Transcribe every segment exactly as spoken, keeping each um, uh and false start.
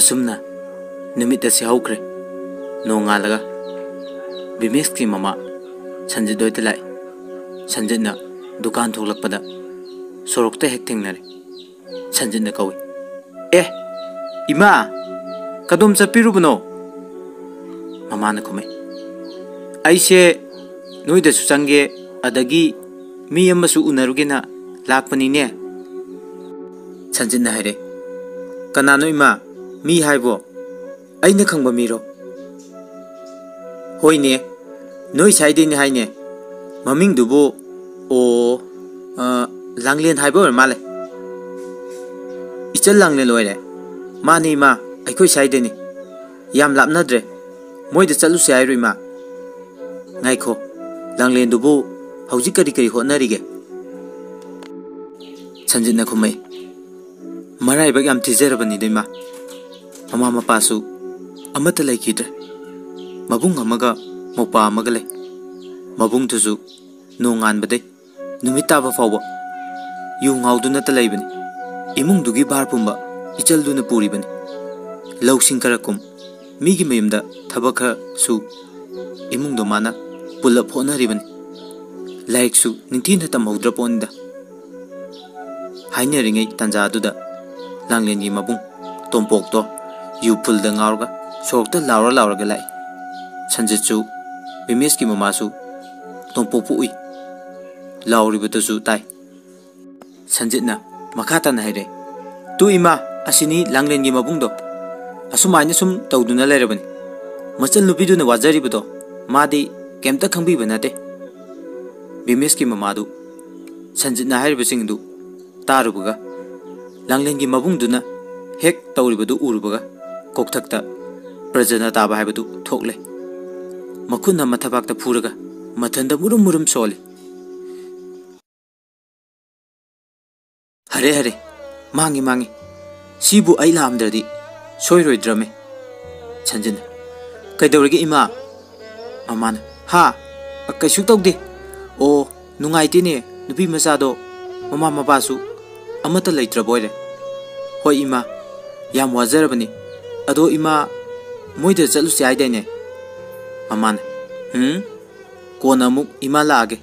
ꯑꯁꯨꯝꯅ ꯅꯨꯃꯤꯠ ꯑꯁꯤ ꯍꯧꯈ꯭ꯔꯦ꯫ ꯅꯣꯡꯉꯥꯜꯂꯒ ꯕꯤꯃꯦꯁꯀꯤ ꯃꯃꯥ ꯁꯟꯖꯤꯠ ꯍꯣꯏꯗ ꯂꯥꯛꯏ꯫ ꯁꯟꯖꯤꯠꯅ ꯗꯨꯀꯥꯟ ꯊꯣꯛꯂꯛꯄꯗ ꯁꯣꯔꯣꯛꯇ ꯍꯦꯛ ꯊꯦꯡꯅꯔꯦ꯫ ꯁꯟꯖꯤꯠꯅ ꯀꯧꯏ, "ꯑꯦ, ꯏꯃꯥ, ꯀꯗꯣꯝ ꯆꯠꯄꯤꯔꯨꯕꯅꯣ?" ꯃꯃꯥꯅ ꯈꯨꯝꯃꯦ, "ꯑꯩꯁꯦ ꯅꯣꯏꯗꯁꯨ ꯆꯪꯒꯦ, ꯑꯗꯒꯤ ꯃꯤ ꯑꯃꯁꯨ ꯎꯅꯔꯨꯒꯦꯅ ꯂꯥꯛꯄꯅꯤꯅꯦ꯫" ꯁꯟꯖꯤꯠꯅ ꯍꯥꯏꯔꯦ, "ꯀꯅꯥꯅꯣ ꯏꯃꯥ? ꯃꯤ ꯍꯥꯏꯕꯣ? ꯑꯩꯅ ꯈꯪꯕ ꯃꯤꯔꯣ?" "ꯍꯣꯏꯅꯦ, ꯅꯣꯏ ꯁꯥꯏꯗꯩꯅꯦ ꯍꯥꯏꯅꯦ꯫ ꯃꯃꯤꯡꯗꯨꯕꯨ, ꯑꯣ, ꯑ, ꯂꯥꯡꯂꯦꯟ ꯍꯥꯏꯕ ꯑꯣꯏꯔ ꯃꯥꯜꯂꯦ꯫" "ꯏꯆꯜ ꯂꯥꯡꯂꯦꯟ ꯑꯣꯏꯔꯦ?" "ꯃꯥꯅꯦ ꯏꯃꯥ, ꯑꯩꯈꯣꯏ ꯁꯥꯏꯗꯩꯅꯦ꯫ ꯌꯥꯝ ꯂꯥꯞꯅꯗ꯭ꯔꯦ꯫ ꯃꯣꯏꯗ ꯆꯠꯂꯨꯁꯦ ꯍꯥꯏꯔꯣ ꯏꯃꯥ?" "ꯉꯥꯏꯈꯣ, ꯂꯥꯡꯂꯦꯟꯗꯨꯕꯨ ꯍꯧꯖꯤꯛ ꯀꯔꯤ ꯀꯔꯤ ꯍꯣꯠꯅꯔꯤꯒꯦ?" ꯁꯟꯖꯤꯠꯅ ꯈꯨꯝꯃꯛꯏ, "ꯃꯔꯥꯏꯕꯛ ꯌꯥꯝ ꯊꯤꯖꯔꯕꯅꯤꯗ ꯏꯃꯥ꯫ ꯃꯃꯥ ꯃꯄꯥꯁꯨ ꯑꯃꯠꯇ ꯂꯩꯈꯤꯗ꯭ꯔꯦ꯫ ꯃꯕꯨꯡ ꯑꯃꯒ ꯃꯧꯄ꯭ꯋꯥ ꯑꯃꯒ ꯂꯩ꯫ ꯃꯕꯨꯡꯗꯨꯁꯨ ꯅꯣꯡꯉꯥꯟꯕꯗꯩ ꯅꯨꯃꯤꯠ ꯇꯥꯕ ꯐꯥꯎꯕ ꯌꯨ ꯉꯥꯎꯗꯨꯅꯇ ꯂꯩꯕꯅꯤ꯫ ꯏꯃꯨꯡꯗꯨꯒꯤ ꯚꯥꯔ ꯄꯨꯝꯕ ꯏꯆꯜꯗꯨꯅ ꯄꯨꯔꯤꯕꯅꯤ꯫ ꯂꯧꯁꯤꯡ ꯈꯔ ꯀꯨꯝ, ꯃꯤꯒꯤ ꯃꯌꯨꯝꯗ ꯊꯕꯛ ꯈꯔ ꯁꯨ, ꯏꯃꯨꯡꯗꯣ ꯃꯥꯅ ꯄꯨꯜꯂꯞ ꯍꯣꯠꯅꯔꯤꯕꯅꯤ꯫ ꯂꯥꯏꯔꯤꯛꯁꯨ ꯅꯤꯡꯊꯤꯅ ꯇꯝꯍꯧꯗ꯭ꯔ ꯄꯣꯠꯅꯤꯗ꯫" ꯍꯥꯏꯅꯔꯤꯉꯩ ꯇꯥꯟꯖꯥꯗꯨꯗ ꯂꯥꯡꯂꯦꯟꯒꯤ ꯃꯕꯨꯡ ꯇꯣꯝꯄꯣꯛꯇꯣ ꯌꯨ ꯐꯨꯜꯗ ꯉꯥꯎꯔꯒ ꯁꯣꯔꯣꯛꯇ ꯂꯥꯎꯔ ꯂꯥꯎꯔꯒ ꯂꯥꯛꯏ꯫ ꯁꯟꯖꯤꯠꯁꯨ ꯕꯤꯃꯦꯁꯀꯤ ꯃꯃꯥꯁꯨ ꯇꯣꯝꯄꯣꯛꯄꯨ ꯎꯏ꯫ ꯂꯥꯎꯔꯤꯕꯗꯨꯁꯨ ꯇꯥꯏ꯫ ꯁꯟꯖꯤꯠꯅ ꯃꯈꯥ ꯇꯥꯅ ꯍꯥꯏꯔꯛꯏ, "ꯇꯨ ꯏꯃꯥ, ꯑꯁꯤꯅꯤ ꯂꯥꯡꯂꯦꯟꯒꯤ ꯃꯕꯨꯡꯗꯣ꯫ ꯑꯁꯨꯃꯥꯏꯅ ꯁꯨꯝ ꯇꯧꯗꯨꯅ ꯂꯩꯔꯕꯅꯤ꯫ ꯃꯆꯟꯅꯨꯄꯤꯗꯨꯅ ꯋꯥꯖꯔꯤꯕꯗꯣ ꯃꯥꯗꯤ ꯀꯩꯝꯇ ꯈꯪꯕꯤꯕ ꯅꯠꯇꯦ꯫" ꯕꯤꯃꯦꯁꯀꯤ ꯃꯃꯥꯗꯨ ꯁꯟꯖꯤꯠꯅ ꯍꯥꯏꯔꯤꯕꯁꯤꯡꯗꯨ ꯇꯥꯔꯨꯕꯒ, ꯂꯥꯡꯂꯦꯟꯒꯤ ꯃꯕꯨꯡꯗꯨꯅ ꯍꯦꯛ ꯇꯧꯔꯤꯕꯗꯨ ꯎꯔꯨꯕꯒ, ꯀꯣꯛꯊꯛꯇ ꯄ꯭ꯔꯖꯅ ꯇꯥꯕ ꯍꯥꯏꯕꯗꯨ ꯊꯣꯛꯂꯦ꯫ ꯃꯈꯨꯠꯅ ꯃꯊꯕꯥꯛꯇ ꯐꯨꯔꯒ ꯃꯊꯟꯗ ꯃꯨꯔꯨꯝ ꯃꯨꯔꯨꯝ ꯁꯣꯜꯂꯤ꯫ "ꯍꯔꯦ, ꯍꯔꯦ, ꯃꯥꯡꯉꯤ, ꯃꯥꯡꯉꯤ꯫ ꯁꯤꯕꯨ ꯑꯩ ꯂꯥꯛꯑꯝꯗ꯭ꯔꯗꯤ ꯁꯣꯏꯔꯣꯏꯗ꯭ꯔꯃꯦ꯫" ꯁꯟꯖꯤꯟꯅ, "ꯀꯩꯗꯧꯔꯒꯦ ꯏꯃꯥ?" ꯃꯃꯥꯅ, "ꯍꯥ? ꯀꯩꯁꯨ ꯇꯧꯗꯦ꯫ ꯑꯣ, ꯅꯨꯡꯉꯥꯏꯇꯦꯅꯦ, ꯅꯨꯄꯤ ꯃꯆꯥꯗꯣ ꯃꯃꯥ ꯃꯄꯥꯁꯨ ꯑꯃꯠꯇ ꯂꯩꯇ꯭ꯔꯕ ꯑꯣꯏꯔꯦ꯫ ꯍꯣꯏ ꯏꯃꯥ, ꯌꯥꯝ ꯋꯥꯖꯔꯕꯅꯤ꯫ ꯑꯗꯣ ꯏꯃꯥ, ꯃꯣꯏꯗ ꯆꯠꯂꯨꯁꯦ ꯍꯥꯏꯗꯥꯏꯅꯦ?" ꯃꯃꯥꯅ, "ꯎꯝ, ꯀꯣꯟꯅ ꯑꯃꯨꯛ ꯏꯃꯥ ꯂꯥꯛꯑꯒꯦ꯫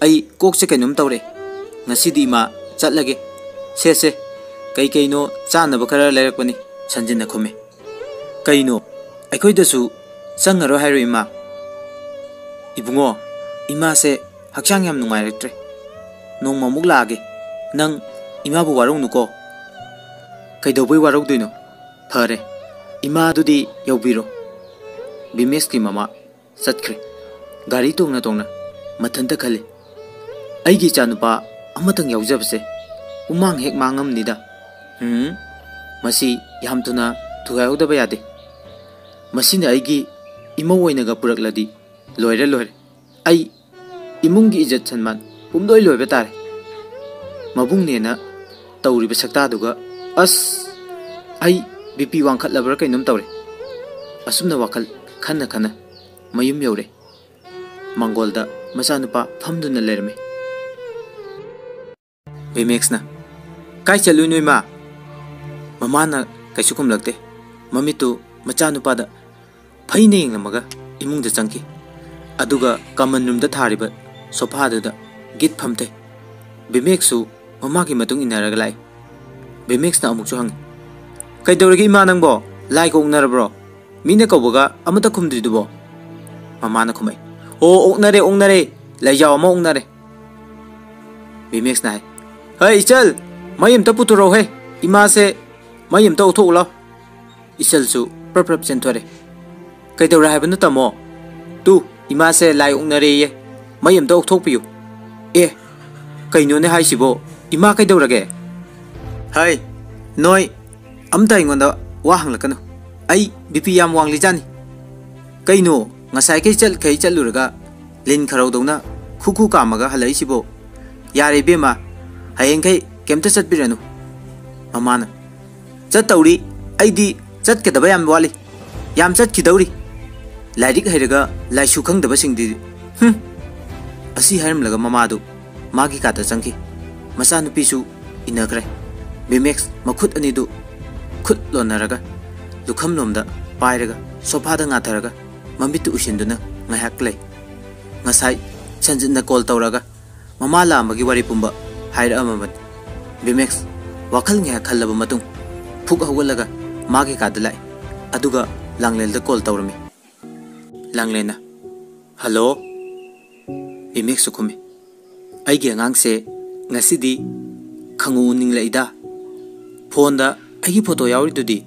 ꯑꯩ ꯀꯣꯛꯁꯦ ꯀꯩꯅꯣꯝ ꯇꯧꯔꯦ꯫ ꯉꯁꯤꯗꯤ ꯏꯃꯥ ꯆꯠꯂꯒꯦ꯫ ꯁꯦ, ꯁꯦ, ꯀꯩ ꯀꯩꯅꯣ ꯆꯥꯅꯕ ꯈꯔ ꯂꯩꯔꯛꯄꯅꯤ", ꯁꯟꯖꯤꯟꯅ ꯈꯨꯝꯃꯦ꯫ "ꯀꯩꯅꯣ, ꯑꯩꯈꯣꯏꯗꯁꯨ ꯆꯪꯉꯔꯣꯏ ꯍꯥꯏꯔꯣ ꯏꯃꯥ?" "ꯏꯕꯨꯡꯉꯣ, ꯏꯃꯥꯁꯦ ꯍꯛꯆꯥꯡ ꯌꯥꯝ ꯅꯨꯡꯉꯥꯏꯔꯛꯇ꯭ꯔꯦ꯫ ꯅꯣꯡꯃ ꯑꯃꯨꯛ ꯂꯥꯛꯑꯒꯦ꯫ ꯅꯪ ꯏꯃꯥꯕꯨ ꯋꯥꯔꯧꯅꯨꯀꯣ꯫" "ꯀꯩꯗꯧꯕꯩ ꯋꯥꯔꯧꯗꯣꯏꯅꯣ? ꯐꯔꯦ, ꯏꯃꯥꯗꯨꯗꯤ ꯌꯧꯕꯤꯔꯣ꯫" ꯕꯤꯃꯦꯁꯀꯤ ꯃꯃꯥ ꯆꯠꯈ꯭ꯔꯦ꯫ ꯒꯥꯔꯤ ꯇꯣꯡꯅ ꯇꯣꯡꯅ ꯃꯊꯟꯇ ꯈꯜꯂꯤ, "ꯑꯩꯒꯤ ꯏꯆꯥꯅꯨꯄꯥ ꯑꯃꯇꯪ ꯌꯥꯎꯖꯕꯁꯦ ꯄꯨꯃꯥꯡ ꯍꯦꯛ ꯃꯥꯡꯉꯝꯅꯤꯗ꯫ ꯎꯝ, ꯃꯁꯤ ꯌꯥꯝ ꯊꯨꯅ ꯊꯨꯒꯥꯏꯍꯧꯗꯕ ꯌꯥꯗꯦ꯫ ꯃꯁꯤꯅ ꯑꯩꯒꯤ ꯏꯃꯧ ꯑꯣꯏꯅꯒ ꯄꯨꯔꯛꯂꯗꯤ ꯂꯣꯏꯔꯦ, ꯂꯣꯏꯔꯦ꯫ ꯑꯩ ꯏꯃꯨꯡꯒꯤ ꯏꯖꯠ ꯁꯟꯃꯥꯟ ꯄꯨꯝꯂꯣꯏ ꯂꯣꯏꯕ ꯇꯥꯔꯦ꯫ ꯃꯕꯨꯡꯅꯦꯅ ꯇꯧꯔꯤꯕ ꯁꯛꯇꯥꯗꯨꯒ, ꯑꯁ, ꯑꯩ ꯕꯤ ꯄꯤ ꯋꯥꯡꯈꯠꯂꯕ꯭ꯔꯥ ꯀꯩꯅꯣꯝ ꯇꯧꯔꯦ꯫" ꯑꯁꯨꯝꯅ ꯋꯥꯈꯜ ꯈꯟꯅ ꯈꯟꯅ ꯃꯌꯨꯝ ꯌꯧꯔꯦ꯫ ꯃꯥꯡꯒꯣꯜꯗ ꯃꯆꯥꯅꯨꯄꯥ ꯐꯝꯗꯨꯅ ꯂꯩꯔꯝꯃꯤ꯫ ꯕꯤꯃꯦꯛꯁꯅ, "ꯀꯥꯏ ꯆꯠꯂꯨꯏꯅꯣ ꯏꯃꯥ?" ꯃꯃꯥꯅ ꯀꯩꯁꯨ ꯈꯨꯝꯂꯛꯇꯦ꯫ ꯃꯃꯤꯠꯇꯨ ꯃꯆꯥꯅꯨꯄꯥꯗ ꯐꯩꯅ ꯌꯦꯡꯂꯝꯃꯒ ꯏꯃꯨꯡꯗ ꯆꯪꯈꯤ꯫ ꯑꯗꯨꯒ ꯀꯃꯟ ꯔꯨꯝꯗ ꯊꯥꯔꯤꯕ ꯁꯣꯐꯥꯗꯨꯗ ꯒꯤꯠ ꯐꯝꯊꯩ꯫ ꯕꯤꯃꯦꯛꯁꯨ ꯃꯃꯥꯒꯤ ꯃꯇꯨꯡ ꯏꯟꯅꯔꯒ ꯂꯥꯛꯏ꯫ ꯕꯤꯃꯦꯛꯁꯅ ꯑꯃꯨꯛꯁꯨ ꯍꯪꯉꯤ, "ꯀꯩꯗꯧꯔꯒꯦ ꯏꯃꯥ ꯅꯪꯕꯣ? ꯂꯥꯏꯒ ꯑꯣꯛꯅꯔꯕ꯭ꯔꯣ? ꯃꯤꯅ ꯀꯧꯕꯒ ꯑꯃꯠꯇ ꯈꯨꯝꯗ꯭ꯔꯤꯗꯨꯕꯣ?" ꯃꯃꯥꯅ ꯈꯨꯝꯃꯛꯏ, "ꯑꯣ, ꯑꯣꯛꯅꯔꯦ, ꯑꯣꯛꯅꯔꯦ꯫ ꯂꯩꯖꯥꯎ ꯑꯃ ꯑꯣꯛꯅꯔꯦ꯫" ꯕꯤꯃꯦꯛꯁꯅ ꯍꯥꯏ, "ꯍꯩ ꯏꯆꯜ, ꯃꯩ ꯑꯝꯇ ꯄꯨꯊꯣꯔꯛꯎꯍꯦ꯫ ꯏꯃꯥꯁꯦ ꯃꯩ ꯑꯝꯇ ꯑꯣꯛꯊꯣꯛꯎ ꯂꯥꯎ꯫" ꯏꯆꯜꯁꯨ ꯄ꯭ꯔꯞ ꯄ꯭ꯔꯞ ꯆꯦꯟꯊꯣꯔꯛꯑꯦ꯫ "ꯀꯩꯗꯧꯔꯦ ꯍꯥꯏꯕꯅꯣ ꯇꯥꯃꯣ?" "ꯇꯨ, ꯏꯃꯥꯁꯦ ꯂꯥꯏ ꯑꯣꯛꯅꯔꯦꯌꯦ꯫ ꯃꯩ ꯑꯝꯇ ꯑꯣꯛꯊꯣꯛꯄꯤꯌꯨ꯫" "ꯑꯦ, ꯀꯩꯅꯣꯅꯦ ꯍꯥꯏꯁꯤꯕꯣ? ꯏꯃꯥ ꯀꯩꯗꯧꯔꯒꯦ? ꯍꯩ, ꯅꯣꯏ ꯑꯝꯇ ꯑꯩꯉꯣꯟꯗ ꯋꯥ ꯍꯪꯂꯛꯀꯅꯨ꯫ ꯑꯩ ꯕꯤ ꯄꯤ ꯌꯥꯝ ꯋꯥꯡꯂꯤꯖꯥꯠꯅꯤ꯫ ꯀꯩꯅꯣ, ꯉꯁꯥꯏꯈꯩ ꯆꯠꯈꯩ ꯆꯠꯂꯨꯔꯒ ꯂꯤꯟ ꯈꯔꯧꯗꯧꯅ ꯈꯨ ꯈꯨ ꯀꯥꯝꯃꯒ ꯍꯜꯂꯛꯏꯁꯤꯕꯣ? ꯌꯥꯔꯦ ꯏꯕꯦꯝꯃ, ꯍꯌꯦꯡꯈꯩ ꯀꯩꯝꯇ ꯆꯠꯄꯤꯔꯅꯨ꯫ ꯃꯃꯥꯅ, ꯆꯠꯇꯧꯔꯤ, ꯑꯩꯗꯤ ꯆꯠꯀꯗꯕ ꯌꯥꯝ ꯋꯥꯠꯂꯤ, ꯌꯥꯝ ꯆꯠꯈꯤꯗꯧꯔꯤ꯫ ꯂꯥꯏꯔꯤꯛ ꯍꯩꯔꯒ ꯂꯥꯏꯁꯨ ꯈꯪꯗꯕꯁꯤꯡꯗꯤ, ꯍꯨꯝ꯫ ꯑꯁꯤ ꯍꯥꯏꯔꯝꯂꯒ ꯃꯃꯥꯗꯨ ꯃꯥꯒꯤ ꯀꯥꯗ ꯆꯪꯈꯤ꯫ ꯃꯆꯥꯅꯨꯄꯤꯁꯨ ꯏꯟꯅꯈ꯭ꯔꯦ꯫ ꯕꯤꯃꯦꯛꯁ ꯃꯈꯨꯠ ꯑꯅꯤꯗꯨ ꯈꯨꯠ ꯂꯣꯟꯅꯔꯒ ꯂꯨꯈꯝꯂꯣꯝꯗ ꯄꯥꯏꯔꯒ ꯁꯣꯐꯥꯗ ꯉꯥꯊꯔꯒ ꯃꯃꯤꯠꯇꯨ ꯎꯏꯁꯤꯟꯗꯨꯅ ꯉꯥꯏꯍꯥꯛ ꯂꯩ꯫ ꯉꯁꯥꯏ ꯁꯟꯖꯤꯠꯅ ꯀꯣꯜ ꯇꯧꯔꯒ ꯃꯃꯥ ꯂꯥꯛꯑꯝꯕꯒꯤ ꯋꯥꯔꯤ ꯄꯨꯝꯕ ꯍꯥꯏꯔꯛꯑꯝꯃꯕꯅꯤ꯫ ꯕꯤꯃꯦꯛꯁ ꯋꯥꯈꯜ ꯉꯥꯏꯍꯥꯛ ꯈꯜꯂꯕ ꯃꯇꯨꯡ ꯐꯨꯛ ꯍꯧꯒꯠꯂꯒ ꯃꯥꯒꯤ ꯀꯥꯗ ꯂꯥꯛꯏ꯫ ꯑꯗꯨꯒ ꯂꯥꯡꯂꯦꯜꯗ ꯀꯣꯜ ꯇꯧꯔꯝꯃꯤ꯫ ꯂꯥꯡꯂꯦꯟꯅ, "ꯍꯜꯂꯣ?" ꯕꯤꯃꯦꯛꯁꯁꯨ ꯈꯨꯝꯃꯤ꯫ "ꯑꯩꯒꯤ ꯑꯉꯥꯡꯁꯦ ꯉꯁꯤꯗꯤ ꯈꯪꯎ ꯎꯅꯤꯡꯂꯛꯏꯗ꯫ ꯐꯣꯟꯗ ꯑꯩꯒꯤ ꯐꯣꯇꯣ ꯌꯥꯎꯔꯤꯗꯨꯗꯤ?"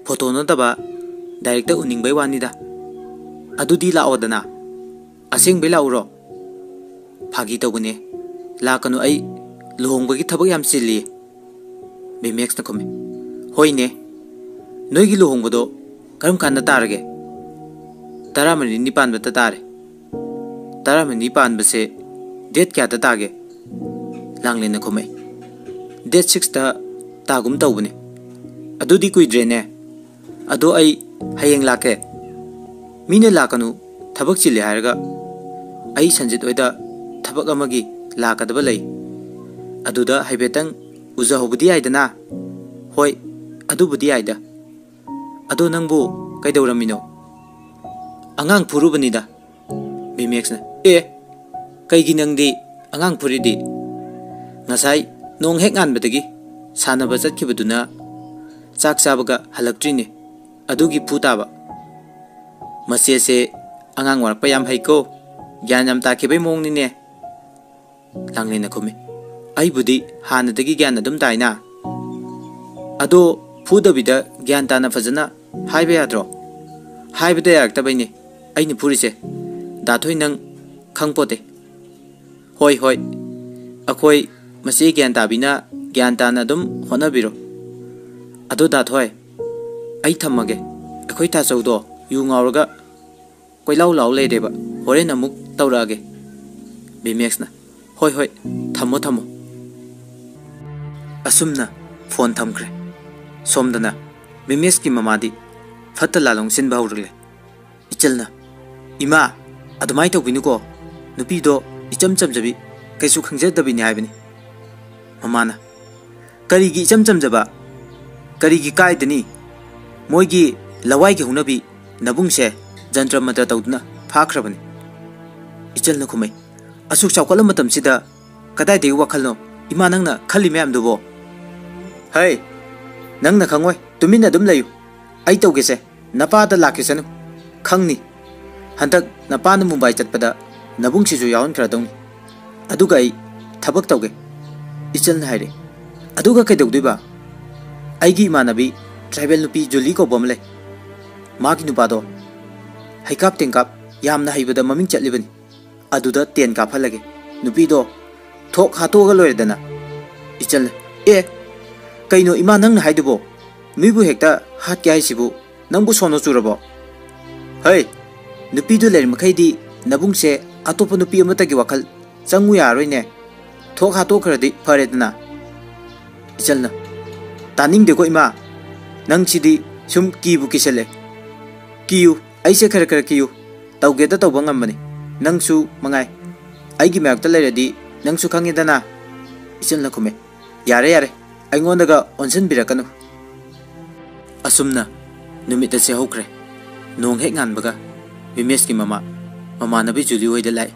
"ꯐꯣꯇꯣ ꯅꯠꯇꯕ, ꯗꯥꯏꯔꯦꯛꯇ ꯎꯅꯤꯡꯕꯩ ꯋꯥꯅꯤꯗ꯫ ꯑꯗꯨꯗꯤ ꯂꯥꯛꯑꯣꯗꯅ꯫ ꯑꯁꯦꯡꯕꯩ ꯂꯥꯛꯎꯔꯣ?" "ꯐꯥꯒꯤ ꯇꯧꯕꯅꯦ꯫ ꯂꯥꯛꯀꯅꯨ, ꯑꯩ ꯂꯨꯍꯣꯡꯕꯒꯤ ꯊꯕꯛ ꯌꯥꯝ ꯆꯤꯜꯂꯤ꯫" ꯕꯤꯃꯦꯛꯁꯅ ꯈꯨꯝꯃꯤ꯫ "ꯍꯣꯏꯅꯦ, ꯅꯣꯏꯒꯤ ꯂꯨꯍꯣꯡꯕꯗꯣ ꯀꯔꯝ ꯀꯥꯟꯗ ꯇꯥꯔꯒꯦ?" "ꯇꯔꯥꯃꯔꯤꯅꯤ ꯄꯥꯟꯕꯗ ꯇꯥꯔꯦ꯫" "ꯇꯔꯥꯃꯔꯤꯅꯤ ꯄꯥꯟꯕꯁꯦ ꯗꯦꯠ ꯀꯌꯥꯗ ꯇꯥꯒꯦ?" ꯂꯥꯡꯂꯦꯟꯅ ꯈꯨꯝꯃꯛꯏ꯫ "ꯗꯦꯠ ꯁꯤꯛꯁꯇ ꯇꯥꯒꯨꯝ ꯇꯧꯕꯅꯦ꯫" "ꯑꯗꯨꯗꯤ ꯀꯨꯏꯗ꯭ꯔꯦꯅꯦ꯫ ꯑꯗꯣ ꯑꯩ ꯍꯌꯦꯡ ꯂꯥꯛꯀꯦ꯫" "ꯃꯤꯅ ꯂꯥꯛꯀꯅꯨ, ꯊꯕꯛ ꯆꯤꯜꯂꯤ ꯍꯥꯏꯔꯒ?" "ꯑꯩ ꯁꯟꯖꯤꯠ ꯍꯣꯏꯗ ꯊꯕꯛ ꯑꯃꯒꯤ ꯂꯥꯛꯀꯗꯕ ꯂꯩ꯫ ꯑꯗꯨꯗ ꯍꯥꯏꯐꯦꯠꯇꯪ ꯎꯖꯍꯧꯕꯗꯤ ꯌꯥꯏꯗꯅ?" "ꯍꯣꯏ, ꯑꯗꯨꯕꯨꯗꯤ ꯌꯥꯏꯗ꯫ ꯑꯗꯣ ꯅꯪꯕꯨ ꯀꯩꯗꯧꯔꯝꯃꯤꯅꯣ?" "ꯑꯉꯥꯡ ꯐꯨꯔꯨꯕꯅꯤꯗ꯫" ꯕꯤꯃꯦꯛꯁꯅ, "ꯑꯦ, ꯀꯩꯒꯤ ꯅꯪꯗꯤ ꯑꯉꯥꯡ ꯐꯨꯔꯤꯗꯤ?" "ꯉꯁꯥꯏ ꯅꯣꯡ ꯍꯦꯛ ꯉꯥꯟꯕꯗꯒꯤ ꯁꯥꯟꯅꯕ ꯆꯠꯈꯤꯕꯗꯨꯅ ꯆꯥꯛ ꯆꯥꯕꯒ ꯍꯜꯂꯛꯇ꯭ꯔꯤꯅꯦ, ꯑꯗꯨꯒꯤ ꯐꯨ ꯇꯥꯕ꯫" "ꯃꯆꯦꯁꯦ ꯑꯉꯥꯡ ꯋꯥꯔꯛꯄ ꯌꯥꯝ ꯍꯩꯀꯣ, ꯒ꯭ꯌꯥꯟ ꯌꯥꯝ ꯇꯥꯈꯤꯕꯩ ꯃꯑꯣꯡꯅꯤꯅꯦ꯫" ꯂꯥꯡꯂꯦꯟꯅ ꯈꯨꯝꯃꯤ꯫ "ꯑꯩꯕꯨꯗꯤ ꯍꯥꯟꯅꯗꯒꯤ ꯒ꯭ꯌꯥꯟ ꯑꯗꯨꯝ ꯇꯥꯏꯅ꯫ ꯑꯗꯣ ꯐꯨꯗꯕꯤꯗ ꯒ꯭ꯌꯥꯟ ꯇꯥꯅ ꯐꯖꯅ ꯍꯥꯏꯕ ꯌꯥꯗ꯭ꯔꯣ?" "ꯍꯥꯏꯕꯗ ꯌꯥꯔꯛꯇꯕꯩꯅꯦ ꯑꯩꯅ ꯐꯨꯔꯤꯁꯦ꯫ ꯗꯥꯊꯣꯏ, ꯅꯪ ꯈꯪꯄꯣꯠꯇꯦ꯫" "ꯍꯣꯏ, ꯍꯣꯏ, ꯑꯩꯈꯣꯏ ꯃꯆꯦ ꯒ꯭ꯌꯥꯟ ꯇꯥꯕꯤꯅ ꯒ꯭ꯌꯥꯟ ꯇꯥꯅ ꯑꯗꯨꯝ ꯍꯣꯠꯅꯕꯤꯔꯣ꯫ ꯑꯗꯣ ꯗꯥ ꯊꯣꯏ, ꯑꯩ ꯊꯝꯃꯒꯦ꯫ ꯑꯩꯈꯣꯏ ꯇꯥꯆꯧꯗꯣ ꯌꯨ ꯉꯥꯎꯔꯒ ꯀꯣꯏꯂꯥꯎ ꯂꯥꯎ ꯂꯩꯔꯦꯕ꯫ ꯍꯣꯔꯦꯟ ꯑꯃꯨꯛ ꯇꯧꯔꯛꯑꯒꯦ꯫ ꯕꯤꯃꯦꯛꯁꯅ, "ꯍꯣꯏ, ꯍꯣꯏ, ꯊꯝꯃꯣ, ꯊꯝꯃꯣ"꯫ ꯑꯁꯨꯝꯅ ꯐꯣꯟ ꯊꯝꯈ꯭ꯔꯦ꯫ ꯁꯣꯝꯗꯅ ꯕꯤꯃꯦꯛꯁꯀꯤ ꯃꯃꯥꯗꯤ ꯐꯠꯇ ꯂꯥꯂꯣꯡ ꯁꯤꯟꯕ ꯍꯧꯔꯛꯂꯦ꯫ ꯏꯆꯜꯅ, "ꯏꯃꯥ, ꯑꯗꯨꯃꯥꯏꯅ ꯇꯧꯕꯤꯅꯨꯀꯣ꯫ ꯅꯨꯄꯤꯗꯣ ꯏꯆꯝ ꯆꯝꯖꯕꯤ, ꯀꯩꯁꯨ ꯈꯪꯖꯗꯕꯤꯅꯤ ꯍꯥꯏꯕꯅꯤ"꯫ ꯃꯃꯥꯅ, "ꯀꯔꯤꯒꯤ ꯏꯆꯝ ꯆꯝꯖꯕ? ꯀꯔꯤꯒꯤ ꯀꯥꯏꯗꯅꯤ? ꯃꯣꯏꯒꯤ ꯂꯋꯥꯏꯒꯤ ꯍꯧꯅꯕꯤ ꯅꯕꯨꯡꯁꯦ ꯖꯟꯇ꯭ꯔ ꯃꯟꯇ꯭ꯔ ꯇꯧꯗꯨꯅ ꯐꯥꯈ꯭ꯔꯕꯅꯤ"꯫ ꯏꯆꯜꯅ ꯈꯨꯝꯃꯩ, "ꯑꯁꯨꯛ ꯆꯥꯎꯈꯠꯂ ꯃꯇꯝꯁꯤꯗ ꯀꯗꯥꯏꯗꯒꯤ ꯋꯥꯈꯜꯅꯣ, ꯏꯃꯥ, ꯅꯪꯅ ꯈꯜꯂꯤ ꯃꯌꯥꯝꯗꯨꯕꯣ?" "ꯍꯩ, ꯅꯪꯅ ꯈꯪꯉꯣꯏ, ꯇꯨꯃꯤꯟꯅ ꯑꯗꯨꯝ ꯂꯩꯌꯨ꯫ ꯑꯩ ꯇꯧꯒꯦꯁꯦ, ꯅꯄꯥꯗ ꯂꯥꯛꯈꯤꯁꯅꯨ꯫ ꯈꯪꯅꯤ, ꯍꯟꯗꯛ ꯅꯄꯥꯅ ꯃꯨꯝꯕꯥꯏ ꯆꯠꯄꯗ ꯅꯕꯨꯡꯁꯤꯁꯨ ꯌꯥꯎꯍꯟꯈ꯭ꯔꯗꯧꯅꯤ꯫ ꯑꯗꯨꯒ ꯑꯩ ꯊꯕꯛ ꯇꯧꯒꯦ"꯫ ꯏꯆꯜꯅ ꯍꯥꯏꯔꯦ, "ꯑꯗꯨꯒ ꯀꯩꯗꯧꯗꯣꯏꯕ?" "ꯑꯩꯒꯤ ꯏꯃꯥꯟꯅꯕꯤ ꯇ꯭ꯔꯥꯏꯕꯦꯜ ꯅꯨꯄꯤ ꯖꯨꯂꯤ ꯀꯧꯕ ꯑꯃ ꯂꯩ꯫ ꯃꯥꯒꯤ ꯅꯨꯄꯥꯗꯣ ꯍꯩꯀꯥꯞ ꯇꯦꯡꯀꯥꯞ ꯌꯥꯝꯅ ꯍꯩꯕꯗ ꯃꯃꯤꯡ ꯆꯠꯂꯤꯕꯅꯤ꯫ ꯑꯗꯨꯗ ꯇꯦꯟ ꯀꯥꯞꯍꯜꯂꯒꯦ꯫ ꯅꯨꯄꯤꯗꯣ ꯊꯣꯛ ꯍꯥꯠꯇꯣꯛꯑꯒ ꯂꯣꯏꯔꯦꯗꯅ"꯫ ꯏꯆꯜꯅ, "ꯑꯦ, ꯀꯩꯅꯣ ꯏꯃꯥ ꯅꯪꯅ ꯍꯥꯏꯗꯨꯕꯣ? ꯃꯤꯕꯨ ꯍꯦꯛꯇ ꯍꯥꯠꯀꯦ ꯍꯥꯏꯁꯤꯕꯨ ꯅꯪꯕꯨ ꯁꯣꯟꯅ ꯆꯨꯔꯕꯣ? ꯍꯩ, ꯅꯨꯄꯤꯗꯨ ꯂꯩꯔꯤ ꯃꯈꯩꯗꯤ ꯅꯕꯨꯡꯁꯦ ꯑꯇꯣꯞꯄ ꯅꯨꯄꯤ ꯑꯃꯠꯇꯒꯤ ꯋꯥꯈꯜ ꯆꯪꯉꯨ ꯌꯥꯔꯣꯏꯅꯦ꯫ ꯊꯣꯛ ꯍꯥꯠꯇꯣꯛꯈ꯭ꯔꯗꯤ ꯐꯔꯦꯗꯅ"꯫ ꯏꯆꯜꯅ, "ꯇꯥꯅꯤꯡꯗꯦꯀꯣ ꯏꯃꯥ, ꯅꯪꯁꯤꯗꯤ ꯁꯨꯝ ꯀꯤꯕꯨ ꯀꯤꯁꯜꯂꯦ꯫ ꯀꯤꯌꯨ, ꯑꯩꯁꯦ ꯈꯔ ꯈꯔ ꯀꯤꯌꯨ꯫ ꯇꯧꯒꯦꯗ ꯇꯧꯕ ꯉꯝꯕꯅꯤ꯫ ꯅꯪꯁꯨ ꯃꯉꯥꯏ꯫ ꯑꯩꯒꯤ ꯃꯥꯌꯣꯛꯇ ꯂꯩꯔꯗꯤ ꯅꯪꯁꯨ ꯈꯪꯉꯦꯗꯅ"꯫ ꯏꯆꯜꯅ ꯈꯨꯝꯃꯦ, "ꯌꯥꯔꯦ, ꯌꯥꯔꯦ, ꯑꯩꯉꯣꯟꯗꯒ ꯑꯣꯟꯁꯤꯟꯕꯤꯔꯛꯀꯅꯨ"꯫ ꯑꯁꯨꯝꯅ ꯅꯨꯃꯤꯠ ꯑꯁꯤ ꯍꯧꯈ꯭ꯔꯦ꯫ ꯅꯣꯡ ꯍꯦꯛ ꯉꯥꯟꯕꯒ ꯕꯤꯃꯦꯁꯀꯤ ꯃꯃꯥ, ꯃꯃꯥꯟꯅꯕꯤ ꯖꯨꯂꯤ ꯍꯣꯏꯗ ꯂꯥꯛꯏ꯫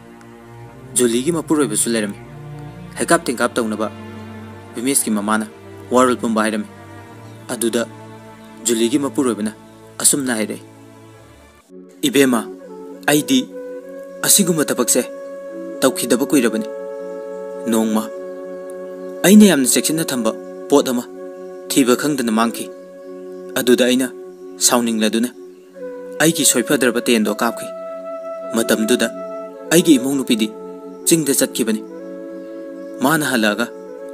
ꯖꯨꯂꯤꯒꯤ ꯃꯄꯨꯔꯣꯏꯕꯁꯨ ꯂꯩꯔꯝꯃꯤ꯫ ꯍꯩꯀꯥꯞ ꯇꯦꯡꯀꯥꯞ ꯇꯧꯅꯕ ꯕꯤꯃꯦꯁꯀꯤ ꯃꯃꯥꯅ ꯋꯥꯔꯣꯜ ꯄꯨꯝꯕ ꯍꯥꯏꯔꯝꯃꯤ꯫ ꯑꯗꯨꯗ ꯖꯨꯂꯤꯒꯤ ꯃꯄꯨꯔꯣꯏꯕꯅ ꯑꯁꯨꯝꯅ ꯍꯥꯏꯔꯛꯏ, "ꯏꯕꯦꯝꯃ, ꯑꯩꯗꯤ ꯑꯁꯤꯒꯨꯝꯕ ꯊꯕꯛꯁꯦ ꯇꯧꯈꯤꯗꯕ ꯀꯨꯏꯔꯕꯅꯤ꯫ ꯅꯣꯡꯃ ꯑꯩꯅ ꯌꯥꯝꯅ ꯆꯦꯛꯁꯤꯟꯅ ꯊꯝꯕ ꯄꯣꯠ ꯑꯃ ꯊꯤꯕ ꯈꯪꯗꯅ ꯃꯥꯡꯈꯤ꯫ ꯑꯗꯨꯗ ꯑꯩꯅ ꯁꯥꯎꯅꯤꯡꯂꯗꯨꯅ ꯑꯩꯒꯤ ꯁꯣꯏꯐꯗ꯭ꯔꯕ ꯇꯦꯟꯗꯣ ꯀꯥꯞꯈꯤ꯫ ꯃꯇꯝꯗꯨꯗ ꯑꯩꯒꯤ ꯏꯃꯧ ꯅꯨꯄꯤꯗꯤ ꯆꯤꯡꯗ ꯆꯠꯈꯤꯕꯅꯤ"꯫ ꯃꯥꯅ ꯍꯜꯂꯛꯑꯒ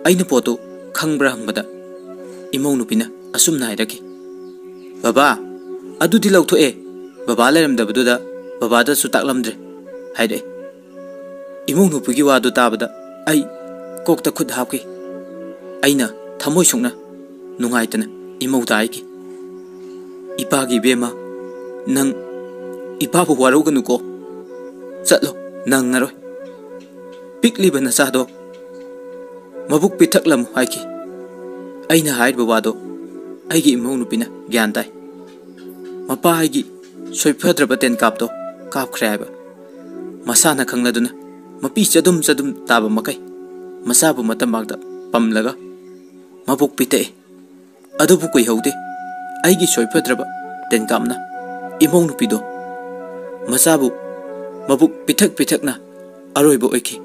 ꯑꯩꯅ ꯄꯣꯠꯇꯨ ꯈꯪꯕ꯭ꯔꯥ ꯍꯪꯕꯗ, ꯏꯃꯧ ꯅꯨꯄꯤꯅ ꯑꯁꯨꯝꯅ ꯍꯥꯏꯔꯛꯈꯤ, "ꯕꯕꯥ, ꯑꯗꯨꯗꯤ ꯂꯧꯊꯣꯛꯑꯦ꯫ ꯕꯕꯥ ꯂꯩꯔꯝꯗꯕꯗꯨꯗ ꯕꯕꯥꯗꯁꯨ ꯇꯥꯛꯂꯝꯗ꯭ꯔꯦ" ꯍꯥꯏꯔꯛꯑꯦ꯫ ꯏꯃꯧ ꯅꯨꯄꯤꯒꯤ ꯋꯥꯗꯨ ꯇꯥꯕꯗ ꯑꯩ ꯀꯣꯛꯇ ꯈꯨꯠ ꯍꯥꯞꯈꯤ꯫ ꯑꯩꯅ ꯊꯃꯣꯏ ꯁꯣꯛꯅ ꯅꯨꯡꯉꯥꯏꯇꯅ ꯏꯃꯧꯗ ꯍꯥꯏꯈꯤ, "ꯏꯄꯥꯒꯤ ꯏꯕꯦꯝꯃ, ꯅꯪ ꯏꯄꯥꯕꯨ ꯋꯥꯔꯧꯒꯅꯨꯀꯣ꯫ ꯆꯠꯂꯣ, ꯅꯪꯉꯔꯣꯏ꯫ ꯄꯤꯛꯂꯤꯕ ꯅꯆꯥꯗꯣ ꯃꯕꯨꯛ ꯄꯤꯊꯛꯂꯝꯃꯨ" ꯍꯥꯏꯈꯤ꯫ ꯑꯩꯅ ꯍꯥꯏꯔꯤꯕ ꯋꯥꯗꯣ ꯑꯩꯒꯤ ꯏꯃꯧ ꯅꯨꯄꯤꯅ ꯒ꯭ꯌꯥꯟ ꯇꯥꯏ꯫ ꯃꯄꯥ ꯑꯩꯒꯤ ꯁꯣꯏꯐꯗ꯭ꯔꯕ ꯇꯦꯟꯀꯥꯞꯇꯣ ꯀꯥꯞꯈ꯭ꯔꯦ ꯍꯥꯏꯕ ꯃꯁꯥꯅ ꯈꯪꯂꯗꯨꯅ, ꯃꯄꯤ ꯆꯗꯨꯝ ꯆꯗꯨꯝ ꯇꯥꯕ ꯃꯈꯩ ꯃꯆꯥꯕꯨ ꯃꯇꯝꯕꯥꯛꯇ ꯄꯝꯂꯒ ꯃꯕꯨꯛ ꯄꯤꯊꯛꯏ꯫ ꯑꯗꯨꯕꯨ ꯀꯨꯏꯍꯧꯗꯦ, ꯑꯩꯒꯤ ꯁꯣꯏꯐꯗ꯭ꯔꯕ ꯇꯦꯟꯀꯥꯞꯅ ꯏꯃꯧ ꯅꯨꯄꯤꯗꯣ ꯃꯆꯥꯕꯨ ꯃꯕꯨꯛ ꯄꯤꯊꯛ ꯄꯤꯊꯛꯅ ꯑꯔꯣꯏꯕ ꯑꯣꯏꯈꯤ꯫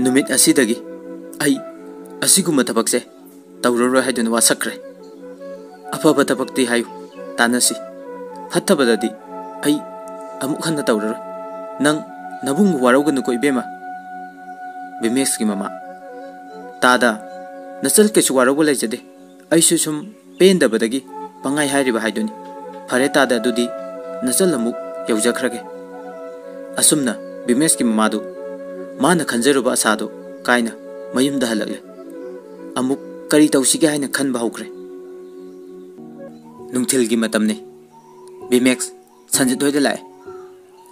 ꯅꯨꯃꯤꯠ ꯑꯁꯤꯗꯒꯤ ꯑꯩ ꯑꯁꯤꯒꯨꯝꯕ ꯊꯕꯛꯁꯦ ꯇꯧꯔꯔꯣꯏ ꯍꯥꯏꯗꯨꯅ ꯋꯥꯁꯛꯈ꯭ꯔꯦ꯫ ꯑꯐꯕ ꯊꯕꯛꯇꯤ ꯍꯥꯏꯌꯨ, ꯇꯥꯟꯅꯁꯤ꯫ ꯐꯠꯇꯕꯗꯗꯤ ꯑꯩ ꯑꯃꯨꯛ ꯍꯟꯅ ꯇꯧꯔꯔꯣꯏ꯫ ꯅꯪ ꯅꯕꯨꯡ ꯋꯥꯔꯧꯒꯅꯨꯀꯣ ꯏꯕꯦꯝꯃ꯫ ꯕꯤꯃꯦꯛꯁꯀꯤ ꯃꯃꯥ: "ꯇꯥꯗ, ꯅꯆꯜ ꯀꯩꯁꯨ ꯋꯥꯔꯧꯕ ꯂꯩꯖꯗꯦ꯫ ꯑꯩꯁꯨ ꯁꯨꯝ ꯄꯦꯟꯗꯕꯗꯒꯤ ꯄꯪꯍꯥꯏ ꯍꯥꯏꯔꯤꯕ ꯍꯥꯏꯗꯨꯅꯤ꯫ ꯐꯔꯦ ꯇꯥꯗ, ꯑꯗꯨꯗꯤ ꯅꯆꯜ ꯑꯃꯨꯛ ꯌꯧꯖꯈ꯭ꯔꯒꯦ"꯫ ꯑꯁꯨꯝꯅ ꯕꯤꯃꯦꯛꯁꯀꯤ ꯃꯃꯥꯗꯨ ꯃꯥꯅ ꯈꯟꯖꯔꯨꯕ ꯑꯁꯥꯗꯨ ꯀꯥꯏꯅ ꯃꯌꯨꯝꯗ ꯍꯜꯂꯛꯂꯦ꯫ ꯑꯃꯨꯛ ꯀꯔꯤ ꯇꯧꯁꯤꯒꯦ ꯍꯥꯏꯅ ꯈꯟꯕ ꯍꯧꯈ꯭ꯔꯦ꯫ ꯅꯨꯡꯊꯤꯜꯒꯤ ꯃꯇꯝꯅꯤ꯫ ꯕꯤꯃꯦꯛꯁ ꯁꯟꯖꯤꯠ ꯍꯣꯏꯗ ꯂꯥꯛꯑꯦ꯫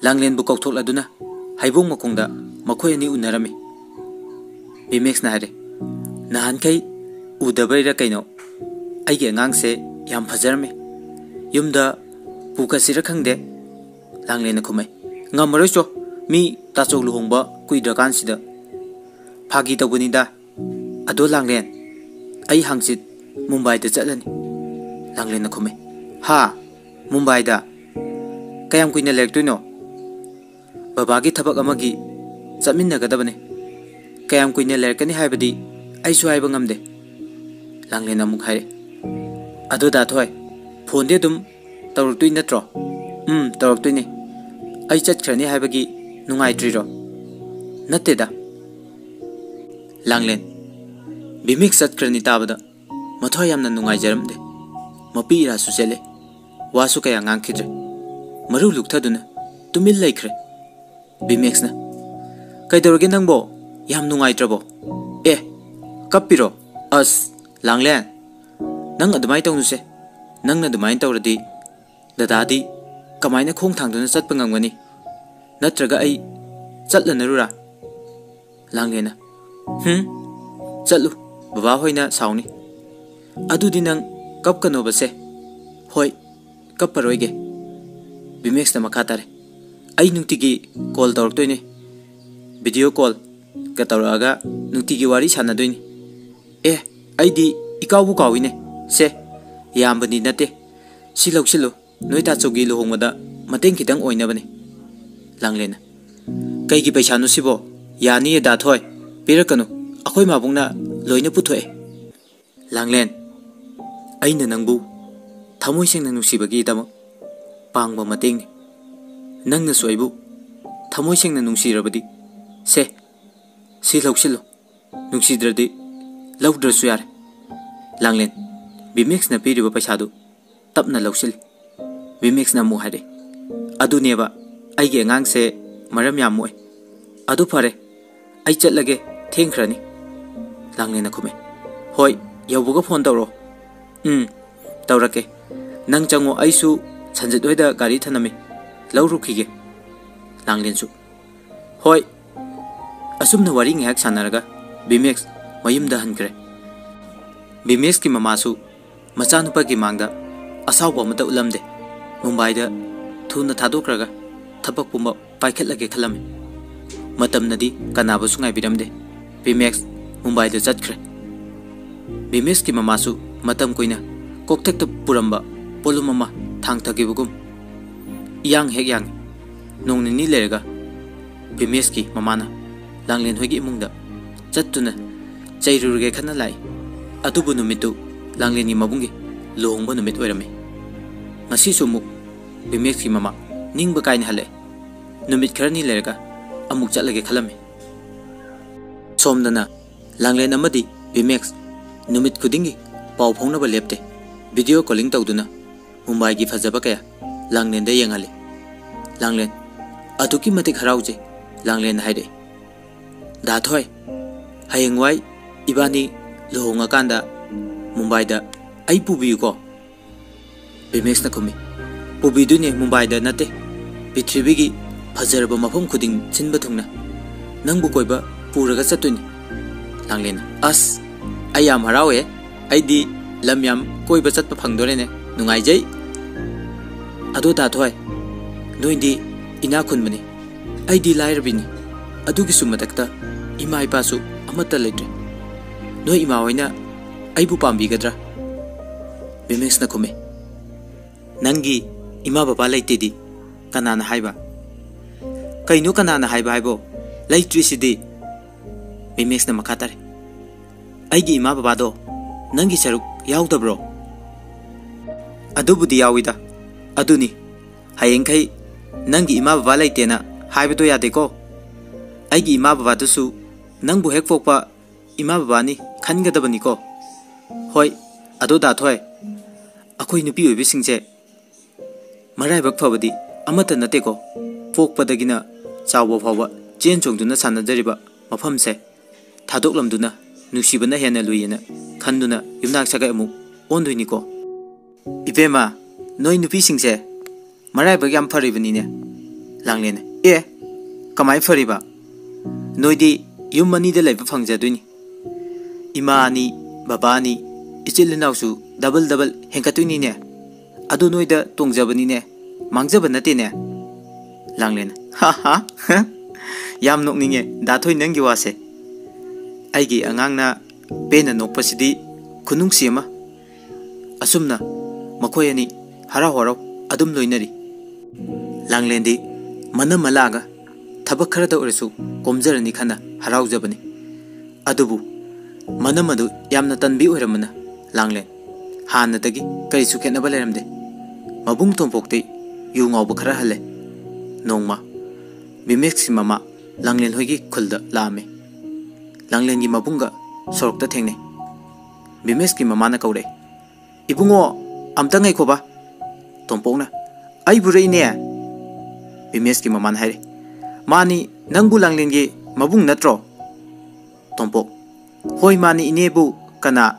ꯂꯥꯡꯂꯦꯟꯕꯨ ꯀꯧꯊꯣꯛꯂꯗꯨꯅ ꯍꯩꯕꯣꯡ ꯃꯈꯣꯡꯗ ꯃꯈꯣꯏ ꯑꯅꯤ ꯎꯅꯔꯝꯃꯤ꯫ ꯕꯤꯃꯦꯛꯁꯅ ꯍꯥꯏꯔꯦ, "ꯅꯍꯥꯟꯈꯩ ꯎꯗꯕꯩꯔꯥ ꯀꯩꯅꯣ, ꯑꯩꯒꯤ ꯑꯉꯥꯡꯁꯦ ꯌꯥꯝ ꯐꯖꯔꯝꯃꯤ꯫ ꯌꯨꯝꯗ ꯄꯨꯈꯠꯁꯤꯔ ꯈꯪꯗꯦ"꯫ ꯂꯥꯡꯂꯦꯟꯅ ꯈꯨꯝꯃꯦ, "ꯉꯝꯃꯔꯣꯏ ꯆꯣ, ꯃꯤ ꯇꯥꯆꯧ ꯂꯨꯍꯣꯡꯕ ꯀꯨꯏꯗ꯭ꯔꯀꯥꯟꯁꯤꯗ"꯫ "ꯐꯥꯒꯤ ꯇꯧꯕꯅꯤꯗ꯫ ꯑꯗꯣ ꯂꯥꯡꯂꯦꯟ, ꯑꯩ ꯍꯪꯆꯤꯠ ꯃꯨꯝꯕꯥꯏꯗ ꯆꯠꯂꯅꯤ"꯫ ꯂꯥꯡꯂꯦꯟꯅ ꯈꯨꯝꯃꯦ, "ꯍꯥ? ꯃꯨꯝꯕꯥꯏꯗ? ꯀꯌꯥꯝ ꯀꯨꯏꯅ ꯂꯩꯔꯛꯇꯣꯏꯅꯣ? ꯕꯕꯥꯒꯤ ꯊꯕꯛ ꯑꯃꯒꯤ ꯆꯠꯃꯤꯟꯅꯒꯗꯕꯅꯦ꯫ ꯀꯌꯥꯝ ꯀꯨꯏꯅ ꯂꯩꯔꯛꯀꯅꯤ ꯍꯥꯏꯕꯗꯤ ꯑꯩꯁꯨ ꯍꯥꯏꯕ ꯉꯝꯗꯦ"꯫ ꯂꯥꯡꯂꯦꯟ ꯑꯃꯨꯛ ꯍꯥꯏꯔꯦ, "ꯑꯗꯣ ꯗꯥ ꯊꯣꯏ, ꯐꯣꯟꯗꯤ ꯑꯗꯨꯝ ꯇꯧꯔꯛꯇꯣꯏ ꯅꯠꯇ꯭ꯔꯣ?" "ꯎꯝ, ꯇꯧꯔꯛꯇꯣꯏꯅꯦ꯫ ꯑꯩ ꯆꯠꯈ꯭ꯔꯅꯤ ꯍꯥꯏꯕꯒꯤ ꯅꯨꯡꯉꯥꯏꯇ꯭ꯔꯤꯔꯣ?" "ꯅꯠꯇꯦꯗ, ꯂꯥꯡꯂꯦꯟ, ꯕꯤꯃꯦꯛꯁ ꯆꯠꯈ꯭ꯔꯅꯤ ꯇꯥꯕꯗ ꯃꯊ꯭ꯋꯥꯏ ꯌꯥꯝꯅ ꯅꯨꯡꯉꯥꯏꯖꯔꯝꯗꯦ꯫ ꯃꯄꯤ ꯏꯔꯥꯁꯨ ꯆꯦꯜꯂꯦ꯫ ꯋꯥꯁꯨ ꯀꯌꯥ ꯉꯥꯡꯈꯤꯗ꯭ꯔꯦ꯫ ꯃꯔꯨ ꯂꯨꯛꯊꯗꯨꯅ ꯇꯨꯃꯤꯟ ꯂꯩꯈ꯭ꯔꯦ꯫ ꯕꯤꯃꯦꯛꯁꯅ, "ꯀꯩꯗꯧꯔꯒꯦ ꯅꯪꯕꯣ? ꯌꯥꯝ ꯅꯨꯡꯉꯥꯏꯇ꯭ꯔꯕꯣ? ꯑꯦ, ꯀꯞꯄꯤꯔꯣ? ꯑꯁ, ꯂꯥꯡꯂꯦꯟ, ꯅꯪ ꯑꯗꯨꯃꯥꯏꯅ ꯇꯧꯅꯨꯁꯦ꯫ ꯅꯪꯅ ꯑꯗꯨꯃꯥꯏꯅ ꯇꯧꯔꯗꯤ ꯗꯗꯥꯗꯤ ꯀꯃꯥꯏꯅ ꯈꯣꯡ ꯊꯥꯡꯗꯨꯅ ꯆꯠꯄ ꯉꯝꯒꯅꯤ? ꯅꯠꯇ꯭ꯔꯒ ꯑꯩ ꯆꯠꯂꯅꯔꯨꯔꯥ?" ꯂꯥꯡꯂꯦꯟꯅ, "ꯍꯨꯝ, ꯆꯠꯂꯨ, ꯕꯕꯥ ꯍꯣꯏꯅ ꯁꯥꯎꯅꯤ꯫ ꯑꯗꯨꯗꯤ ꯅꯪ ꯀꯞꯀꯅꯣꯕꯁꯦ꯫ ꯍꯣꯏ, ꯀꯞꯄꯔꯣꯏꯒꯦ꯫" ꯕꯤꯃꯦꯛꯁꯅ ꯃꯈꯥ ꯇꯥꯔꯦ, "ꯑꯩ ꯅꯨꯡꯇꯤꯒꯤ ꯀꯣꯜ ꯇꯧꯔꯛꯇꯣꯏꯅꯦ, ꯚꯤꯗꯤꯑꯣ ꯀꯣꯜꯒ ꯇꯧꯔꯛꯑꯒ ꯅꯨꯡꯇꯤꯒꯤ ꯋꯥꯔꯤ ꯁꯥꯟꯅꯗꯣꯏꯅꯤ꯫ ꯑꯦ, ꯑꯩꯗꯤ ꯏꯀꯥꯎꯕꯨ ꯀꯥꯎꯏꯅꯦ꯫ ꯁꯦ, ꯌꯥꯝꯕꯗꯤ ꯅꯠꯇꯦ, ꯁꯤ ꯂꯧꯁꯤꯜꯂꯨ, ꯅꯣꯏ ꯇꯥꯆꯧꯒꯤ ꯂꯨꯍꯣꯡꯕꯗ ꯃꯇꯦꯡ ꯈꯤꯇꯪ ꯑꯣꯏꯅꯕꯅꯦ꯫" ꯂꯥꯡꯂꯦꯟꯅ, "ꯀꯩꯒꯤ ꯄꯩꯁꯥꯅꯣ ꯁꯤꯕꯣ? ꯌꯥꯅꯤꯌꯦ ꯗꯥ ꯊꯣꯏ, ꯄꯤꯔꯛꯀꯅꯨ, ꯑꯩꯈꯣꯏ ꯃꯥꯕꯨꯡꯅ ꯂꯣꯏꯅ ꯄꯨꯊꯣꯛꯑꯦ꯫" ꯂꯥꯡꯂꯦꯟ, "ꯑꯩꯅ ꯅꯪꯕꯨ ꯊꯃꯣꯏ ꯁꯦꯡꯅ ꯅꯨꯡꯁꯤꯕꯒꯤꯗꯃꯛ ꯄꯥꯡꯕ ꯃꯇꯦꯡꯅꯤ꯫ ꯅꯪꯅꯁꯨ ꯑꯩꯕꯨ ꯊꯃꯣꯏ ꯁꯦꯡꯅ ꯅꯨꯡꯁꯤꯔꯕꯗꯤ, ꯁꯦ, ꯁꯤ ꯂꯧꯁꯤꯜꯂꯨ꯫ ꯅꯨꯡꯁꯤꯗ꯭ꯔꯗꯤ ꯂꯧꯗ꯭ꯔꯁꯨ ꯌꯥꯔꯦ꯫" ꯂꯥꯡꯂꯦꯟ, ꯕꯤꯃꯦꯛꯁꯅ ꯄꯤꯔꯤꯕ ꯄꯩꯁꯥꯗꯨ ꯇꯞꯅ ꯂꯧꯁꯤꯜꯂꯤ꯫ ꯕꯤꯃꯦꯛꯁꯅ ꯑꯃꯨꯛ ꯍꯥꯏꯔꯛꯏ, "ꯑꯗꯨꯅꯦꯕ, ꯑꯩꯒꯤ ꯑꯉꯥꯡꯁꯦ ꯃꯔꯝ ꯌꯥꯝ ꯃꯣꯛꯑꯦ꯫ ꯑꯗꯨ ꯐꯔꯦ, ꯑꯩ ꯆꯠꯂꯒꯦ, ꯊꯦꯡꯈ꯭ꯔꯅꯤ꯫" ꯂꯥꯡꯂꯦꯟꯅ ꯈꯨꯝꯃꯦ, "ꯍꯣꯏ, ꯌꯧꯕꯒ ꯐꯣꯟ ꯇꯧꯔꯛꯑꯣ꯫" "ꯎꯝ, ꯇꯧꯔꯛꯀꯦ꯫ ꯅꯪ ꯆꯪꯉꯣ, ꯑꯩꯁꯨ ꯁꯟꯖꯤꯠ ꯍꯣꯏꯗ ꯒꯥꯔꯤ ꯊꯅꯝꯃꯤ, ꯂꯧꯔꯨꯈꯤꯒꯦ꯫" ꯂꯥꯡꯂꯦꯟꯁꯨ, "ꯍꯣꯏ꯫" ꯑꯁꯨꯝꯅ ꯋꯥꯔꯤ ꯉꯥꯏꯍꯥꯛ ꯁꯥꯟꯅꯔꯒ ꯕꯤꯃꯦꯛꯁ ꯃꯌꯨꯝꯗ ꯍꯟꯈ꯭ꯔꯦ꯫ ꯕꯤꯃꯦꯛꯁꯀꯤ ꯃꯃꯥꯁꯨ ꯃꯆꯥꯅꯨꯄꯥꯒꯤ ꯃꯥꯡꯗ ꯑꯁꯥꯎꯕ ꯑꯃꯠꯇ ꯎꯠꯂꯝꯗꯦ꯫ ꯃꯨꯝꯕꯥꯏꯗ ꯊꯨꯅ ꯊꯥꯗꯣꯛꯈ꯭ꯔꯒ ꯊꯕꯛ ꯄꯨꯝꯕ ꯄꯥꯏꯈꯠꯂꯒꯦ ꯈꯜꯂꯝꯃꯤ꯫ ꯃꯇꯝꯅꯗꯤ ꯀꯅꯥꯕꯨꯁꯨ ꯉꯥꯏꯕꯤꯔꯝꯗꯦ꯫ ꯕꯤꯃꯦꯛꯁ ꯃꯨꯝꯕꯥꯏꯗ ꯆꯠꯈ꯭ꯔꯦ꯫ ꯕꯤꯃꯦꯛꯁꯀꯤ ꯃꯃꯥꯁꯨ ꯃꯇꯝ ꯀꯨꯏꯅ ꯀꯣꯛꯊꯛꯇ ꯄꯨꯔꯝꯕ ꯄꯣꯠꯂꯨꯝ ꯑꯃ ꯊꯥꯡꯊꯈꯤꯕꯒꯨꯝ ꯏꯌꯥꯡ ꯍꯦꯛ ꯌꯥꯡꯉꯤ꯫ ꯅꯣꯡ ꯅꯤꯅꯤ ꯂꯩꯔꯒ ꯕꯤꯃꯦꯛꯁꯀꯤ ꯃꯃꯥꯅ ꯂꯥꯡꯂꯦꯟ ꯍꯣꯏꯒꯤ ꯏꯃꯨꯡꯗ ꯆꯠꯇꯨꯅ ꯆꯩꯔꯨꯔꯒꯦ ꯈꯟꯅ ꯂꯥꯛꯏ꯫ ꯑꯗꯨꯕꯨ ꯅꯨꯃꯤꯠꯇꯨ ꯂꯥꯡꯂꯦꯟꯒꯤ ꯃꯕꯨꯡꯒꯤ ꯂꯨꯍꯣꯡꯕ ꯅꯨꯃꯤꯠ ꯑꯣꯏꯔꯝꯃꯤ꯫ ꯉꯁꯤꯁꯨ ꯑꯃꯨꯛ ꯕꯤꯃꯦꯛꯁꯀꯤ ꯃꯃꯥ ꯅꯤꯡꯕ ꯀꯥꯏꯅ ꯍꯜꯂꯛꯑꯦ꯫ ꯅꯨꯃꯤꯠ ꯈꯔꯅꯤ ꯂꯩꯔꯒ ꯑꯃꯨꯛ ꯆꯠꯂꯒꯦ ꯈꯜꯂꯝꯃꯤ꯫ ꯁꯣꯝꯗꯅ ꯂꯥꯡꯂꯦꯟ ꯑꯃꯗꯤ ꯕꯤꯃꯦꯛꯁ ꯅꯨꯃꯤꯠ ꯈꯨꯗꯤꯡꯒꯤ ꯄꯥꯎ ꯐꯥꯎꯅꯕ ꯂꯦꯞꯇꯦ꯫ ꯚꯤꯗꯤꯑꯣ ꯀꯣꯂꯤꯡ ꯇꯧꯗꯨꯅ ꯃꯨꯝꯕꯥꯏꯒꯤ ꯐꯖꯕ ꯀꯌꯥ ꯂꯥꯡꯂꯦꯟꯗ ꯌꯦꯡꯍꯜꯂꯤ꯫ ꯂꯥꯡꯂꯦꯟ, ꯑꯗꯨꯛꯀꯤ ꯃꯇꯤꯛ ꯍꯔꯥꯎꯖꯩ꯫ ꯂꯥꯡꯂꯦꯟꯅ ꯍꯥꯏꯔꯛꯏ, "ꯗꯥ ꯊꯣꯏ, ꯍꯌꯦꯡꯋꯥꯏ ꯏꯕꯥꯅꯤ ꯂꯨꯍꯣꯡꯉꯀꯥꯟꯗ ꯃꯨꯝꯕꯥꯏꯗ ꯑꯩ ꯄꯨꯕꯤꯌꯨꯀꯣ?" ꯕꯤꯃꯦꯛꯁꯅ ꯈꯨꯝꯃꯤ, "ꯄꯨꯕꯤꯗꯣꯏꯅꯦ, ꯃꯨꯝꯕꯥꯏꯗ ꯅꯠꯇꯦ, ꯄ꯭ꯔꯤꯊꯤꯕꯤꯒꯤ ꯐꯖꯔꯕ ꯃꯐꯝ ꯈꯨꯗꯤꯡ ꯁꯤꯟꯕ ꯊꯨꯡꯅ ꯅꯪꯕꯨ ꯀꯣꯏꯕ ꯄꯨꯔꯒ ꯆꯠꯇꯣꯏꯅꯦ꯫" ꯂꯥꯡꯂꯦꯟꯅ, "ꯑꯁ, ꯑꯩ ꯌꯥꯝ ꯍꯔꯥꯎꯋꯦ꯫ ꯑꯩꯗꯤ ꯂꯝ ꯌꯥꯝ ꯀꯣꯏꯕ ꯆꯠꯄ ꯐꯪꯗꯣꯔꯦꯅꯦ꯫ ꯅꯨꯡꯉꯥꯏꯖꯩ꯫ ꯑꯗꯣ ꯗꯥ ꯊꯣꯏ, ꯅꯣꯏꯗꯤ ꯏꯅꯥꯛ ꯈꯨꯟꯕꯅꯤ, ꯑꯩꯗꯤ ꯂꯥꯏꯔꯕꯤꯅꯤ꯫ ꯑꯗꯨꯒꯤꯁꯨ ꯃꯊꯛꯇ ꯏꯃꯥ ꯏꯄꯥꯁꯨ ꯑꯃꯠꯇ ꯂꯩꯇ꯭ꯔꯦ꯫ ꯅꯣꯏ ꯏꯃꯥ ꯍꯣꯏꯅ ꯑꯩꯕꯨ ꯄꯥꯝꯕꯤꯒꯗ꯭ꯔꯥ?" ꯕꯤꯃꯦꯛꯁꯅ ꯈꯨꯝꯃꯤ, "ꯅꯪꯒꯤ ꯏꯃꯥ ꯕꯕꯥ ꯂꯩꯇꯦꯗꯤ ꯀꯅꯥꯅ ꯍꯥꯏꯕ?" "ꯀꯩꯅꯣ ꯀꯅꯥꯅ ꯍꯥꯏꯕ ꯍꯥꯏꯕꯣ? ꯂꯩꯇ꯭ꯔꯤꯁꯤꯗꯤ?" ꯕꯤꯃꯦꯛꯁꯅ ꯃꯈꯥ ꯇꯥꯔꯦ, "ꯑꯩꯒꯤ ꯏꯃꯥ ꯕꯕꯥꯗꯣ ꯅꯪꯒꯤ ꯁꯔꯨꯛ ꯌꯥꯎꯗꯕ꯭ꯔꯣ?" "ꯑꯗꯨꯕꯨꯗꯤ ꯌꯥꯎꯏꯗ꯫ ꯑꯗꯨꯅꯤ, ꯍꯌꯦꯡꯈꯩ ꯅꯪꯒꯤ ꯏꯃꯥ ꯕꯕꯥ ꯂꯩꯇꯦꯅ ꯍꯥꯏꯕꯗꯣ ꯌꯥꯗꯦꯀꯣ꯫ ꯑꯩꯒꯤ ꯏꯃꯥ ꯕꯕꯥꯗꯨꯁꯨ ꯅꯪꯕꯨ ꯍꯦꯛ ꯄꯣꯛꯄ ꯏꯃꯥ ꯕꯕꯥꯅꯤ ꯈꯟꯒꯗꯕꯅꯤꯀꯣ꯫ ꯍꯣꯏ, ꯑꯗꯣ ꯗꯥ ꯊꯣꯏ, ꯑꯩꯈꯣꯏ ꯅꯨꯄꯤ ꯑꯣꯏꯕꯁꯤꯡꯁꯦ ꯃꯔꯥꯏꯕꯛ ꯐꯕꯗꯤ ꯑꯃꯠꯇ ꯅꯠꯇꯦꯀꯣ꯫ ꯄꯣꯛꯄꯗꯒꯤꯅ ꯆꯥꯎꯕ ꯐꯥꯎꯕ ꯆꯦꯟ ꯆꯣꯡꯗꯨꯅ ꯁꯥꯟꯅꯖꯔꯤꯕ ꯃꯐꯝꯁꯦ ꯊꯥꯗꯣꯛꯂꯝꯗꯨꯅ ꯅꯨꯡꯁꯤꯕꯅ ꯍꯦꯟꯅ ꯂꯨꯏꯌꯦꯅ ꯈꯟꯗꯨꯅ ꯌꯨꯝꯅꯥꯛ ꯁꯥꯒꯩ ꯑꯃꯨꯛ ꯑꯣꯟꯗꯣꯏꯅꯤꯀꯣ꯫" "ꯏꯕꯦꯝꯃ, ꯅꯣꯏ ꯅꯨꯄꯤꯁꯤꯡꯁꯦ ꯃꯔꯥꯏꯕꯛ ꯌꯥꯝ ꯐꯔꯤꯕꯅꯤꯅꯦ꯫" ꯂꯥꯡꯂꯦꯟꯅ, "ꯑꯦ, ꯀꯃꯥꯏ ꯐꯔꯤꯕ? ꯅꯣꯏꯗꯤ ꯌꯨꯝ ꯑꯅꯤꯗ ꯂꯩꯕ ꯐꯪꯖꯗꯣꯏꯅꯤ꯫ ꯏꯃꯥ ꯑꯅꯤ, ꯕꯕꯥ ꯑꯅꯤ, ꯏꯆꯤꯜ ꯏꯅꯥꯎꯁꯨ ꯗꯕꯜ ꯗꯕꯜ ꯍꯦꯟꯒꯠꯇꯣꯏꯅꯤꯅꯦ꯫ ꯑꯗꯨ ꯅꯣꯏꯗ ꯇꯣꯡꯖꯕꯅꯤꯅꯦ, ꯃꯥꯡꯖꯕ ꯅꯠꯇꯦꯅꯦ꯫" ꯂꯥꯡꯂꯦꯟꯅ, "ꯍꯥ ꯍꯥ, ꯌꯥꯝ ꯅꯣꯛꯅꯤꯡꯉꯦ ꯗꯥ ꯊꯣꯏ ꯅꯪꯒꯤ ꯋꯥꯁꯦ꯫ ꯑꯩꯒꯤ ꯑꯉꯥꯡꯅ ꯄꯦꯟꯅ ꯅꯣꯛꯄꯁꯤꯗꯤ ꯈꯨꯅꯨꯡꯁꯤ ꯑꯃ꯫" ꯑꯁꯨꯝꯅ ꯃꯈꯣꯏ ꯑꯅꯤ ꯍꯔꯥꯎ ꯍꯔꯥꯎ ꯑꯗꯨꯝ ꯂꯣꯏꯅꯔꯤ꯫ ꯂꯥꯡꯂꯦꯟꯗꯤ ꯃꯅꯝ ꯑꯃ ꯂꯥꯛꯑꯒ ꯊꯕꯛ ꯈꯔꯗ ꯑꯣꯏꯔꯁꯨ ꯀꯣꯝꯖꯔꯅꯤ ꯈꯟꯅ ꯍꯔꯥꯎꯖꯕꯅꯤ꯫ ꯑꯗꯨꯕꯨ ꯃꯅꯝ ꯑꯗꯨ ꯌꯥꯝꯅ ꯇꯟꯕꯤ ꯑꯣꯏꯔꯝꯕꯅ ꯂꯥꯡꯂꯦꯟ ꯍꯥꯟꯅꯗꯒꯤ ꯀꯔꯤꯁꯨ ꯈꯦꯠꯅꯕ ꯂꯩꯔꯝꯗꯦ꯫ ꯃꯕꯨꯡ ꯇꯣꯝꯄꯣꯛꯇꯤ ꯌꯨ ꯉꯥꯎꯕ ꯈꯔ ꯍꯜꯂꯦ꯫ ꯅꯣꯡꯃ ꯕꯤꯃꯦꯛꯁꯀꯤ ꯃꯃꯥ ꯂꯥꯡꯂꯦꯟ ꯍꯣꯏꯒꯤ ꯈꯨꯜꯗ ꯂꯥꯛꯑꯝꯃꯤ꯫ ꯂꯥꯡꯂꯦꯟꯒꯤ ꯃꯕꯨꯡꯒ ꯁꯣꯔꯣꯛꯇ ꯊꯦꯡꯅꯩ꯫ ꯕꯤꯃꯦꯁꯀꯤ ꯃꯃꯥꯅ ꯀꯧꯔꯛꯏ, "ꯏꯕꯨꯡꯉꯣ, ꯑꯝꯇ ꯉꯥꯏꯈꯣꯕ꯫" ꯇꯣꯝꯄꯣꯛꯅ, "ꯑꯩꯕꯨꯔ ꯏꯅꯦ?" ꯕꯤꯃꯦꯁꯀꯤ ꯃꯃꯥꯅ ꯍꯥꯏꯔꯛꯏ, "ꯃꯥꯅꯤ, ꯅꯪꯕꯨ ꯂꯥꯡꯂꯦꯟꯒꯤ ꯃꯕꯨꯡ ꯅꯠꯇ꯭ꯔꯣ?" ꯇꯣꯝꯄꯣꯛ, "ꯍꯣꯏ ꯃꯥꯅꯤ ꯏꯅꯦꯕꯨ, ꯀꯅꯥ?"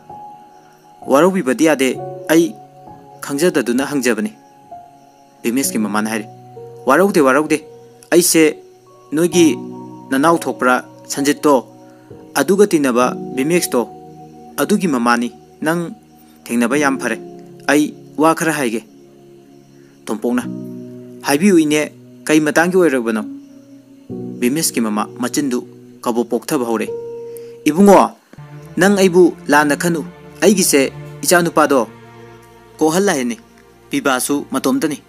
"ꯋꯥꯔꯧꯕꯤꯕꯗꯤ ꯌꯥꯗꯦ, ꯑꯩ ꯈꯪꯖꯗꯗꯨꯅ ꯍꯪꯖꯕꯅꯤ꯫" ꯕꯤꯃꯦꯁꯀꯤ ꯃꯃꯥꯅ ꯍꯥꯏꯔꯤ, "ꯋꯥꯔꯧꯗꯦ, ꯋꯥꯔꯧꯗꯦ꯫ ꯑꯩꯁꯦ ꯅꯣꯏꯒꯤ ꯅꯅꯥꯎ ꯊꯣꯛꯄ꯭ꯔꯥ, ꯁꯟꯖꯤꯠꯇꯣ, ꯑꯗꯨꯒ ꯇꯤꯟꯅꯕ ꯕꯤꯃꯦꯛꯁꯇꯣ, ꯑꯗꯨꯒꯤ ꯃꯃꯥꯅꯤ꯫ ꯅꯪ ꯊꯦꯡꯅꯕ ꯌꯥꯝ ꯐꯔꯦ꯫ ꯑꯩ ꯋꯥ ꯈꯔ ꯍꯥꯏꯒꯦ꯫" ꯇꯣꯝꯄꯣꯛꯅ, "ꯍꯥꯏꯕꯤꯌꯨ ꯏꯅꯦ, ꯀꯩ ꯃꯇꯥꯡꯒꯤ ꯑꯣꯏꯔꯕꯅꯣ?" ꯕꯤꯃꯦꯁꯀꯤ ꯃꯃꯥ ꯃꯆꯤꯟꯗꯨ ꯀꯕꯣꯛ ꯄꯣꯛꯊꯕ ꯍꯧꯔꯦ꯫ "ꯏꯕꯨꯡꯉꯣ, ꯅꯪ ꯑꯩꯕꯨ ꯂꯥꯟꯅ ꯈꯟꯅꯨ꯫ ꯑꯩꯒꯤꯁꯦ ꯏꯆꯥꯅꯨꯄꯥꯗꯣ ꯀꯣꯍꯜ ꯂꯥꯏꯍꯟꯅꯤ꯫ ꯄꯤꯕꯥꯁꯨ ꯃꯇꯣꯝꯇꯅꯤ꯫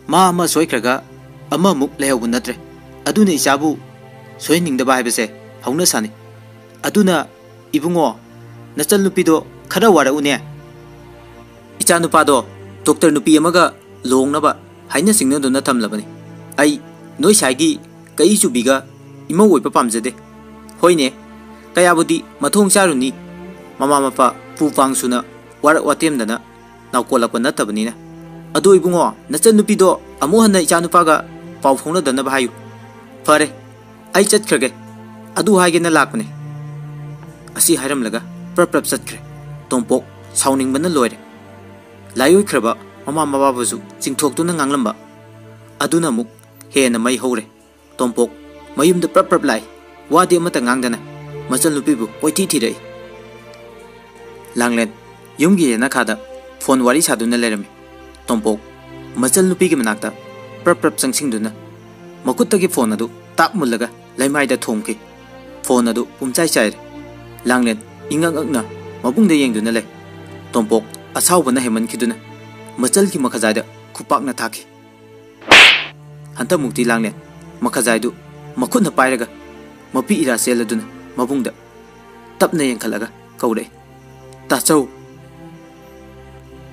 ꯃꯥ ꯑꯃ ꯁꯣꯏꯈ꯭ꯔꯒ ꯑꯃꯃꯨꯛ ꯂꯩꯍꯧꯕ ꯅꯠꯇ꯭ꯔꯦ꯫ ꯑꯗꯨꯅ ꯏꯆꯥꯕꯨ ꯁꯣꯏꯍꯟꯅꯤꯡꯗꯕ ꯍꯥꯏꯕꯁꯦ ꯍꯧꯅ ꯁꯥꯅꯤ꯫ ꯑꯗꯨꯅ ꯏꯕꯨꯡꯉꯣ, ꯅꯆꯟꯅꯨꯄꯤꯗꯣ ꯈꯔ ꯋꯥꯔꯛꯎꯅꯦ꯫ ꯏꯆꯥꯅꯨꯄꯥꯗꯣ ꯗꯣꯛꯇꯔ ꯅꯨꯄꯤ ꯑꯃꯒ ꯂꯨꯍꯣꯡꯅꯕ ꯍꯥꯏꯅ ꯁꯤꯡꯅꯗꯨꯅ ꯊꯝꯂꯕꯅꯤ꯫ ꯑꯩ ꯅꯣꯏ ꯁꯥꯏꯒꯤ ꯀꯩ ꯆꯨꯕꯤꯒ ꯏꯃꯧ ꯑꯣꯏꯕ ꯄꯥꯝꯖꯗꯦ꯫ ꯍꯣꯏꯅꯦ, ꯀꯌꯥꯕꯨꯗꯤ ꯃꯊꯣꯡ ꯆꯥꯔꯨꯅꯤ꯫ ꯃꯃꯥ ꯃꯄꯥ ꯄꯨ ꯄꯥꯡ ꯁꯨꯅ ꯋꯥꯔꯛ ꯋꯥꯇꯦꯝꯗꯅ ꯅꯥꯎꯀꯣꯜꯂꯛꯄ ꯅꯠꯇꯕꯅꯤꯅ꯫ ꯑꯗꯣ ꯏꯕꯨꯡꯉꯣ, ꯅꯆꯟꯅꯨꯄꯤꯗꯣ ꯑꯃꯨꯛ ꯍꯟꯅ ꯏꯆꯥꯅꯨꯄꯥꯒ ꯄꯥꯎ ꯐꯥꯎꯅꯗꯅꯕ ꯍꯥꯏꯌꯨ꯫ ꯐꯔꯦ, ꯑꯩ ꯆꯠꯈ꯭ꯔꯒꯦ꯫ ꯑꯗꯨ ꯍꯥꯏꯒꯦꯅ ꯂꯥꯛꯄꯅꯦ꯫" ꯑꯁꯤ ꯍꯥꯏꯔꯝꯂꯒ ꯄ꯭ꯔꯞ ꯄ꯭ꯔꯞ ꯆꯠꯈ꯭ꯔꯦ꯫ ꯇꯣꯝꯄꯣꯛ ꯁꯥꯎꯅꯤꯡꯕꯅ ꯂꯣꯏꯔꯦ꯫ ꯂꯥꯏꯑꯣꯏꯈ꯭ꯔꯕ ꯃꯃꯥ ꯃꯄꯥꯕꯨꯁꯨ ꯆꯤꯡꯊꯣꯛꯇꯨꯅ ꯉꯥꯡꯂꯝꯕ ꯑꯗꯨꯅ ꯑꯃꯨꯛ ꯍꯦꯟꯅ ꯃꯩ ꯍꯧꯔꯦ꯫ ꯇꯣꯝꯄꯣꯛ ꯃꯌꯨꯝꯗ ꯄ꯭ꯔꯞ ꯄ꯭ꯔꯞ ꯂꯥꯛꯏ꯫ ꯋꯥꯗꯤ ꯑꯃꯠꯇ ꯉꯥꯡꯗꯅ ꯃꯆꯟꯅꯨꯄꯤꯕꯨ ꯀꯣꯏꯊꯤ ꯊꯤꯔꯛꯏ꯫ ꯂꯥꯡꯂꯦꯟ ꯌꯨꯝꯒꯤ ꯌꯦꯅꯈꯥꯗ ꯐꯣꯟ ꯋꯥꯔꯤ ꯁꯥꯗꯨꯅ ꯂꯩꯔꯝꯃꯤ꯫ ꯇꯣꯝꯄꯣꯛ ꯃꯆꯟꯅꯨꯄꯤꯒꯤ ꯃꯅꯥꯛꯇ ꯄ꯭ꯔꯞ ꯄ꯭ꯔꯞ ꯆꯪꯁꯤꯟꯗꯨꯅ ꯃꯈꯨꯠꯇꯒꯤ ꯐꯣꯟ ꯑꯗꯨ ꯇꯥꯛ ꯃꯨꯜꯂꯒ ꯂꯩꯃꯥꯏꯗ ꯊꯣꯝꯈꯤ꯫ ꯐꯣꯟ ꯑꯗꯨ ꯄꯨꯝꯆꯥꯏ ꯆꯥꯏꯔꯦ꯫ ꯂꯥꯡꯂꯦꯟ ꯏꯉꯛ ꯉꯛꯅ ꯃꯕꯨꯡꯗ ꯌꯦꯡꯗꯨꯅ ꯂꯩ꯫ ꯇꯣꯝꯄꯣꯛ ꯑꯁꯥꯎꯕꯅ ꯍꯦꯟꯃꯟꯈꯤꯗꯨꯅ ꯃꯆꯜꯒꯤ ꯃꯈꯖꯥꯏꯗ ꯈꯨꯄꯥꯛꯅ ꯊꯥꯈꯤ꯫ ꯍꯟꯗꯛꯃꯨꯛꯇꯤ ꯂꯥꯡꯂꯦꯟ ꯃꯈꯖꯥꯏꯗꯨ ꯃꯈꯨꯠꯅ ꯄꯥꯏꯔꯒ ꯃꯄꯤ ꯏꯔꯥ ꯆꯦꯜꯂꯗꯨꯅ ꯃꯕꯨꯡꯗ ꯇꯞꯅ ꯌꯦꯡꯈꯠꯂꯒ ꯀꯧꯔꯛꯏ, "ꯇꯥꯆꯧ!"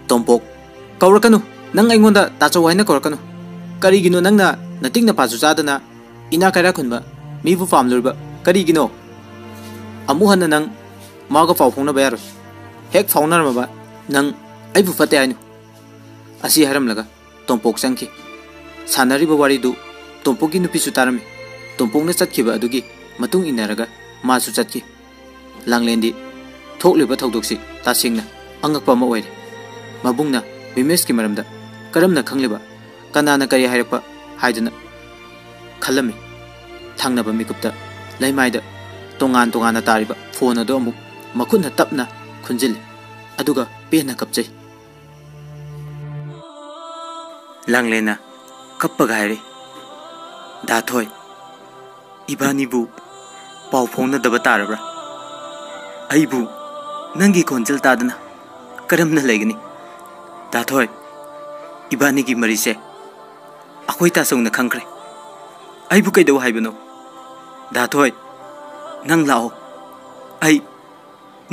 ꯇꯣꯝꯄꯣꯛ, "ꯀꯧꯔꯛꯀꯅꯨ! ꯅꯪ ꯑꯩꯉꯣꯟꯗ ꯇꯥꯆꯧ ꯍꯥꯏꯅ ꯀꯧꯔꯛꯀꯅꯨ! ꯀꯔꯤꯒꯤꯅꯣ ꯅꯪꯅ ꯅꯇꯤꯛ ꯅꯄꯥꯁꯨ ꯆꯥꯗꯅ ꯏꯅꯥꯛ ꯀꯩꯔꯥꯛ ꯈꯨꯟꯕ ꯃꯤꯕꯨ ꯄꯥꯝꯂꯨꯔꯤꯕ? ꯀꯔꯤꯒꯤꯅꯣ?" ꯑꯃꯨꯛ ꯍꯟꯅ ꯅꯪ ꯃꯥꯒ ꯄꯥꯎ ꯐꯥꯎꯅꯕ ꯌꯥꯔꯣꯏ꯫ ꯍꯦꯛ ꯐꯥꯎꯅꯔꯝꯃꯕ ꯅꯪ ꯑꯩꯕꯨ ꯐꯠꯇꯦ ꯍꯥꯏꯅꯨ꯫ ꯑꯁꯤ ꯍꯥꯏꯔꯝꯂꯒ ꯇꯣꯝꯄꯣꯛ ꯆꯪꯈꯤ꯫ ꯁꯥꯟꯅꯔꯤꯕ ꯋꯥꯔꯤꯗꯨ ꯇꯣꯝꯄꯣꯛꯀꯤ ꯅꯨꯄꯤꯁꯨ ꯇꯥꯔꯝꯃꯤ꯫ ꯇꯣꯝꯄꯣꯛꯅ ꯆꯠꯈꯤꯕ ꯑꯗꯨꯒꯤ ꯃꯇꯨꯡ ꯏꯟꯅꯔꯒ ꯃꯥꯁꯨ ꯆꯠꯈꯤ꯫ ꯂꯥꯡꯂꯦꯟꯗꯤ ꯊꯣꯛꯂꯤꯕ ꯊꯧꯗꯣꯛꯁꯤ ꯇꯁꯦꯡꯅ ꯑꯉꯛꯄ ꯑꯃ ꯑꯣꯏꯔꯦ꯫ ꯃꯕꯨꯡꯅ ꯕꯤꯃꯦꯁꯀꯤ ꯃꯔꯝꯗ ꯀꯔꯝꯅ ꯈꯪꯂꯤꯕ? ꯀꯅꯥꯅ ꯀꯔꯤ ꯍꯥꯏꯔꯛꯄ? ꯍꯥꯏꯗꯨꯅ ꯈꯜꯂꯝꯃꯤ꯫ ꯊꯪꯅꯕ ꯃꯤꯀꯨꯞꯇ ꯂꯩꯃꯥꯏꯗ ꯇꯣꯉꯥꯟ ꯇꯣꯉꯥꯟꯅ ꯇꯥꯔꯤꯕ ꯐꯣꯟ ꯑꯗꯨ ꯑꯃꯨꯛ ꯃꯈꯨꯠꯅ ꯇꯞꯅ ꯈꯨꯟꯖꯤꯜꯂꯤ꯫ ꯑꯗꯨꯒ ꯄꯦꯟꯅ ꯀꯞꯆꯩ꯫ ꯂꯥꯡꯂꯦꯟꯅ ꯀꯞꯄꯒ ꯍꯥꯏꯔꯛꯏ, "ꯗꯥ ꯊꯣꯏ, ꯏꯕꯥꯅꯤꯕꯨ ꯄꯥꯎ ꯐꯥꯎꯅꯗꯕ ꯇꯥꯔꯕ꯭ꯔꯥ? ꯑꯩꯕꯨ ꯅꯪꯒꯤ ꯈꯣꯟꯖꯦꯜ ꯇꯥꯗꯅ ꯀꯔꯝꯅ ꯂꯩꯒꯅꯤ? ꯗꯥ ꯊꯣꯏ, ꯏꯕꯥꯅꯤꯒꯤ ꯃꯔꯤꯁꯦ ꯑꯩꯈꯣꯏ ꯇꯥꯆꯧꯅ ꯈꯪꯈ꯭ꯔꯦ꯫ ꯑꯩꯕꯨ ꯀꯩꯗꯧ ꯍꯥꯏꯕꯅꯣ? ꯗꯥ ꯊꯣꯏ, ꯅꯪ ꯂꯥꯛꯑꯣ꯫ ꯑꯩ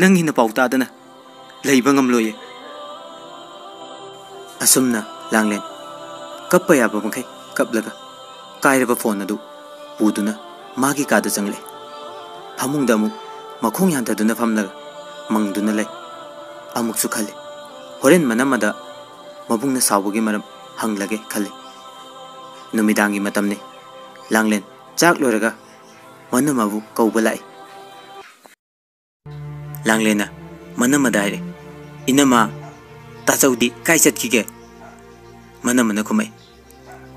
ꯅꯪꯒꯤ ꯅꯄꯥꯎ ꯇꯥꯗꯅ ꯂꯩꯕ ꯉꯝꯂꯣꯏꯌꯦ꯫" ꯑꯁꯨꯝꯅ ꯂꯥꯡꯂꯦꯟ ꯀꯞꯄ ꯌꯥꯕ ꯃꯈꯩ ꯀꯞꯂꯒ ꯀꯥꯏꯔꯕ ꯐꯣꯟ ꯑꯗꯨ ꯄꯨꯗꯨꯅ ꯃꯥꯒꯤ ꯀꯥꯗ ꯆꯪꯂꯛꯏ꯫ ꯐꯃꯨꯡꯗ ꯑꯃꯨꯛ ꯃꯈꯣꯡ ꯌꯥꯟꯊꯗꯨꯅ ꯐꯝꯂꯒ ꯃꯪꯗꯨꯅ ꯂꯩ꯫ ꯑꯃꯨꯛꯁꯨ ꯈꯜꯂꯤ, ꯍꯣꯔꯦꯟ ꯃꯅꯝꯃꯗ ꯃꯕꯨꯡꯅ ꯁꯥꯎꯕꯒꯤ ꯃꯔꯝ ꯍꯪꯂꯒꯦ ꯈꯜꯂꯤ꯫ ꯅꯨꯃꯤꯗꯥꯡꯒꯤ ꯃꯇꯝꯅꯤ꯫ ꯂꯥꯡꯂꯦꯟ ꯆꯥꯛ ꯂꯣꯏꯔꯒ ꯃꯅꯝꯃꯕꯨ ꯀꯧꯕ ꯂꯥꯛꯏ꯫ ꯂꯥꯡꯂꯦꯟꯅ ꯃꯅꯝꯃꯗ ꯍꯥꯏꯔꯦ, "ꯏꯅꯝꯃ, ꯇꯥꯆꯧꯗꯤ ꯀꯥꯏ ꯆꯠꯈꯤꯒꯦ?" ꯃꯅꯝꯃꯅ ꯈꯨꯝꯃꯛꯏ,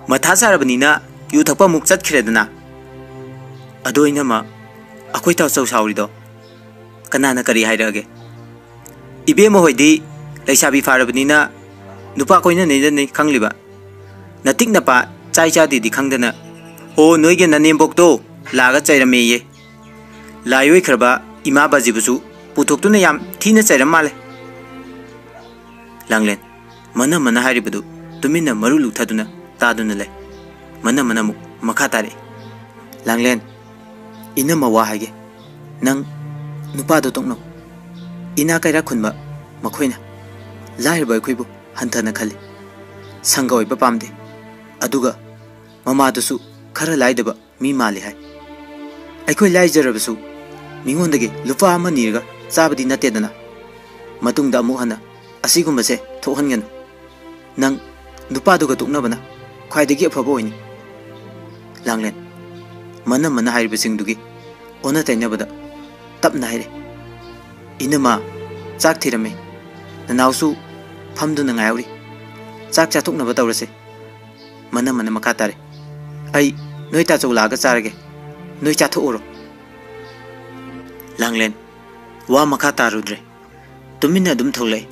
"ꯃꯊꯥ ꯁꯥꯔꯕꯅꯤꯅ ꯌꯨ ꯊꯛꯄ ꯑꯃꯨꯛ ꯆꯠꯈ꯭ꯔꯦꯗꯅ꯫ ꯑꯗꯣ ꯏꯅꯝꯃ, ꯑꯩꯈꯣꯏ ꯇꯥꯆꯧ ꯁꯥꯎꯔꯤꯗꯣ ꯀꯅꯥꯅ ꯀꯔꯤ ꯍꯥꯏꯔꯛꯑꯒꯦ? ꯏꯕꯦꯝꯃ ꯍꯣꯏꯗꯤ ꯂꯩꯁꯥꯕꯤ ꯐꯥꯔꯕꯅꯤꯅ ꯅꯨꯄꯥ ꯀꯣꯏꯅꯅꯤꯗꯅꯤ ꯈꯪꯂꯤꯕ꯫ ꯅꯇꯤꯛ ꯅꯄꯥ ꯆꯥꯏ ꯆꯥꯗꯦꯗꯤ ꯈꯪꯗꯅ, ꯑꯣ, ꯅꯣꯏꯒꯤ ꯅꯅꯦꯝꯕꯣꯛꯇꯣ ꯂꯥꯛꯑꯒ ꯆꯩꯔꯝꯃꯦꯌꯦ꯫ ꯂꯥꯏ ꯑꯣꯏꯈ꯭ꯔꯕ ꯏꯃꯥ ꯕꯥꯖꯤꯕꯨꯁꯨ ꯄꯨꯊꯣꯛꯇꯨꯅ ꯌꯥꯝ ꯊꯤꯅ ꯆꯩꯔꯝ ꯃꯥꯜꯂꯦ꯫" ꯂꯥꯡꯂꯦꯟ ꯃꯅꯝꯃꯅ ꯍꯥꯏꯔꯤꯕꯗꯨ ꯇꯨꯃꯤꯟꯅ ꯃꯔꯨ ꯂꯨꯛꯊꯗꯨꯅ ꯇꯥꯗꯨꯅ ꯂꯩ꯫ ꯃꯅꯝꯃꯅ ꯑꯃꯨꯛ ꯃꯈꯥ ꯇꯥꯔꯛꯏ, "ꯂꯥꯡꯂꯦꯟ, ꯏꯅꯝꯃ ꯋꯥ ꯍꯥꯏꯒꯦ꯫ ꯅꯪ ꯅꯨꯄꯥꯗꯣ ꯇꯣꯛꯅꯧ꯫ ꯏꯅꯥ ꯀꯩꯔꯥꯛ ꯈꯨꯟꯕ ꯃꯈꯣꯏꯅ ꯂꯥꯏꯔꯕ ꯑꯩꯈꯣꯏꯕꯨ ꯍꯟꯊꯅ ꯈꯜꯂꯤ꯫ ꯁꯪꯒ ꯑꯣꯏꯕ ꯄꯥꯝꯗꯦ꯫ ꯑꯗꯨꯒ ꯃꯃꯥꯗꯨꯁꯨ ꯈꯔ ꯂꯥꯏꯗꯕ ꯃꯤ ꯃꯥꯜꯂꯤ ꯍꯥꯏ꯫ ꯑꯩꯈꯣꯏ ꯂꯥꯏꯖꯔꯕꯁꯨ ꯃꯤꯉꯣꯟꯗꯒꯤ ꯂꯨꯄꯥ ꯑꯃ ꯅꯤꯔꯒ ꯆꯥꯕꯗꯤ ꯅꯠꯇꯦꯗꯅ꯫ ꯃꯇꯨꯡꯗ ꯑꯃꯨꯛ ꯍꯟꯅ ꯑꯁꯤꯒꯨꯝꯕꯁꯦ ꯊꯣꯛꯍꯟꯒꯅꯨ꯫ ꯅꯪ ꯅꯨꯄꯥꯗꯨꯒ ꯇꯣꯛꯅꯕꯅ ꯈ꯭ꯋꯥꯏꯗꯒꯤ ꯑꯐꯕ ꯑꯣꯏꯅꯤ꯫ ꯂꯥꯡꯂꯦꯟ, ꯃꯅꯝꯃꯅ ꯍꯥꯏꯔꯤꯕꯁꯤꯡꯗꯨꯒꯤ ꯑꯣꯟꯅ ꯇꯩꯅꯕꯗ ꯇꯞꯅ ꯍꯥꯏꯔꯦ, "ꯏꯅꯝꯃ, ꯆꯥꯛ ꯊꯤꯔꯝꯃꯦ꯫ ꯅꯅꯥꯎꯁꯨ ꯐꯝꯗꯨꯅ ꯉꯥꯏꯍꯧꯔꯤ꯫ ꯆꯥꯛ ꯆꯥꯊꯣꯛꯅꯕ ꯇꯧꯔꯁꯦ꯫" ꯃꯅꯝꯃꯅ ꯃꯈꯥ ꯇꯥꯔꯦ, "ꯑꯩ ꯅꯣꯏ ꯇꯥꯆꯧ ꯂꯥꯛꯑꯒ ꯆꯥꯔꯒꯦ꯫ ꯅꯣꯏ ꯆꯥꯊꯣꯛꯎꯔꯣ꯫" ꯂꯥꯡꯂꯦꯟ ꯋꯥ ꯃꯈꯥ ꯇꯥꯔꯨꯗ꯭ꯔꯦ꯫ ꯇꯨꯃꯤꯟꯅ ꯑꯗꯨꯝ ꯊꯣꯛꯂꯛꯏ꯫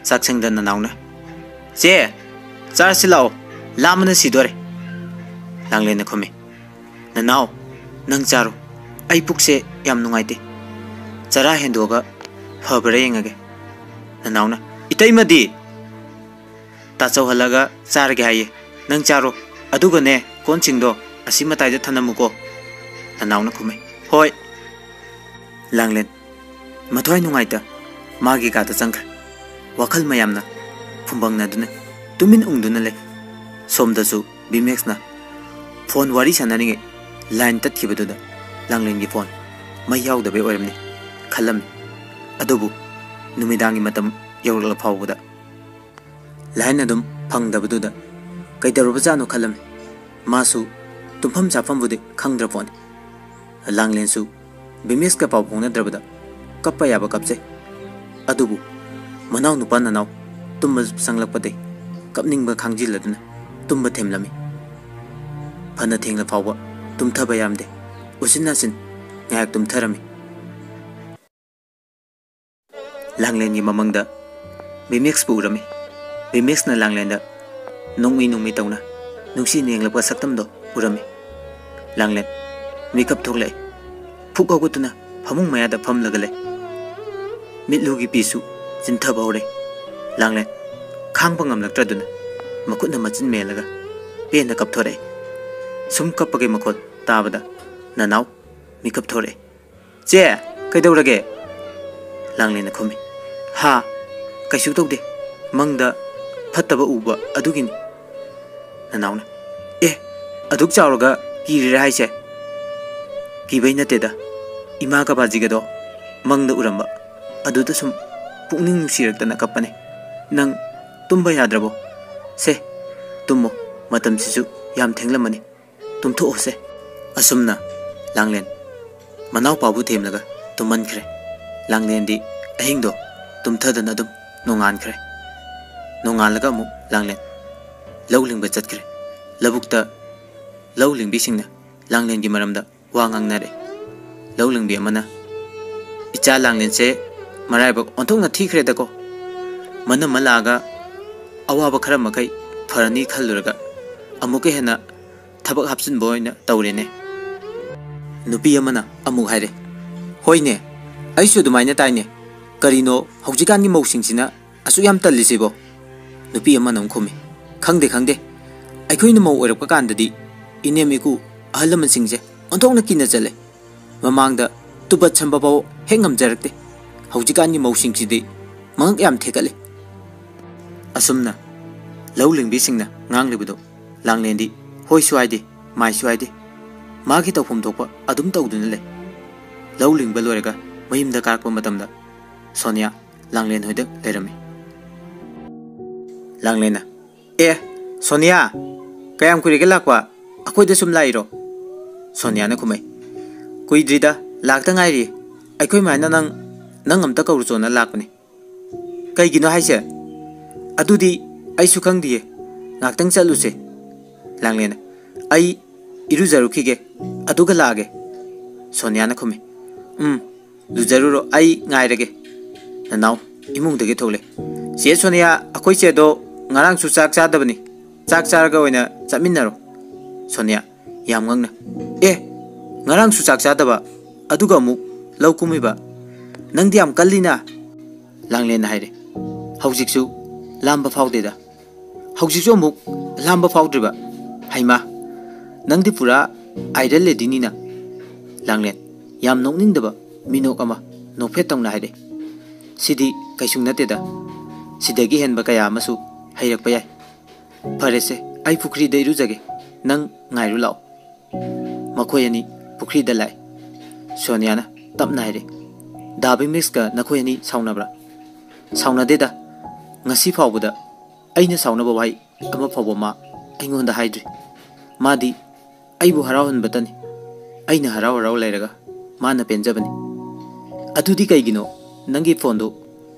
ꯆꯥꯛꯁꯪꯗ ꯅꯅꯥꯎꯅ, "ꯆꯦ, ꯆꯥꯔꯁꯤ ꯂꯥꯛꯑꯣ, ꯂꯥꯝꯕꯅ ꯁꯤꯗꯣꯔꯦ꯫" ꯂꯥꯡꯂꯦꯟꯅ ꯈꯨꯝꯃꯤ, "ꯅꯅꯥꯎ, ꯅꯪ ꯆꯥꯔꯣ꯫ ꯑꯩ ꯄꯨꯛꯁꯦ ꯌꯥꯝ ꯅꯨꯡꯉꯥꯏꯇꯦ꯫ ꯆꯔꯥ ꯍꯦꯟꯗꯣꯛꯑꯒ ꯐꯕ꯭ꯔꯥ ꯌꯦꯡꯉꯒꯦ꯫" ꯅꯅꯥꯎꯅ, "ꯏꯇꯩꯃꯗꯤ?" "ꯇꯥꯆꯧ ꯍꯜꯂꯒ ꯆꯥꯔꯒꯦ ꯍꯥꯏꯌꯦ꯫ ꯅꯪ ꯆꯥꯔꯣ꯫ ꯑꯗꯨꯒꯅꯦ, ꯀꯣꯟꯁꯤꯡꯗꯣ ꯑꯁꯤ ꯃꯇꯥꯏꯗ ꯊꯅꯝꯃꯨꯀꯣ꯫" ꯅꯅꯥꯎꯅ ꯈꯨꯝꯃꯦ, "ꯍꯣꯏ꯫" ꯂꯥꯡꯂꯦꯟ ꯃꯊ꯭ꯋꯥꯏ ꯅꯨꯡꯉꯥꯏꯇ ꯃꯥꯒꯤ ꯀꯥꯗ ꯆꯪꯈ꯭ꯔꯦ꯫ ꯋꯥꯈꯜ ꯃꯌꯥꯝꯅ ꯐꯨꯝꯕꯪꯅꯗꯨꯅ ꯇꯨꯃꯤꯟ ꯎꯪꯗꯨꯅ ꯂꯩ꯫ ꯁꯣꯝꯗꯁꯨ ꯕꯤꯃꯦꯛꯁꯅ ꯐꯣꯟ ꯋꯥꯔꯤ ꯁꯥꯟꯅꯔꯤꯉꯩ ꯂꯥꯏꯟ ꯇꯠꯈꯤꯕꯗꯨꯗ ꯂꯥꯡꯂꯦꯟꯒꯤ ꯐꯣꯟ ꯃꯩ ꯌꯥꯎꯗꯕꯩ ꯑꯣꯏꯔꯝꯅꯤ ꯈꯜꯂꯝꯃꯤ꯫ ꯑꯗꯨꯕꯨ ꯅꯨꯃꯤꯗꯥꯡꯒꯤ ꯃꯇꯝ ꯌꯧꯔꯛꯂ ꯐꯥꯎꯕꯗ ꯂꯥꯏꯟ ꯑꯗꯨꯝ ꯐꯪꯗꯕꯗꯨꯗ ꯀꯩꯗꯧꯔꯕꯖꯥꯠꯅꯣ ꯈꯜꯂꯝꯃꯤ꯫ ꯃꯥꯁꯨ ꯇꯨꯝꯐꯝ ꯆꯥꯐꯝꯕꯨꯗꯤ ꯈꯪꯗ꯭ꯔ ꯄꯣꯠꯅꯤ꯫ ꯂꯥꯡꯂꯦꯟꯁꯨ ꯕꯤꯃꯦꯛꯁꯀ ꯄꯥꯎ ꯐꯥꯎꯅꯗ꯭ꯔꯕꯗ ꯀꯞꯄ ꯌꯥꯕ ꯀꯞꯆꯩ꯫ ꯑꯗꯨꯕꯨ ꯃꯅꯥꯎ ꯅꯨꯄꯥ ꯅꯅꯥꯎ ꯇꯨꯝꯕ ꯆꯪꯂꯛꯄꯗꯩ ꯀꯞꯅꯤꯡꯕ ꯈꯥꯡꯖꯤꯜꯂꯗꯨꯅ ꯇꯨꯝꯕ ꯊꯦꯝꯂꯝꯃꯤ꯫ ꯐꯅ ꯊꯦꯡꯂ ꯐꯥꯎꯕ ꯇꯨꯝꯊꯕ ꯌꯥꯔꯝꯗꯦ꯫ ꯎꯆꯤꯟ ꯅꯥꯆꯤꯟ ꯉꯥꯏꯍꯥꯛ ꯇꯨꯝꯊꯔꯝꯃꯤ꯫ ꯂꯥꯡꯂꯦꯟꯒꯤ ꯃꯃꯪꯗ ꯕꯤꯃꯦꯛꯁꯄꯨ ꯎꯔꯝꯃꯤ꯫ ꯕꯤꯃꯦꯛꯁꯅ ꯂꯥꯡꯂꯦꯟꯗ ꯅꯣꯡꯃꯤ ꯅꯣꯡꯃꯤ ꯇꯧꯅ ꯅꯨꯡꯁꯤꯅ ꯌꯦꯡꯂꯛꯄ ꯁꯛꯇꯝꯗꯣ ꯎꯔꯝꯃꯤ꯫ ꯂꯥꯡꯂꯦꯟ ꯃꯤꯀꯞ ꯊꯣꯛꯂꯛꯏ꯫ ꯐꯨꯛ ꯍꯧꯒꯠꯇꯨꯅ ꯐꯃꯨꯡ ꯃꯌꯥꯗ ꯐꯝꯂꯒ ꯂꯩ꯫ ꯃꯤꯠꯂꯨꯒꯤ ꯄꯤꯁꯨ ꯆꯤꯟꯊꯕ ꯍꯧꯔꯦ꯫ ꯂꯥꯡꯂꯦꯟ ꯈꯥꯡꯕ ꯉꯝꯂꯛꯇ꯭ꯔꯗꯨꯅ ꯃꯈꯨꯠꯅ ꯃꯆꯤꯟ ꯃꯦꯜꯂꯒ ꯄꯦꯟꯅ ꯀꯞꯊꯣꯔꯛꯏ꯫ ꯁꯨꯝ ꯀꯞꯄꯒꯤ ꯃꯈꯣꯜ ꯇꯥꯕꯗ ꯅꯅꯥꯎ ꯃꯤꯀꯞ ꯊꯣꯔꯛꯏ꯫ "ꯆꯦ, ꯀꯩꯗꯧꯔꯒꯦ?" ꯂꯥꯡꯂꯦꯟꯅ ꯈꯨꯝꯃꯤ꯫ "ꯍꯥ, ꯀꯩꯁꯨ ꯇꯧꯗꯦ꯫ ꯃꯪꯗ ꯐꯠꯇꯕ ꯎꯕ ꯑꯗꯨꯒꯤꯅꯤ꯫" ꯅꯅꯥꯎꯅ, "ꯑꯦ, ꯑꯗꯨꯛ ꯆꯥꯎꯔꯒ ꯀꯤꯔꯤꯔꯥ ꯍꯥꯏꯁꯦ?" "ꯀꯤꯕꯩ ꯅꯠꯇꯦꯗ, ꯏꯃꯥꯒ ꯕꯥꯖꯤꯒꯗꯣ ꯃꯪꯗ ꯎꯔꯝꯕ, ꯑꯗꯨꯗ ꯁꯨꯝ ꯄꯨꯛꯅꯤꯡ ꯅꯨꯡꯁꯤꯔꯛꯇꯅ ꯀꯞꯄꯅꯦ꯫ ꯅꯪ ꯇꯨꯝꯕ ꯌꯥꯗ꯭ꯔꯕꯣ? ꯁꯦ, ꯇꯨꯝꯃꯣ, ꯃꯇꯝꯁꯤꯁꯨ ꯌꯥꯝ ꯊꯦꯡꯂꯝꯃꯅꯤ, ꯇꯨꯝꯊꯣꯛꯑꯣꯁꯦ꯫ ꯑꯁꯨꯝꯅ ꯂꯥꯡꯂꯦꯟ ꯃꯅꯥꯎꯄꯥꯕꯨ ꯊꯦꯝꯂꯒ ꯇꯨꯝꯍꯟꯈ꯭ꯔꯦ꯫ ꯂꯥꯡꯂꯦꯟꯗꯤ ꯑꯍꯤꯡꯗꯣ ꯇꯨꯝꯊꯗꯅ ꯑꯗꯨꯝ ꯅꯣꯡꯉꯥꯟꯈ꯭ꯔꯦ꯫ ꯅꯣꯡꯉꯥꯜꯂꯒ ꯑꯃꯨꯛ ꯂꯥꯡꯂꯦꯟ ꯂꯧ ꯂꯤꯡꯕ ꯆꯠꯈ꯭ꯔꯦ꯫ ꯂꯧꯕꯨꯛꯇ ꯂꯧ ꯂꯤꯡꯕꯤꯁꯤꯡꯅ ꯂꯥꯡꯂꯦꯟꯒꯤ ꯃꯔꯝꯗ ꯋꯥ ꯉꯥꯡꯅꯔꯦ꯫ ꯂꯧ ꯂꯤꯡꯕꯤ ꯑꯃꯅ, "ꯏꯆꯥ ꯂꯥꯡꯂꯦꯟꯁꯦ ꯃꯔꯥꯏꯕꯛ ꯑꯣꯟꯊꯣꯛꯅ ꯊꯤꯈ꯭ꯔꯦꯗꯀꯣ꯫ ꯃꯅꯝ ꯑꯃ ꯂꯥꯛꯑꯒ ꯑꯋꯥꯕ ꯈꯔ ꯃꯈꯩ ꯐꯔꯅꯤ ꯈꯜꯂꯨꯔꯒ ꯑꯃꯨꯛꯀ ꯍꯦꯟꯅ ꯊꯕꯛ ꯍꯥꯞꯆꯤꯟꯕ ꯑꯣꯏꯅ ꯇꯧꯔꯦꯅꯦ꯫" ꯅꯨꯄꯤ ꯑꯃꯅ ꯑꯃꯨꯛ ꯍꯥꯏꯔꯦ, "ꯍꯣꯏꯅꯦ, ꯑꯩꯁꯨ ꯑꯗꯨꯃꯥꯏꯅ ꯇꯥꯏꯅꯦ꯫ ꯀꯔꯤꯅꯣ ꯍꯧꯖꯤꯛꯀꯥꯟꯒꯤ ꯃꯧꯁꯤꯡꯁꯤꯅ ꯑꯁꯨꯛ ꯌꯥꯝ ꯇꯜꯂꯤꯁꯤꯕꯣ?" ꯅꯨꯄꯤ ꯑꯃꯅ ꯑꯃꯨꯛ ꯈꯨꯝꯃꯤ, "ꯈꯪꯗꯦ, ꯈꯪꯗꯦ꯫ ꯑꯩꯈꯣꯏꯅ ꯃꯧ ꯑꯣꯏꯔꯛꯄ ꯀꯥꯟꯗꯗꯤ ꯏꯅꯦꯝ ꯏꯀꯨ ꯑꯍꯜ ꯂꯃꯟꯁꯤꯡꯁꯦ ꯑꯣꯟꯊꯣꯛꯅ ꯀꯤꯅ ꯆꯠꯂꯦ꯫ ꯃꯃꯥꯡꯗ ꯇꯨꯕꯠ ꯁꯝꯕ ꯐꯥꯎ ꯍꯦꯛ ꯉꯝꯖꯔꯛꯇꯦ꯫ ꯍꯧꯖꯤꯛꯀꯥꯟꯒꯤ ꯃꯧꯁꯤꯡꯁꯤꯗꯤ ꯃꯉꯛ ꯌꯥꯝ ꯊꯦꯛꯀꯠꯂꯤ꯫" ꯑꯁꯨꯝꯅ ꯂꯧ ꯂꯤꯡꯕꯤꯁꯤꯡꯅ ꯉꯥꯡꯂꯤꯕꯗꯨ ꯂꯥꯡꯂꯦꯟꯗꯤ ꯍꯣꯏꯁꯨ ꯍꯥꯏꯗꯦ, ꯃꯥꯏꯁꯨ ꯍꯥꯏꯗꯦ꯫ ꯃꯥꯒꯤ ꯇꯧꯐꯝ ꯊꯣꯛꯄ ꯑꯗꯨꯝ ꯇꯧꯗꯨꯅ ꯂꯩ꯫ ꯂꯧ ꯂꯤꯡꯕ ꯂꯣꯏꯔꯒ ꯃꯌꯨꯝꯗ ꯀꯥꯔꯛꯄ ꯃꯇꯝꯗ ꯁꯣꯅꯤꯌꯥ ꯂꯥꯡꯂꯦꯟ ꯍꯣꯏꯗ ꯂꯩꯔꯝꯃꯤ꯫ ꯂꯥꯡꯂꯦꯟꯅ, "ꯑꯦ, ꯁꯣꯅꯤꯌꯥ, ꯀꯌꯥꯝ ꯀꯨꯏꯔꯒꯦ ꯂꯥꯛꯄ? ꯑꯩꯈꯣꯏꯗ ꯁꯨꯝ ꯂꯥꯛꯏꯔꯣ?" ꯁꯣꯅꯤꯌꯥꯅ ꯈꯨꯝꯃꯩ, "ꯀꯨꯏꯗ꯭ꯔꯤꯗ, ꯂꯥꯛꯇ ꯉꯥꯏꯔꯤ꯫ ꯑꯩꯈꯣꯏ ꯃꯥꯅ ꯅꯪ, ꯅꯪ ꯑꯝꯇ ꯀꯧꯔꯨꯆꯣꯅ ꯂꯥꯛꯄꯅꯤ꯫" "ꯀꯩꯒꯤꯅꯣ ꯍꯥꯏꯁꯦ?" "ꯑꯗꯨꯗꯤ ꯑꯩꯁꯨ ꯈꯪꯗꯤꯌꯦ꯫ ꯉꯥꯛꯇꯪ ꯆꯠꯂꯨꯁꯦ꯫" ꯂꯥꯡꯂꯦꯟꯅ, "ꯑꯩ ꯏꯔꯨꯖꯔꯨꯈꯤꯒꯦ, ꯑꯗꯨꯒ ꯂꯥꯛꯑꯒꯦ꯫" ꯁꯣꯅꯤꯌꯥꯅ ꯈꯨꯝꯃꯤ, "ꯎꯝ, ꯂꯨꯖꯔꯨꯔꯣ, ꯑꯩ ꯉꯥꯏꯔꯒꯦ꯫" ꯅꯅꯥꯎ ꯏꯃꯨꯡꯗꯒꯤ ꯊꯣꯛꯂꯛꯑꯦ꯫ "ꯆꯦ ꯁꯣꯅꯤꯌꯥ, ꯑꯩꯈꯣꯏ ꯆꯦꯗꯣ ꯉꯔꯥꯡꯁꯨ ꯆꯥꯛ ꯆꯥꯗꯕꯅꯤ꯫ ꯆꯥꯛ ꯆꯥꯔꯒ ꯑꯣꯏꯅ ꯆꯠꯃꯤꯟꯅꯔꯣ꯫" ꯁꯣꯅꯤꯌꯥ ꯌꯥꯝ ꯉꯛꯅ, "ꯑꯦ, ꯉꯔꯥꯡꯁꯨ ꯆꯥꯛ ꯆꯥꯗꯕ, ꯑꯗꯨꯒ ꯑꯃꯨꯛ ꯂꯧ ꯀꯨꯝꯃꯤꯕ? ꯅꯪꯗꯤ ꯌꯥꯝ ꯀꯜꯂꯤꯅ꯫" ꯂꯥꯡꯂꯦꯟꯅ ꯍꯥꯏꯔꯦ, "ꯍꯧꯖꯤꯛꯁꯨ ꯂꯥꯝꯕ ꯐꯥꯎꯗꯦꯗ꯫" "ꯍꯧꯖꯤꯛꯁꯨ ꯑꯃꯨꯛ ꯂꯥꯝꯕ ꯐꯥꯎꯗ꯭ꯔꯤꯕ? ꯍꯩꯃꯥ, ꯅꯪꯗꯤ ꯄꯨꯔꯥ ꯑꯥꯏꯔꯟ ꯂꯦꯗꯤꯅꯤꯅ꯫" ꯂꯥꯡꯂꯦꯟ ꯌꯥꯝ ꯅꯣꯛꯅꯤꯡꯗꯕ ꯃꯤꯅꯣꯛ ꯑꯃ ꯅꯣꯛꯐꯦꯠ ꯇꯧꯅ ꯍꯥꯏꯔꯦ, "ꯁꯤꯗꯤ ꯀꯩꯁꯨ ꯅꯠꯇꯦꯗ꯫ ꯁꯤꯗꯒꯤ ꯍꯦꯟꯕ ꯀꯌꯥ ꯑꯃꯁꯨ ꯍꯩꯔꯛꯄ ꯌꯥꯏ꯫ ꯐꯔꯦꯁꯦ, ꯑꯩ ꯄꯨꯈ꯭ꯔꯤꯗ ꯏꯔꯨꯖꯒꯦ, ꯅꯪ ꯉꯥꯏꯔꯨ ꯂꯥꯛꯑꯣ꯫" ꯃꯈꯣꯏ ꯑꯅꯤ ꯄꯨꯈ꯭ꯔꯤꯗ ꯂꯥꯛꯏ꯫ ꯁꯣꯅꯤꯌꯥꯅ ꯇꯞꯅ ꯍꯥꯏꯔꯛꯏ, "ꯗꯥ ꯕꯤꯃꯦꯛꯁꯀ ꯅꯈꯣꯏ ꯑꯅꯤ ꯁꯥꯎꯅꯕ꯭ꯔꯥ?" "ꯁꯥꯎꯅꯗꯦꯗ꯫ ꯉꯁꯤ ꯐꯥꯎꯕꯗ ꯑꯩꯅ ꯁꯥꯎꯅꯕ ꯋꯥꯍꯩ ꯑꯃ ꯐꯥꯎꯕ ꯃꯥ ꯑꯩꯉꯣꯟꯗ ꯍꯥꯏꯗ꯭ꯔꯤ꯫ ꯃꯥꯗꯤ ꯑꯩꯕꯨ ꯍꯔꯥꯎꯍꯟꯕꯇꯅꯤ꯫ ꯑꯩꯅ ꯍꯔꯥꯎ ꯍꯔꯥꯎ ꯂꯩꯔꯒ ꯃꯥꯅ ꯄꯦꯟꯖꯕꯅꯤ꯫ ꯑꯗꯨꯗꯤ ꯀꯩꯒꯤꯅꯣ ꯅꯪꯒꯤ ꯐꯣꯟꯗꯨ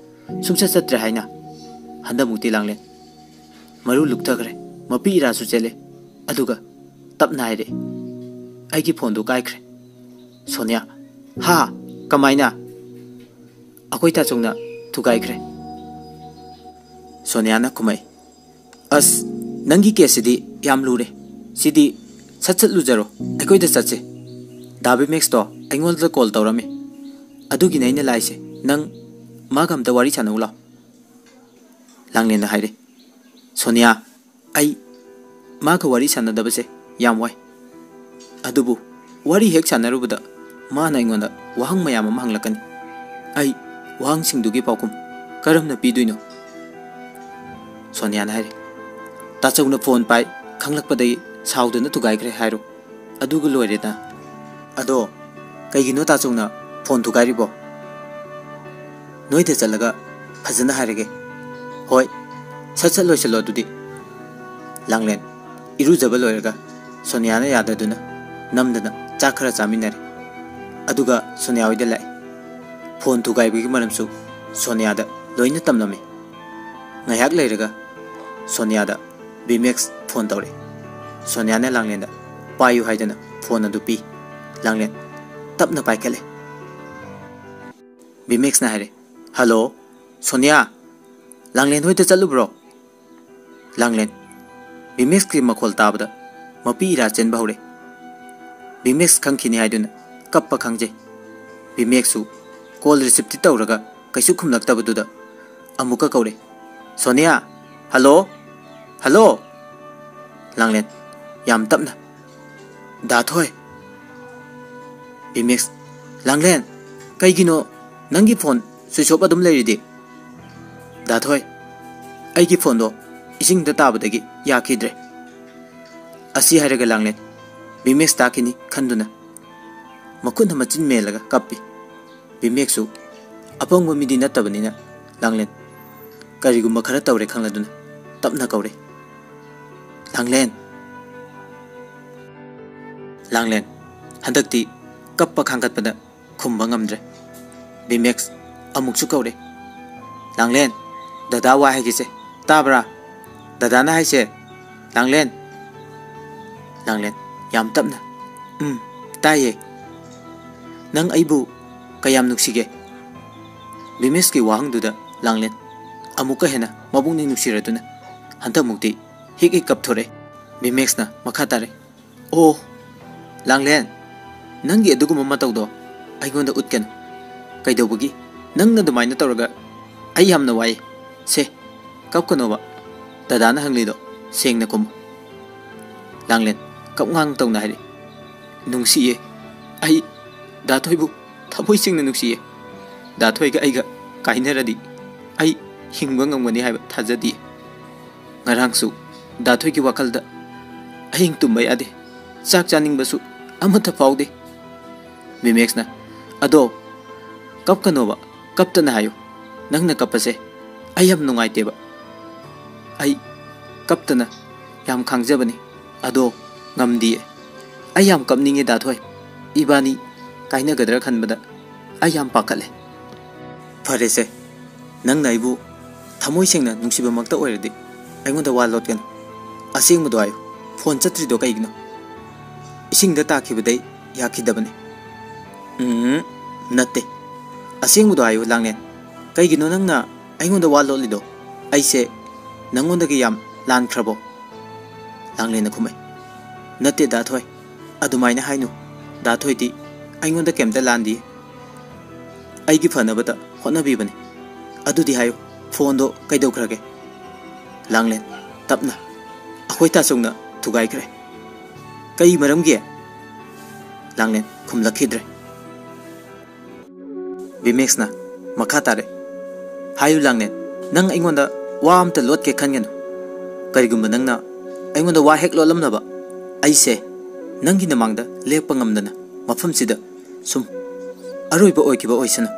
ꯁꯨꯡꯆꯠ ꯆꯠꯇ꯭ꯔꯦ ꯍꯥꯏꯅ?" ꯍꯟꯗꯛꯃꯨꯛꯇꯤ ꯂꯥꯡꯂꯦꯟ ꯃꯔꯨ ꯂꯨꯞꯊꯈ꯭ꯔꯦ, ꯃꯄꯤ ꯏꯔꯥꯁꯨ ꯆꯦꯜꯂꯦ꯫ ꯑꯗꯨꯒ ꯇꯞꯅ ꯍꯥꯏꯔꯛꯏ, "ꯑꯩꯒꯤ ꯐꯣꯟꯗꯨ ꯀꯥꯏꯈ꯭ꯔꯦ꯫" ꯁꯣꯅꯤꯌꯥ, "ꯍꯥ? ꯀꯃꯥꯏꯅ?" "ꯑꯩꯈꯣꯏ ꯇꯥꯆꯧꯅ ꯊꯨꯒꯥꯏꯈ꯭ꯔꯦ꯫" ꯁꯣꯅꯤꯌꯥꯅ ꯈꯨꯝꯃꯛꯏ, "ꯑꯁ, ꯅꯪꯒꯤ ꯀꯦꯁꯁꯤꯗꯤ ꯌꯥꯝ ꯂꯨꯔꯦ꯫ ꯁꯤꯗꯤ ꯁꯠ ꯁꯠ ꯂꯨꯖꯔꯣ, ꯑꯩꯈꯣꯏꯗ ꯆꯠꯁꯦ꯫ ꯗꯥ ꯕꯤꯃꯦꯛꯁꯇꯣ ꯑꯩꯉꯣꯟꯗ ꯀꯣꯜ ꯇꯧꯔꯝꯃꯤ꯫ ꯑꯗꯨꯒꯤꯅꯦ ꯑꯩꯅ ꯂꯥꯛꯏꯁꯦ꯫ ꯅꯪ ꯃꯥꯒ ꯑꯝꯇ ꯋꯥꯔꯤ ꯁꯥꯟꯅꯧ ꯂꯥꯎ꯫" ꯂꯥꯡꯂꯦꯟꯅ ꯍꯥꯏꯔꯦ, "ꯁꯣꯅꯤꯌꯥ, ꯑꯩ ꯃꯥꯒ ꯋꯥꯔꯤ ꯁꯥꯟꯅꯗꯕꯁꯦ ꯌꯥꯝ ꯋꯥꯏ꯫ ꯑꯗꯨꯕꯨ ꯋꯥꯔꯤ ꯍꯦꯛ ꯁꯥꯟꯅꯔꯨꯕꯗ ꯃꯥꯅ ꯑꯩꯉꯣꯟꯗ ꯋꯥꯍꯪ ꯃꯌꯥꯝ ꯑꯃ ꯍꯪꯂꯛꯀꯅꯤ꯫ ꯑꯩ ꯋꯥꯍꯪꯁꯤꯡꯗꯨꯒꯤ ꯄꯥꯎꯈꯨꯝ ꯀꯔꯝꯅ ꯄꯤꯗꯣꯏꯅꯣ?" ꯁꯣꯅꯤꯌꯥꯅ ꯍꯥꯏꯔꯦ, "ꯇꯥꯆꯧꯅ ꯐꯣꯟ ꯄꯥꯏ ꯈꯪꯂꯛꯄꯗꯒꯤ ꯁꯥꯎꯗꯨꯅ ꯊꯨꯒꯥꯏꯈ꯭ꯔꯦ ꯍꯥꯏꯔꯣ꯫ ꯑꯗꯨꯒ ꯂꯣꯏꯔꯦꯗꯅ꯫ ꯑꯗꯣ ꯀꯩꯒꯤꯅꯣ ꯇꯥꯆꯧꯅ ꯐꯣꯟ ꯊꯨꯒꯥꯏꯔꯤꯕꯣ? ꯅꯣꯏꯗ ꯆꯠꯂꯒ ꯐꯖꯅ ꯍꯥꯏꯔꯒꯦ꯫" "ꯍꯣꯏ, ꯁꯠ ꯁꯠ ꯂꯣꯏꯁꯤꯜꯂꯣ ꯑꯗꯨꯗꯤ꯫" ꯂꯥꯡꯂꯦꯟ ꯏꯔꯨꯖꯕ ꯂꯣꯏꯔꯒ ꯁꯣꯅꯤꯌꯥꯅ ꯌꯥꯗꯗꯨꯅ ꯅꯝꯗꯅ ꯆꯥꯛ ꯈꯔ ꯆꯥꯃꯤꯟꯅꯔꯦ꯫ ꯑꯗꯨꯒ ꯁꯣꯅꯤꯌꯥ ꯍꯣꯏꯗ ꯂꯥꯛꯑꯦ꯫ ꯐꯣꯟ ꯊꯨꯒꯥꯏꯕꯒꯤ ꯃꯔꯝꯁꯨ ꯁꯣꯅꯤꯌꯥꯗ ꯂꯣꯏꯅ ꯇꯝꯂꯝꯃꯤ꯫ ꯉꯥꯏꯍꯥꯛ ꯂꯩꯔꯒ ꯁꯣꯅꯤꯌꯥꯗ ꯕꯤꯃꯦꯛꯁ ꯐꯣꯟ ꯇꯧꯔꯛꯑꯦ꯫ ꯁꯣꯅꯤꯌꯥꯅ ꯂꯥꯡꯂꯦꯟꯗ ꯄꯥꯏꯌꯨ ꯍꯥꯏꯗꯅ ꯐꯣꯟ ꯑꯗꯨ ꯄꯤ꯫ ꯂꯥꯡꯂꯦꯟ ꯇꯞꯅ ꯄꯥꯏꯈꯠꯂꯦ꯫ ꯕꯤꯃꯦꯛꯁꯅ ꯍꯥꯏꯔꯦ, "ꯍꯜꯂꯣ, ꯁꯣꯅꯤꯌꯥ, ꯂꯥꯡꯂꯦꯟ ꯍꯣꯏꯗ ꯆꯠꯂꯨꯕ꯭ꯔꯣ?" ꯂꯥꯡꯂꯦꯟ ꯕꯤꯃꯦꯛꯁꯀꯤ ꯃꯈꯣꯜ ꯇꯥꯕꯗ ꯃꯄꯤ ꯏꯔꯥ ꯆꯦꯟꯕ ꯍꯧꯔꯦ꯫ ꯕꯤꯃꯦꯛꯁ ꯈꯪꯈꯤꯅꯤ ꯍꯥꯏꯗꯨꯅ ꯀꯞꯄ ꯈꯪꯖꯩ꯫ ꯕꯤꯃꯦꯛꯁꯁꯨ ꯀꯣꯜ ꯔꯤꯁꯤꯞꯇꯤ ꯇꯧꯔꯒ ꯀꯩꯁꯨ ꯈꯨꯝꯂꯛꯇꯕꯗꯨꯗ ꯑꯃꯨꯛꯀ ꯀꯧꯔꯦ, "ꯁꯣꯅꯤꯌꯥ, ꯍꯜꯂꯣ, ꯍꯜꯂꯣ!" ꯂꯥꯡꯂꯦꯟ ꯌꯥꯝ ꯇꯞꯅ, "ꯗꯥ ꯊꯣꯏ!" ꯕꯤꯃꯦꯛꯁ, "ꯂꯥꯡꯂꯦꯟ, ꯀꯩꯒꯤꯅꯣ ꯅꯪꯒꯤ ꯐꯣꯟ ꯁ꯭ꯋꯤꯆ ꯑꯣꯐ ꯑꯗꯨꯝ ꯂꯩꯔꯤꯗꯤ?" "ꯗꯥ ꯊꯣꯏ, ꯑꯩꯒꯤ ꯐꯣꯟꯗꯣ ꯏꯁꯤꯡꯗ ꯇꯥꯕꯗꯒꯤ ꯌꯥꯈꯤꯗ꯭ꯔꯦ꯫" ꯑꯁꯤ ꯍꯥꯏꯔꯒ ꯂꯥꯡꯂꯦꯟ ꯕꯤꯃꯦꯛꯁ ꯇꯥꯈꯤꯅꯤ ꯈꯟꯗꯨꯅ ꯃꯈꯨꯠꯅ ꯃꯆꯤꯟ ꯃꯦꯜꯂꯒ ꯀꯞꯄꯤ꯫ ꯕꯤꯃꯦꯛꯁꯨ ꯑꯄꯪꯕ ꯃꯤꯗꯤ ꯅꯠꯇꯕꯅꯤꯅ ꯂꯥꯡꯂꯦꯟ ꯀꯔꯤꯒꯨꯝꯕ ꯈꯔ ꯇꯧꯔꯦ ꯈꯪꯂꯗꯨꯅ ꯇꯞꯅ ꯀꯧꯔꯦ, "ꯂꯥꯡꯂꯦꯟ!" ꯂꯥꯡꯂꯦꯟ ꯍꯟꯗꯛꯇꯤ ꯀꯞꯄ ꯈꯥꯡꯒꯠꯄꯗ ꯈꯨꯝꯕ ꯉꯝꯗ꯭ꯔꯦ꯫ ꯕꯤꯃꯦꯛꯁ ꯑꯃꯨꯛꯁꯨ ꯀꯧꯔꯦ, "ꯂꯥꯡꯂꯦꯟ, ꯗꯗꯥ ꯋꯥ ꯍꯥꯏꯒꯦꯁꯦ, ꯇꯥꯕ꯭ꯔꯥ? ꯗꯗꯥꯅ ꯍꯥꯏꯁꯦ, ꯂꯥꯡꯂꯦꯟ!" ꯂꯥꯡꯂꯦꯟ ꯌꯥꯝ ꯇꯞꯅ, "ꯎꯝ, ꯇꯥꯏꯌꯦ꯫ ꯅꯪ ꯑꯩꯕꯨ ꯀꯌꯥꯝ ꯅꯨꯡꯁꯤꯒꯦ?" ꯕꯤꯃꯦꯛꯁꯀꯤ ꯋꯥꯍꯪꯗꯨꯗ ꯂꯥꯡꯂꯦꯟ ꯑꯃꯨꯛꯀ ꯍꯦꯟꯅ ꯃꯕꯨꯛꯅꯤꯡ ꯅꯨꯡꯁꯤꯔꯗꯨꯅ ꯍꯟꯗꯛꯃꯨꯛꯇꯤ ꯍꯤꯛ ꯍꯤꯛ ꯀꯞꯊꯣꯔꯛꯑꯦ꯫ ꯕꯤꯃꯦꯛꯁꯅ ꯃꯈꯥ ꯇꯥꯔꯦ, "ꯑꯣ, ꯂꯥꯡꯂꯦꯟ, ꯅꯪꯒꯤ ꯑꯗꯨꯒꯨꯝꯕ ꯃꯇꯧꯗꯣ ꯑꯩꯉꯣꯟꯗ ꯎꯠꯀꯅꯨ꯫ ꯀꯩꯗꯧꯕꯒꯤ? ꯅꯪꯅ ꯑꯗꯨꯃꯥꯏꯅ ꯇꯧꯔꯒ ꯑꯩ ꯌꯥꯝꯅ ꯋꯥꯏ꯫ ꯁꯦ, ꯀꯞꯀꯅꯣꯕ꯫ ꯗꯗꯥꯅ ꯍꯪꯂꯤꯗꯣ ꯁꯦꯡꯅ ꯈꯨꯝꯃꯨ꯫" ꯂꯥꯡꯂꯦꯟ ꯀꯞꯉꯥꯡ ꯇꯧꯅ ꯍꯥꯏꯔꯛꯏ, "ꯅꯨꯡꯁꯤꯌꯦ꯫ ꯑꯩ ꯗꯥ ꯊꯣꯏꯕꯨ ꯊꯃꯣꯏ ꯁꯦꯡꯅ ꯅꯨꯡꯁꯤꯌꯦ꯫ ꯗꯥ ꯊꯣꯏꯒ ꯑꯩꯒ ꯀꯥꯏꯅꯔꯗꯤ ꯑꯩ ꯍꯤꯡꯕ ꯉꯝꯒꯅꯤ ꯍꯥꯏꯕ ꯊꯥꯖꯗꯤꯌꯦ꯫ ꯉꯔꯥꯡꯁꯨ ꯗꯥ ꯊꯣꯏꯒꯤ ꯋꯥꯈꯜꯗ ꯑꯍꯤꯡ ꯇꯨꯝꯕ ꯌꯥꯗꯦ꯫ ꯆꯥꯛ ꯆꯥꯅꯤꯡꯕꯁꯨ ꯑꯃꯠꯇ ꯐꯥꯎꯗꯦ꯫" ꯕꯤꯃꯦꯛꯁꯅ, "ꯑꯗꯣ ꯀꯞꯀꯅꯣꯕ, ꯀꯞꯇꯅ ꯍꯥꯏꯌꯨ꯫ ꯅꯪꯅ ꯀꯞꯄꯁꯦ ꯑꯩ ꯌꯥꯝ ꯅꯨꯡꯉꯥꯏꯇꯦꯕ꯫ ꯑꯩ ꯀꯞꯇꯅ ꯌꯥꯝ ꯈꯥꯡꯖꯕꯅꯤ, ꯑꯗꯣ ꯉꯝꯗꯤꯌꯦ꯫ ꯑꯩ ꯌꯥꯝ ꯀꯞꯅꯤꯡꯉꯦ ꯗꯥ ꯊꯣꯏ꯫ ꯏꯕꯥꯅꯤ ꯀꯥꯏꯅꯒꯗ꯭ꯔꯥ ꯈꯟꯕꯗ ꯑꯩ ꯌꯥꯝ ꯄꯥꯈꯠꯂꯦ꯫" "ꯐꯔꯦꯁꯦ, ꯅꯪꯅ ꯑꯩꯕꯨ ꯊꯃꯣꯏ ꯁꯦꯡꯅ ꯅꯨꯡꯁꯤꯕꯃꯛꯇ ꯑꯣꯏꯔꯗꯤ ꯑꯩꯉꯣꯟꯗ ꯋꯥ ꯂꯣꯠꯀꯅꯨ꯫ ꯑꯁꯦꯡꯕꯗꯣ ꯍꯥꯏꯌꯨ꯫ ꯐꯣꯟ ꯆꯠꯇ꯭ꯔꯤꯗꯣ ꯀꯩꯒꯤꯅꯣ? ꯏꯁꯤꯡꯗ ꯇꯥꯈꯤꯕꯗꯩ ꯌꯥꯈꯤꯗꯕꯅꯤ꯫" "ꯎꯝ, ꯅꯠꯇꯦ꯫ ꯑꯁꯦꯡꯕꯗꯣ ꯍꯥꯏꯌꯨ, ꯂꯥꯡꯂꯦꯟ꯫ ꯀꯩꯒꯤꯅꯣ ꯅꯪꯅ ꯑꯩꯉꯣꯟꯗ ꯋꯥ ꯂꯣꯠꯂꯤꯗꯣ? ꯑꯩꯁꯦ ꯅꯪꯉꯣꯟꯗꯒꯤ ꯌꯥꯝ ꯂꯥꯟꯈ꯭ꯔꯕꯣ?" ꯂꯥꯡꯂꯦꯟꯅ ꯈꯨꯝꯃꯛꯏ, "ꯅꯠꯇꯦ ꯗꯥ ꯊꯣꯏ, ꯑꯗꯨꯃꯥꯏꯅ ꯍꯥꯏꯅꯨ꯫ ꯗꯥ ꯊꯣꯏꯗꯤ ꯑꯩꯉꯣꯟꯗ ꯀꯩꯝꯇ ꯂꯥꯟꯗꯤꯌꯦ꯫ ꯑꯩꯒꯤ ꯐꯅꯕꯇ ꯍꯣꯠꯅꯕꯤꯕꯅꯤ꯫ ꯑꯗꯨꯗꯤ ꯍꯥꯏꯌꯨ, ꯐꯣꯟꯗꯣ ꯀꯩꯗꯧꯈ꯭ꯔꯒꯦ?" ꯂꯥꯡꯂꯦꯟ ꯇꯞꯅ, "ꯑꯩꯈꯣꯏ ꯇꯥꯆꯧꯅ ꯊꯨꯒꯥꯏꯈ꯭ꯔꯦ꯫" "ꯀꯩ ꯃꯔꯝꯒꯤ?" ꯂꯥꯡꯂꯦꯟ ꯈꯨꯝꯂꯛꯈꯤꯗ꯭ꯔꯦ꯫ ꯕꯤꯃꯦꯛꯁꯅ ꯃꯈꯥ ꯇꯥꯔꯦ, "ꯍꯥꯏꯌꯨ ꯂꯥꯡꯂꯦꯟ, ꯅꯪ ꯑꯩꯉꯣꯟꯗ ꯋꯥ ꯑꯝꯇ ꯂꯣꯠꯀꯦ ꯈꯟꯒꯅꯨ꯫ ꯀꯔꯤꯒꯨꯝꯕ ꯅꯪꯅ ꯑꯩꯉꯣꯟꯗ ꯋꯥ ꯍꯦꯛ ꯂꯣꯠꯂꯝꯂꯕ, ꯑꯩꯁꯦ ꯅꯪꯒꯤ ꯅꯃꯥꯡꯗ ꯂꯦꯞꯄ ꯉꯝꯗꯅ ꯃꯐꯝꯁꯤꯗ ꯁꯨꯝ ꯑꯔꯣꯏꯕ ꯑꯣꯏꯈꯤꯕ ꯑꯣꯏꯁꯅꯨ꯫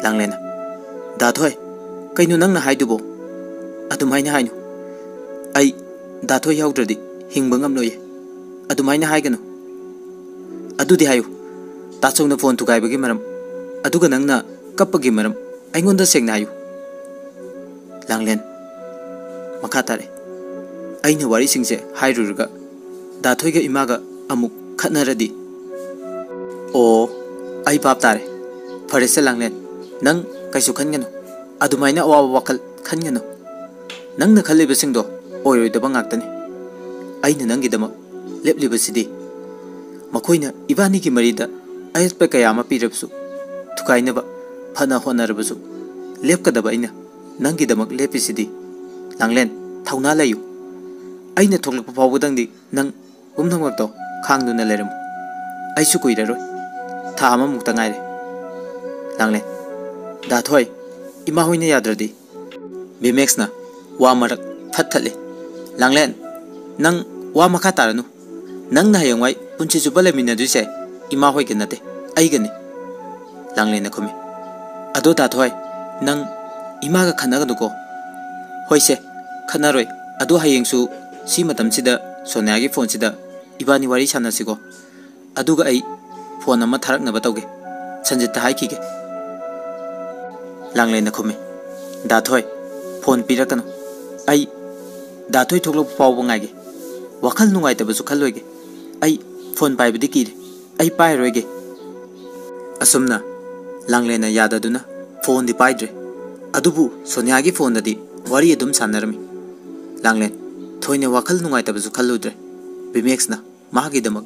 ꯂꯥꯡꯂꯦꯟꯅ, "ꯗꯥ ꯊꯣꯏ, ꯀꯩꯅꯣ ꯅꯪꯅ ꯍꯥꯏꯗꯨꯕꯣ? ꯑꯗꯨꯃꯥꯏꯅ ꯍꯥꯏꯅꯨ꯫ ꯑꯩ ꯗꯥ ꯊꯣꯏ ꯌꯥꯎꯗ꯭ꯔꯗꯤ ꯍꯤꯡꯕ ꯉꯝꯂꯣꯏꯌꯦ꯫ ꯑꯗꯨꯃꯥꯏꯅ ꯍꯥꯏꯒꯅꯨ꯫ ꯑꯗꯨꯗꯤ ꯍꯥꯏꯌꯨ, ꯇꯥꯆꯧꯅ ꯐꯣꯟ ꯊꯨꯒꯥꯏꯕꯒꯤ ꯃꯔꯝ, ꯑꯗꯨꯒ ꯅꯪꯅ ꯀꯞꯄꯒꯤ ꯃꯔꯝ ꯑꯩꯉꯣꯟꯗ ꯁꯦꯡꯅ ꯍꯥꯏꯌꯨ꯫" ꯂꯥꯡꯂꯦꯟ, ꯃꯈꯥ ꯇꯥꯔꯦ꯫ "ꯑꯩꯅ ꯋꯥꯔꯤꯁꯤꯡꯁꯦ ꯍꯥꯏꯔꯨꯔꯒ ꯗꯥ ꯊꯣꯏꯒ ꯏꯃꯥꯒ ꯑꯃꯨꯛ ꯈꯠꯅꯔꯗꯤ?" "ꯑꯣ, ꯑꯩ ꯚꯥꯞ ꯇꯥꯔꯦ꯫ ꯐꯔꯦꯁꯦ ꯂꯥꯡꯂꯦꯟ, ꯅꯪ ꯀꯩꯁꯨ ꯈꯟꯒꯅꯨ꯫ ꯑꯗꯨꯃꯥꯏꯅ ꯑꯋꯥꯕ ꯋꯥꯈꯜ ꯈꯟꯒꯅꯨ꯫ ꯅꯪꯅ ꯈꯜꯂꯤꯕꯁꯤꯡꯗꯣ ꯑꯣꯏꯔꯣꯏꯗꯕ ꯉꯥꯛꯇꯅꯤ꯫ ꯑꯩꯅ ꯅꯪꯒꯤꯗꯃꯛ ꯂꯦꯞꯂꯤꯕꯁꯤꯗꯤ꯫ ꯃꯈꯣꯏꯅ ꯏꯕꯥꯅꯤꯒꯤ ꯃꯔꯤꯗ ꯑꯌꯦꯠꯄ ꯀꯌꯥ ꯑꯃ ꯄꯤꯔꯕꯁꯨ, ꯊꯨꯒꯥꯏꯅꯕ ꯐꯅ ꯍꯣꯠꯅꯔꯕꯁꯨ, ꯂꯦꯞꯀꯗꯕ ꯑꯩꯅ ꯅꯪꯒꯤꯗꯃꯛ ꯂꯦꯞꯄꯤꯁꯤꯗꯤ꯫ ꯂꯥꯡꯂꯦꯟ, ꯊꯧꯅꯥ ꯂꯩꯌꯨ꯫ ꯑꯩꯅ ꯊꯣꯛꯂꯛꯄ ꯐꯥꯎꯕꯗꯪꯗꯤ ꯅꯪ ꯄꯨꯝꯅꯃꯛꯇꯣ ꯈꯥꯡꯗꯨꯅ ꯂꯩꯔꯝꯃꯨ꯫ ꯑꯩꯁꯨ ꯀꯨꯏꯔꯔꯣꯏ꯫ ꯊꯥ ꯑꯃꯃꯨꯛꯇ ꯉꯥꯏꯔꯦ꯫" ꯂꯥꯡꯂꯦꯟ, "ꯗꯥ ꯊꯣꯏ, ꯏꯃꯥ ꯍꯣꯏꯅ ꯌꯥꯗ꯭ꯔꯗꯤ?" ꯚꯤꯃꯦꯛꯁꯅ ꯋꯥ ꯃꯔꯛ ꯐꯠ ꯊꯠꯂꯦ꯫ "ꯂꯥꯡꯂꯦꯟ, ꯅꯪ ꯋꯥ ꯃꯈꯥ ꯇꯥꯔꯅꯨ꯫ ꯅꯪꯅ ꯍꯌꯦꯡꯋꯥꯏ ꯄꯨꯟꯁꯤ ꯆꯨꯞꯄ ꯂꯩꯃꯤꯟꯅꯗꯣꯏꯁꯦ ꯏꯃꯥ ꯍꯣꯏꯒ ꯅꯠꯇꯦ, ꯑꯩꯒꯅꯤ꯫" ꯂꯥꯡꯂꯦꯟꯅ ꯈꯨꯝꯃꯤ꯫ "ꯑꯗꯣ ꯗꯥ ꯊꯣꯏ, ꯅꯪ ꯏꯃꯥꯒ ꯈꯠꯅꯒꯅꯨꯀꯣ꯫" "ꯍꯣꯏꯁꯦ, ꯈꯠꯅꯔꯣꯏ꯫ ꯑꯗꯣ ꯍꯌꯦꯡꯁꯨ ꯁꯤ ꯃꯇꯝꯁꯤꯗ ꯁꯣꯅꯤꯌꯥꯒꯤ ꯐꯣꯟꯁꯤꯗ ꯏꯕꯥꯅꯤ ꯋꯥꯔꯤ ꯁꯥꯟꯅꯁꯤꯀꯣ꯫ ꯑꯗꯨꯒ ꯑꯩ ꯐꯣꯟ ꯑꯃ ꯊꯥꯔꯛꯅꯕ ꯇꯧꯒꯦ꯫ ꯁꯟꯖꯤꯠꯇ ꯍꯥꯏꯈꯤꯒꯦ꯫" ꯂꯥꯡꯂꯦꯟꯅ ꯈꯨꯝꯃꯤ꯫ "ꯗꯥ ꯊꯣꯏ, ꯐꯣꯟ ꯄꯤꯔꯛꯀꯅꯨ꯫ ꯑꯩ ꯗꯥ ꯊꯣꯏ ꯊꯣꯛꯂꯛꯄ ꯐꯥꯎꯕ ꯉꯥꯏꯒꯦ꯫ ꯋꯥꯈꯜ ꯅꯨꯡꯉꯥꯏꯇꯕꯁꯨ ꯈꯜꯂꯣꯏꯒꯦ꯫ ꯑꯩ ꯐꯣꯟ ꯄꯥꯏꯕꯗꯤ ꯀꯤꯔꯦ꯫ ꯑꯩ ꯄꯥꯏꯔꯣꯏꯒꯦ꯫" ꯑꯁꯨꯝꯅ ꯂꯥꯡꯂꯦꯟꯅ ꯌꯥꯗꯗꯨꯅ ꯐꯣꯟꯗꯤ ꯄꯥꯏꯗ꯭ꯔꯦ꯫ ꯑꯗꯨꯕꯨ ꯁꯣꯅꯤꯌꯥꯒꯤ ꯐꯣꯟꯗꯗꯤ ꯋꯥꯔꯤ ꯑꯗꯨꯝ ꯁꯥꯟꯅꯔꯝꯃꯤ꯫ ꯂꯥꯡꯂꯦꯟ ꯊꯣꯏꯅ ꯋꯥꯈꯜ ꯅꯨꯡꯉꯥꯏꯇꯕꯁꯨ ꯈꯜꯂꯨꯗ꯭ꯔꯦ꯫ ꯚꯤꯃꯦꯛꯁꯅ ꯃꯍꯥꯛꯀꯤꯗꯃꯛ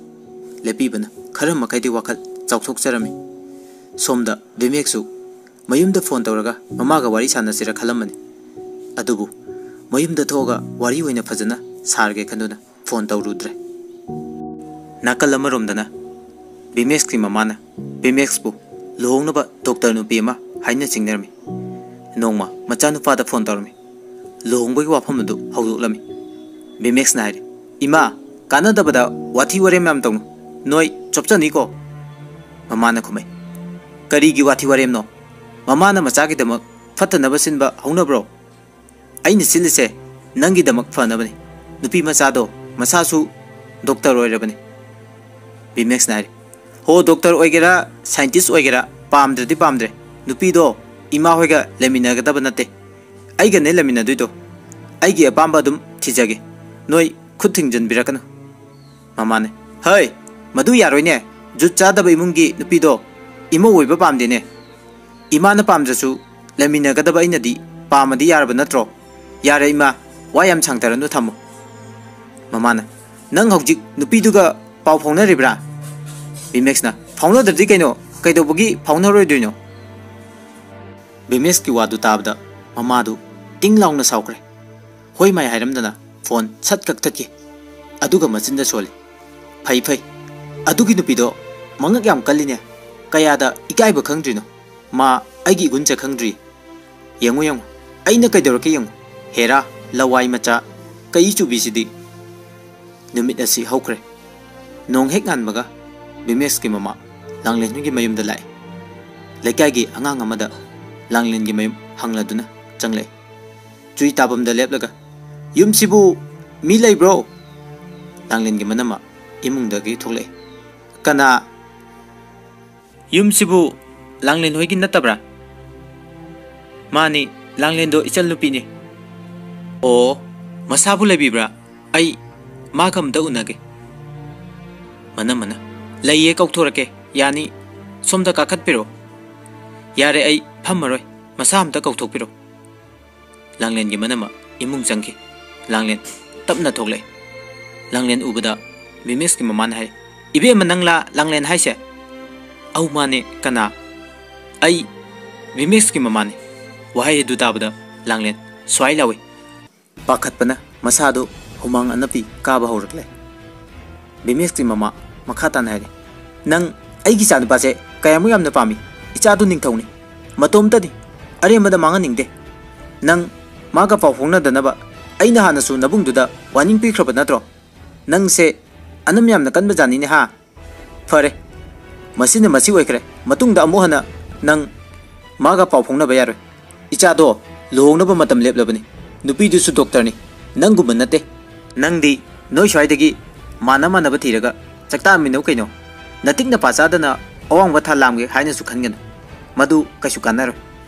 ꯂꯦꯞꯄꯤꯕꯅ ꯈꯔ ꯃꯈꯩꯗꯤ ꯋꯥꯈꯜ ꯆꯥꯎꯊꯣꯛꯆꯔꯝꯃꯤ꯫ ꯁꯣꯝꯗ ꯚꯤꯃꯦꯛꯁꯨ ꯃꯌꯨꯝꯗ ꯐꯣꯟ ꯇꯧꯔꯒ ꯃꯃꯥꯒ ꯋꯥꯔꯤ ꯁꯥꯟꯅꯁꯤꯔ ꯈꯜꯂꯝꯕꯅꯤ꯫ ꯑꯗꯨꯕꯨ ꯃꯌꯨꯝꯗ ꯊꯣꯛꯑꯒ ꯋꯥꯔꯤ ꯑꯣꯏꯅ ꯐꯖꯅ ꯁꯥꯔꯒꯦ ꯈꯟꯗꯨꯅ ꯐꯣꯟ ꯇꯧꯔꯨꯗ꯭ꯔꯦ꯫ ꯅꯥꯀꯜ ꯑꯃꯔꯣꯝꯗꯅ ꯚꯤꯃꯦꯛꯁꯀꯤ ꯃꯃꯥꯅ ꯚꯤꯃꯦꯛꯁꯄꯨ ꯂꯨꯍꯣꯡꯅꯕ ꯗꯣꯛꯇꯔ ꯅꯨꯄꯤ ꯑꯃ ꯍꯥꯏꯅ ꯆꯤꯡꯅꯔꯝꯃꯤ꯫ ꯅꯣꯡꯃ ꯃꯆꯥꯅꯨꯄꯥꯗ ꯐꯣꯟ ꯇꯧꯔꯝꯃꯤ꯫ ꯂꯨꯍꯣꯡꯕꯒꯤ ꯋꯥꯐꯝ ꯑꯗꯨ ꯍꯧꯗꯣꯛꯂꯝꯃꯤ꯫ ꯚꯤꯃꯦꯛꯁꯅ ꯍꯥꯏꯔꯤ, "ꯏꯃꯥ, ꯀꯥꯟꯅꯗꯕꯗ ꯋꯥꯊꯤ ꯋꯥꯔꯦꯝ ꯌꯥꯝ ꯇꯧꯅꯨ꯫ ꯅꯣꯏ ꯆꯣꯞꯆꯅꯤꯀꯣ꯫" ꯃꯃꯥꯅ ꯈꯨꯝꯃꯩ, "ꯀꯔꯤꯒꯤ ꯋꯥꯊꯤ ꯋꯥꯔꯦꯝꯅꯣ? ꯃꯃꯥꯅ ꯃꯆꯥꯒꯤꯗꯃꯛ ꯐꯠꯇꯅꯕ ꯁꯤꯟꯕ ꯍꯧꯅꯕ꯭ꯔꯣ? ꯑꯩꯅ ꯁꯤꯜꯂꯤꯁꯦ ꯅꯪꯒꯤꯗꯃꯛ ꯐꯅꯕꯅꯤ꯫ ꯅꯨꯄꯤ ꯃꯆꯥꯗꯣ ꯃꯁꯥꯁꯨ ꯗꯣꯛꯇꯔ ꯑꯣꯏꯔꯕꯅꯤ꯫" ꯕꯤꯃꯦꯛꯁꯅ ꯍꯥꯏꯔꯤ, "ꯍꯣ, ꯗꯣꯛꯇꯔ ꯑꯣꯏꯒꯦꯔꯥ, ꯁꯥꯏꯟꯇꯤꯁ ꯑꯣꯏꯒꯦꯔꯥ, ꯄꯥꯝꯗ꯭ꯔꯗꯤ ꯄꯥꯝꯗ꯭ꯔꯦ꯫ ꯅꯨꯄꯤꯗꯣ ꯏꯃꯥ ꯍꯣꯏꯒ ꯂꯩꯃꯤꯟꯅꯒꯗꯕ ꯅꯠꯇꯦ꯫ ꯑꯩꯒꯅꯦ ꯂꯩꯃꯤꯟꯅꯗꯣꯏꯗꯣ꯫ ꯑꯩꯒꯤ ꯑꯄꯥꯝꯕ ꯑꯗꯨꯝ ꯊꯤꯖꯒꯦ꯫ ꯅꯣꯏ ꯈꯨꯠ ꯊꯤꯡꯖꯤꯟꯕꯤꯔꯛꯀꯅꯨ꯫" ꯃꯃꯥꯅ, "ꯍꯩ, ꯃꯗꯨ ꯌꯥꯔꯣꯏꯅꯦ꯫ ꯖꯨꯠ ꯆꯥꯗꯕ ꯏꯃꯨꯡꯒꯤ ꯅꯨꯄꯤꯗꯣ ꯏꯃꯧ ꯑꯣꯏꯕ ꯄꯥꯝꯗꯦꯅꯦ꯫ ꯏꯃꯥꯅ ꯄꯥꯝꯗ꯭ꯔꯁꯨ ꯂꯩꯃꯤꯟꯅꯒꯗꯕ ꯑꯩꯅꯗꯤ ꯄꯥꯝꯃꯗꯤ ꯌꯥꯔꯕ ꯅꯠꯇ꯭ꯔꯣ? ꯌꯥꯔꯦ ꯏꯃꯥ, ꯋꯥ ꯌꯥꯝ ꯁꯥꯡꯊꯔꯅꯨ, ꯊꯝꯃꯣ꯫" ꯃꯃꯥꯅ, "ꯅꯪ ꯍꯧꯖꯤꯛ ꯅꯨꯄꯤꯗꯨꯒ ꯄꯥꯎ ꯐꯥꯎꯅꯔꯤꯕ꯭ꯔꯥ?" ꯕꯤꯃꯦꯛꯁꯅ, "ꯐꯥꯎꯅꯗ꯭ꯔꯗꯤ ꯀꯩꯅꯣ? ꯀꯩꯗꯧꯕꯒꯤ ꯐꯥꯎꯅꯔꯣꯏꯗꯣꯏꯅꯣ?" ꯕꯤꯃꯦꯛꯁꯀꯤ ꯋꯥꯗꯨ ꯇꯥꯕꯗ ꯃꯃꯥꯗꯨ ꯇꯤꯡ ꯂꯥꯎꯅ ꯁꯥꯎꯈ꯭ꯔꯦ꯫ ꯍꯣꯏ ꯃꯥꯏ ꯍꯥꯏꯔꯝꯗꯅ ꯐꯣꯟ ꯁꯠ ꯀꯛꯊꯠꯈꯤ꯫ ꯑꯗꯨꯒ ꯃꯆꯤꯟꯗ ꯁꯣꯜꯂꯤ, "ꯐꯩ, ꯐꯩ꯫ ꯑꯗꯨꯒꯤ ꯅꯨꯄꯤꯗꯣ ꯃꯉꯛ ꯌꯥꯝ ꯀꯜꯂꯤꯅꯦ꯫ ꯀꯌꯥꯗ ꯏꯀꯥꯏꯕ ꯈꯪꯗ꯭ꯔꯤꯅꯣ꯫ ꯃꯥ ꯑꯩꯒꯤ ꯏꯒꯨꯟꯁꯦ ꯈꯪꯗ꯭ꯔꯤ꯫ ꯌꯦꯡꯉꯨ, ꯌꯦꯡꯉꯨ꯫ ꯑꯩꯅ ꯀꯩꯗꯧꯔꯛꯀꯦ ꯌꯦꯡꯉꯨ꯫ ꯍꯦꯔꯥ, ꯂꯋꯥꯏ ꯃꯆꯥ꯫ ꯀꯩ ꯆꯨꯕꯤꯁꯤꯗꯤ꯫" ꯅꯨꯃꯤꯠ ꯑꯁꯤ ꯍꯧꯈ꯭ꯔꯦ꯫ ꯅꯣꯡ ꯍꯦꯛ ꯉꯥꯟꯕꯒ ꯕꯤꯃꯦꯛꯁꯀꯤ ꯃꯃꯥ ꯂꯥꯡꯂꯦꯟ ꯍꯣꯏꯒꯤ ꯃꯌꯨꯝꯗ ꯂꯥꯛꯏ꯫ ꯂꯩꯀꯥꯏꯒꯤ ꯑꯉꯥꯡ ꯑꯃꯗ ꯂꯥꯡꯂꯦꯟꯒꯤ ꯃꯌꯨꯝ ꯍꯪꯂꯗꯨꯅ ꯆꯪꯂꯛꯏ꯫ ꯆꯨꯏ ꯇꯥꯐꯝꯗ ꯂꯦꯞꯂꯒ, "ꯌꯨꯝꯁꯤꯕꯨ ꯃꯤ ꯂꯩꯕ꯭ꯔꯣ?" ꯂꯥꯡꯂꯦꯟꯒꯤ ꯃꯅꯝꯃ ꯏꯃꯨꯡꯗꯒꯤ ꯊꯣꯛꯂꯛꯏ꯫ "ꯀꯅꯥ?" "ꯌꯨꯝꯁꯤꯕꯨ ꯂꯥꯡꯂꯦꯟ ꯍꯣꯏꯒꯤ ꯅꯠꯇꯕ꯭ꯔꯥ?" "ꯃꯥꯅꯤ, ꯂꯥꯡꯂꯦꯟꯗꯣ ꯏꯆꯟ ꯅꯨꯄꯤꯅꯤ꯫" "ꯑꯣ, ꯃꯁꯥꯕꯨ ꯂꯩꯕꯤꯕ꯭ꯔꯥ? ꯑꯩ ꯃꯥꯒ ꯑꯝꯇ ꯎꯅꯒꯦ꯫" ꯃꯅꯝꯃꯅ, "ꯂꯩꯌꯦ, ꯀꯧꯊꯣꯔꯛꯀꯦ꯫ ꯌꯥꯅꯤ, ꯁꯣꯝꯗ ꯀꯥꯈꯠꯄꯤꯔꯣ꯫" "ꯌꯥꯔꯦ, ꯑꯩ ꯐꯝꯃꯔꯣꯏ, ꯃꯁꯥ ꯑꯝꯇ ꯀꯧꯊꯣꯛꯄꯤꯔꯣ꯫" ꯂꯥꯡꯂꯦꯟꯒꯤ ꯃꯅꯝꯃ ꯏꯃꯨꯡ ꯆꯪꯈꯤ꯫ ꯂꯥꯡꯂꯦꯟ ꯇꯞꯅ ꯊꯣꯛꯂꯛꯏ꯫ ꯂꯥꯡꯂꯦꯟ ꯎꯕꯗ ꯕꯤꯃꯦꯛꯁꯀꯤ ꯃꯃꯥꯅ ꯍꯥꯏ, "ꯏꯕꯦꯝꯃ, ꯅꯪꯂꯥ ꯂꯥꯡꯂꯦꯟ ꯍꯥꯏꯁꯦ?" "ꯑꯧ ꯃꯥꯅꯦ, ꯀꯅꯥ?" "ꯑꯩ ꯕꯤꯃꯦꯛꯁꯀꯤ ꯃꯃꯥꯅꯦ꯫" ꯋꯥꯍꯩ ꯑꯗꯨ ꯇꯥꯕꯗ ꯂꯥꯡꯂꯦꯟ ꯁ꯭ꯋꯥꯏ ꯂꯥꯎꯏ꯫ ꯄꯥꯈꯠꯄꯅ ꯃꯁꯥꯗꯨ ꯍꯨꯃꯥꯡ ꯑꯅꯞꯄꯤ ꯀꯥꯕ ꯍꯧꯔꯛꯂꯦ꯫ ꯕꯤꯃꯦꯛꯁꯀꯤ ꯃꯃꯥ ꯃꯈꯥ ꯇꯥꯅ ꯍꯥꯏꯔꯤ, "ꯅꯪ ꯑꯩꯒꯤ ꯏꯆꯥꯅꯨꯄꯥꯁꯦ ꯀꯌꯥꯃꯨꯛ ꯌꯥꯝꯅ ꯄꯥꯝꯃꯤ? ꯏꯆꯥꯗꯨ ꯅꯤꯡꯊꯧꯅꯤ, ꯃꯇꯣꯝꯇꯅꯤ, ꯑꯔꯦꯝꯕꯗ ꯃꯥꯡꯍꯟꯅꯤꯡꯗꯦ꯫ ꯅꯪ ꯃꯥꯒ ꯄꯥꯎ ꯐꯥꯎꯅꯗꯅꯕ ꯑꯩꯅ ꯍꯥꯟꯅꯁꯨ ꯅꯕꯨꯡꯗꯨꯗ ꯋꯥꯔꯅꯤꯡ ꯄꯤꯈ꯭ꯔꯕ ꯅꯠꯇ꯭ꯔꯣ? ꯅꯪꯁꯦ ꯑꯅꯝ ꯌꯥꯝꯅ ꯀꯟꯕ ꯖꯥꯠꯅꯤꯅꯦ ꯍꯥ? ꯐꯔꯦ, ꯃꯁꯤꯅ ꯃꯁꯤ ꯑꯣꯏꯈ꯭ꯔꯦ꯫ ꯃꯇꯨꯡꯗ ꯑꯃꯨꯛ ꯍꯟꯅ ꯅꯪ ꯃꯥꯒ ꯄꯥꯎ ꯐꯥꯎꯅꯕ ꯌꯥꯔꯣꯏ꯫ ꯏꯆꯥꯗꯣ ꯂꯨꯍꯣꯡꯅꯕ ꯃꯇꯝ ꯂꯦꯞꯂꯕꯅꯤ꯫ ꯅꯨꯄꯤꯗꯨꯁꯨ ꯗꯣꯛꯇꯔꯅꯤ꯫ ꯅꯪꯒꯨꯝꯕ ꯅꯠꯇꯦ꯫ ꯅꯪꯗꯤ ꯅꯣꯏ ꯁ꯭ꯋꯥꯏꯗꯒꯤ ꯃꯥꯟꯅ ꯃꯥꯟꯅꯕ ꯊꯤꯔꯒ ꯆꯥꯛꯇꯥꯃꯤꯟꯅꯧ ꯀꯩꯅꯣ꯫ ꯅꯇꯤꯛ ꯅꯄꯥ ꯆꯥꯗꯅ ꯑꯋꯥꯡꯕ ꯊꯥꯛ ꯂꯥꯝꯒꯦ ꯍꯥꯏꯅꯁꯨ ꯈꯟꯒꯅꯨ꯫ ꯃꯗꯨ ꯀꯩꯁꯨ ꯀꯥꯟꯅꯔꯣꯏ꯫